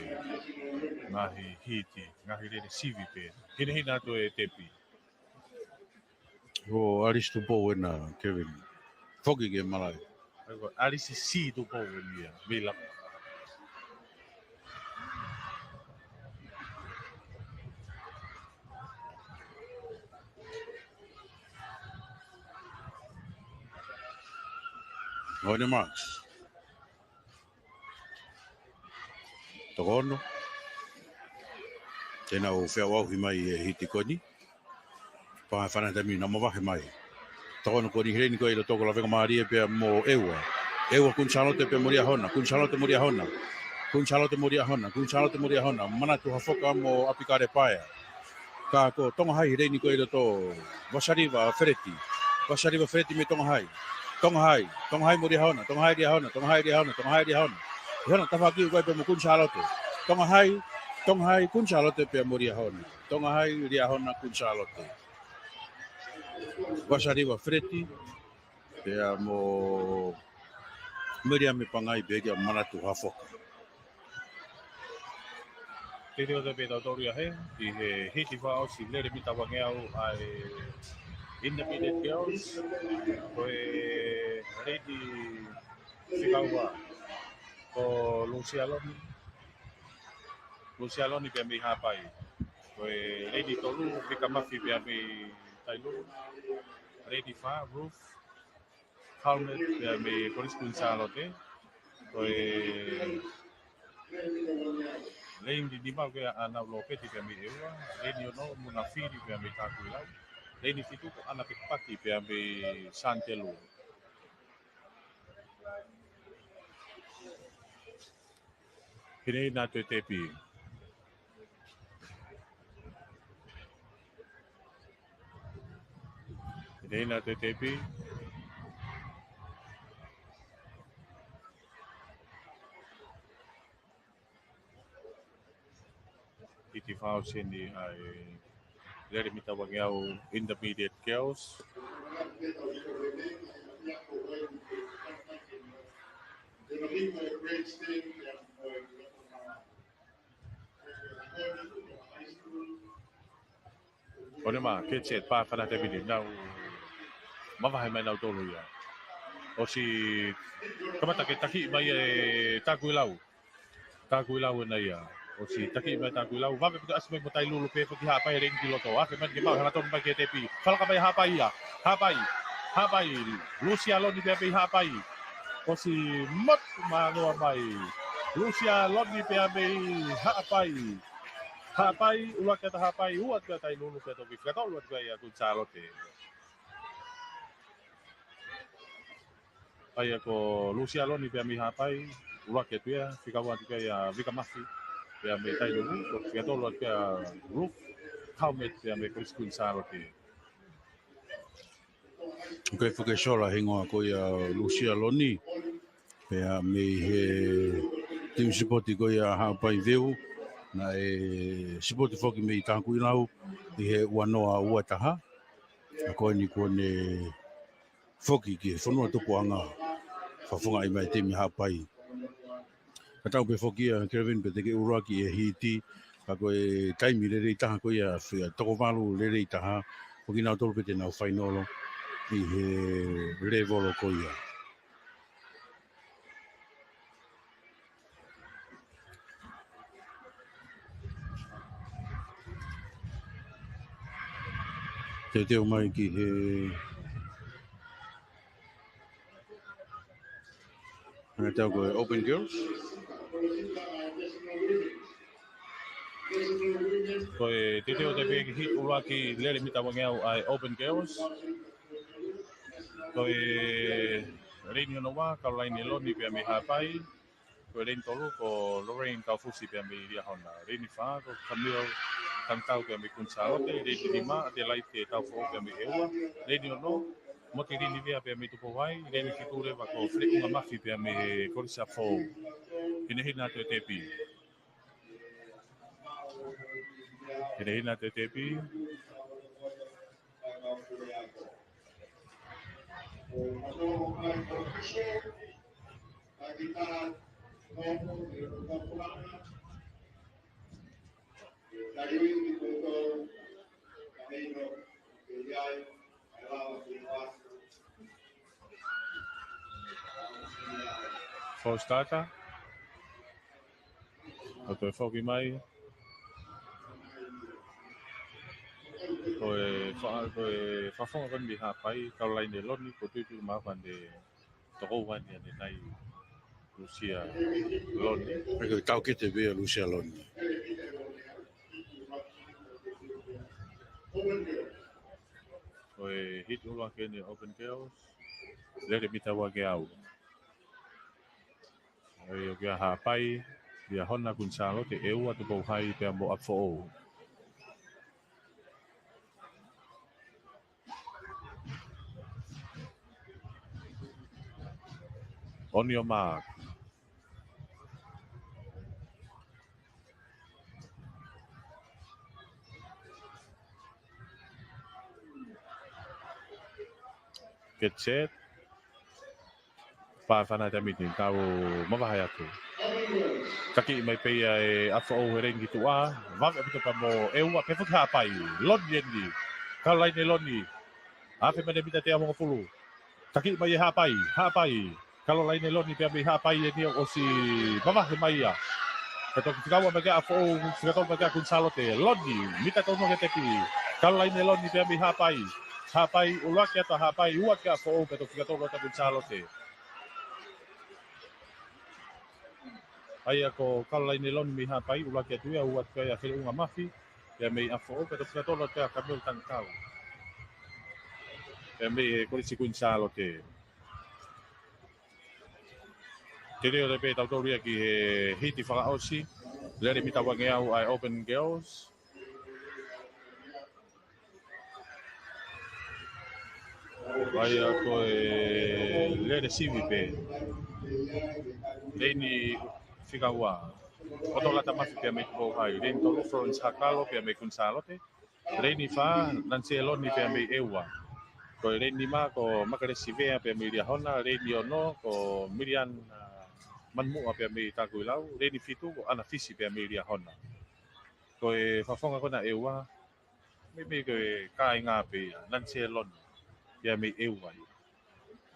ngaahi hiti, ngaahi lele sivi pē. Hinehina atu e tepi. Ko ʻAlisi Tupou ena, Kevin. Foki ki he malaʻe. ʻAlisi C Tupou eni ia, mei Lapa. On the marks. Toko ono. Te nau feʻauʻauhi mai e hiti ko eni. Pā fana taimi ni, nau mavahe mai. Toko ono ko eni, leini ko ē ʻi loto ko Lavengamālie pea mo ʻEua. ʻEua, Kuini Sālote pea mo Liahona, Kuini Sālote mo Liahona. Kuini Sālote mo Liahona, Kuini Sālote mo Liahona. Manatu Hafoka mo ʻApikale Paea. Ka ko Tonga Hai, Leini ko ē ʻi loto. Vasaliva Feleti. Vasaliva Feleti mei Tonga Hai. Tonga Hai. Tonga Hai mo Liahona. Tonga Hai Liahona. Tonga Hai Liahona. Tonga Hai Liahona. Liahona tafaʻaki ko ē pea mo Kuini Sālote. Tonga Hai. Tonga Hai Kuini Sālote pea mo Liahona. Tonga Hai Liahona Kuini Sālote. Vasaliva Feleti. Pea mo Miriam Pangai pea kia Manatu Hafoka. Titi o te pita tori ahe, ʻi he hiti fakaʻosi lele mita uangeau ʻa e Intermediate Girls, ko e Lady Fikaua, ko Lusia Loni, Lusia Loni pea mei Haʻapai. Ko e Lady tolu, Fika Mafi pea mei Tailulu. Lady fā, Ruth Helmet pea mei Kolisi Kuini Sālote. Ko e Leini nima ko ia ʻa Nau Lopeti pea mei ʻEua. Leini ono, Muna Fili pea mei Takuilau. Leini fitu ko ʻAna Pekipaki pea mei Santelu. Hinehina atu e tepi. Hinehina atu e tepi. Titi fakaʻosi eni ʻa e lele mita uangeau Intermediate Girls. ʻOne mā, catch it, pā fana te pini, nau mavahe mai nau tolu ia. ʻOsi kamata ke taki mai e Takuilau. Takuilau ena ia. ʻOsi taki mai Takuilau. Vave pika asi mai mo Tailulu pea foki Haʻapai e Leini ki loto. Afe mai ke mau hangatonu mai ki he tepi. Falaka mai Haʻapai ia. Haʻapai. Haʻapai. Lusia Loni pea mei Haʻapai. ʻOsi motu mānoa mai. Lusia Loni pea mei Haʻapai. Haʻapai, ʻuluaki ʻa Haʻapai, ua atu ʻa Tailulu pea toki fika tolu atu ia Kuini Sālote. ʻA ia ko Lusia Loni pea mei Haʻapai, ʻuluaki atu ia, fika ua atu ia Vika Mafi, pea mei Tailulu, ko fika tolu atu ia Ruth Helmet, pea mei Kolisi Kuini Sālote. ʻOku ʻi ai foki e sola hingoa ko ia Lusia Loni, pea mei he timi sipoti ko ia Haʻapai Veu, naʻe sipoti foki mei Takuilau, ʻi he ua noa ua taha, ʻa ko eni kuo ne foki ki he fonua tupuʻanga, fakafofongaʻi mai timi Haʻapai. Ka tau pē foki ia, Kelvin, pea te ke ʻuluaki e hiti, ka ko e taimi lelei taha ko ia, fia toko valu lelei taha, foki nau tolu pē te nau fainolo, ʻi he lēvolo ko ia. Teuteu mai ki he Hanga tau ko e Open Girls. Ko e teuteu atu pē ki he hiti ʻuluaki lele mita uangeau ʻa e Open Girls. Ko e Leini ono ua, Caroline Loni pea mei Haʻapai. Ko e Leini tolu, ko Lorraine Kaufusi pea mei Liahona. Leini fā, ko Camille Tangitau pea mei Kuini Sālote. Leini nima, Adelaide Kaufoʻou pea mei ʻEua. Leini ono, Moti Linivea pea mei Tupou Vai, leini fitu leva ko Filiʻunga Mafi pea mei Kolisi ʻApifoʻou. Hinehina atu e tepi. Hinehina atu e tepi. False starter. ʻO toe foki mai. Ko e fa-, ko e fakafofonga ko eni mei Haʻapai, Caroline Loni, ko e tuitui mafande. Toko ua ni ʻanenai Lusia Loni. Pea ko e taukete pē ia Lusia Loni. Ko e hiti ʻuluaki eni Open Girls. Lele mita uangeau. ʻA ia ko ia Haʻapai, Liahona, Kuini Sālote, ʻEua, Tupou Vai pea mo ʻApifoʻou. On your mark. Get set. Pā fana te miti, tau mavahe atu. Taki mai pē ia ʻa Foʻou he leini ki tuʻa. Vave ʻaupito pea mo ʻEua, pea foki Haʻapai. Loni eni. Kalo laine Loni. Afe mene mita teau hongofulu. Taki mai ʻe Haʻapai, Haʻapai. Kalo laine Loni pea mei Haʻapai eni ʻosi mavahe mai ia. Ka toki fika ua mai kia Foʻou, fika tolu mai kia Kuini Sālote. Loni, mita tonu ke teki. Kalo laine Loni pea mei Haʻapai. Haʻapai, ʻuluaki atu ʻa Haʻapai, ua kia Foʻou, pea toki fika tolu atu Kuini Sālote. ʻA ia ko kalo laine Loni mei Haʻapai, ʻuluaki atu ia, ua atu ia Feleʻunga Mafi, pea mei ʻa Foʻou, pea toki fika tolu atu ia Kamiolo Tangikau. Pea mei he Kolisi Kuini Sālote. Te leo pē tautolu ia ki he hiti fakaʻosi, lele mita uangeau ʻa e Open Girls. ʻA ia ko e lele sivi pē. Leini fika ua. ʻOtolata Mafi pea mei Tupou Hai. Leini tolu Florence Hakalo pea mei Kuini Sālote. Leini fā, Nanse Loni pea mei ʻEua. Ko e leini nima, ko Makelesi Vea pea mei Liahona. Leini ono, ko Miliana Manuʻa pea mei Takuilau. Leini fitu, ko ʻAna Fisi pea mei Liahona. Ko e fafonga ko ena ʻEua, meimei ko e kāinga pē ia, Nanse Loni, pea mei ʻEua ia.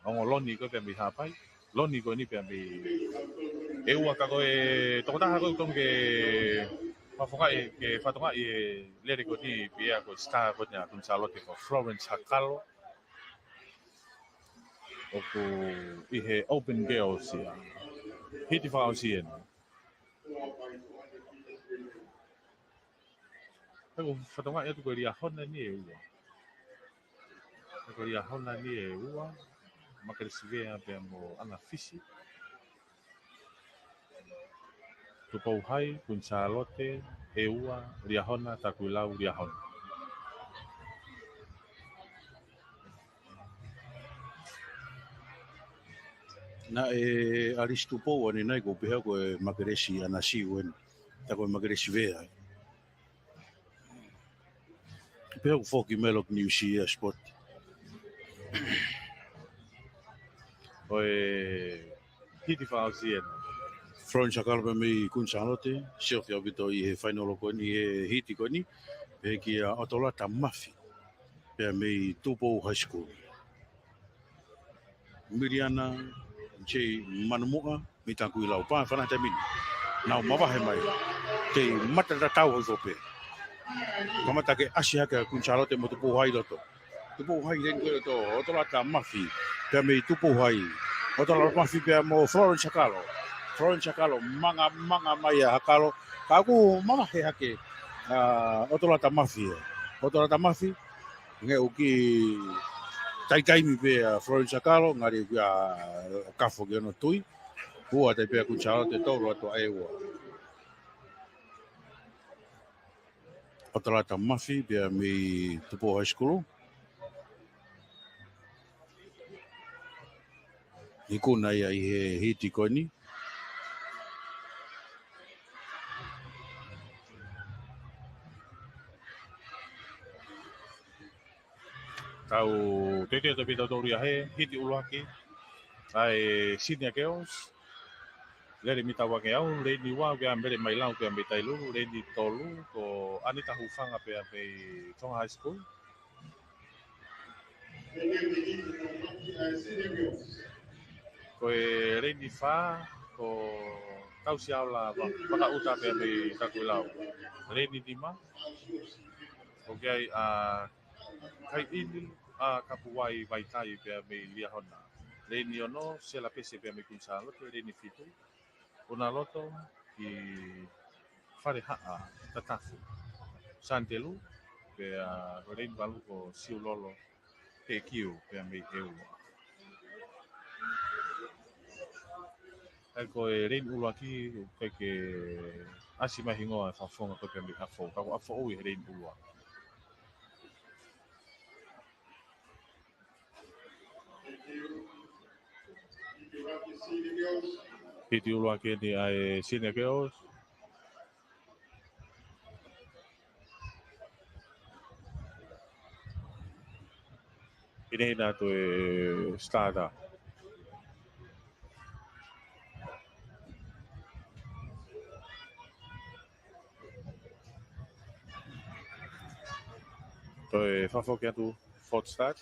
Ongo Loni ko ē pea mei Haʻapai, Loni ko eni pea mei ʻEua ka ko e tokotaha ko ē ʻoku tonu ke fafongaʻi, ke fatongaʻi e lele ko eni pea ko e star ko eni ʻa Kuini Sālote ko Florence Hakalo. ʻOku ʻi he Open Girls ia. Hiti fakaʻosi eni. He ʻoku fatongaʻi atu ko e Liahona ni ʻEua. He ko e Liahona ni ʻEua, Makelesi Vea pea mo ʻAna Fisi. Tupou Hai, Kuini Sālote, ʻEua, Liahona, Takuilau, Liahona. Naʻe ʻAlisi Tupou ʻanenai ʻoku pehē ko e Makelesi ʻAna Siu eni. Tā ko e Makelesi Vea. Pea ʻoku foki melo ki New Zealand sport. Ko e hiti fakaʻosi eni. Florence Hakalo pea mei Kuini Sālote, siofi ʻaupito ʻi he fainolo ko eni, ʻi he hiti ko eni, pea kia ʻOtolata Mafi, pea mei Tupou High School. Miliana J Manuʻa, mei Takuilau, pā fana te mini. Nau mavahe mai. Kei mata tatau hoi fope. Kamata ke ʻasi hake ʻa Kuini Sālote mo Tupou Hai loto. Tupou Hai leini ko ē loto, ʻOtolata Mafi, pea mei Tupou Hai. ʻOtolata Mafi pea mo Florence Hakalo. Florence Hakalo, manga, manga mai ʻa Hakalo. Ka ʻoku mavahe hake, ʻa, ʻOtolata Mafi. ʻOtolata Mafi, nge ʻoku kiʻi taitaimi pē ʻa Florence Hakalo, ngali ʻoku ʻi ai ʻa kafo ki hono tui. Ua atu pē ʻa Kuini Sālote, tolu atu ʻa ʻEua. ʻOtolata Mafi pea mei Tupou High School. Ikuna ia ʻi he hiti ko eni. Tau teitei atu pē tautolu ia he hiti ʻuluaki ʻa e Senior Girls. Lele mita uangeau, leini ua, pea Mele Mailau, pea mei Tailulu, leini tolu, ko Anita Hufanga, pea mei Tonga High School. Ko e leini fā, ko Tausiaola Va-, Vakaʻuta pea mei Takuilau. Leini nima, ʻoku ʻi ai ʻa Kaiʻini ʻa Kapuai Vaitai pea mei Liahona. Leini ono, Sela Pese pea mei Kuini Sālote, leini fitu. Unaloto ki Falehaʻa Tatafu. Santelu, pea ko leini valu ko Siulolo Tekiu, pea mei ʻEua. ʻA ia ko e leini ʻuluaki, ʻoku ʻikai ke ʻasi mai hingoa e fafonga ko ē pea mei ʻAfo, ka ko ʻAfo ʻoku ʻi he leini ʻuluaki. Hiti ʻuluaki eni ʻa e Senior Girls. Hinehina atu e starter. Toe fakafoki atu, false start.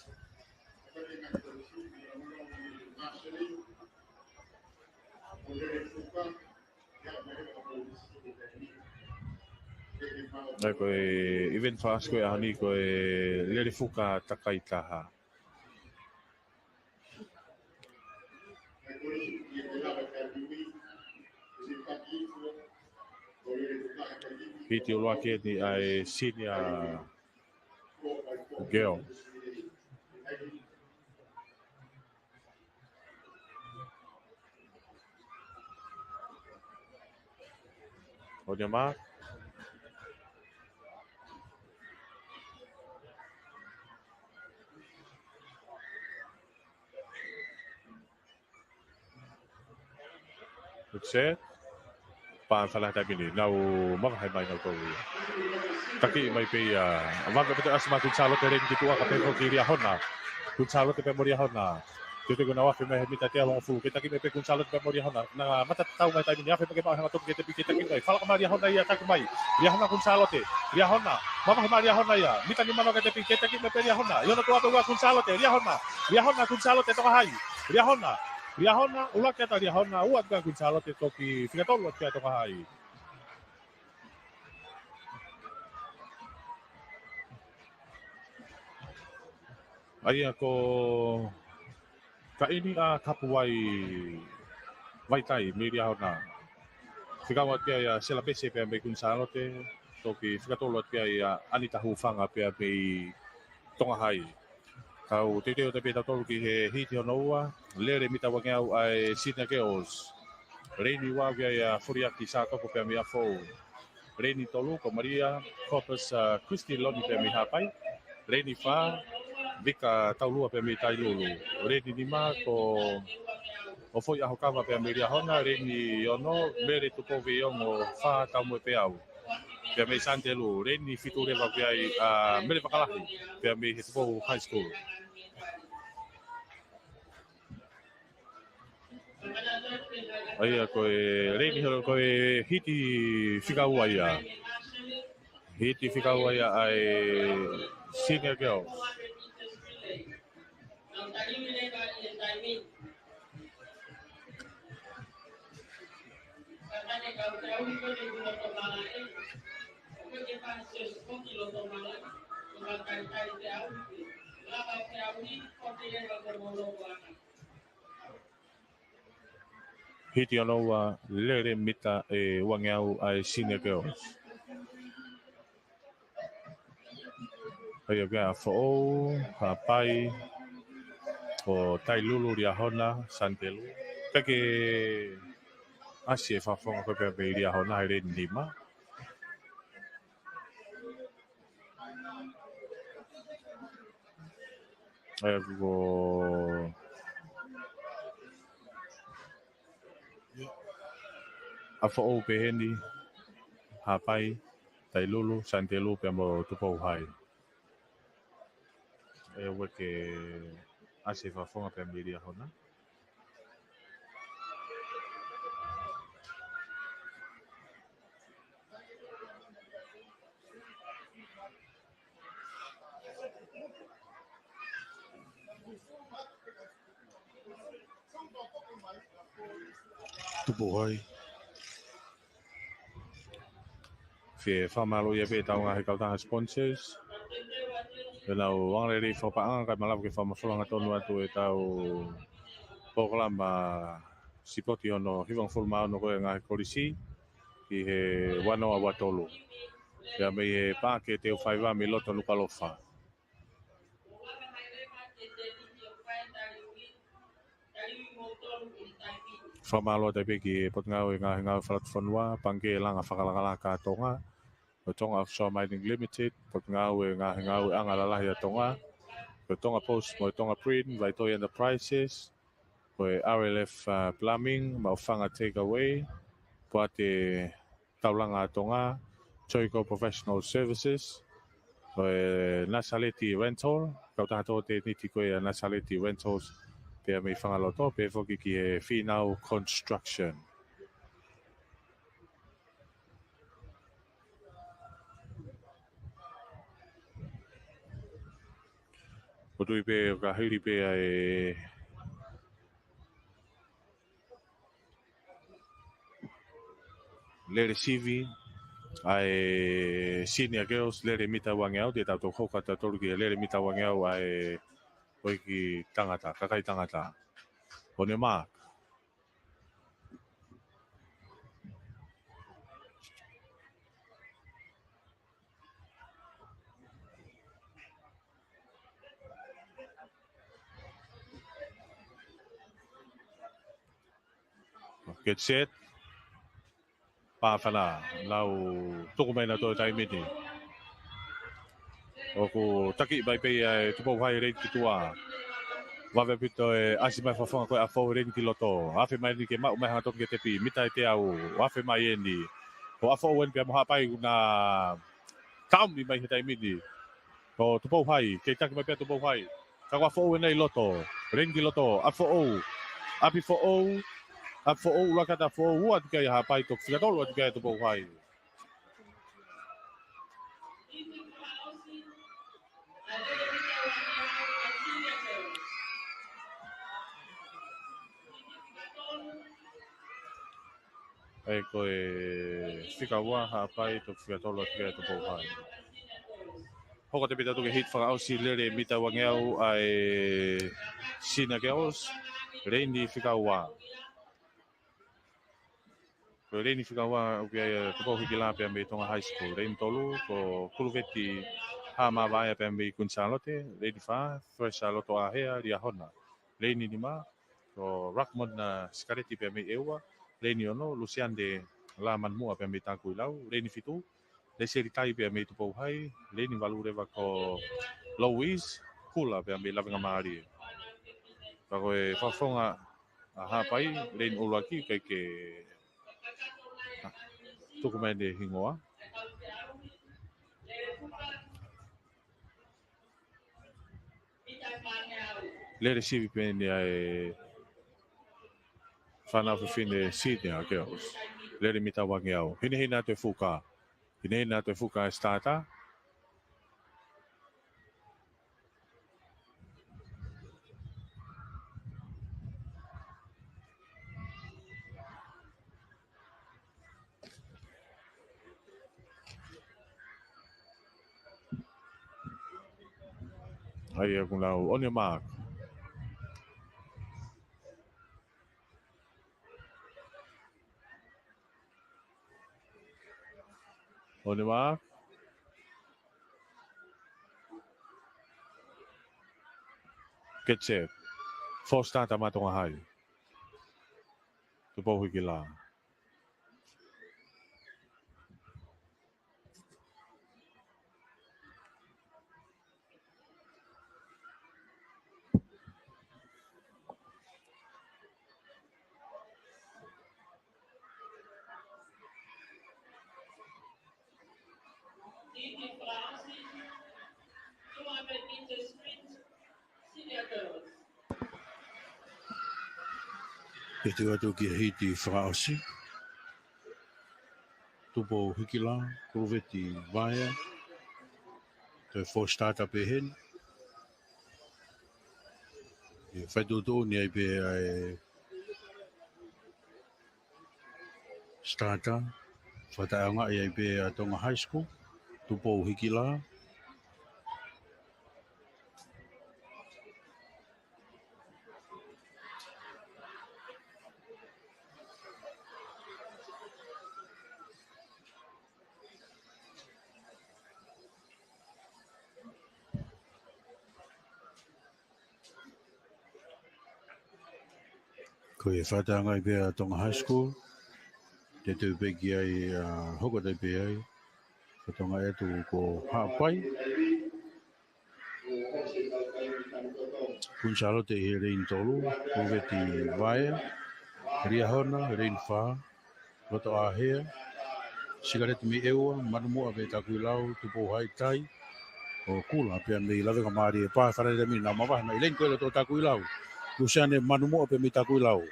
ʻA ia ko e event fakaʻosi ko ē ʻaho ni ko e lele fuka takai taha. Hiti ʻuluaki eni ʻa e Senior Girl. On your mark. Good set. Pā fala taimi ni. Nau mavahe mai nau tolu ia. Taki mai pē ia. Vave pē ʻa e ʻasi mai Kuini Sālote, lele ki tuʻa kae pehē ki Liahona. Kuini Sālote pea mo Liahona. Teuteu ke nau afe mei he mita teau hongofulu. Ke taki mai pē Kuini Sālote pea mo Liahona. Naʻa mata tatau mai taimi ni, afe mai ke maʻu e hanga toki ke tepi ke taki mai. Falaka mai Liahona ia, taki mai. Liahona Kuini Sālote. Liahona. Mavahe mai Liahona ia. Mita nima noa ke tepi ke taki mai pē Liahona. ʻI hono tuʻa pē ua Kuini Sālote. Liahona. Liahona Kuini Sālote Tonga Hai. Liahona. Liahona, ʻuluaki atu ʻa Liahona, ua atu ʻa Kuini Sālote, toki fika tolu atu ʻa Tonga Hai. ʻA ia ko Kaʻini ʻa Kapuai Vaitai mei Liahona. Fika ua atu pē ia ʻa Sela Pese pea mei Kuini Sālote, toki fika tolu atu pē ia ʻa ʻAnita Hufanga pea mei Tonga Hai. Kau teuteu atu pē tautolu ki he hiti hono ua, lele mita uangeau ʻa e Senior Girls. Leini ua ʻoku ʻi ai ʻa Foliaki Sātopo pea mei ʻApifoʻou. Leini tolu ko Malia Corpus, ʻa, Christy Lomi pea mei Haʻapai. Leini fā, Vika Taulua pea mei Tailulu. Leini nima ko ʻOfoi ʻAhokava pea mei Liahona. Leini ono, Mele Tupou Veiongo, Fā Taumoepeau pea mei Santelu. Leini fitu leva pea ʻi ai ʻa Mele Vakalahi pea mei he Tupou High School. ʻA ia ko e leini holo ko e hiti fika ua ia. Hiti fika ua ia ʻa e Senior Girls. Hiti hono ua, lele mita ʻe uangeau ʻa e Senior Girls. ʻA ia ko ʻApifoʻou, Haʻapai, ko Tailulu, Liahona, Santelu. Pea ke ʻasi e fakafofonga ko ē pea mei Liahona he leini nima. ʻA ia ko ʻApifoʻou pehē ni, Haʻapai, Tailulu, Santelu pea mo Tupou Hai. ʻE ʻoua ke ʻasi e fakafofonga pea mei Liahona. Tupou Hai. Fie fakamālō ia pē ʻetau ngaahi kautaha sponsors. Pea nau angalelei fakapaʻanga kae malava ke fakamafola hangatonu atu ʻetau polokalama sipoti hono hivangofulu mā ono ko ē ngaahi kolisi ʻi he ua noa ua tolu. Pea mei he Paʻake Teufaiva mei loto Nukuʻalofa. Fakamālō atu pē ki he Potungāue Ngaahi Ngāue Fakalotofonua, Pangikē Langa Fakalakalaka ʻa Tonga, ko e Tonga Offshore Mining Limited, Potungāue Ngaahi Ngāueʻanga Lalahi ʻa Tonga, ko e Tonga Post mo e Tonga Print, Vaitohi Enterprises, Ko e R L F, uh, Plumbing, Maʻufanga Takeaway, Poate Taulanga Tonga, Choico Professional Services, ko e Nasaleti Rental, kautaha tō tēniti ko ia Nasaleti Rentals, pea mei Fangaloto, pea foki ki he Fīnau Construction. ʻOku tui pē ʻoku hili pē ʻa e lele sivi ʻa e Senior Girls, lele mita uangeau, te tau toki hoko atu tautolu ki he lele mita uangeau ʻa e ʻEiki Tangata, kakai tangata. On your mark. Get set. Pāfana, lau tuku mai nautolu he taimi ni. ʻOku taki mai pē ia ʻe Tupou High, lele ki tuʻa. Vave ʻaupito e ʻasi mai fakafofonga ko ē ʻa Foʻou, lele ki loto. Afe mai eni ke maʻu mai hangatonu ki he tepi, mita ʻe teau, afe mai eni. Ko ʻa Foʻou eni pea mo Haʻapai ʻoku na taʻomi mai he taimi ni. Ko Tupou High, kei taki mai pē ʻa Tupou High. Ka ko ʻa Foʻou eni ʻi loto, lele ki loto, ʻa Foʻou, ʻapi Foʻou, ʻa Foʻou, ʻuluaki ʻa Foʻou, ua atu ki ai ʻa Haʻapai, toki fika tolu atu ki ai ʻa Tupou High. ʻA ia ko e fika ua Haʻapai, toki fika tolu atu ki ai ʻa Tupou High. Hoko atu pē tautolu ki he heat fakaʻosi, lele mita uangeau ʻa e Senior Girls, lele fika ua. Ko e lele fika ua ʻoku ʻi ai ʻa Tupou Hikila pea mei Tonga High School. Lele tolu ko Kuluveti Haʻamavaea pea mei Kuini Sālote. Lele fā, Fresh Loto ʻAhea Liahona. Lele nima ko Rockmond, uh, Sikaleti pea mei ʻEua. Lele ono, Lusiande Lāmanuʻa pea mei Takuilau. Lele fitu, Leseli Tai pea mei Tupou High. Lele valu leva ko Louise Kula pea mei Lavengamālie. Pea ko e fakafofonga ʻa Haʻapai, lele ʻuluaki, ʻikai ke, ah, tuku mai ʻene hingoa. Lele sivi pē eni ʻa e fānau fefine Senior Girls. Lele mita uangeau. Hinehina atu e fuka. Hinehina atu e fuka ʻa e starter. ʻA ia ʻoku nau on your mark. On your mark. Get set. False start ʻa Tonga High. Tupou Hikila. Ke tau atu ki he hiti fakaʻosi. Tupou Hikila, Kuluveti Vaea. Toe false start pē heni. ʻE fai tuʻutuʻuni ai pē ʻa e starter. Fakataʻeʻaongaʻi ai pē ʻa Tonga High School. Tupou Hikila. Ko e fakataʻeʻaongaʻi pē ʻa Tonga High School. Te tau pē ki ai, ʻa, hoko atu pē ai. Fakataʻeʻaongaʻi atu ko Haʻapai. Kuini Sālote ʻi he leini tolu, Kuveti Vaea, Liahona, leini fā, Lotoʻāhea, Sikaleti mei ʻEua, Manumuʻa mei Takuilau, Tupou High Tai, ʻo Kula pea mei Lavengamālie. Pā e fānau taimi ni nau mavahe mai, leini ko ē ʻa e loto ʻo Takuilau. Lusiane Manumuʻa pea mei Takuilau.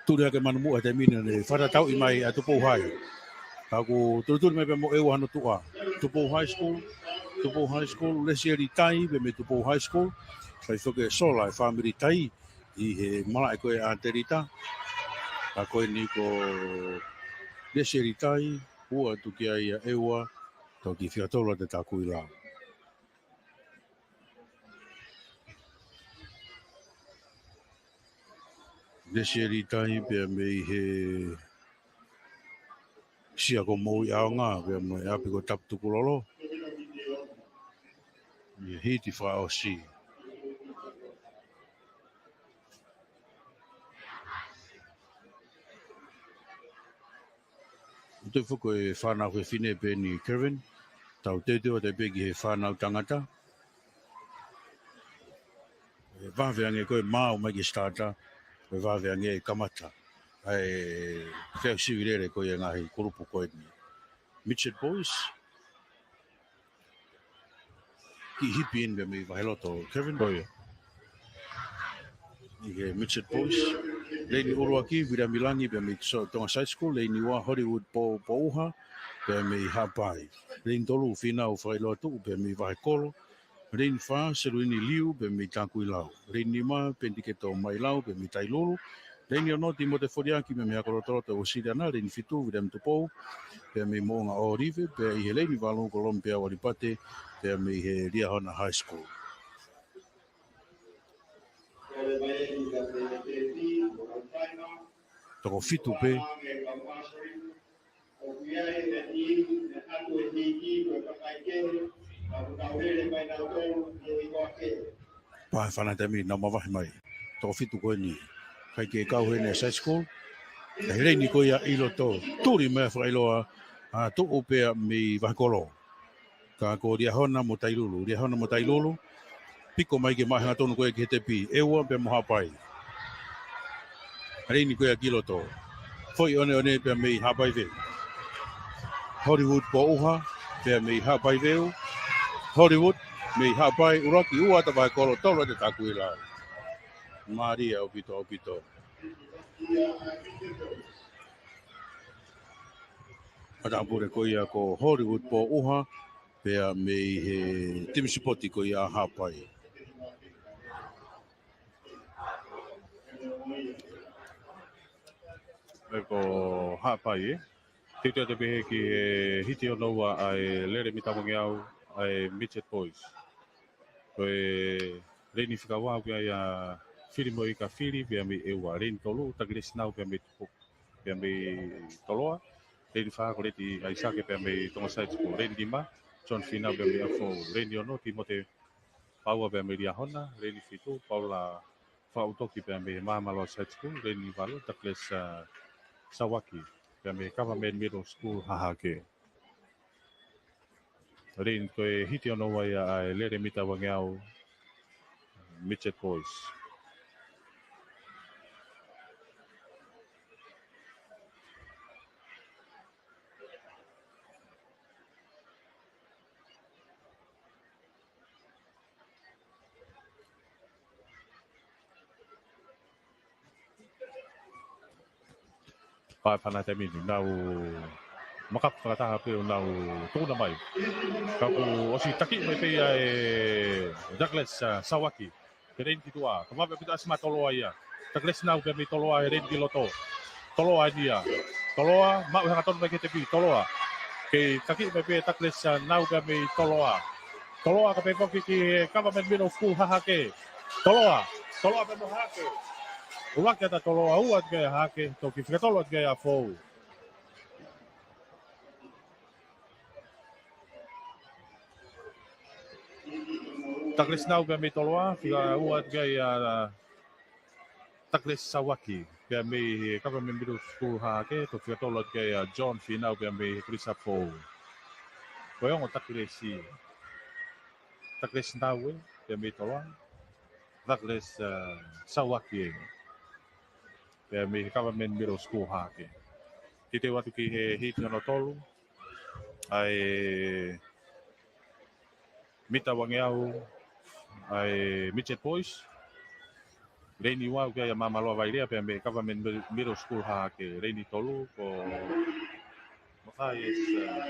Tuli hake Manumuʻa he taimi ni, ne fakatatauʻi mai ʻa Tupou High. Ka ʻoku tulituli mai pea mo ʻEua hano tuʻa. Tupou High School, Tupou High School, Lesieli Tai pea mei Tupou High School. Fai foki e sola e fāmili Tai ʻi he malaʻe ko ē ʻa Telita. Ka ko eni ko Lesieli Tai, ua atu ki ai ʻa ʻEua, toki fika tolu atu ʻa Takuilau. Lesieli Tai pea mei he Sia ko Moʻui ʻAonga, pea mo e ʻapi ko Taputukulolo. ʻI he hiti fakaʻosi. ʻOku toe foki e fānau fefine pē eni Kevin. Tau teuteu atu pē ki he fānau tangata. ʻE vave ange ko e maau mai ki he starter, ʻe vave ange e kamata. ʻA e feʻauhi sivi lele ko ia e ngaahi kulupu ko eni. Midget Boys. Kiʻi hipi eni pea mei Vaheloto, Kevin. Ko ia. ʻI he Midget Boys. Leini ʻuluaki, Viliami Langi pea mei Tonga Side School. Leini ua, Hollywood Pō, Pōʻuha pea mei Haʻapai. Leini tolu, Fīnau Fakailoa Tuʻu pea mei Vahekolo. Leini fā, Seluini Liu pea mei Takuilau. Leini nima, Pentiketo Mailau pea mei Tailulu. Leini ono, Timote Foliaki pea mei Hakolotoloto ʻo Siliana. Leini fitu, Viliami Tupou pea mei Moʻunga ʻŌlive. Pea ʻi he leini valu, Kolomipea ʻAlipate pea mei he Liahona High School. Toko fitu pē. Pā e fānau taimi ni nau mavahe mai. Toko fitu ko eni. ʻIkai ke kau heni e Side School. He leini ko ia ʻi loto. Tuli mai Fakailoa, ʻa, Tuʻu pea mei Vahekolo. Ka ko Liahona mo Tailulu, Liahona mo Tailulu. Piko mai ke maʻu hangatonu ko ē ki he tepi, ʻEua pea mo Haʻapai. Leini ko ia ki loto. Foʻi ʻoneʻone pea mei Haʻapai Veu. Hollywood Pōʻuha pea mei Haʻapai Veu. Hollywood mei Haʻapai, ʻuluaki ua atu ʻa Vahekolo, tolu atu ʻa Takuilau. Mālie ʻaupito, ʻaupito. Matāpule ko ia ko Hollywood Pōʻuha, pea mei he timi sipoti ko ia ʻa Haʻapai. ʻE ko Haʻapai, ē? Teuteu atu pē ki he hiti hono ua ʻa e lele mita uangeau ʻa e Midget Boys. Ko e leini fika ua ʻoku ʻi ai ʻa Filimoika Fili pea mei ʻEua. Leini tolu, Takilesi Nau pea mei Tupu, pea mei Toloa. Leini fā, Koleti ʻAisake pea mei Tonga Side School. Leini nima, John Fīnau pea mei ʻAfou. Leini ono, Timote Paua pea mei Liahona. Leini fitu, Paula Faʻutoki pea mei Māmaloa Side School. Leini valu, Takilesi, ā, Sauaki pea mei Government Middle School Hahake. Leini ko e hiti hono ua ia ʻa e lele mita uangeau Midget Boys. Pā e fānau taimi ni, nau makapu fakataha pē ʻo nau tukuna mai. Ka kuo ʻosi taki mai pē ia ʻe Douglas, ā, Sauaki. He leini ki tuʻa, ka vave ʻaupito ʻasi maʻa Toloa ia. Takilesi Nau pea mei Toloa he leini ki loto. Toloa eni ia. Toloa, maʻu hangatonu mai ki he tepi, Toloa. Kei taki mai pē Takilesi Nau pea mei Toloa. Toloa ka pehē foki ki he Government Middle School Hahake. Toloa, Toloa pea mo Hahake. ʻUluaki atu ʻa Toloa, ua atu ki ai ʻa Hahake, toki fika tolu atu ki ai ʻa ʻAfou. Takilesi Nau pea mei Toloa, fika ua atu ki ai ʻa Takilesi Sauaki, pea mei he Government Middle School Hahake, toki fika tolu atu ki ai ʻa John Fīnau pea mei he Kolisi ʻAfou. Ko e ongo Takilesi, Takilesi Nau ē, pea mei Toloa. Douglas, uh, Sauaki ē. Pea mei he Government Middle School Hahake. Teuteu atu ki he hiti hono tolu. ʻA e mita uangeau, ʻa e Midget Boys. Leini ua ʻoku ʻi ai ʻa Māmaloa Vailea pea mei he Government Mid-, Middle School Hahake. Leini tolu ko Mathias, uh,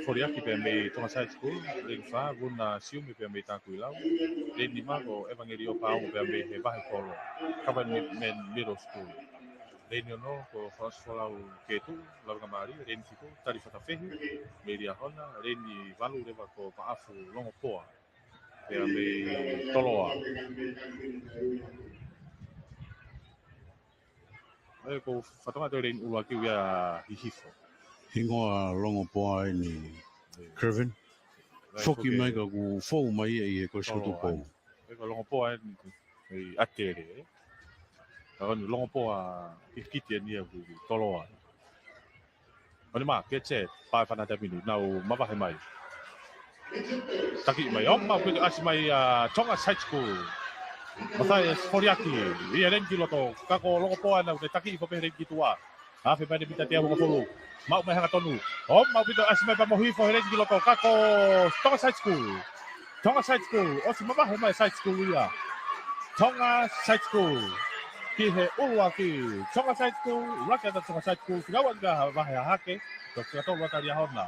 Foriaki pea mei Tonga Side School. Leini fā, Vuna Siumi pea mei Takuilau. Leini nima ko ʻEvangelio Paongo pea mei he Vahekolo, Government Middle School. Leini ono ko Fakaʻosi Folau Ketu, Lavengamālie. Leini fitu, Tali Fatafehi, mei Liahona. Leini valu leva ko Paʻafu Longopoa, pea mei Toloa. ʻE, ko e fatongia ʻo e leini ʻuluaki ʻoku ʻi ai ʻa Hihifo. Hingoa Longopoa eni, Kervin. Foki mai ka kuo fou mai ia ʻi he Kolisi ko Tupou. ʻE, ko Longopoa eni, ʻi ʻAtele, ē. Ka ko eni Longopoa kitekite eni ʻoku ʻi Toloa. ʻOni ma, ke se, pae fana te mini, nau mavahe mai. Taki mai, ʻo maʻu pito ʻasi mai ʻa Tonga Side School. Mathias Foriaki, ʻi he leini ki loto, ka ko Longopoa nau te taki hifo pē he leini ki tuʻa. Afe mai ʻene mita teau hongofulu. Maʻu mai hangatonu. ʻO maʻu pito ʻasi mai pea mo Hihifo he leini ki loto, ka ko Tonga Side School. Tonga Side School, ʻosi mavahe mai Side School ia. Tonga Side School. Ki he ʻuluaki. Tonga Side School, ʻuluaki ʻa Tonga Side School. Fika ua ʻa Hahake. Toki fika tolu ʻa Liahona.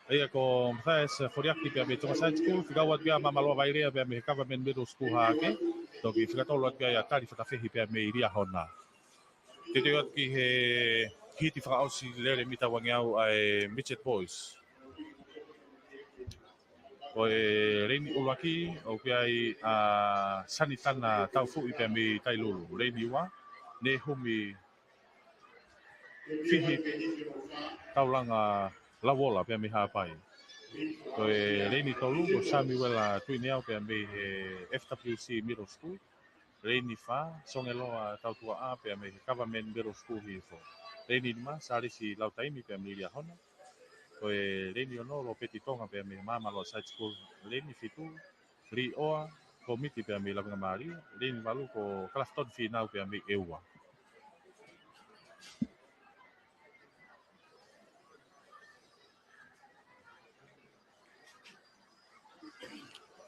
ʻA ia ko Mathias Foriaki pea mei Tonga Side School. Fika ua ʻa Māmaloa Vailea pea mei he Government Middle School Hahake. Toki fika tolu ʻa Tali Fatafehi pea mei Liahona. Teuteu atu ki he hiti fakaʻosi lele mita uangeau ʻa e Midget Boys. Ko e leini ʻuluaki, ʻoku ʻi ai ʻa Sanitana Taufuʻi pea mei Tailulu. Leini ua, Nehumi Fihi Taulanga Lauola pea mei Haʻapai. Ko e leini tolu, ko Samuela Tuineau pea mei he F W C Middle School. Leini fā, Songeloa Tautuaʻa pea mei he Government Middle School Hihifo. Leini nima, Salesi Lautaimi pea mei Liahona. Ko e leini ono, Lopeti Tonga pea mei he Māmaloa Side School. Leini fitu, Liʻoa Komiti pea mei Lavengamālie. Leini valu, ko Kalafitoni Fīnau pea mei ʻEua.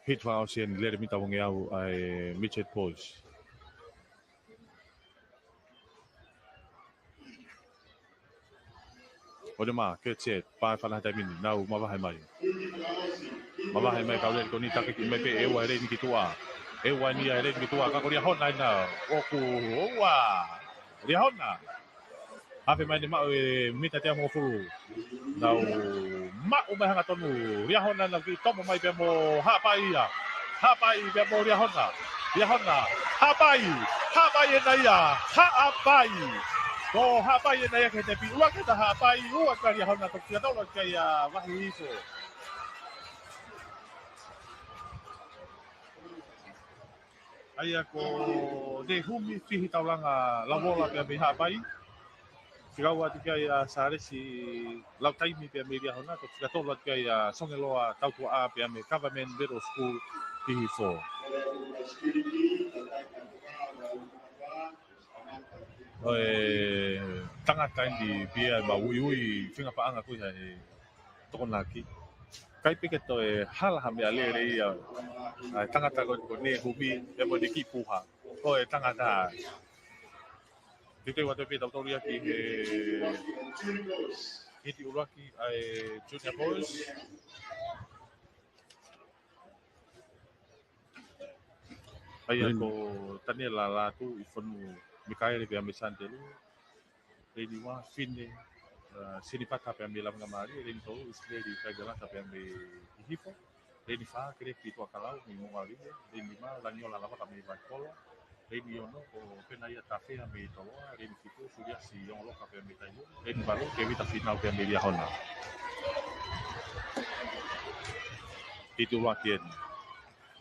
Hiti fakaʻosi eni lele mita uangeau ʻa e Midget Boys. ʻOni ma, ke se, pae fana he taimi ni, nau mavahe mai. Mavahe mai kau lele ko eni taki mai pē ʻEua he leini ki tuʻa. ʻEua eni ia he leini ki tuʻa, ka ko Liahona ena, ʻoku ʻoua. Liahona. Afe mai ʻene maʻu e mita teau hongofulu. Nau maʻu mai hangatonu. Liahona nau kiʻi tomo mai pea mo Haʻapai ia. Haʻapai pea mo Liahona. Liahona. Haʻapai. Haʻapai ena ia. Haʻapai. Ko Haʻapai ena ia ki he tepi. ʻUluaki ʻa Haʻapai. Ua ʻa Liahona. Toki fika tolu ʻa ia Vahi Hihifo. ʻA ia ko Nehumi Fihi Taulanga Lauola pea mei Haʻapai. Fika ua ʻa Salesi Lautaimi pea mei Liahona. Toki fika tolu ʻa Songeloa Tautuaʻa pea mei Government Middle School Hihifo. Ko e tangata eni pea ma uiui fenga paʻanga ko ia he Tokonaki. ʻIkai pē ke toe hala ha meʻalele ia ʻa e tangata ko, ko Nehumi, pea mo ʻene kiʻi puha. Ko e tangata. Teuteu atu pē tautolu ia ki he hiti ʻuluaki ʻa e Junior Boys. ʻA ia ko Taniela Lātū ʻi Fonu Mikaele pea mei Sanitelū. Leini ua, Fine, uh, Sinipata pea mei Lavengamālie. Leini tolu, ʻIsileli Kaivelata pea mei Hihifo. Leini fā, Kelepi Tuʻakalau mei Moʻungaʻi. Leini nima, Laniola Lavaka mei Vaikola. Leini ono, ko Penaia Tafea mei Toloa. Leini fitu, Suliasi Ongoloka pea mei Tailulu. Leini valu, Kevita Finau pea mei Liahona. Hiti ʻuluaki eni.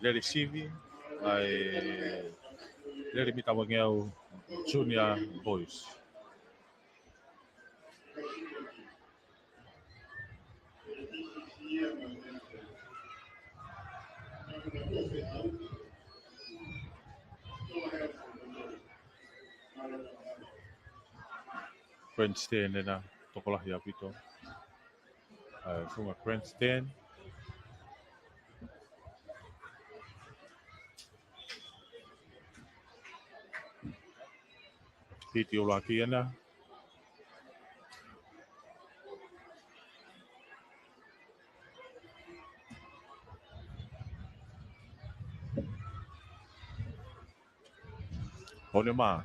Lele sivi, ʻa e lele mita uangeau Junior Boys. Grandstand ena, tokolahi ʻaupito. ʻA e funga grandstand. Hiti ʻuluaki ena. On your mark.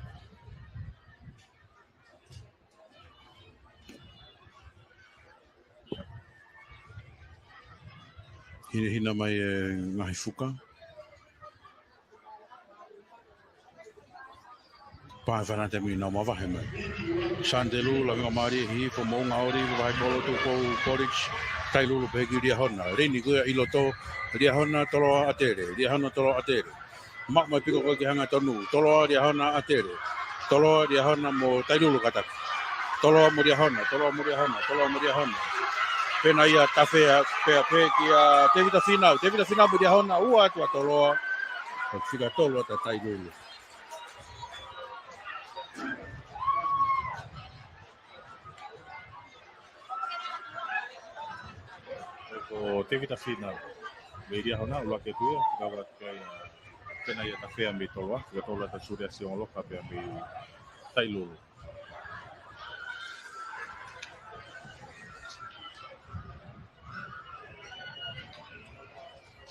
Hinehina mai e ngaahi fuka. Pā e fānau taimi ni nau mavahe mai. Sandelu, lavengamālie, hifo mo unga ori, vahe kolo Tupou College, Tailulu pehē ki Liahona. Leini ko ia ʻi loto, Liahona, Toloa, ʻAtele, Liahona, Toloa, ʻAtele. Maʻu mai piko ko ē ke hanga tonu. Toloa, Liahona, ʻAtele. Toloa, Liahona mo Tailulu kātaki. Toloa mo Liahona, Toloa mo Liahona, Toloa mo Liahona. Pena ia tafea, pea pē kia Tevita Finau, Tevita Finau mo Liahona, ua atu ʻa Toloa. Ko e fika tolu atu ʻa Tailulu. Ko Tevita Finau mei Liahona, ʻuluaki atu ia, kava atu ki ai, pena ia tafea mei Toloa, fika tolu atu ʻa Suria Siongoloka pea mei Tailulu.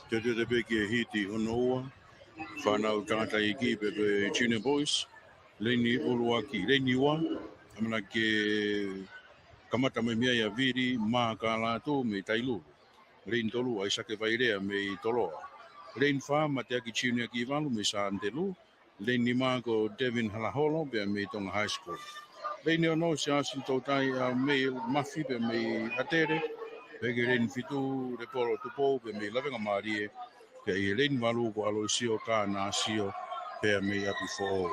Teuteu pē ki he hiti hono ua, fānau tangataʻeiki pē ko e Junior Boys, leini ʻuluaki, leini ua, ʻamanaki ke kamata mai mei ai ʻa Vili Mākālātū mei Tailulu. Leini tolu, ʻAisake Vailea mei Toloa. Leini fā, Mateaki Junior Kivalu mei Sandelu. Leini nima ko Devin Halaholo, pea mei Tonga High School. Leini ono, Siaosi Toutai ʻa Mei Mafi, pea mei ʻAtele. Pea ki he leini fitu, Lepolo Tupou, pea mei Lavengamālie. Pea ʻi he leini valu ko Aloisio Kānasio, pea mei ʻApifoʻou.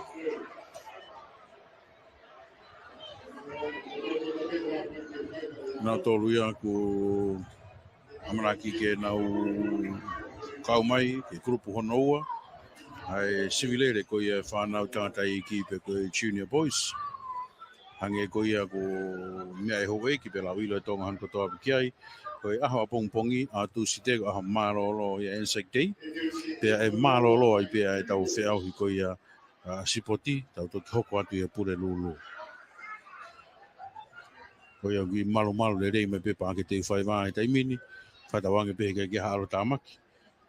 Nautolu ia ʻoku ʻamanaki ke nau kau mai ki he kulupu hono ua ʻa e sivi lele ko ia e fānau tangataʻeiki pe ko e Junior Boys. Hangē ko ia ko e meʻa ʻa e houʻeiki pea lau ʻilo ʻe Tonga hono kotoa pē ki ai, ko e ʻaho ʻapongipongi, ʻaho Tūsite, ko e ʻaho mālōlō ia, Anzac Day. Pea ʻe mālōlō ai pē ʻa ʻetau feʻauhi ko ia ʻa e sipoti, tau toki hoko atu ia Pulelulu. Ko ia ʻoku malumalu lelei mai pē Paʻake Teufaiva he taimi ni, fakatauange pē he ʻikai ke ʻi ai ha ʻalotāmaki,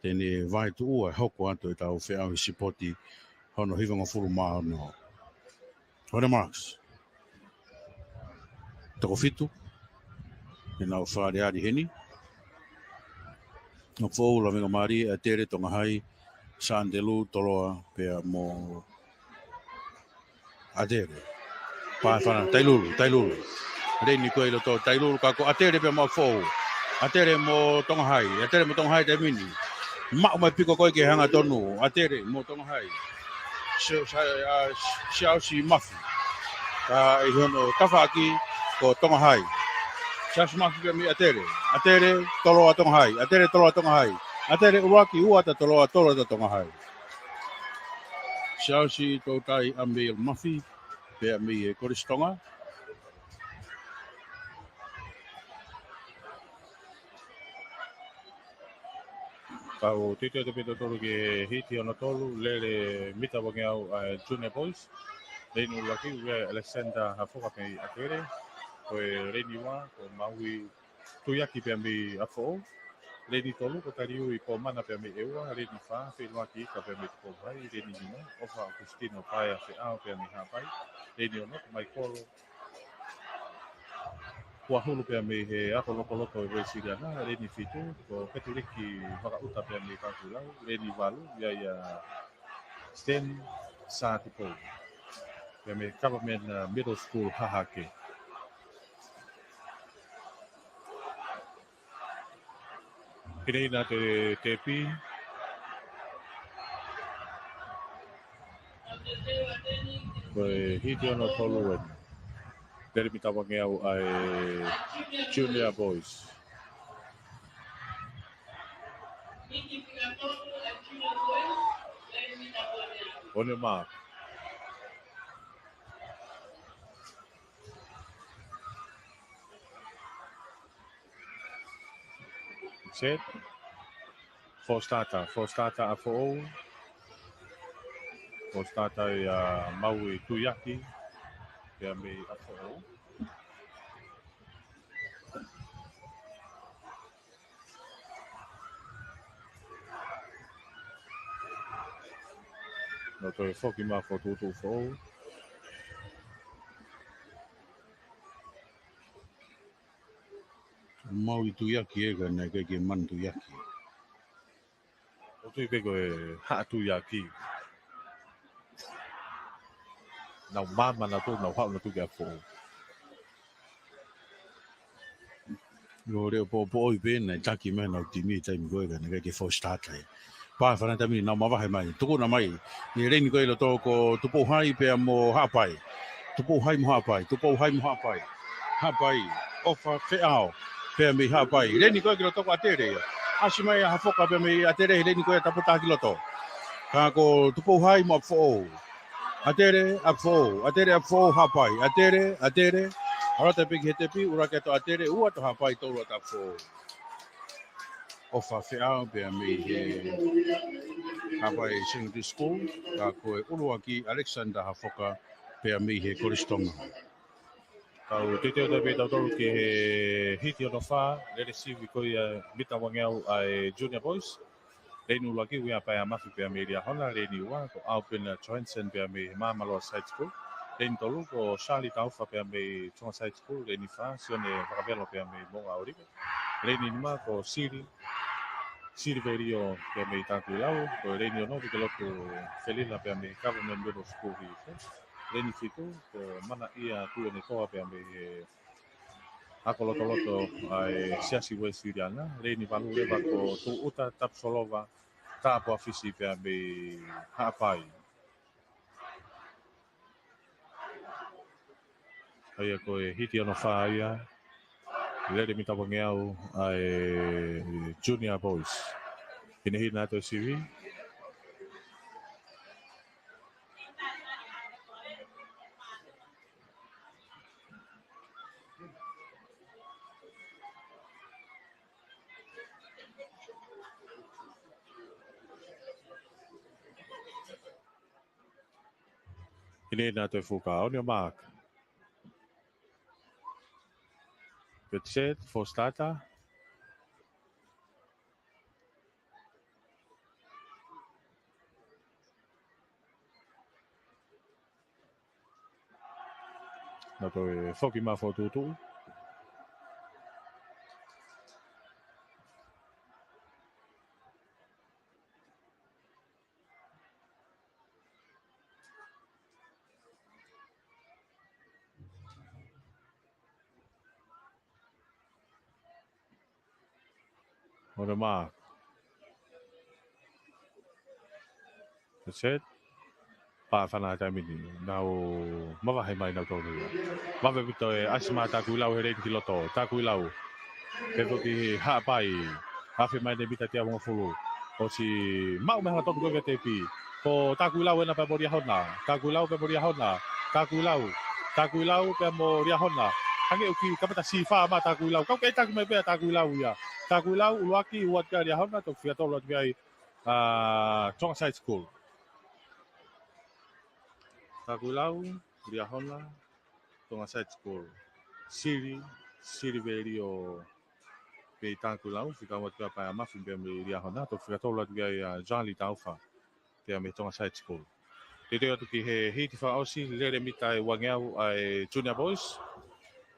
te ne vaetuʻua e hoko atu ʻetau feʻauhi sipoti hono hivangofulu mā ono. On your marks. Toko fitu. He nau fale ali heni. ʻApifoʻou, Lavengamālie, ʻAtele, Tonga High, Sandelu, Toloa, pea mo ʻAtele. Pā e fānau, Tailulu, Tailulu. Leini ko ē ʻi loto, Tailulu, ka ko ʻAtele pea mo ʻApifoʻou. ʻAtele mo Tonga High, ʻAtele mo Tonga High taimi ni. Maʻu mai piko ko ē ke hanga tonu, ʻAtele mo Tonga High. Sio, sa-, ʻa, Siaosi Mafi. Ka ʻi hono tafaʻaki ko Tonga High. Siaosi Mafi pea mei ʻAtele. ʻAtele, Toloa, Tonga High. ʻAtele, Toloa, Tonga High. ʻAtele ʻuluaki, ua atu ʻa Toloa, tolu atu ʻa Tonga High. Siaosi Toutai ʻa Mei Mafi, pea mei he Kolisi Tonga. Kau titi o te pito tolu ki he hiti hono tolu, lele mita vangeau ʻa e Junior Boys. Leini ʻuluaki, ʻUvea Alexander Hafoka mei ʻAtele. Ko e leini ua, ko Maui Tuiaki pea mei ʻApifoʻou. Leini tolu, ko Taliui Pomana pea mei ʻEua. Leini fā, Feʻiloaki Ika pea mei Tupou High. Leini nima, ʻOfa ʻOkusitino Paea Feʻao pea mei Haʻapai. Leini ono, ko Maikolo Kuahulu pea mei he Ako Lotoloto ʻi Uēsiliana. Leini fitu, ko Petuliki Vakaʻuta pea mei Kakulau. Leini valu, ʻa ia Sten Sātupou pea mei Government, uh, Middle School Hahake. Hinehina te, tepi. Ko e hiti hono tolu eni. Lele mita vangeau ʻa e Junior Boys. On your mark. Set. Fositata, Fositata ʻApifoʻou. Fositata ia Maui Tuiaki. Pea mei ʻApifoʻou. Nau toe foki mai fokotuʻutuʻu foʻou. Maui Tuiaki ē, ka naʻe ʻikai ke Manu Tuiaki. ʻOku ou tui pē ko e Haʻa Tuiaki. Nau maama nautolu, nau haʻu nautolu ki ʻApifoʻou. Nau leʻo poʻopoʻoi pē, naʻe taki mai ʻenau timi he taimi ko ē, ka naʻe ʻikai ke Fositata ia. Pā fana taimi ni, nau mavahe mai. Tuku na mai. ʻI he leni ko ē ʻi loto ko Tupou Hai pea mo Haʻapai. Tupou Hai mo Haʻapai. Tupou Hai mo Haʻapai. Haʻapai. ʻOfa Feʻao. Pea mei Haʻapai. Leni ko ē ki loto ko ʻAtele ia. ʻAsi mai ʻa Hafoka pea mei ʻAtele he leni ko ē tapota ki loto. Ka ko Tupou Hai mo ʻApifoʻou. ʻAtele, ʻApifoʻou. ʻAtele, ʻApifoʻou, Haʻapai. ʻAtele, ʻAtele. ʻAlu atu pē ki he tepi, ʻuluaki ʻa ʻAtele, ua ʻa Haʻapai, tolu ʻa ʻApifoʻou. ʻOfa Feʻao pea mei he Haʻapai Secondary School, ka ko e ʻuluaki Alexander Hafoka pea mei he Kolisi Tonga. Kau teuteu atu pē tautolu ki he hiti hono fā, lele sivi ko ia mita uangeau ʻa e Junior Boys. Leni ʻuluaki, Uia Paeamafi pea mei Liahona, leni ua, ko Alpin Johansen pea mei Maamaloa Side School. Leni tolu, ko Sali Taufa pea mei Tonga Side School, leni fā, Sione Vakavelo pea mei Moʻunga ʻŌlive. Leni nima, ko Sili, Sili Velio pea mei Takuilau, ko e leni ono, Vikelotu Felila pea mei Government Middle School Hihifo. Leni fitu, ko Manaʻia Tuʻiʻonetoa pea mei he Ako Lotoloto ʻa e Siasi Uēsiliana. Leni valu leva, ko Tuʻuta Tapusolova Tapuafisi pea mei Haʻapai. ʻA ia ko e hiti hono fā ia, lele mita uangeau ʻa e Junior Boys. Hinehina atu e sivi. Hinehina atu e fuka, on your mark. Get set, Fositata. Nau toe foki mai fokotuʻutuʻu. On the mark. Get set. Pā fana taimi ni. Nau mavahe mai nautolu ia. Vave ʻaupito e ʻasi mai ʻa Takuilau he leni ki loto. Takuilau. Pea foki ki Haʻapai. Afe mai ʻene mita teau hongofulu. ʻOsi maʻu mei he anga topi ko ia tepi. Ko Takuilau ena pea mo Liahona. Takuilau pea mo Liahona. Takuilau. Takuilau pea mo Liahona. Hangē ʻoku kamata sī fā mai Takuilau. Kau kei taki mai pē ʻa Takuilau ia. Takuilau ʻuluaki, ua atu kia Liahona, toki fika tolu atu pē ai ʻa Tonga Side School. Takuilau, Liahona, Tonga Side School. Sili, Sili Velio pea Takuilau, fika ua atu kia Paeamafi pea mei Liahona, toki fika tolu atu pē ai ʻa Jali Taufa pea mei Tonga Side School. Teuteu atu ki he hiti fakaʻosi, lele mita ʻe uangeau ʻa e Junior Boys.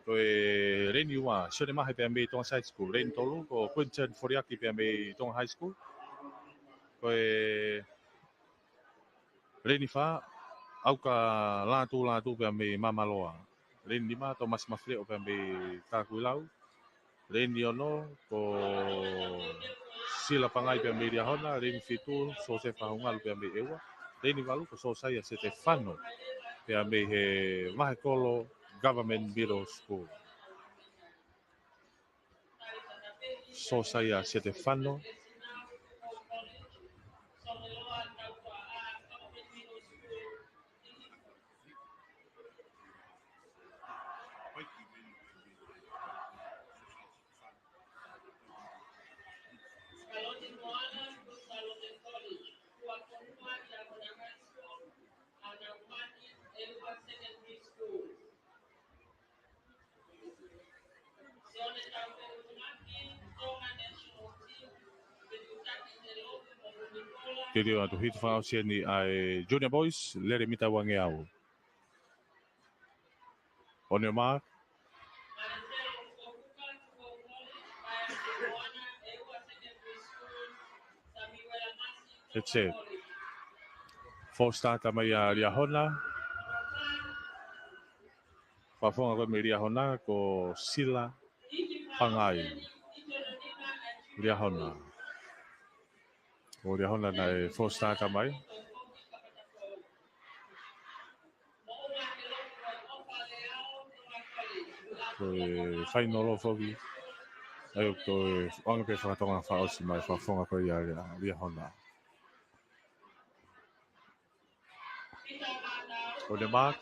Ko e leni ua, Sione Mahe pea mei Tonga Side School. Leni tolu, ko Quinton Foliaki pea mei Tonga High School. Ko e leni fā, ʻAuka Lātūlātū pea mei Maamaloa. Leni nima, Tomasi Mafileʻo pea mei Takuilau. Leni ono, ko Sila Pangai pea mei Liahona. Leni fitu, Siosefa Haungalu pea mei ʻEua. Leni valu, ko Sosaia Setefano pea mei he Vahekolo Government Middle School. Sosaia Setefano. Teuteu atu, hiti fakaʻosi eni ʻa e Junior Boys, lele mita uangeau. On your mark. That's it. False start mai ʻa Liahona. Fakafofonga ko ē mei Liahona ko Sila Pangai. Liahona. Ko Liahona naʻe false start mai. Ko e fainolo foki. ʻA ia ko e anga pē fakatonga fakaʻosi mai fakafofonga ko ia ʻa Liahona. On the mark.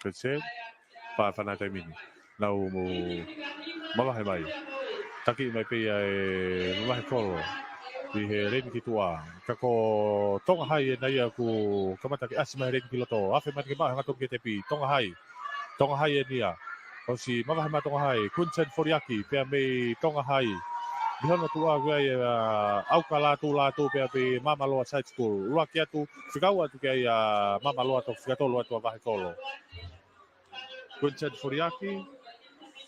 That's it. Fā fana taimi ni. Nau mo mavahe mai. Taki mai pē ia e mavahe kolo. ʻI he leni ki tuʻa. Ka ko Tonga Hai ʻena ia ʻoku kamata ke ʻasi mai he leni ki loto. Afe mai ke maʻu he ngatu ki he tepi. Tonga Hai. Tonga Hai ʻeni ia. ʻOsi mavahe mai Tonga Hai. Quinton Foriaki, pea mei Tonga Hai. Liahona tuʻa ʻoku ʻi ai ʻa ʻAuka Lātū Lātū pea mei Māmaloa Side School. ʻUluaki atu, fika ua atu ki ai ʻa Māmaloa toki fika tolu atu ʻa vahe kolo. Quinton Foriaki,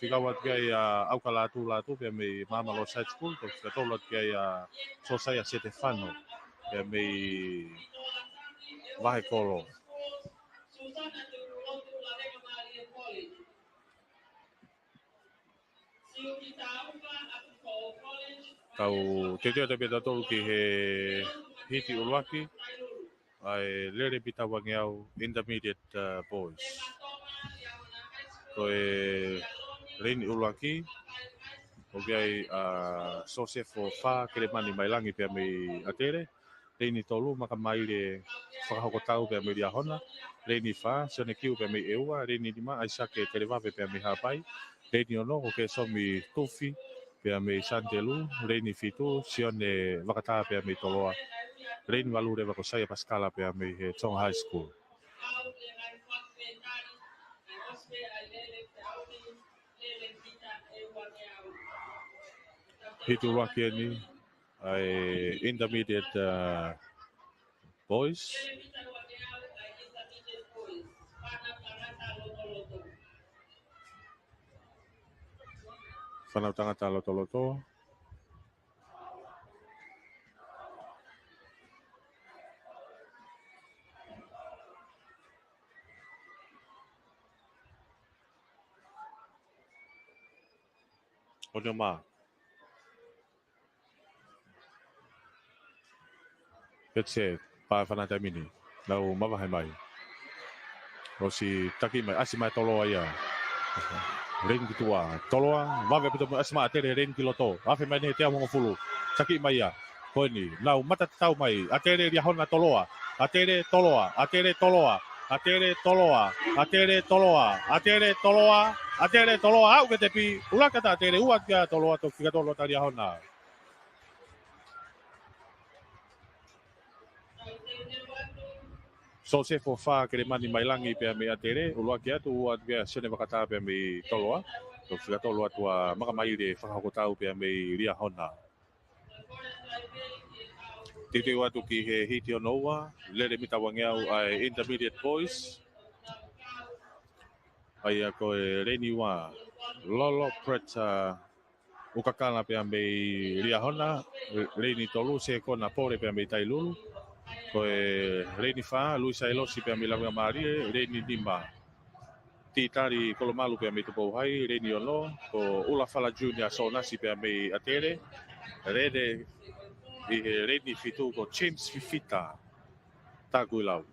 fika ua atu ki ai ʻa ʻAuka Lātū Lātū pea mei Māmaloa Side School, toki fika tolu atu ki ai ʻa Sosaia Setefano pea mei vahe kolo. Tau teuteu atu pē tautolu ki he hiti ʻuluaki, ʻa e lele mita uangeau Intermediate, uh, Boys. Ko e leni ʻuluaki, ʻoku ʻi ai ʻa Sosefo Fā Kelemani Mailangi pea mei ʻAtele, leni tolu, Makamaile Fakahokotau pea mei Liahona. Leni fā, Sione Kiu pea mei ʻEua. Leni nima, ʻAisake Televave pea mei Haʻapai. Leni ono, ko Kesomi Tufi pea mei Santelu. Leni fitu, Sione Vakatā pea mei Toloa. Leni valu leva ko Saia Pasikala pea mei he Tonga High School. Hiti ʻuluaki ʻeni, ʻa e Intermediate, uh, Boys. Fānau Tangata Lotoloto. On your mark. Get set. Fā fana taimi ni. Nau mavahe mai. ʻOsi taki mai, ʻasi mai Toloa ia. Leni ki tuʻa. Toloa, vave ʻaupito mo ʻasi mai ʻAtele, leni ki loto. Afe mai ʻeni he teau hongofulu. Taki mai ia. Ko eni, nau mata tatau mai. ʻAtele, Liahona, Toloa. ʻAtele, Toloa. ʻAtele, Toloa. ʻAtele, Toloa. ʻAtele, Toloa. ʻAtele, Toloa. ʻAtele, Toloa. Aʻu ki he tepi. ʻUluaki atu ʻa ʻAtele, ua atu kia Toloa, toki fika tolu atu ʻa Liahona. Sosefo Fā Kelemani Mailangi pea mei ʻAtele, ʻuluaki atu, ua atu kia Sione Vakatā pea mei Toloa, toki fika tolu atu ʻa Makamaile Fakahokotau pea mei Liahona. Teuteu atu ki he hiti hono ua, lele mita uangeau ʻa e Intermediate Boys. ʻA ia ko e leni ua, Lolo Preta, ʻUkakala pea mei Liahona, leni tolu, Sekona Pole pea mei Tailulu. Ko e leni fā, Luisa Elosi pea mei Laveamalie, leni nima, Titali Kolomalu pea mei Tupou Hai, leni ono, ko ʻUlafala Junior Sonasi pea mei ʻAtele, lele ʻi he leni fitu ko James Fifita, Takuilau.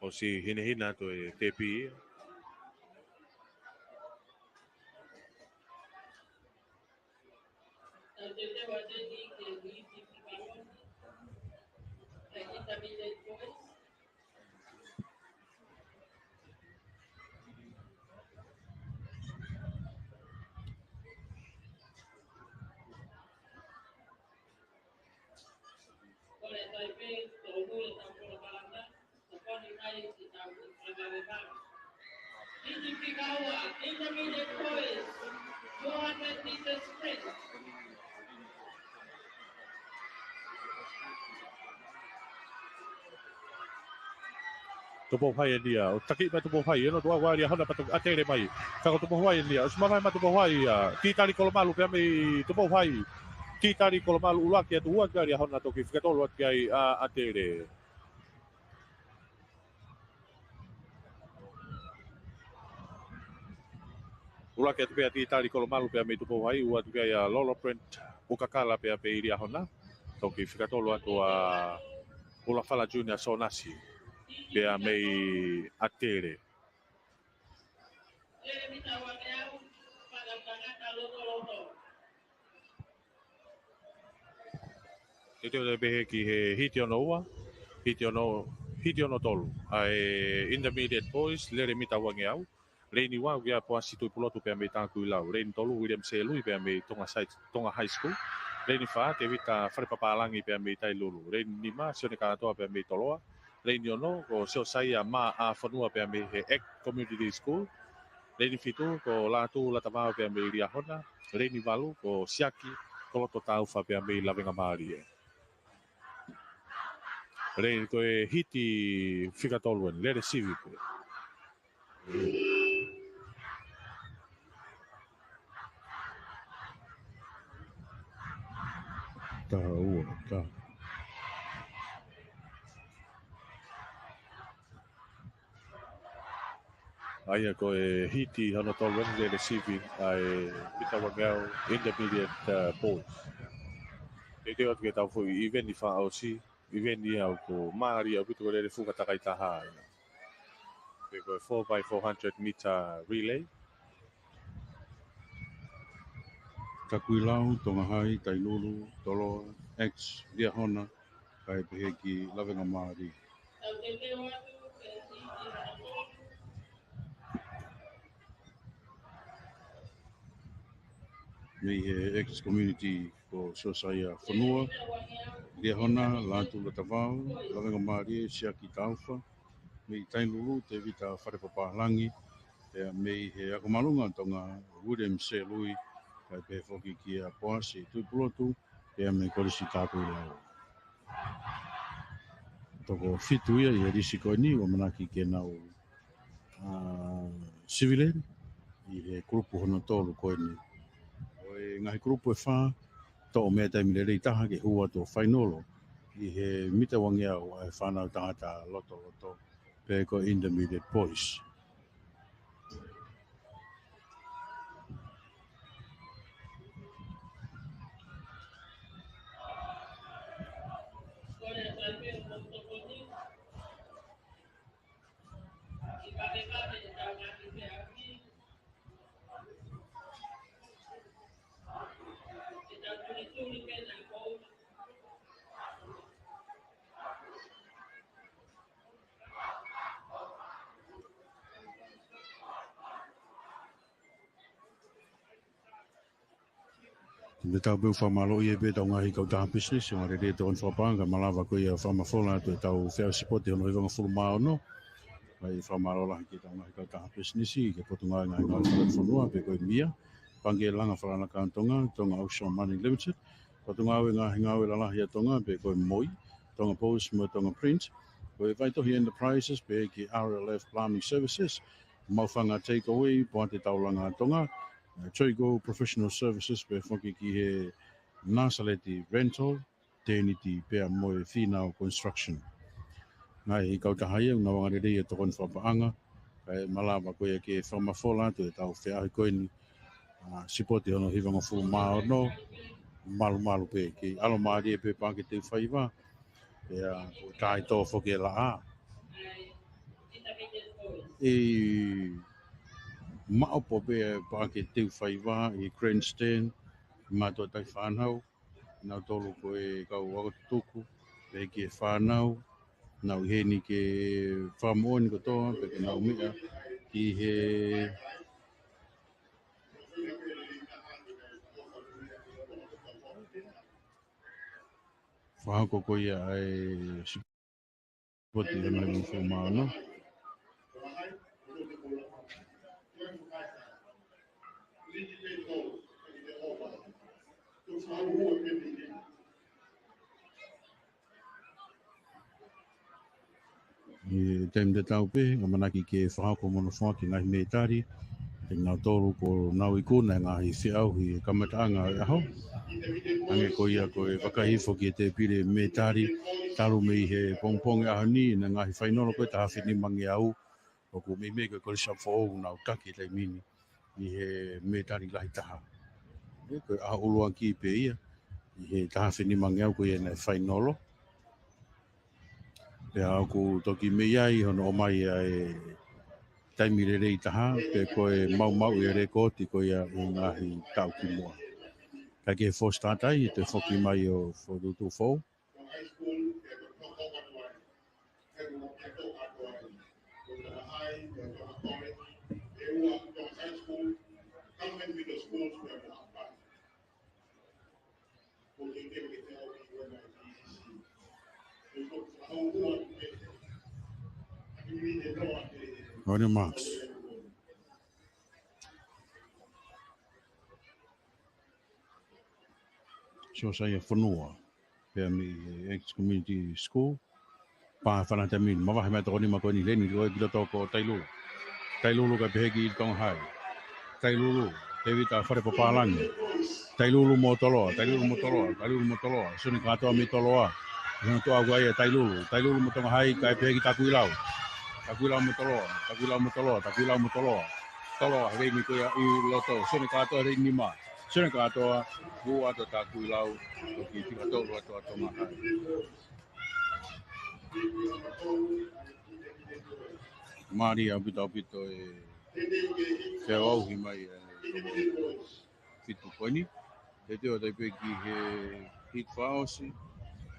ʻOsi hinehina atu e tepi ia. Intermediate boys, two hundred meters sprint. Tupou High eni ia, ʻo taki mai Tupou High, ʻe no tua wali a hana patu ʻa Tele mai. Ka ko Tupou High eni ia, ʻosi mavahe mai Tupou High ia, Titali Kolomalu pea mei Tupou High. Titali Kolomalu ʻuluaki atu ua ki ai a hana toki fika tolu atu ki ai ʻa, ʻa Tele. ʻUluaki atu pē ʻa Titali Kolomalu pea mei Tupou High, ua atu pē ia Lolo Brent Ukakala pea mei Liahona. Toki fika tolu atu ʻa Ulafala Junior Sonasi pea mei ʻa Tele. Teuteu atu pē ki he hiti hono ua, hiti hono, hiti hono tolu. ʻA e Intermediate Boys, lele mita uangeau. Leini ua, ʻUkia Poasi Tuʻipulotu pea mei Takuilau. Leini tolu, William Selui pea mei Tonga Side, Tonga High School. Leini fā, Tevita Falepapālangi pea mei Tailulu. Leini nima, Sione Kātoa pea mei Toloa. Leini ono, ko Siosaia Mā ʻa Fonua pea mei he Act Community School. Leini fitu, ko Lātū Latavao pea mei Liahona. Leini valu, ko Siaki Koloto Taufa pea mei Lavengamālie. Leini ko e hiti fika tolu eni, lele sivi pē. Taha ua, taha. ʻA ia ko e hiti hono tolu eni lele sivi ʻa e mita uangeau Intermediate, uh, Boys. Teuteu atu ke tau foʻi ʻiveni fakaʻosi, ʻiveni ia ʻoku mālie ʻaupito ko e lele fuka takai taha ia. Pea ko e four by four hundred meter relay. Takuilau, Tonga High, Tailulu, Toloa, Act, Liahona, kae pehē ki Lavengamālie. Mei he Act Community ko Siosaia Fonua, Liahona, Lātū Latavao, Lavengamālie, Siaki Taufa, mei Tailulu, Tevita Falepapālangi, pea mei he Ako Māʻolunga Tonga, William Selui, kae pehē foki kia Poasi Tuʻipulotu, pea mei Kolisi Takuilau. Toko fitu ia ʻi he lisi ko eni, ʻoku ʻamanaki ke nau, ʻa, sivi lele ʻi he kulupu hono tolu ko eni. ʻO e ngaahi kulupu ʻe fā, toʻo mei ai taimi lelei taha ke hū atu ʻo fainolo ʻi he mita uangeau ʻa e fānau tangata lotoloto, pe ko e Intermediate Boys. Te tau pē ʻoku fakamālō ʻi he pē ʻetau ngaahi kautaha pisinisi, ʻo ngā lele tokoni fakapaʻanga, kae malava ko ia fakamafola atu ʻetau feʻauhi sipoti hono hivangofulu mā ono. ʻOku fakamālō lahi ki heʻetau ngaahi kautaha pisinisi, ki he Potungāue Ngaahi Ngāue Fakafonua, pe ko e MIA, Pangikē Langa Fakalana Tonga, Tonga Offshore Mining Limited, Potungāue Ngaahi Ngāue Lalahi ʻa Tonga, pe ko e MOI, Tonga Post mo Tonga Print, ko e Vaitohi Enterprises, pehē ki R L F Plumbing Services, Maʻufanga Takeaway, Poate Taulanga ʻa Tonga, eh, Toigo Professional Services, pehē foki ki he Nasaleti Rental, Tēniti pea mo e Fīnau Construction. Ngaahi kautaha ia ʻoku nau anga lelei e tokoni fakapaʻanga, kae malava ko ia ke fakamafola atu ʻetau feʻauhi ko eni, ʻa, sipoti hono hivangofulu mā ono, malumalu pē, kei ʻalomālie pē Paʻake Teufaiva, pea ko e taʻetō foki e laʻā. ʻE maʻopo pē Paʻake Teufaiva ʻi he grandstand, mātuʻa taʻefānau, nautolu ko e kau ako tutuku, pehē ki he fānau, nau ʻi heni ke fakamoʻoni kotoa, pea ke nau meʻa ki he fakahoko ko ia ʻa e sipoti ʻe nai mo fo maono. ʻI he taimi tatau pē, ʻamanaki ke fakahoko mo nau foaki e ngaahi mētali, ʻe nautolu kuo nau ikuna e ngaahi feʻauhi he kamataʻanga ʻo e ʻaho. Hangē ko ia ko e vakai hifo ki he tēpile mētali, talu mei he pongipongi ʻaho ni, naʻe ngaahi fainolo ko e taha afe nima ngeau, ʻoku meimei ko e Kolisi ʻApifoʻou naʻa nau taki he taimi ni ʻi he mētali lahi taha. ʻE, ko e ʻaho ʻuluaki pē ia, ʻi he taha afe nima ngeau ko ia naʻe fainolo. Pea ʻoku toki mei ai hono ʻomai ʻa e taimi lelei taha, pe ko e maumauʻi e lēkooti ko ia ʻo e ngaahi taʻu kimuʻa. Ka ke fostātai, ʻe toe foki mai ʻo fokotuʻutuʻu foʻou. On your marks. Siosiua Fonua, pea mei he Ex Community School, pā fana tamini, mavahe mai toko nima ko eni, leni ko e ki loto ko Tailulu. Tailulu kae pehē ki Tonga High. Tailulu, Tēvita Fale Papālangi. Tailulu mo Toloa, Tailulu mo Toloa, Tailulu mo Toloa. Sione Katoa mei Toloa. Sione Toa ua ia Tailulu. Tailulu mo Tonga High, kae pehē ki Takuilau. Takuilau mo Toloa, Takuilau mo Toloa, Takuilau mo Toloa. Toloa, leni ko ia ʻi loto. Sione Katoa leni nima. Sione Katoa, ua atu Takuilau, toki tika tolu atu ʻa Tonga High. Mālie ʻaupito ʻaupito e feʻauhi mai e fitu ko eni. Te teo tai pē ki he heat fakaʻosi,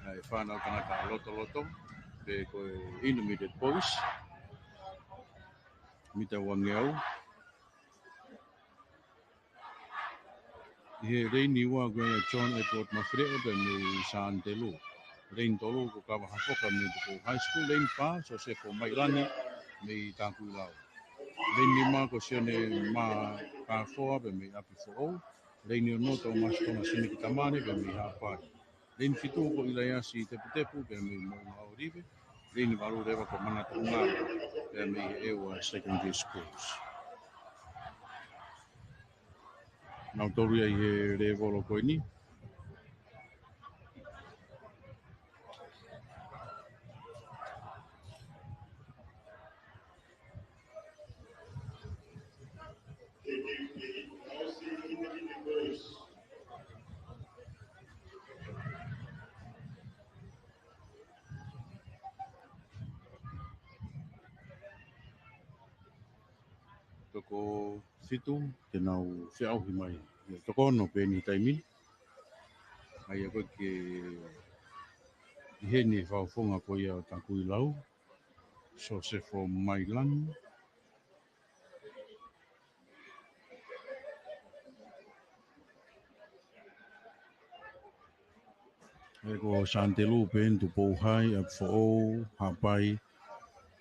ʻa e fānau tangata lotoloto, pe ko e intermediate boys. Mita ua ngeau. ʻI he leni ua ko e John Edward Mafileʻo pea mei Santelu. Leni tolu ko Kavahafoka mei Tupou High School. Leni fā, Sosefo Mailani mei Takuilau. Leni nima ko Sione Makafoa pea mei ʻApifoʻou. Leni ono, Tōmasi Tonga Simiki Tamale pea mei Haʻapai. Leni fitu ko ʻIlaiasi Teputepu pea mei Moʻunga ʻŌlive. Leni valu leva ko Manatu Ngalo pea mei he ʻEua Secondary Schools. Nautolu ia ʻi he lēvolo ko eni. Toko fitu, te nau feʻauhi mai. Toko ono pē eni he taimi ni. ʻA ia ko e ke ʻi heni fakafofonga ko ia ʻo Takuilau, Sosefo Mailani. ʻE ko Santelu pē eni, Tupou High, ʻApifoʻou, Haʻapai,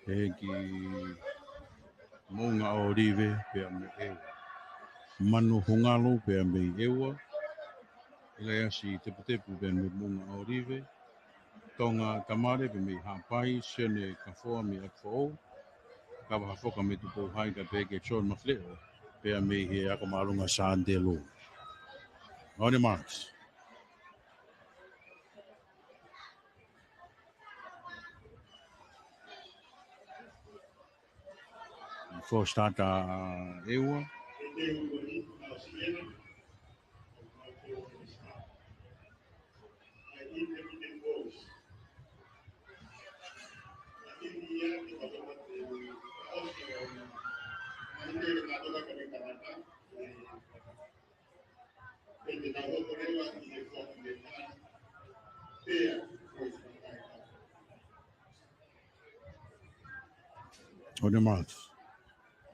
pehē ki Moʻunga ʻŌlive pea mei ʻEua. Manu Hungalu pea mei ʻEua. ʻIlaiasi Teputepu pea mei Moʻunga ʻŌlive. Tonga Tamale pea mei Haʻapai, Sione Kafoa mei ʻApifoʻou, Kavahafoka mei Tupou High kae pehē ki John Mafileʻo pea mei he ako māʻolunga Santelu. On your marks. Fostātai ʻEua. On the mark.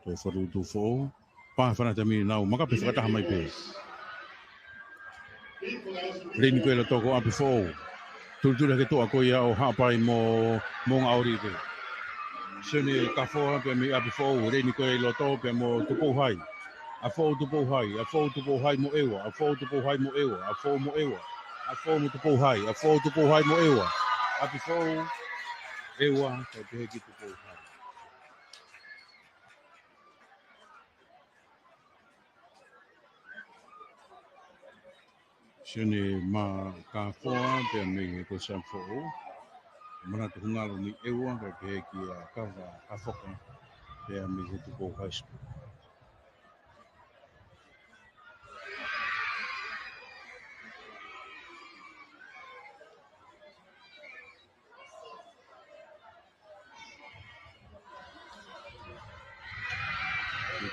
Toe fokotuʻutuʻu foʻou. Pā fana te mi nau maka pē fakataha mai pē. Leini ko ē ʻi loto ko ʻApifoʻou. Tulituli hake tuʻa ko ia ʻo Haʻapai mo Moʻunga ʻŌlive. Sione Kafoa pea mei ʻApifoʻou. Leini ko ē ʻi loto pea mo Tupou Hai. ʻApifoʻou Tupou Hai, ʻApifoʻou Tupou Hai mo ʻEua, ʻApifoʻou Tupou Hai mo ʻEua, ʻApifoʻou mo ʻEua, ʻApifoʻou mo Tupou Hai, ʻApifoʻou Tupou Hai mo ʻEua, ʻApifoʻou ʻEua, kae pehē ki Tupou Hai. Sione Makafoa pea mei he ko Sam Foʻou. Manatu Hungalo mei ʻEua kae pehē kia Kava Kafoka pea mei he Tupou High School.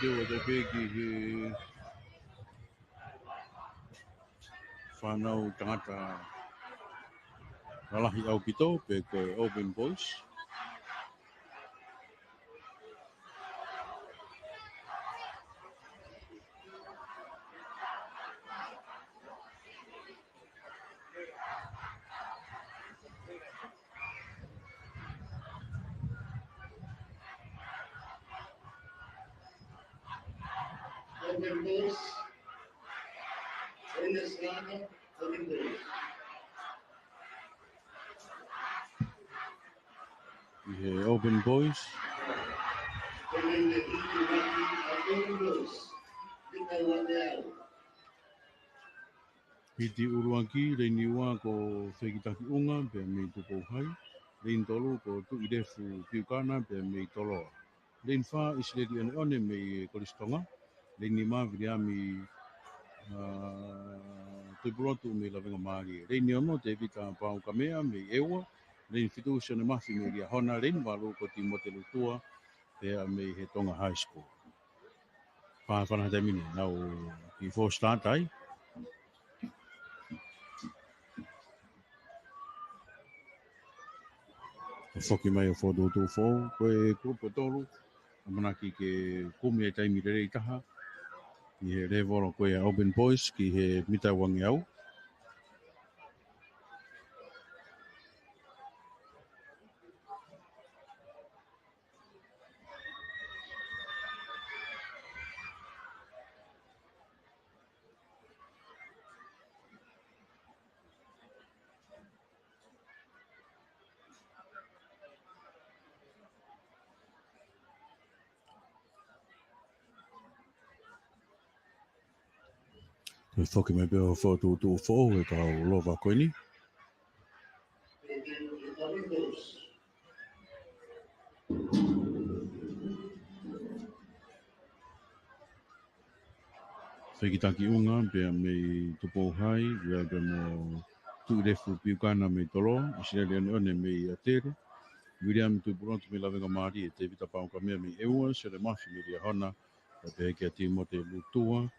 Ko e ʻuhinga pē ki he fānau tangata lalahi ʻaupito pe ko e Auburn Boys. Auburn Boys. Ernest Laka, Auburn Boys. ʻI he Auburn Boys. Auburn Boys. Hiti ʻuluaki, leini ua ko Fekitaki ʻUnga, pea mei Tupou Hai. Leini tolu ko Tuʻilefu Piukana, pea mei Toloa. Leini fā, ʻIsileli ʻOneʻone mei Kolisi Tonga. Leini nima, Viliami, ā, Tuʻipulotu mei Lavengamālie. Leini ono, Tevita Paukamea mei ʻEua. Leini fitu, Sione Mafi mei Liahona. Leini valu ko Timote Lutua, pea mei he Tonga High School. Pā fana te mi nau ʻi fo start ai. Foki mai ʻo fokotuʻutuʻu foʻou, ko e kulupu ʻe tolu, ʻamanaki ke kumi e taimi lelei taha, ʻi he lēvolo ko ia Auburn Boys, ki he mita uangeau. Toe foki mai pē ʻo fokotuʻutuʻu foʻou e kau lova ko eni. Fekitaki ʻUnga, pea mei Tupou Hai, ʻuhinga pea mo Tuʻilefu Piukana mei Toloa, ʻIsileli ʻOneʻone mei ʻAtele, Viliami Tuʻipulotu mei Lavengamālie, Tevita Paukamea mei ʻEua, Sione Mafi mei Liahona, pea pehē kia Timote Lutua,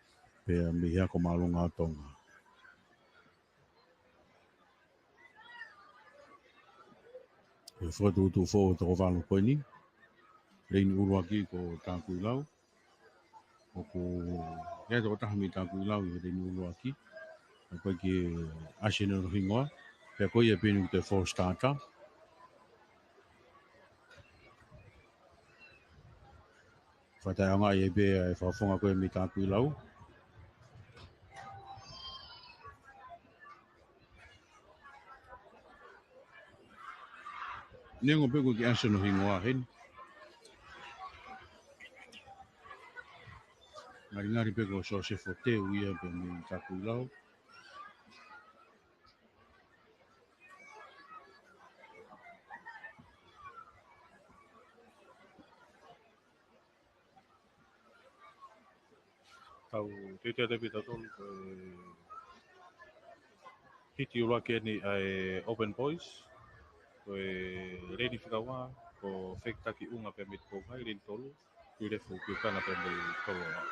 pea mei he Ako Māʻolunga ʻo Tonga. Ko e fokotuʻutuʻu foʻou ʻe toko valu ko eni. Leini ʻuluaki ko Takuilau. ʻOku ʻi ai e tokotaha mei Takuilau ʻi he leini ʻuluaki. Ka ko e kiʻi ʻasi ʻene hingoa. Pea ko ia pē eni ʻoku toe fo starter. Fakataʻeʻaongaʻi ai pē ʻa e fakafofonga ko ē mei Takuilau. Neongo pē ko e kiʻi ʻasi hono hingoa heni. Ngalingali pē ko Sosefo Teu ia pē mei Takuilau. Tau teuteu atu pē tautolu, ko e hiti ʻuluaki eni ʻa e Auburn Boys, ko e leini fika ua, ko Fekitaki ʻUnga pea mei Tupou Hai, leini tolu, Tuʻilefu Piukana pea mei Toloa.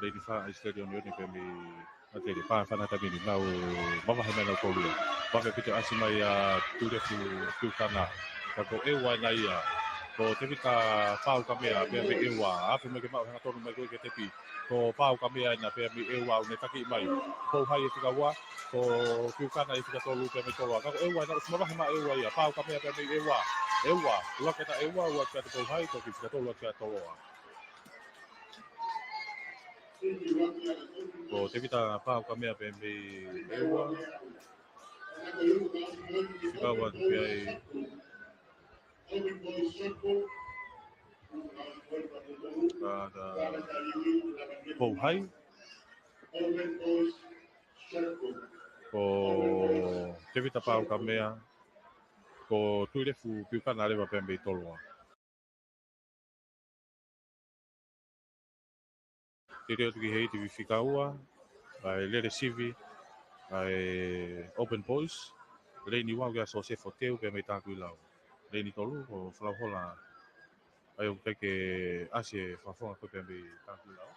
Leini fā ʻa Sitelioni One pea mei ʻAtele, pā fana tamini, nau mavahe mai nau kolu ia. Vave pito ʻasi mai ʻa Tulefu Piukana. Ka ko ʻEua ena ia. Ko Tevita Paukamea pea mei ʻEua. Afe mai ke maʻu hangatonu mai ko ē ke tepi. Ko Paukamea ena pea mei ʻEua ʻoku ne taki mai. Pouhai e fika ua. Ko Piukana e fika tolu pea mei Toloa. Ka ko ʻEua ena ʻosi mavahe mai ʻEua ia. Paukamea pea mei ʻEua. ʻEua. Loke na ʻEua, ua kia te Pouhai, toki fika tolu ua kia Toloa. Ko Tevita Paukamea pea mei ʻEua. Fika ua atu pē ai. Ka, ka, Pouhai. Ko Tevita Paukamea. Ko Tulefu Piukana leva pea mei Toloa. Te leo atu ki he ʻiti fika ua, ʻa e lele sivi, ʻa e Open Boys, leini ua kia Sosefo Teu pea mei Takuilau. Leini tolu, ko Falauhola, ʻa ia ʻoku teʻeki ke ʻasi e fakafofonga ko ē pea mei Takuilau.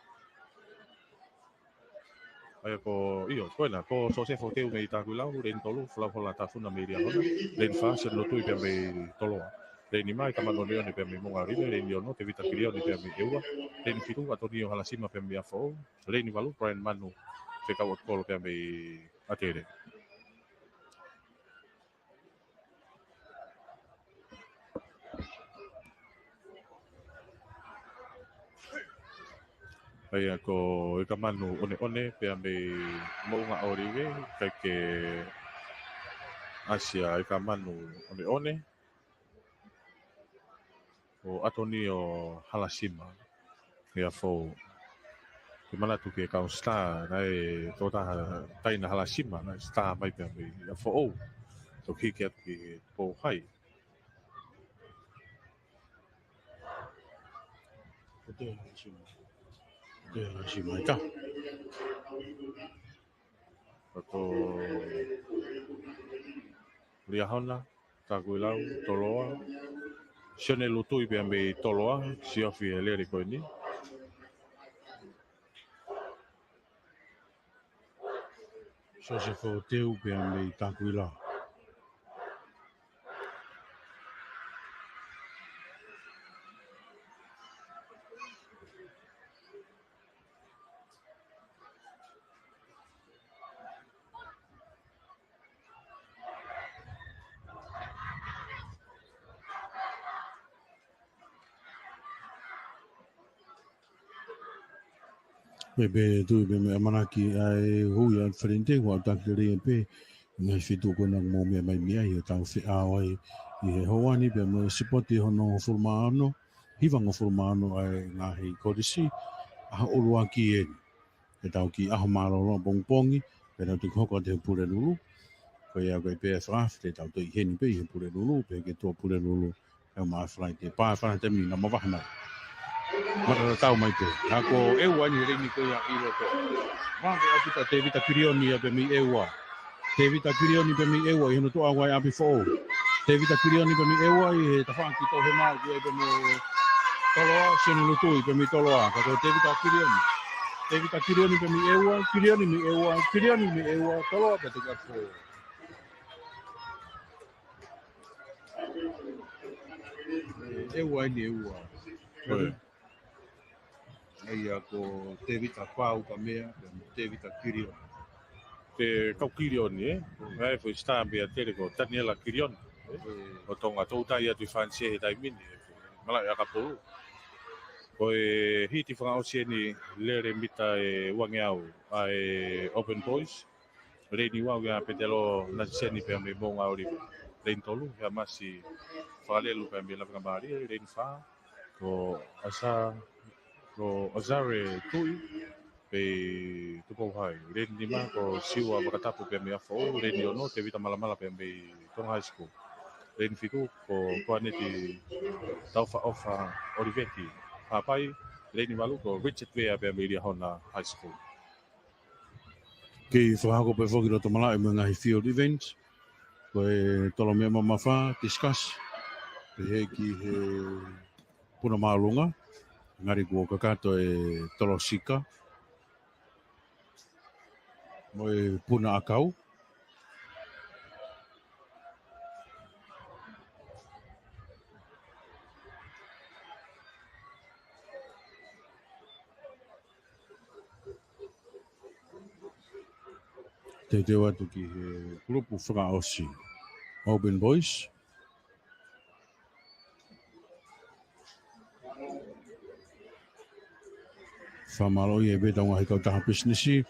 ʻA ia ko, ʻio, ko ena, ko Sosefo Teu mei Takuilau, leini tolu, Falauhola Tafuna mei Liahona, leini fā, Seni Lutui pea mei Toloa. Leini nima, ʻIkamanu ʻOneʻone pea mei Moʻunga ʻOlive, leini ono, Tevita Kilioni pea mei ʻEua, leini fitu, ʻAtonio Halasima pea mei ʻApifoʻou, leini valu, Brian Manu, fekau ʻo Kolo pea mei ʻAtele. ʻA ia ko ʻIkamanu ʻOneʻone pea mei Moʻunga ʻOlive, ʻikai ke ʻasi ʻa ʻIkamanu ʻOneʻone. Ko ʻAtonio Halasima, ia fou. Ke manatu ki he kau star, naʻe tokotaha Taina Halasima, naʻe star mai pea mei ʻApifoʻou. Toki hiki atu ki Pouhai. Ko Teu Halasima. Ko Teu Halasima, ʻita. Ka ko Liahona, Takuilau, Toloa. Sione Lutui pea mei Toloa, siofi e lele ko eni. Sosefo Teu pea mei Takuilau. Pea pē tui pē mo e ʻamanaki ʻa e hui ʻa Felente, ʻoku ou taki lelei pē, ngaahi feituʻu ko ena ʻoku mou meʻa mai mei ai, ʻo tau feʻao ai ʻi he houa ni pea mo e sipoti hono hongofulu mā ono, hivangofulu mā ono ʻa e ngaahi kolisi, ʻaho ʻuluaki eni. Ke tau ki ʻaho mālōlō pongipongi, pea nau te hoko atu he Pulelulu. Ko ia ko e pē fakaafe te tau toe ʻi heni pē ʻi he Pulelulu, pea ke tuʻa Pulelulu, ʻe ma fly te pā fana te mi na mavahe mai. Mata tatau mai pē. ʻA ko ʻEua eni he leini ko ia ʻi loto. Vave ʻaupito ʻa Tevita Kilioni ia pea mei ʻEua. Tevita Kilioni pea mei ʻEua ʻi hono tuʻa ʻa e ʻApifoʻou. Tevita Kilioni pea mei ʻEua ʻi he tafaʻaki tau he mau ki ai pea mo Toloa, Sione Lutui pea mei Toloa. Ka ko Tevita Kilioni. Tevita Kilioni pea mei ʻEua, Kilioni mei ʻEua, Kilioni mei ʻEua, Toloa pea te kapo. ʻEua eni ʻEua. ʻOi. ʻA ia ko Tevita Paukamea, pea mo Tevita Kilioni. Te kau Kilioni, ē? Naʻe foʻi star mei ʻAtele ko Taniela Kilioni, ē? ʻO Tonga, toutai atu ʻi Fānise he taimi ni, ē? Malaʻe ʻakapulu. Ko e hiti fakaʻosi eni lele mita ʻe uangeau ʻa e Open Boys. Leini ua kia Petelo Natiseni pea mei Moʻunga ʻOlive. Leini tolu, Heamasi Fakalelu pea mei Lavengamālie. Leini fā, ko Asa, ko Azare Tui, pea mei Tupou High. Leini nima, ko Siua Vakatapu pea mei ʻApifoʻou. Leini ono, Tevita Malamala pea mei Tonga High School. Leini fitu, ko Koaneti Taufaʻofa ʻOliveti, Haʻapai. Leini valu, ko Richard Vea pea mei Liahona High School. Kei fakahoko pē foki loto malaʻe mo e ngaahi field events. Ko e tolo meʻa mamafa, discuss. Pehē ki he puna māʻolunga. Ngali kuo kakato e tolo sika. Mo e puna ʻakau. Teuteu atu ki he kulupu fakaʻosi. Auburn Boys. Fakamālō ʻi he pē ʻetau ngaahi kautaha pisinisi.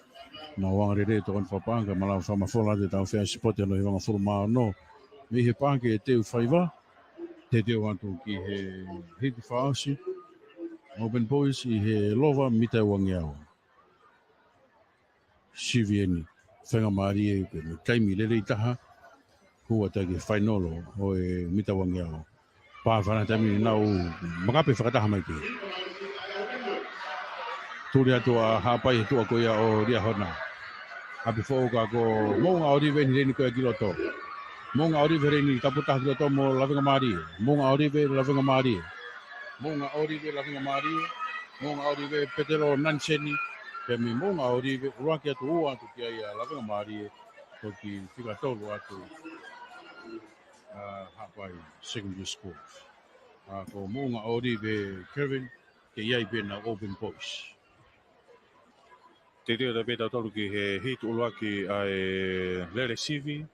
Nau ʻoange lelei ʻetau tokoni fakapaʻanga, malava fakamafola atu ʻetau feʻauhi sipoti ʻa e ʻaho ni he hivangofulu mā ono. Mei he paʻake ʻe teau faiva. Teuteu atu ki he hiti fakaʻosi. Auburn Boys ʻi he lova mita ʻe uangeau. Sivi eni, faingamālie pē mo e taimi lelei taha, hū atu ki he fainolo ʻo e mita uangeau. Pā fana taimi nau makape fakataha mai pē. Tuli atu ʻa Haʻapai he tuʻa ko ia ʻo Liahona. ʻApi foʻou ka ko Moʻunga ʻOlive eni leni ko ia ki loto. Moʻunga ʻOlive leni tapu taha ki loto mo lavengamālie. Moʻunga ʻOlive lavengamālie. Moʻunga ʻOlive lavengamālie. Moʻunga ʻOlive Petelo Naniseni, pea mei Moʻunga ʻOlive, ʻuluaki atu ua atu ki ai ʻa lavengamālie, toki fika tolu atu ʻa Haʻapai Secondary School. ʻA ko Moʻunga ʻOlive Kevin, ke ʻi ai pē ʻenau Auburn Boys. Teuteu atu pē tautolu ki he hiti ʻuluaki ʻa e lele sivi,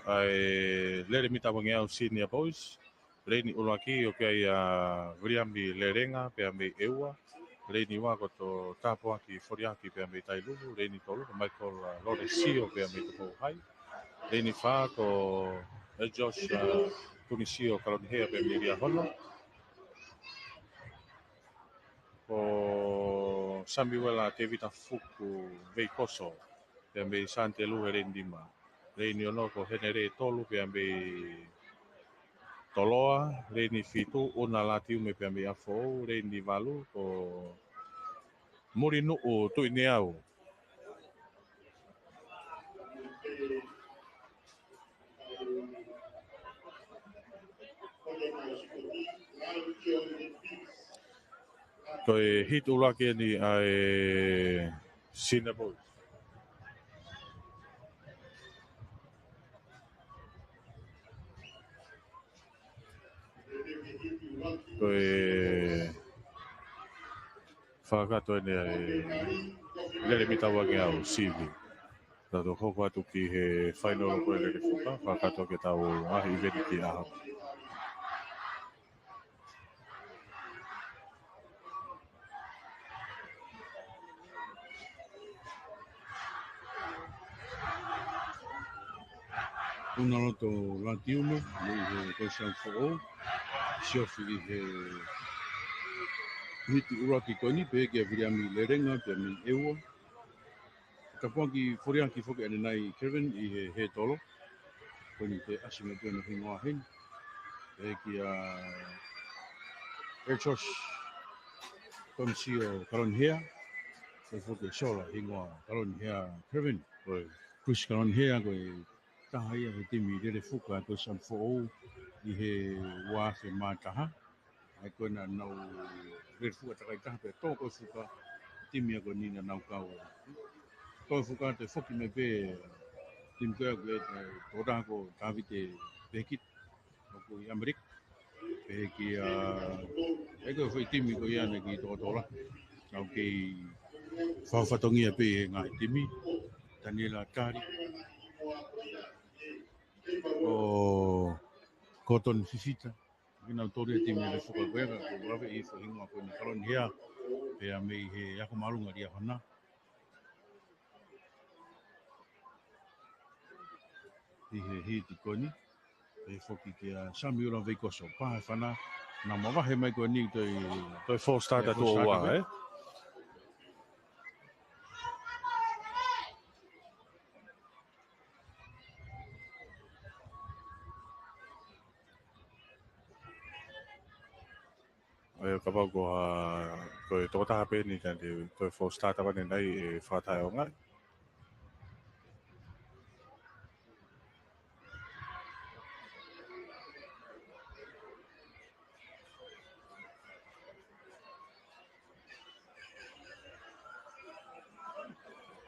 ʻa e lele mita uangeau Senior Boys, leni ʻuluaki ʻoku ʻi ai ʻa Viliami Lelenga pea mei ʻEua. Leni ua ko Tō Tāpuaki Foliaki pea mei Tailulu. Leni tolu ko Michael, ʻa, Lolesio pea mei Tupou Hai. Leni fā ko e Josh, ʻa, Tunisio Kalonihea pea mei Liahona. Ko Samuela Tevita Fuku Veikoso pea mei Sante Lue leni nima. Leni ono ko Henere Tolu pea mei Toloa. Leni fitu ʻUna Latiume pea mei ʻAfo. Leni valu ko Mulinuʻu Tuʻineau. Ko e hiti ʻuluaki eni ʻa e Senior Boys. Ko e fakakakato eni ʻa e lele mita uangeau sivi. Tau toki hoko atu ki he fainolo ko e lele fuka, fakakakato ke tau ʻaʻahi ʻi veni ki ʻaho. ʻUna Loto Latiume, mei he Koisau Foʻou, siofi ʻi he hiti ʻuluaki ko eni, pehē kia Viliami Lelenga, pea mei ʻEua. Tāpuaki Foliaki foki ʻanenai Kevin ʻi he hētolo. Ko eni te ʻasi mai pē ʻene hingoa heni. Pehē kia Exos Komisio Kalonihea. Ko e foki sola hingoa Kalonihea Kevin. Ko e Chris Kalonihea ko e taha ia he timi lele fuka ko Sam Foʻou ʻi he ua afe mā taha. ʻA ia ko ena nau lele fuka takai taha pea tō ko e fuka timi ia ko eni naʻa nau kau ai. Tō e fuka te foki mai pē timi ko ia ko e tokotaha ko Tavite Pehekit ʻoku ʻi ʻAmelika. Pehē kia, ʻa ia ko e foʻi timi ko ia naʻe kei tokotola. Nau kei fakafatongia pē he ngaahi timi. Taniela Tali. Ko Kotoni Fifita. Kinautolu e timi lele fuka ko ia, ka ʻoku laveʻi e foʻi hingoa ko eni Kalonihea, pea mei he Ako Māʻolunga Liahona. ʻI he hiti ko eni, pehē foki kia Samuela Veikoso, pā e fana, naʻa mavahe mai ko eni toe, toe four starter toe four starter ua, pē. ʻA ia kapau ko ha, ko e tokotaha pē eni naʻa ne toe four starter ʻanenai ʻe fakataʻeʻaongaʻi.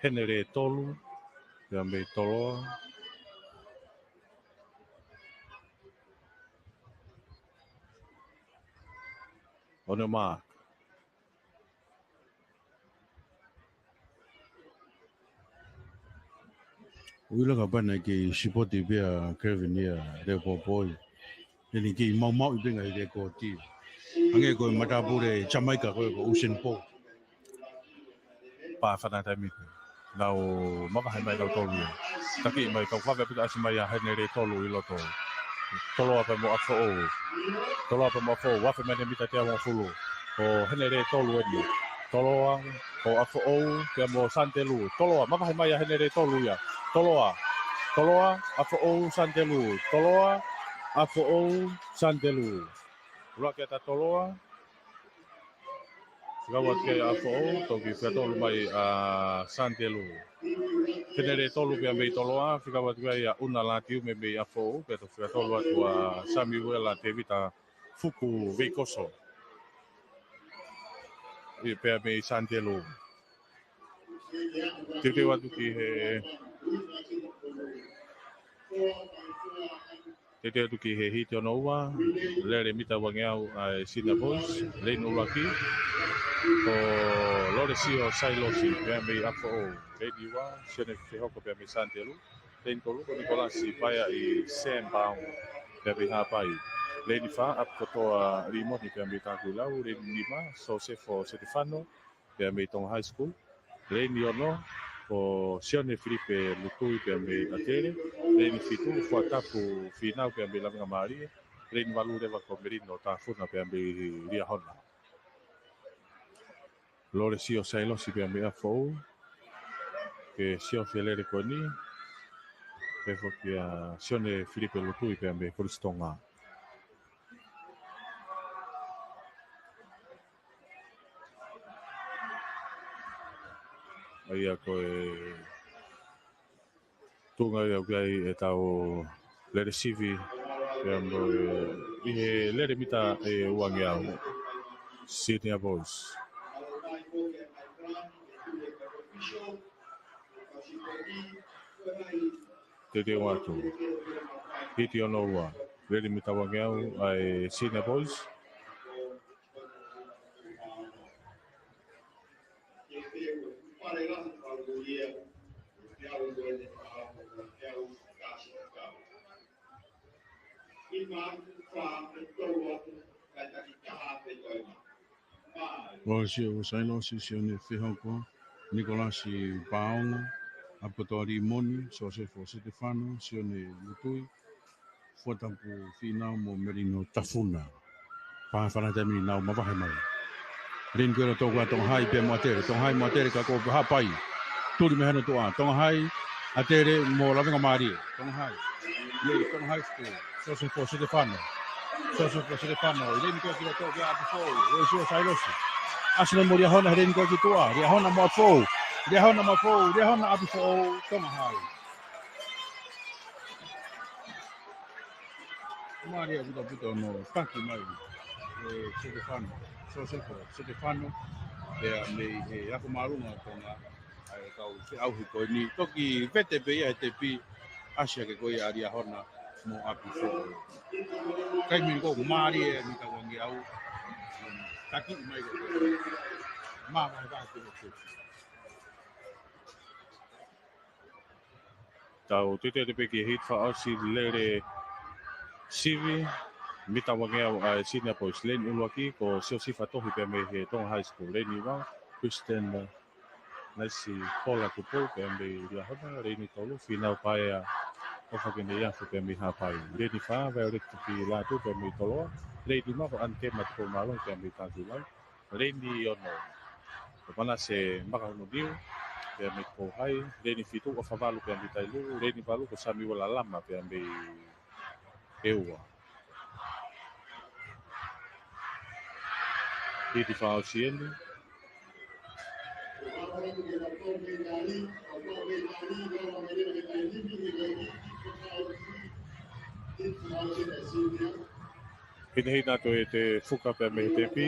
Henele Tolu, pea mei Toloa. On your mark. Uila ka pana ke sipoti pea Kevin ia Leupopoi. Eni ke maumauʻi pē ngaahi lēkooti. Hangē ko e matāpule Jamaika ko ē ko Usain Bolt. Pā fana taimi pē. Nau mavahe mai nau tolu ia. Taki mai kau kave pita asi mai ʻa Henele Tolu ʻi loto. Toloa pea mo ʻApifoʻou. Toloa pea mo ʻApifoʻou. Afe mai ʻene mita teau hongofulu. Ko Henele Tolu eni. Toloa, ko ʻApifoʻou, pea mo Santelu. Toloa, mavahe mai ʻa Henele Tolu ia. Toloa. Toloa, ʻApifoʻou, Santelu. Toloa, ʻApifoʻou, Santelu. ʻUluaki ʻa Toloa. Fekau atu ki ai ʻApifoʻou, toki fekatolu mai ʻa Santelu. Henele Tolu pea mei Toloa, fekau atu ki ai ʻa ʻUna Lātiume mei ʻApifoʻou, pea toki fekatolu atu ʻa Samiuela Tevita Fuku Veikoso. ʻI pea mei Santelu. Teuteu atu ki he Teuteu atu ki he hiti hono ua, lele mita uangeau ʻa e Senior Boys, leini ʻuluaki, ko Lolesio Sailosi, pea mei ʻApifoʻou, leini ua, Sione Fehoko pea mei Santelu, leini tolu, ko Nikolasi Paea ʻi Sam Brown, pea mei Haʻapai, leini fā, ʻApikotoa Limoni pea mei Takuilau, leini nima, Sosefo Setefano, pea mei Tonga High School. Leini ono, ko Sione Filipe Lutui pea mei ʻAtele. Leini fitu, Fuatapu Finau pea mei Lavengamālie. Leini valu leva ko Melino Tafuna pea mei Liahona. Lolesio Sailosi pea mei ʻApifoʻou. Ke sio felele ko eni. Pea foki ʻa Sione Filipe Lutui pea mei Kolisi Tonga. ʻA ia ko e tuʻunga ia ʻoku ʻi ai ʻetau lele sivi, pea mo e ʻi he lele mita ʻe uangeau. Senior Boys. Teuteu atu. Hiti hono ua. Lele mita uangeau ʻa e Senior Boys. Lolesio Sailosi, Sione Fehoko, Nikolasi Paonga, ʻApikotoa Limoni, Sosefo Setefano, Sione Lutui, Fuatapu Finau mo Melino Tafuna. Pā fana taimi ni nau mavahe mai. Leini ko ē ʻa Tonga, Tonga High pea mo ʻAtele. Tonga High mo ʻAtele ka ko Haʻapai. Tuli mei hano tuʻa. Tonga High, ʻAtele mo Lavengamālie. Tonga High. Nei, Tonga High School. Sosefo Setefano. Sosefo Setefano. Leini ko ē ki loto ki ʻApifoʻou. Lolesio Sailosi. ʻAsi mai mo Liahona, leini ko ē ki tuʻa. Liahona mo ʻApifoʻou. Liahona mo ʻApifoʻou. Liahona ʻApifoʻou. Tonga High. Mālie ʻaupito ʻaupito hono taki mai ʻe Setefano, Sosefo Setefano, pea mei he ako māʻolunga ʻo Tonga, ʻa e kau feʻauhi ko eni. Toki vete pē ia he tepi, ʻasi hake ko ia ʻa Liahona mo ʻApifoʻou. Kai mei ko mālie ʻa e mita uangeau, taki mai ko ia. Mavahevahe ki he tepi. Tau teuteu atu pē ki he hiti fakaʻosi lele sivi, mita uangeau ʻa e Senior Boys. Leini ʻuluaki, ko Siosifa Tohi pea mei he Tonga High School. Leini ua, Kristen, ʻa, Naisi Pola Tupou pea mei Liahona. Leini tolu, Finau Paea ʻOfakeneiafu pea mei Haʻapai. Leini fā, Violet Tupi Lātū pea mei Toloa. Leini nima, ko Anitema Tupoumālō pea mei Takuilau. Leini ono, ko Manase Makahununiu pea mei Tupou High. Leini fitu, ʻOfavalu pea mei Tailulu. Leini valu, ko Samiuela Lama pea mei ʻEua. Hiti fakaʻosi eni. Hinehina atu e te fuka pea mei he tepi.